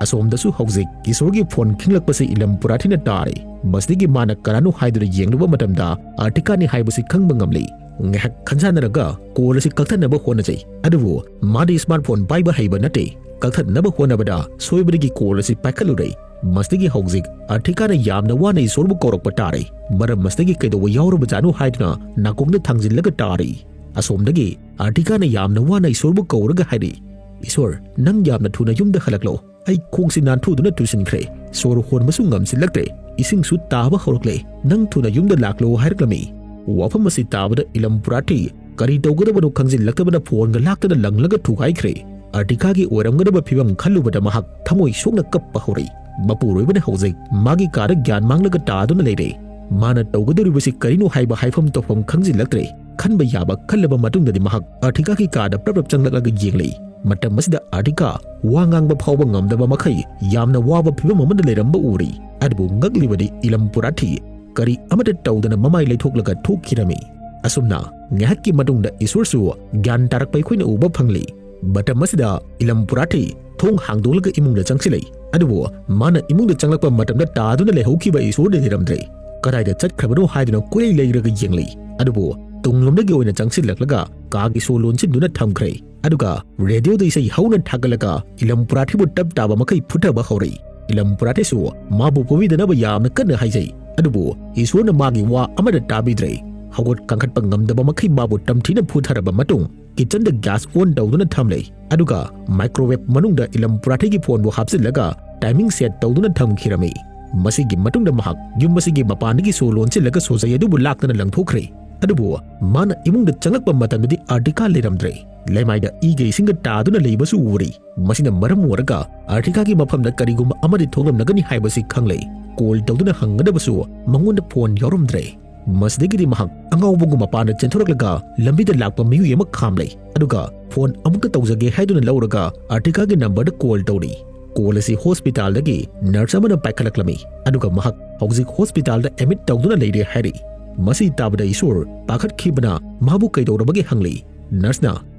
ꯑꯁꯣꯝꯗꯁꯨ ꯍꯧꯖꯤꯛ ꯏꯁꯣꯔꯒꯤ ꯐꯣꯟ ꯈꯤꯡꯂꯛꯄꯁꯤ ꯏꯂꯝ ꯄꯨꯔꯥꯊꯤꯅ ꯇꯥꯔꯦ꯫ ꯃꯁꯤꯗꯒꯤ ꯃꯥꯅ ꯀꯅꯥꯅꯣ ꯍꯥꯏꯗꯨꯅ ꯌꯦꯡꯂꯨꯕ ꯃꯇꯝꯗ ꯑꯔꯇꯤꯀꯥꯅꯤ ꯍꯥꯏꯕꯁꯤ ꯈꯪꯕ ꯉꯝꯂꯤ꯫ ꯉꯥꯏꯍꯥꯛ ꯈꯟꯖꯥꯟꯅꯔꯒ ꯀꯣꯜ ꯑꯁꯤ ꯀꯛꯊꯠꯅꯕ ꯍꯣꯠꯅꯖꯩ꯫ ꯑꯗꯨꯕꯨ ꯃꯥꯗꯤ ꯁ꯭ꯃꯥꯔꯠ ꯐꯣꯟ ꯄꯥꯏꯕ ꯍꯩꯕ ꯅꯠꯇꯦ꯫ ꯀꯛꯊꯠꯅꯕ ꯍꯣꯠꯅꯕꯗ ꯁꯣꯏꯕꯗꯒꯤ ꯀꯣꯜ ꯑꯁꯤ ꯄꯥꯏꯈꯠꯂꯨꯔꯦ꯫ ꯃꯁꯤꯗꯒꯤ ꯍꯧꯖꯤꯛ ꯑꯔꯇꯤꯀꯥꯅ ꯌꯥꯝꯅ ꯋꯥꯅ ꯏꯁꯣꯔꯕꯨ ꯀꯧꯔꯛꯄ ꯇꯥꯔꯦ꯫ ꯃꯔꯝ ꯑꯁꯤꯗꯒꯤ ꯀꯩꯗꯧꯕ ꯌꯥꯎꯔꯕꯖꯥꯠꯅꯣ ꯍꯥꯏꯗꯨꯅ ꯅꯥꯀꯣꯡꯗ ꯊꯥꯡꯖꯤꯜꯂꯒ ꯇꯥꯔꯤ꯫ ꯑꯁꯣꯝꯗꯒꯤ ꯑꯔꯇꯤꯀꯥꯅ ꯌꯥꯝꯅ ꯋꯥꯅ ꯏꯁꯣꯔꯕꯨ ꯀꯧꯔꯒ ꯍꯥꯏꯔꯤ, "ꯏꯁꯣꯔ, ꯅꯪ ꯌꯥꯝꯅ ꯊꯨꯅ ꯌꯨꯝꯗ ꯍꯜꯂꯛꯂꯣ꯫ ꯑꯩ ꯈꯣꯡꯁꯤ ꯅꯥꯟꯊꯨꯗꯨꯅ ꯇꯨꯁꯤꯟꯈ꯭ꯔꯦ꯫ ꯁꯣꯔ ꯍꯣꯟꯕꯁꯨ ꯉꯝꯁꯤꯜꯂꯛꯇ꯭ꯔꯦ꯫ ꯏꯁꯤꯡꯁꯨ ꯇꯥꯕ ꯍꯧꯔꯛꯂꯦ꯫ ꯅꯪ ꯊꯨꯅ ꯌꯨꯝꯗ ꯂꯥꯛꯂꯣ" ꯍꯥꯏꯔꯛꯂꯝꯃꯤ꯫ ꯋꯥꯐꯝ ꯑꯁꯤ ꯇꯥꯕꯗ ꯏꯂꯝ ꯄꯨꯔꯥꯊꯤ ꯀꯔꯤ ꯇꯧꯒꯗꯕꯅꯣ ꯈꯪꯖꯤꯜꯂꯛꯇꯕꯅ ꯐꯣꯟꯒ ꯂꯥꯛꯇꯅ ꯂꯪꯂꯒ ꯊꯨꯒꯥꯏꯈ꯭ꯔꯦ꯫ ꯑꯔꯇꯤꯀꯥꯒꯤ ꯑꯣꯏꯔꯝꯒꯗꯕ ꯐꯤꯕꯝ ꯈꯜꯂꯨꯕꯗ ꯃꯍꯥꯛ ꯊꯃꯣꯏ ꯁꯣꯛꯅ ꯀꯞꯄ ꯍꯧꯔꯛꯏ꯫ ꯃꯄꯨꯔꯣꯏꯕꯅ ꯍꯧꯖꯤꯛ ꯃꯥꯒꯤ ꯀꯥꯗ ꯒ꯭ꯌꯥꯟ ꯃꯥꯡꯂꯒ ꯇꯥꯗꯨꯅ ꯂꯩꯔꯦ꯫ ꯃꯥꯅ ꯇꯧꯒꯗꯧꯔꯤꯕꯁꯤ ꯀꯔꯤꯅꯣ ꯍꯥꯏꯕ ꯍꯥꯏꯐꯝ ꯇꯧꯐꯝ ꯈꯪꯖꯤꯜꯂꯛꯇ꯭ꯔꯦ꯫ ꯈꯟꯕ ꯌꯥꯕ ꯈꯜꯂꯕ ꯃꯇꯨꯡꯗꯗꯤ ꯃꯍꯥꯛ ꯑꯔꯇꯤꯀꯥꯒꯤ ꯀꯥꯗ ꯄ꯭ꯔꯞ ꯄ꯭ꯔꯞ ꯆꯪꯂꯛꯂꯒ ꯌꯦꯡꯂꯛꯏ꯫ ꯃꯇꯝ ꯑꯁꯤꯗ ꯑꯔꯇꯤꯀꯥ ꯋꯥ ꯉꯥꯡꯕ ꯐꯥꯎꯕ ꯉꯝꯗꯕ ꯃꯈꯩ ꯌꯥꯝꯅ ꯋꯥꯕ ꯐꯤꯕꯝ ꯑꯃꯗ ꯂꯩꯔꯝꯕ ꯎꯔꯤ꯫ ꯑꯗꯨꯕꯨ ꯉꯛꯂꯤꯕꯗꯤ ꯏꯂꯝ ꯄꯨꯔꯥꯊꯤ ꯀꯔꯤ ꯑꯃꯠꯇ ꯇꯧꯗꯅ ꯃꯃꯥꯏ ꯂꯩꯊꯣꯛꯂꯒ ꯊꯣꯛꯈꯤꯔꯝꯃꯤ꯫ ꯑꯁꯨꯝꯅ ꯉꯥꯏꯍꯥꯛꯀꯤ ꯃꯇꯨꯡꯗ ꯏꯁꯣꯔꯁꯨ ꯒ꯭ꯌꯥꯟ ꯇꯥꯔꯛꯄ ꯑꯩꯈꯣꯏꯅ ꯎꯕ ꯐꯪꯂꯤ꯫ ꯃꯇꯝ ꯑꯁꯤꯗ ꯏꯂꯝ ꯄꯨꯔꯥꯊꯤ ꯊꯣꯡ ꯍꯥꯡꯗꯣꯛꯂꯒ ꯏꯃꯨꯡꯗ ꯆꯪꯁꯤꯜꯂꯛꯏ꯫ ꯑꯗꯨꯕꯨ ꯃꯥꯅ ꯏꯃꯨꯡꯗ ꯆꯪꯂꯛꯄ ꯃꯇꯝꯗ ꯇꯥꯗꯨꯅ ꯂꯩꯍꯧꯈꯤꯕ ꯏꯁꯣꯔꯗꯤ ꯂꯩꯔꯝꯗ꯭ꯔꯦ꯫ ꯀꯗꯥꯏꯗ ꯆꯠꯈ꯭ꯔꯕꯅꯣ ꯍꯥꯏꯗꯨꯅ ꯀꯣꯏꯂꯩ ꯂꯩꯔꯒ ꯌꯦꯡꯂꯛꯏ꯫ ꯑꯗꯨꯕꯨ ꯇꯨꯡꯂꯣꯝꯗꯒꯤ ꯑꯣꯏꯅ ꯆꯪꯁꯤꯜꯂꯛꯂꯒ ꯀꯥꯒꯤ ꯁꯣ ꯂꯣꯟꯁꯤꯟꯗꯨꯅ ꯊꯝꯈ꯭ꯔꯦ꯫ ꯑꯗꯨꯒ ꯔꯦꯗꯤꯑꯣꯗ ꯏꯁꯩ ꯍꯧꯅ ꯊꯥꯒꯠꯂꯒ ꯏꯂꯝ ꯄꯨꯔꯥꯊꯤꯕꯨ ꯇꯞ ꯇꯥꯕ ꯃꯈꯩ ꯐꯨꯊꯕ ꯍꯧꯔꯛꯏ꯫ ꯏꯂꯝ ꯄꯨꯔꯥꯊꯤꯁꯨ ꯃꯥꯕꯨ ꯐꯨꯕꯤꯗꯅꯕ ꯌꯥꯝꯅ ꯀꯟꯅ ꯍꯥꯏꯖꯩ꯫ ꯑꯗꯨꯕꯨ ꯏꯁꯣꯔꯅ ꯃꯥꯒꯤ ꯋꯥ ꯑꯃꯠꯇ ꯇꯥꯕꯤꯗ꯭ꯔꯦ꯫ ꯍꯧꯒꯠ ꯀꯥꯡꯈꯠꯄ ꯉꯝꯗꯕ ꯃꯈꯩ ꯃꯥꯕꯨ ꯇꯝꯊꯤꯅ ꯐꯨꯊꯔꯕ ꯃꯇꯨꯡ, ꯀꯤꯆꯟꯗ ꯒ꯭ꯌꯥꯁ ꯑꯣꯟ ꯇꯧꯗꯨꯅ ꯊꯝꯂꯦ, ꯑꯗꯨꯒ ꯃꯥꯏꯀ꯭ꯔꯣꯋꯦꯕ ꯃꯅꯨꯡꯗ ꯏꯂꯝ ꯄꯨꯔꯥꯊꯤꯒꯤ ꯐꯣꯟꯕꯨ ꯍꯥꯞꯆꯤꯜꯂꯒ ꯇꯥꯏꯃꯤꯡ ꯁꯦꯠ ꯇꯧꯗꯨꯅ ꯊꯝꯈꯤꯔꯝꯃꯤ꯫ ꯃꯁꯤꯒꯤ ꯃꯇꯨꯡꯗ ꯃꯍꯥꯛ ꯌꯨꯝ ꯑꯁꯤꯒꯤ ꯃꯄꯥꯟꯗꯒꯤ ꯁꯣ ꯂꯣꯟꯁꯤꯜꯂꯒ ꯁꯣꯖꯩ ꯑꯗꯨꯕꯨ ꯂꯥꯛꯇꯅ ꯂꯪꯊꯣꯛꯈ꯭ꯔꯦ꯫ ꯑꯗꯨꯕꯨ ꯃꯥꯅ ꯏꯃꯨꯡꯗ ꯆꯪꯂꯛꯄ ꯃꯇꯝꯗꯗꯤ ꯑꯥꯔꯇꯤꯀꯥ ꯂꯩꯔꯝꯗ꯭ꯔꯦ꯫ ꯂꯩꯃꯥꯏꯗ ꯏꯒ ꯏꯁꯤꯡꯒ ꯇꯥꯗꯨꯅ ꯂꯩꯕꯁꯨ ꯎꯔꯤ꯫ ꯃꯁꯤꯅ ꯃꯔꯝ ꯑꯣꯏꯔꯒ ꯑꯥꯔꯇꯤꯀꯥꯒꯤ ꯃꯐꯝꯗ ꯀꯔꯤꯒꯨꯝꯕ ꯑꯃꯗꯤ ꯊꯣꯛꯂꯝꯂꯒꯅꯤ ꯍꯥꯏꯕꯁꯤ ꯈꯪꯂꯦ꯫ ꯀꯣꯜ ꯇꯧꯗꯨꯅ ꯍꯪꯒꯗꯕꯁꯨ ꯃꯉꯣꯟꯗ ꯐꯣꯟ ꯌꯥꯎꯔꯝꯗ꯭ꯔꯦ꯫ ꯃꯁꯤꯗꯒꯤꯗꯤ ꯃꯍꯥꯛ ꯑꯉꯥꯎꯕꯒꯨꯝ ꯃꯄꯥꯟꯗ ꯆꯦꯟꯊꯣꯔꯛꯂꯒ ꯂꯝꯕꯤꯗ ꯂꯥꯛꯄ ꯃꯤꯑꯣꯏ ꯑꯃ ꯈꯥꯝꯂꯦ, ꯑꯗꯨꯒ ꯐꯣꯟ ꯑꯃꯨꯛꯇ ꯇꯧꯖꯒꯦ ꯍꯥꯏꯗꯨꯅ ꯂꯧꯔꯒ ꯑꯥꯔꯇꯤꯀꯥꯒꯤ ꯅꯝꯕꯔꯗ ꯀꯣꯜ ꯇꯧꯔꯤ꯫ ꯀꯣꯜ ꯑꯁꯤ ꯍꯣꯁꯄꯤꯇꯥꯜꯗꯒꯤ ꯅꯔꯁ ꯑꯃꯅ ꯄꯥꯏꯈꯠꯂꯛꯂꯝꯃꯤ, ꯑꯗꯨꯒ ꯃꯍꯥꯛ ꯍꯧꯖꯤꯛ ꯍꯣꯁꯄꯤꯇꯥꯜꯗ ꯑꯦꯗꯃꯤꯠ ꯇꯧꯗꯨꯅ ꯂꯩꯔꯦ ꯍꯥꯏꯔꯤ꯫ ꯃꯁꯤ ꯇꯥꯕꯗ ꯏꯁꯣꯔ ꯄꯥꯈꯠꯈꯤꯕꯅ ꯃꯍꯥꯛꯄꯨ ꯀꯩꯗꯧꯔꯕꯒꯦ ꯍꯪꯂꯤ꯫ ꯅꯔꯁꯅ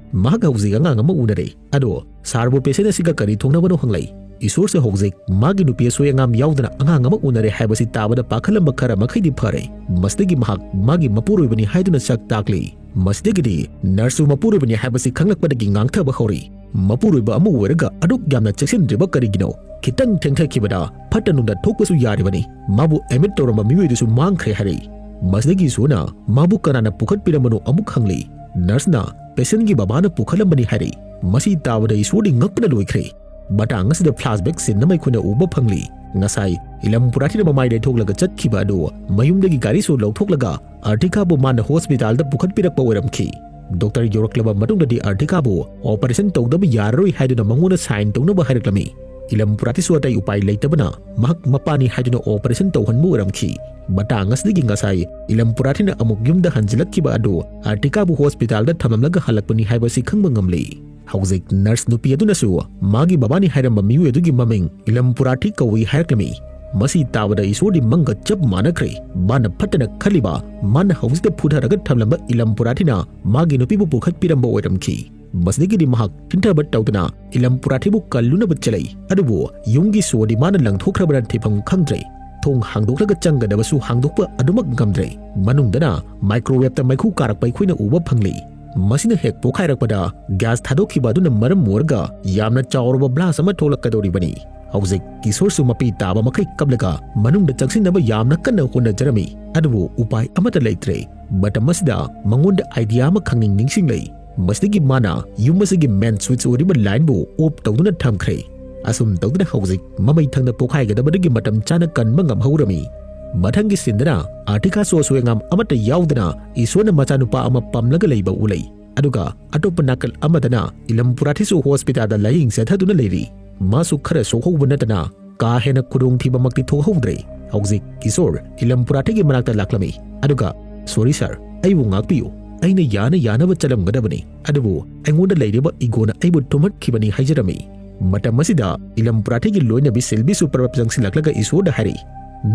ꯃꯍꯥꯛ ꯍꯧꯖꯤꯛ ꯑꯉꯥꯡ ꯑꯃ ꯎꯅꯔꯦ, ꯑꯗꯣ ꯁꯥꯔꯕꯨ ꯄꯦꯁꯦꯟ ꯑꯁꯤꯒ ꯀꯔꯤ ꯊꯣꯛꯅꯕꯅꯣ ꯍꯪꯂꯛꯏ꯫ ꯏꯁꯣꯔꯁꯦ ꯍꯧꯖꯤꯛ ꯃꯥꯒꯤ ꯅꯨꯄꯤ ꯑꯁꯣꯏ ꯑꯉꯥꯝ ꯌꯥꯎꯗꯅ ꯑꯉꯥꯡ ꯑꯃ ꯎꯅꯔꯦ ꯍꯥꯏꯕꯁꯤ ꯇꯥꯕꯗ ꯄꯥꯈꯠꯂꯝꯕ ꯈꯔ ꯃꯈꯩꯗꯤ ꯐꯔꯦ꯫ ꯃꯁꯤꯗꯒꯤ ꯃꯍꯥꯛ ꯃꯥꯒꯤ ꯃꯄꯨꯔꯣꯏꯕꯅꯤ ꯍꯥꯏꯗꯨꯅ ꯁꯛ ꯇꯥꯛꯂꯤ꯫ ꯃꯁꯤꯗꯒꯤꯗꯤ ꯅꯔꯁꯁꯨ ꯃꯄꯨꯔꯣꯏꯕꯅꯤ ꯍꯥꯏꯕꯁꯤ ꯈꯪꯂꯛꯄꯗꯒꯤ ꯉꯥꯡꯊꯕ ꯍꯧꯔꯤ꯫ ꯃꯄꯨꯔꯣꯏꯕ ꯑꯃ ꯑꯣꯏꯔꯒ ꯑꯗꯨꯛ ꯌꯥꯝꯅ ꯆꯦꯛꯁꯤꯟꯗ꯭ꯔꯤꯕ ꯀꯔꯤꯒꯤꯅꯣ? ꯈꯤꯇꯪ ꯊꯦꯡꯊꯈꯤꯕꯗ ꯐꯠꯇ ꯅꯨꯡꯗ ꯊꯣꯛꯄꯁꯨ ꯌꯥꯔꯤꯕꯅꯤ꯫ ꯃꯥꯕꯨ ꯑꯦꯗꯃꯤꯠ ꯇꯧꯔꯝꯕ ꯃꯤꯑꯣꯏꯗꯨꯁꯨ ꯃꯥꯡꯈ꯭ꯔꯦ ꯍꯥꯏꯔꯛꯏ꯫ ꯃꯁꯤꯗꯒꯤ ꯏꯁꯣꯔꯅ ꯃꯥꯕꯨ ꯀꯅꯥꯅ ꯄꯨꯈꯠꯄꯤꯔꯝꯕꯅꯣ ꯑꯃꯨꯛ ꯍꯪꯂꯤ꯫ ꯅꯔꯁꯅ ꯄꯦꯁꯦꯟꯒꯤ ꯕꯕꯥꯅ ꯄꯨꯈꯠꯂꯝꯕꯅꯤ ꯍꯥꯏꯔꯛꯏ꯫ ꯃꯁꯤ ꯇꯥꯕꯗ ꯏꯁꯣꯔꯗꯤ ꯉꯛꯄꯅ ꯂꯣꯏꯈ꯭ꯔꯦ꯫ ꯃꯇꯥꯡ ꯑꯁꯤꯗ ꯐ꯭ꯂꯥꯁꯕꯦꯛ ꯁꯤꯟ ꯑꯃ ꯑꯩꯈꯣꯏꯅ ꯎꯕ ꯐꯪꯂꯤ꯫ ꯉꯁꯥꯏ ꯏꯂꯝ ꯄꯨꯔꯥꯊꯤꯅ ꯃꯃꯥꯏ ꯂꯩꯊꯣꯛꯂꯒ ꯆꯠꯈꯤꯕ ꯑꯗꯨ ꯃꯌꯨꯝꯗꯒꯤ ꯒꯥꯔꯤꯁꯨ ꯂꯧꯊꯣꯛꯂꯒ ꯑꯥꯔꯇꯤꯀꯥꯕꯨ ꯃꯥꯅ ꯍꯣꯁꯄꯤꯇꯥꯜꯗ ꯄꯨꯈꯠꯄꯤꯔꯛꯄ ꯑꯣꯏꯔꯝꯈꯤ꯫ ꯗꯣꯛꯇꯔ ꯌꯧꯔꯛꯂꯕ ꯃꯇꯨꯡꯗꯗꯤ ꯑꯥꯔꯇꯤꯀꯥꯕꯨ ꯑꯣꯄꯔꯦꯁꯟ ꯇꯧꯗꯕ ꯌꯥꯔꯔꯣꯏ ꯍꯥꯏꯗꯨꯅ ꯃꯉꯣꯟꯗ ꯁꯥꯏꯟ ꯇꯧꯅꯕ ꯍꯥꯏꯔꯛꯂꯝꯃꯤ꯫ ꯏꯂꯝ ꯄꯨꯔꯥꯊꯤꯁꯨ ꯑꯇꯩ ꯎꯄꯥꯏ ꯂꯩꯇꯕꯅ ꯃꯍꯥꯛ ꯃꯄꯥꯅꯤ ꯍꯥꯏꯗꯨꯅ ꯑꯣꯄꯔꯦꯁꯟ ꯇꯧꯍꯟꯕ ꯑꯣꯏꯔꯝꯈꯤ꯫ ꯃꯇꯥꯡ ꯑꯁꯤꯗꯒꯤ ꯉꯁꯥꯏ ꯏꯂꯝ ꯄꯨꯔꯥꯊꯤꯅ ꯑꯃꯨꯛ ꯌꯨꯝꯗ ꯍꯟꯖꯤꯜꯂꯛꯈꯤꯕ ꯑꯗꯨ ꯑꯥꯔꯇꯤꯀꯥꯕꯨ ꯍꯣꯁꯄꯤꯇꯥꯜꯗ ꯊꯝꯂꯝꯂꯒ ꯍꯜꯂꯛꯄꯅꯤ ꯍꯥꯏꯕꯁꯤ ꯈꯪꯕ ꯉꯝꯂꯤ꯫ ꯍꯧꯖꯤꯛ ꯅꯔꯁ ꯅꯨꯄꯤ ꯑꯗꯨꯅꯁꯨ ꯃꯥꯒꯤ ꯕꯕꯥꯅꯤ ꯍꯥꯏꯔꯝꯕ ꯃꯤꯑꯣꯏ ꯑꯗꯨꯒꯤ ꯃꯃꯤꯡ ꯏꯂꯝ ꯄꯨꯔꯥꯊꯤ ꯀꯧꯏ ꯍꯥꯏꯔꯛꯂꯝꯃꯤ꯫ ꯃꯁꯤ ꯇꯥꯕꯗ ꯏꯁꯣꯔꯗꯤ ꯃꯪꯒ ꯆꯞ ꯃꯥꯟꯅꯈ꯭ꯔꯦ꯫ ꯃꯥꯅ ꯐꯠꯇꯅ ꯈꯜꯂꯤꯕ, ꯃꯥꯅ ꯍꯧꯖꯤꯛꯇ ꯐꯨꯊꯔꯒ ꯊꯝꯂꯝꯕ ꯏꯂꯝ ꯄꯨꯔꯥꯊꯤꯅ ꯃꯥꯒꯤ ꯅꯨꯄꯤꯕꯨ ꯄꯨꯈꯠꯄꯤꯔꯝꯕ ꯑꯣꯏꯔꯝꯈꯤ꯫ ꯃꯁꯤꯗꯒꯤꯗꯤ ꯃꯍꯥꯛ ꯊꯤꯟꯊꯕ ꯇꯧꯗꯨꯅ ꯏꯂꯝ ꯄꯨꯔꯥꯊꯤꯕꯨ ꯀꯜꯂꯨꯅꯕ ꯆꯦꯜꯂꯛꯏ꯫ ꯑꯗꯨꯕꯨ ꯌꯨꯝꯒꯤ ꯁꯣꯗꯤ ꯃꯥꯅ ꯂꯪꯊꯣꯛꯈ꯭ꯔꯕꯅ ꯊꯤꯐꯝ ꯈꯪꯗ꯭ꯔꯦ꯫ ꯊꯣꯡ ꯍꯥꯡꯗꯣꯛꯂꯒ ꯆꯪꯒꯗꯕꯁꯨ ꯍꯥꯡꯗꯣꯛꯄ ꯑꯗꯨꯃꯛ ꯉꯝꯗ꯭ꯔꯦ꯫ ꯃꯅꯨꯡꯗꯅ ꯃꯥꯏꯀ꯭ꯔꯣꯋꯦꯕꯇ ꯃꯩꯈꯨ ꯀꯥꯔꯛꯄ ꯑꯩꯈꯣꯏꯅ ꯎꯕ ꯐꯪꯂꯤ꯫ ꯃꯁꯤꯅ ꯍꯦꯛ ꯄꯣꯈꯥꯏꯔꯛꯄꯗ ꯒ꯭ꯌꯥꯁ ꯊꯥꯗꯣꯛꯈꯤꯕ ꯑꯗꯨꯅ ꯃꯔꯝ ꯑꯣꯏꯔꯒ ꯌꯥꯝꯅ ꯆꯥꯎꯔꯕ ꯕ꯭ꯂꯥꯁ ꯑꯃ ꯊꯣꯛꯂꯛꯀꯗꯧꯔꯤꯕꯅꯤ꯫ ꯍꯧꯖꯤꯛ ꯀꯤꯁꯣꯔꯁꯨ ꯃꯄꯤ ꯇꯥꯕ ꯃꯈꯩ ꯀꯞꯂꯒ ꯃꯅꯨꯡꯗ ꯆꯪꯁꯤꯟꯅꯕ ꯌꯥꯝꯅ ꯀꯟꯅ ꯍꯣꯠꯅꯖꯔꯝꯃꯤ, ꯑꯗꯨꯕꯨ ꯎꯄꯥꯏ ꯑꯃꯠꯇ ꯂꯩꯇ꯭ꯔꯦ꯫ ꯃꯇꯝ ꯑꯁꯤꯗ ꯃꯉꯣꯟꯗ idea ꯑꯃ ꯈꯪꯅꯤꯡ ꯅꯤꯡꯁꯤꯡꯂꯛꯏ꯫ ꯃꯁꯤꯗꯒꯤ ꯃꯥꯅ ꯌꯨꯝ ꯑꯁꯤꯒꯤ main switch ꯑꯣꯏꯔꯤꯕ lineꯕꯨ off ꯇꯧꯗꯨꯅ ꯊꯝꯈ꯭ꯔꯦ꯫ ꯑꯁꯨꯝ ꯇꯧꯗꯨꯅ ꯍꯧꯖꯤꯛ ꯃꯃꯩ ꯊꯪꯅ ꯄꯣꯛꯈꯥꯏꯒꯗꯕꯗꯒꯤ ꯃꯇꯝ ꯆꯥꯅ ꯀꯟꯕ ꯉꯝꯍꯧꯔꯝꯃꯤ꯫ ꯃꯊꯪꯒꯤ sceneꯗꯅ ꯑꯥꯔꯊꯤꯀꯥꯁꯨ ꯑꯁꯣꯏ ꯑꯉꯥꯝ ꯑꯃꯠꯇ ꯌꯥꯎꯗꯅ ꯏꯁꯣꯔꯅ ꯃꯆꯥꯅꯨꯄꯥ ꯑꯃ ꯄꯝꯂꯒ ꯂꯩꯕ ꯎꯠꯂꯤ꯫ ꯑꯗꯨꯒ ꯑꯇꯣꯞꯄ ꯅꯥꯀꯜ ꯑꯃꯗꯅ ꯏꯂꯝ ꯄꯨꯔꯥꯊꯤꯁꯨ hospitalꯗ ꯂꯥꯌꯦꯡ ꯆꯠꯊꯗꯨꯅ ꯂꯩꯔꯤ꯫ ꯃꯥꯁꯨ ꯈꯔ ꯁꯣꯛꯍꯧꯕ ꯅꯠꯇꯅ ꯀꯥ ꯍꯦꯟꯅ ꯈꯨꯗꯣꯡꯊꯤꯕꯃꯛꯇꯤ ꯊꯣꯛꯍꯧꯗ꯭ꯔꯦ꯫ ꯍꯧꯖꯤꯛ ꯀꯤꯁꯣꯔ ꯏꯂꯝ ꯄꯨꯔꯥꯊꯤꯒꯤ ꯃꯅꯥꯛꯇ ꯂꯥꯛꯂꯝꯃꯤ꯫ ꯑꯗꯨꯒ, "Sorry sir, ꯑꯩꯕꯨ ꯉꯥꯛꯄꯤꯌꯨ꯫ ꯑꯩꯅ ꯌꯥꯅ ꯌꯥꯅꯕ ꯆꯠꯂꯝꯒꯗꯕꯅꯤ, ꯑꯗꯨꯕꯨ ꯑꯩꯉꯣꯟꯗ ꯂꯩꯔꯤꯕ egoꯅ ꯑꯩꯕꯨ ꯊꯨꯝꯍꯠꯈꯤꯕꯅꯤ" ꯍꯥꯏꯖꯔꯝꯃꯤ꯫ ꯃꯇꯝ ꯑꯁꯤꯗ ꯏꯂꯝ ꯄꯨꯔꯥꯊꯤꯒꯤ ꯂꯣꯏꯅꯕꯤ ꯁꯤꯜꯕꯤꯁꯨ ꯄꯔꯞ ꯆꯪꯁꯤꯜꯂꯛꯂꯒ ꯏꯁꯣꯔꯗ ꯍꯥꯏꯔꯤ,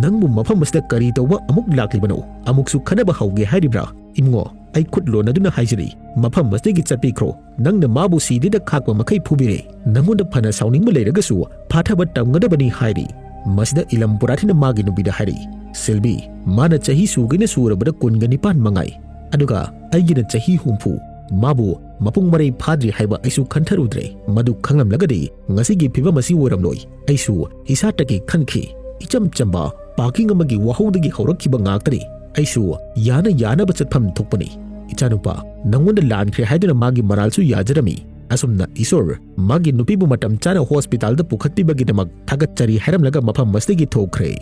"ꯅꯪꯕꯨ ꯃꯐꯝ ꯑꯁꯤꯗ ꯀꯔꯤ ꯇꯧꯕ ꯑꯃꯨꯛ ꯂꯥꯛꯂꯤꯕꯅꯣ? ꯑꯃꯨꯛꯁꯨ ꯈꯟꯅꯕ ꯍꯧꯒꯦ ꯍꯥꯏꯔꯤꯕ꯭ꯔꯥ? ꯏꯕꯨꯡꯉꯣ, ꯑꯩ ꯈꯨꯠ ꯂꯣꯟꯅꯗꯨꯅ ꯍꯥꯏꯖꯔꯤ, ꯃꯐꯝ ꯑꯁꯤꯗꯒꯤ ꯆꯠꯄꯤꯈ꯭ꯔꯣ꯫ ꯅꯪꯅ ꯃꯥꯕꯨ ꯁꯤꯗꯩꯗ ꯈꯥꯛꯄ ꯃꯈꯩ ꯐꯨꯕꯤꯔꯦ꯫ ꯅꯪꯉꯣꯟꯗ ꯐꯅ ꯁꯥꯎꯅꯤꯡꯕ ꯂꯩꯔꯒꯁꯨ ꯐꯥꯊꯕ ꯇꯝꯒꯗꯕꯅꯤ" ꯍꯥꯏꯔꯤ꯫ ꯃꯁꯤꯗ ꯏꯂꯝ ꯄꯨꯔꯥꯊꯤꯅ ꯃꯥꯒꯤ ꯅꯨꯄꯤꯗ ꯍꯥꯏꯔꯤ, "ꯁꯤꯜꯕꯤ, ꯃꯥꯅ ꯆꯍꯤ ꯁꯨꯒꯦꯅ ꯁꯨꯔꯕꯗ ꯀꯨꯟꯒ ꯅꯤꯄꯥꯟ ꯃꯉꯥꯏ, ꯑꯗꯨꯒ ꯑꯩꯒꯤꯅ ꯆꯍꯤ ꯍꯨꯝꯐꯨ꯫ ꯃꯥꯕꯨ ꯃꯄꯨꯡ ꯃꯔꯩ ꯐꯥꯗ꯭ꯔꯤ ꯍꯥꯏꯕ ꯑꯩꯁꯨ ꯈꯟꯊꯔꯨꯗ꯭ꯔꯦ꯫ ꯃꯗꯨ ꯈꯪꯂꯝꯂꯒꯗꯤ ꯉꯁꯤꯒꯤ ꯐꯤꯕꯝ ꯑꯁꯤ ꯑꯣꯏꯔꯝꯂꯣꯏ꯫ ꯑꯩꯁꯨ ꯏꯁꯥꯇꯒꯤ ꯈꯟꯈꯤ꯫ ꯏꯆꯝ ꯆꯝꯕ parking ꯑꯃꯒꯤ ꯋꯥꯍꯧꯗꯒꯤ ꯍꯧꯔꯛꯈꯤꯕ ꯉꯥꯛꯇꯅꯤ꯫ ꯑꯩꯁꯨ ꯌꯥꯅ ꯌꯥꯅꯕ ꯆꯠꯐꯝ ꯊꯣꯛꯄꯅꯤ꯫ ꯏꯆꯥꯅꯨꯄꯥ, ꯅꯪꯉꯣꯟꯗ ꯂꯥꯟꯈ꯭ꯔꯦ ꯍꯥꯏꯗꯨꯅ ꯃꯥꯒꯤ ꯃꯔꯥꯜꯁꯨ ꯌꯥꯖꯔꯝꯃꯤ꯫ ꯑꯁꯨꯝꯅ ꯏꯁꯣꯔ ꯃꯥꯒꯤ ꯅꯨꯄꯤꯕꯨ ꯃꯇꯝ ꯆꯥꯅ hospitalꯗ ꯄꯨꯈꯠꯄꯤꯕꯒꯤꯗꯃꯛ ꯊꯥꯒꯠꯆꯔꯤ" ꯍꯥꯏꯔꯝꯂꯒ ꯃꯐꯝ ꯑꯁꯤꯗꯒꯤ ꯊꯣꯛꯈ꯭ꯔꯦ꯫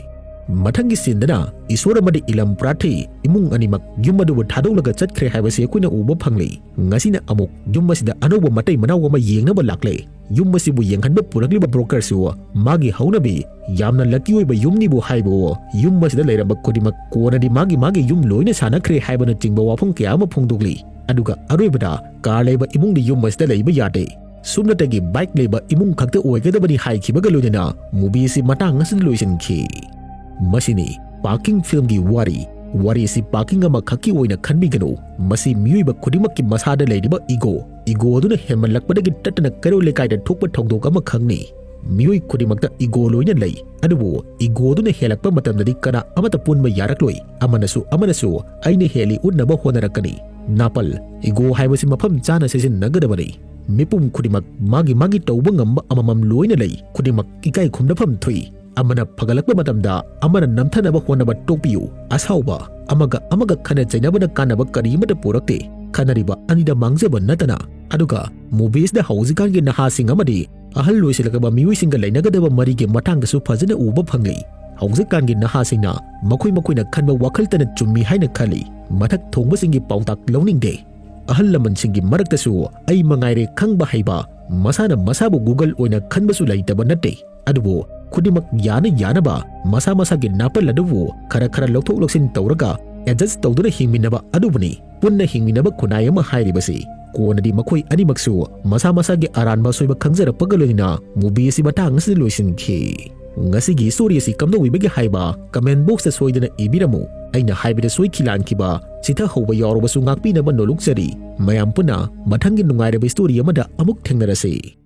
ꯃꯊꯪꯒꯤ sceneꯗꯅ ꯏꯁꯣꯔ ꯑꯃꯗꯤ ꯏꯂꯝ ꯄ꯭ꯔꯥꯊꯤ ꯏꯃꯨꯡ ꯑꯅꯤꯃꯛ ꯌꯨꯝ ꯑꯗꯨꯕꯨ ꯊꯥꯗꯣꯛꯂꯒ ꯆꯠꯈ꯭ꯔꯦ ꯍꯥꯏꯕꯁꯤ ꯑꯩꯈꯣꯏꯅ ꯎꯕ ꯐꯪꯂꯤ꯫ ꯉꯁꯤꯅ ꯑꯃꯨꯛ ꯌꯨꯝ ꯑꯁꯤꯗ ꯑꯅꯧꯕ ꯃꯇꯩ ꯃꯅꯥꯎ ꯑꯃ ꯌꯦꯡꯅꯕ ꯂꯥꯛꯂꯦ꯫ ꯌꯨꯝ ꯑꯁꯤꯕꯨ ꯌꯦꯡꯍꯟꯕ ꯄꯨꯔꯛꯂꯤꯕ brokerꯁꯨ ꯃꯥꯒꯤ ꯍꯧꯅꯕꯤ ꯌꯥꯝꯅ lucky ꯑꯣꯏꯕ ꯌꯨꯝꯅꯤꯕꯨ ꯍꯥꯏꯕꯨ, ꯌꯨꯝ ꯑꯁꯤꯗ ꯂꯩꯔꯝꯕ ꯈꯨꯗꯤꯡꯃꯛ ꯀꯣꯟꯅꯗꯤ ꯃꯥꯒꯤ ꯃꯥꯒꯤ ꯌꯨꯝ ꯂꯣꯏꯅ ꯁꯥꯟꯅꯈ꯭ꯔꯦ ꯍꯥꯏꯕꯅꯆꯤꯡꯕ ꯋꯥꯐꯝ ꯀꯌꯥ ꯑꯃ ꯐꯣꯡꯗꯣꯛꯂꯤ꯫ ꯑꯗꯨꯒ ꯑꯔꯣꯏꯕꯗ car ꯂꯩꯕ ꯏꯃꯨꯡꯗꯤ ꯌꯨꯝ ꯑꯁꯤꯗ ꯂꯩꯕ ꯌꯥꯗꯦ꯫ ꯁꯨꯞꯅꯇꯒꯤ bike ꯂꯩꯕ ꯏꯃꯨꯡ ꯈꯛꯇ ꯑꯣꯏꯒꯗꯕꯅꯤ ꯍꯥꯏꯈꯤꯕꯒ ꯂꯣꯏꯅꯅ movie ꯑꯁꯤ ꯃꯇꯥꯡ ꯑꯁꯤꯗ ꯂꯣꯏꯁꯤꯟꯈꯤ꯫ ꯃꯁꯤꯅꯤ parking filmꯒꯤ ꯋꯥꯔꯤ꯫ ꯋꯥꯔꯤ ꯑꯁꯤ parking ꯑꯃꯈꯛꯀꯤ ꯑꯣꯏꯅ ꯈꯟꯕꯤꯒꯅꯨ꯫ ꯃꯁꯤ ꯃꯤꯑꯣꯏꯕ ꯈꯨꯗꯤꯡꯃꯛꯀꯤ ꯃꯁꯥꯗ ꯂꯩꯔꯤꯕ ego, ego ꯑꯗꯨꯅ ꯍꯦꯟꯃꯜꯂꯛꯄꯗꯒꯤ ꯇꯠꯇꯅ ꯀꯩꯔꯣꯜ ꯂꯩꯀꯥꯏꯗ ꯊꯣꯛꯄ ꯊꯧꯗꯣꯛ ꯑꯃꯈꯛꯅꯤ꯫ ꯃꯤꯑꯣꯏ ꯈꯨꯗꯤꯡꯃꯛꯇ ego ꯂꯣꯏꯅ ꯂꯩ, ꯑꯗꯨꯕꯨ ego ꯑꯗꯨꯅ ꯍꯦꯜꯂꯛꯄ ꯃꯇꯝꯗꯗꯤ ꯀꯅꯥ ꯑꯃꯠꯇ ꯄꯨꯟꯕ ꯌꯥꯔꯛꯂꯣꯏ꯫ ꯑꯃꯅꯁꯨ ꯑꯃꯅꯁꯨ "ꯑꯩꯅ ꯍꯦꯜꯂꯤ" ꯎꯠꯅꯕ ꯍꯣꯠꯅꯔꯛꯀꯅꯤ꯫ ꯅꯥꯄꯜ, ego ꯍꯥꯏꯕꯁꯤ ꯃꯐꯝ ꯆꯥꯅ ꯁꯤꯖꯤꯟꯅꯒꯗꯕꯅꯤ꯫ ꯃꯤꯄꯨꯝ ꯈꯨꯗꯤꯡꯃꯛ ꯃꯥꯒꯤ ꯃꯥꯒꯤ ꯇꯧꯕ ꯉꯝꯕ ꯑꯃꯃꯝ ꯂꯣꯏꯅ ꯂꯩ꯫ ꯈꯨꯗꯤꯡꯃꯛ ꯏꯀꯥꯏ ꯈꯨꯝꯅꯐꯝ ꯊꯣꯛꯏ꯫ ꯑꯃꯅ ꯐꯒꯠꯂꯛꯄ ꯃꯇꯝꯗ ꯑꯃꯅ ꯅꯝꯊꯅꯕ ꯍꯣꯠꯅꯕ ꯇꯣꯛꯄꯤꯌꯨ꯫ ꯑꯁꯥꯎꯕ, ꯑꯃꯒ ꯑꯃꯒ ꯈꯟꯅ ꯆꯩꯅꯕꯅ ꯀꯥꯟꯅꯕ ꯀꯔꯤ ꯑꯃꯠꯇ ꯄꯨꯔꯛꯇꯦ꯫ ꯈꯟꯅꯔꯤꯕ ꯑꯅꯤꯗ ꯃꯥꯡꯖꯕ ꯅꯠꯇꯅ꯫ ꯑꯗꯨꯒ ꯃꯨꯚꯤꯁꯗ ꯍꯧꯖꯤꯛꯀꯥꯟꯒꯤ ꯅꯍꯥꯁꯤꯡ ꯑꯃꯗꯤ ꯑꯍꯜ ꯑꯣꯏꯁꯤꯜꯂꯛꯂꯕ ꯃꯤꯑꯣꯏꯁꯤꯡꯒ ꯂꯩꯅꯒꯗꯕ ꯃꯔꯤꯒꯤ ꯃꯇꯥꯡꯗꯁꯨ ꯐꯖꯅ ꯎꯕ ꯐꯪꯂꯤ꯫ ꯍꯧꯖꯤꯛꯀꯥꯟꯒꯤ ꯅꯍꯥꯁꯤꯡꯅ ꯃꯈꯣꯏ ꯃꯈꯣꯏꯅ ꯈꯟꯕ ꯋꯥꯈꯜꯇꯅ ꯆꯨꯝꯃꯤ ꯍꯥꯏꯅ ꯈꯜꯂꯤ꯫ ꯃꯊꯛ ꯊꯣꯡꯕꯁꯤꯡꯒꯤ ꯄꯥꯎꯇꯥꯛ ꯂꯧꯅꯤꯡꯗꯦ꯫ ꯑꯍꯜ ꯂꯃꯟꯁꯤꯡꯒꯤ ꯃꯔꯛꯇꯁꯨ ꯑꯩ ꯃꯉꯥꯏꯔꯦ ꯈꯪꯕ ꯍꯩꯕ, ꯃꯁꯥꯅ ꯃꯁꯥꯕꯨ Google ꯑꯣꯏꯅ ꯈꯟꯕꯁꯨ ꯂꯩꯇꯕ ꯅꯠꯇꯦ꯫ ꯑꯗꯨꯕꯨ ꯈꯨꯗꯤꯡꯃꯛ ꯌꯥꯅ ꯌꯥꯅꯕ ꯃꯁꯥ ꯃꯁꯥꯒꯤ ꯅꯥꯄꯜ ꯑꯗꯨꯕꯨ ꯈꯔ ꯈꯔ ꯂꯧꯊꯣꯛ ꯂꯧꯁꯤꯟ ꯇꯧꯔꯒ adjust ꯇꯧꯗꯨꯅ ꯍꯤꯡꯃꯤꯟꯅꯕ ꯑꯗꯨꯕꯨꯅꯤ ꯄꯨꯟꯅ ꯍꯤꯡꯃꯤꯟꯅꯕ ꯈꯨꯟꯅꯥꯏ ꯑꯃ ꯍꯥꯏꯔꯤꯕꯁꯤ꯫ ꯀꯣꯟꯅꯗꯤ ꯃꯈꯣꯏ ꯑꯅꯤꯃꯛꯁꯨ ꯃꯁꯥ ꯃꯁꯥꯒꯤ ꯑꯔꯥꯟꯕ ꯑꯁꯣꯏꯕ ꯈꯪꯖꯔꯛꯄꯒ ꯂꯣꯏꯅꯅ movie ꯑꯁꯤ ꯃꯇꯥꯡ ꯑꯁꯤꯗ ꯂꯣꯏꯁꯤꯟꯈꯤ꯫ ꯉꯁꯤꯒꯤ story ꯑꯁꯤ ꯀꯝꯗꯧꯕꯤꯕꯒꯦ ꯍꯥꯏꯕ comment boxꯇ ꯁꯣꯏꯗꯅ ꯏꯕꯤꯔꯝꯃꯨ꯫ ꯑꯩꯅ ꯍꯥꯏꯕꯗ ꯁꯣꯏꯈꯤ ꯂꯥꯟꯈꯤꯕ, ꯆꯤꯊꯍꯧꯕ ꯌꯥꯎꯔꯕꯁꯨ ꯉꯥꯛꯄꯤꯅꯕ ꯅꯣꯂꯨꯛꯆꯔꯤ꯫ ꯃꯌꯥꯝ ꯄꯨꯟꯅ ꯃꯊꯪꯒꯤ ꯅꯨꯡꯉꯥꯏꯔꯕ story ꯑꯃꯗ ꯑꯃꯨꯛ ꯊꯦꯡꯅꯔꯁꯤ꯫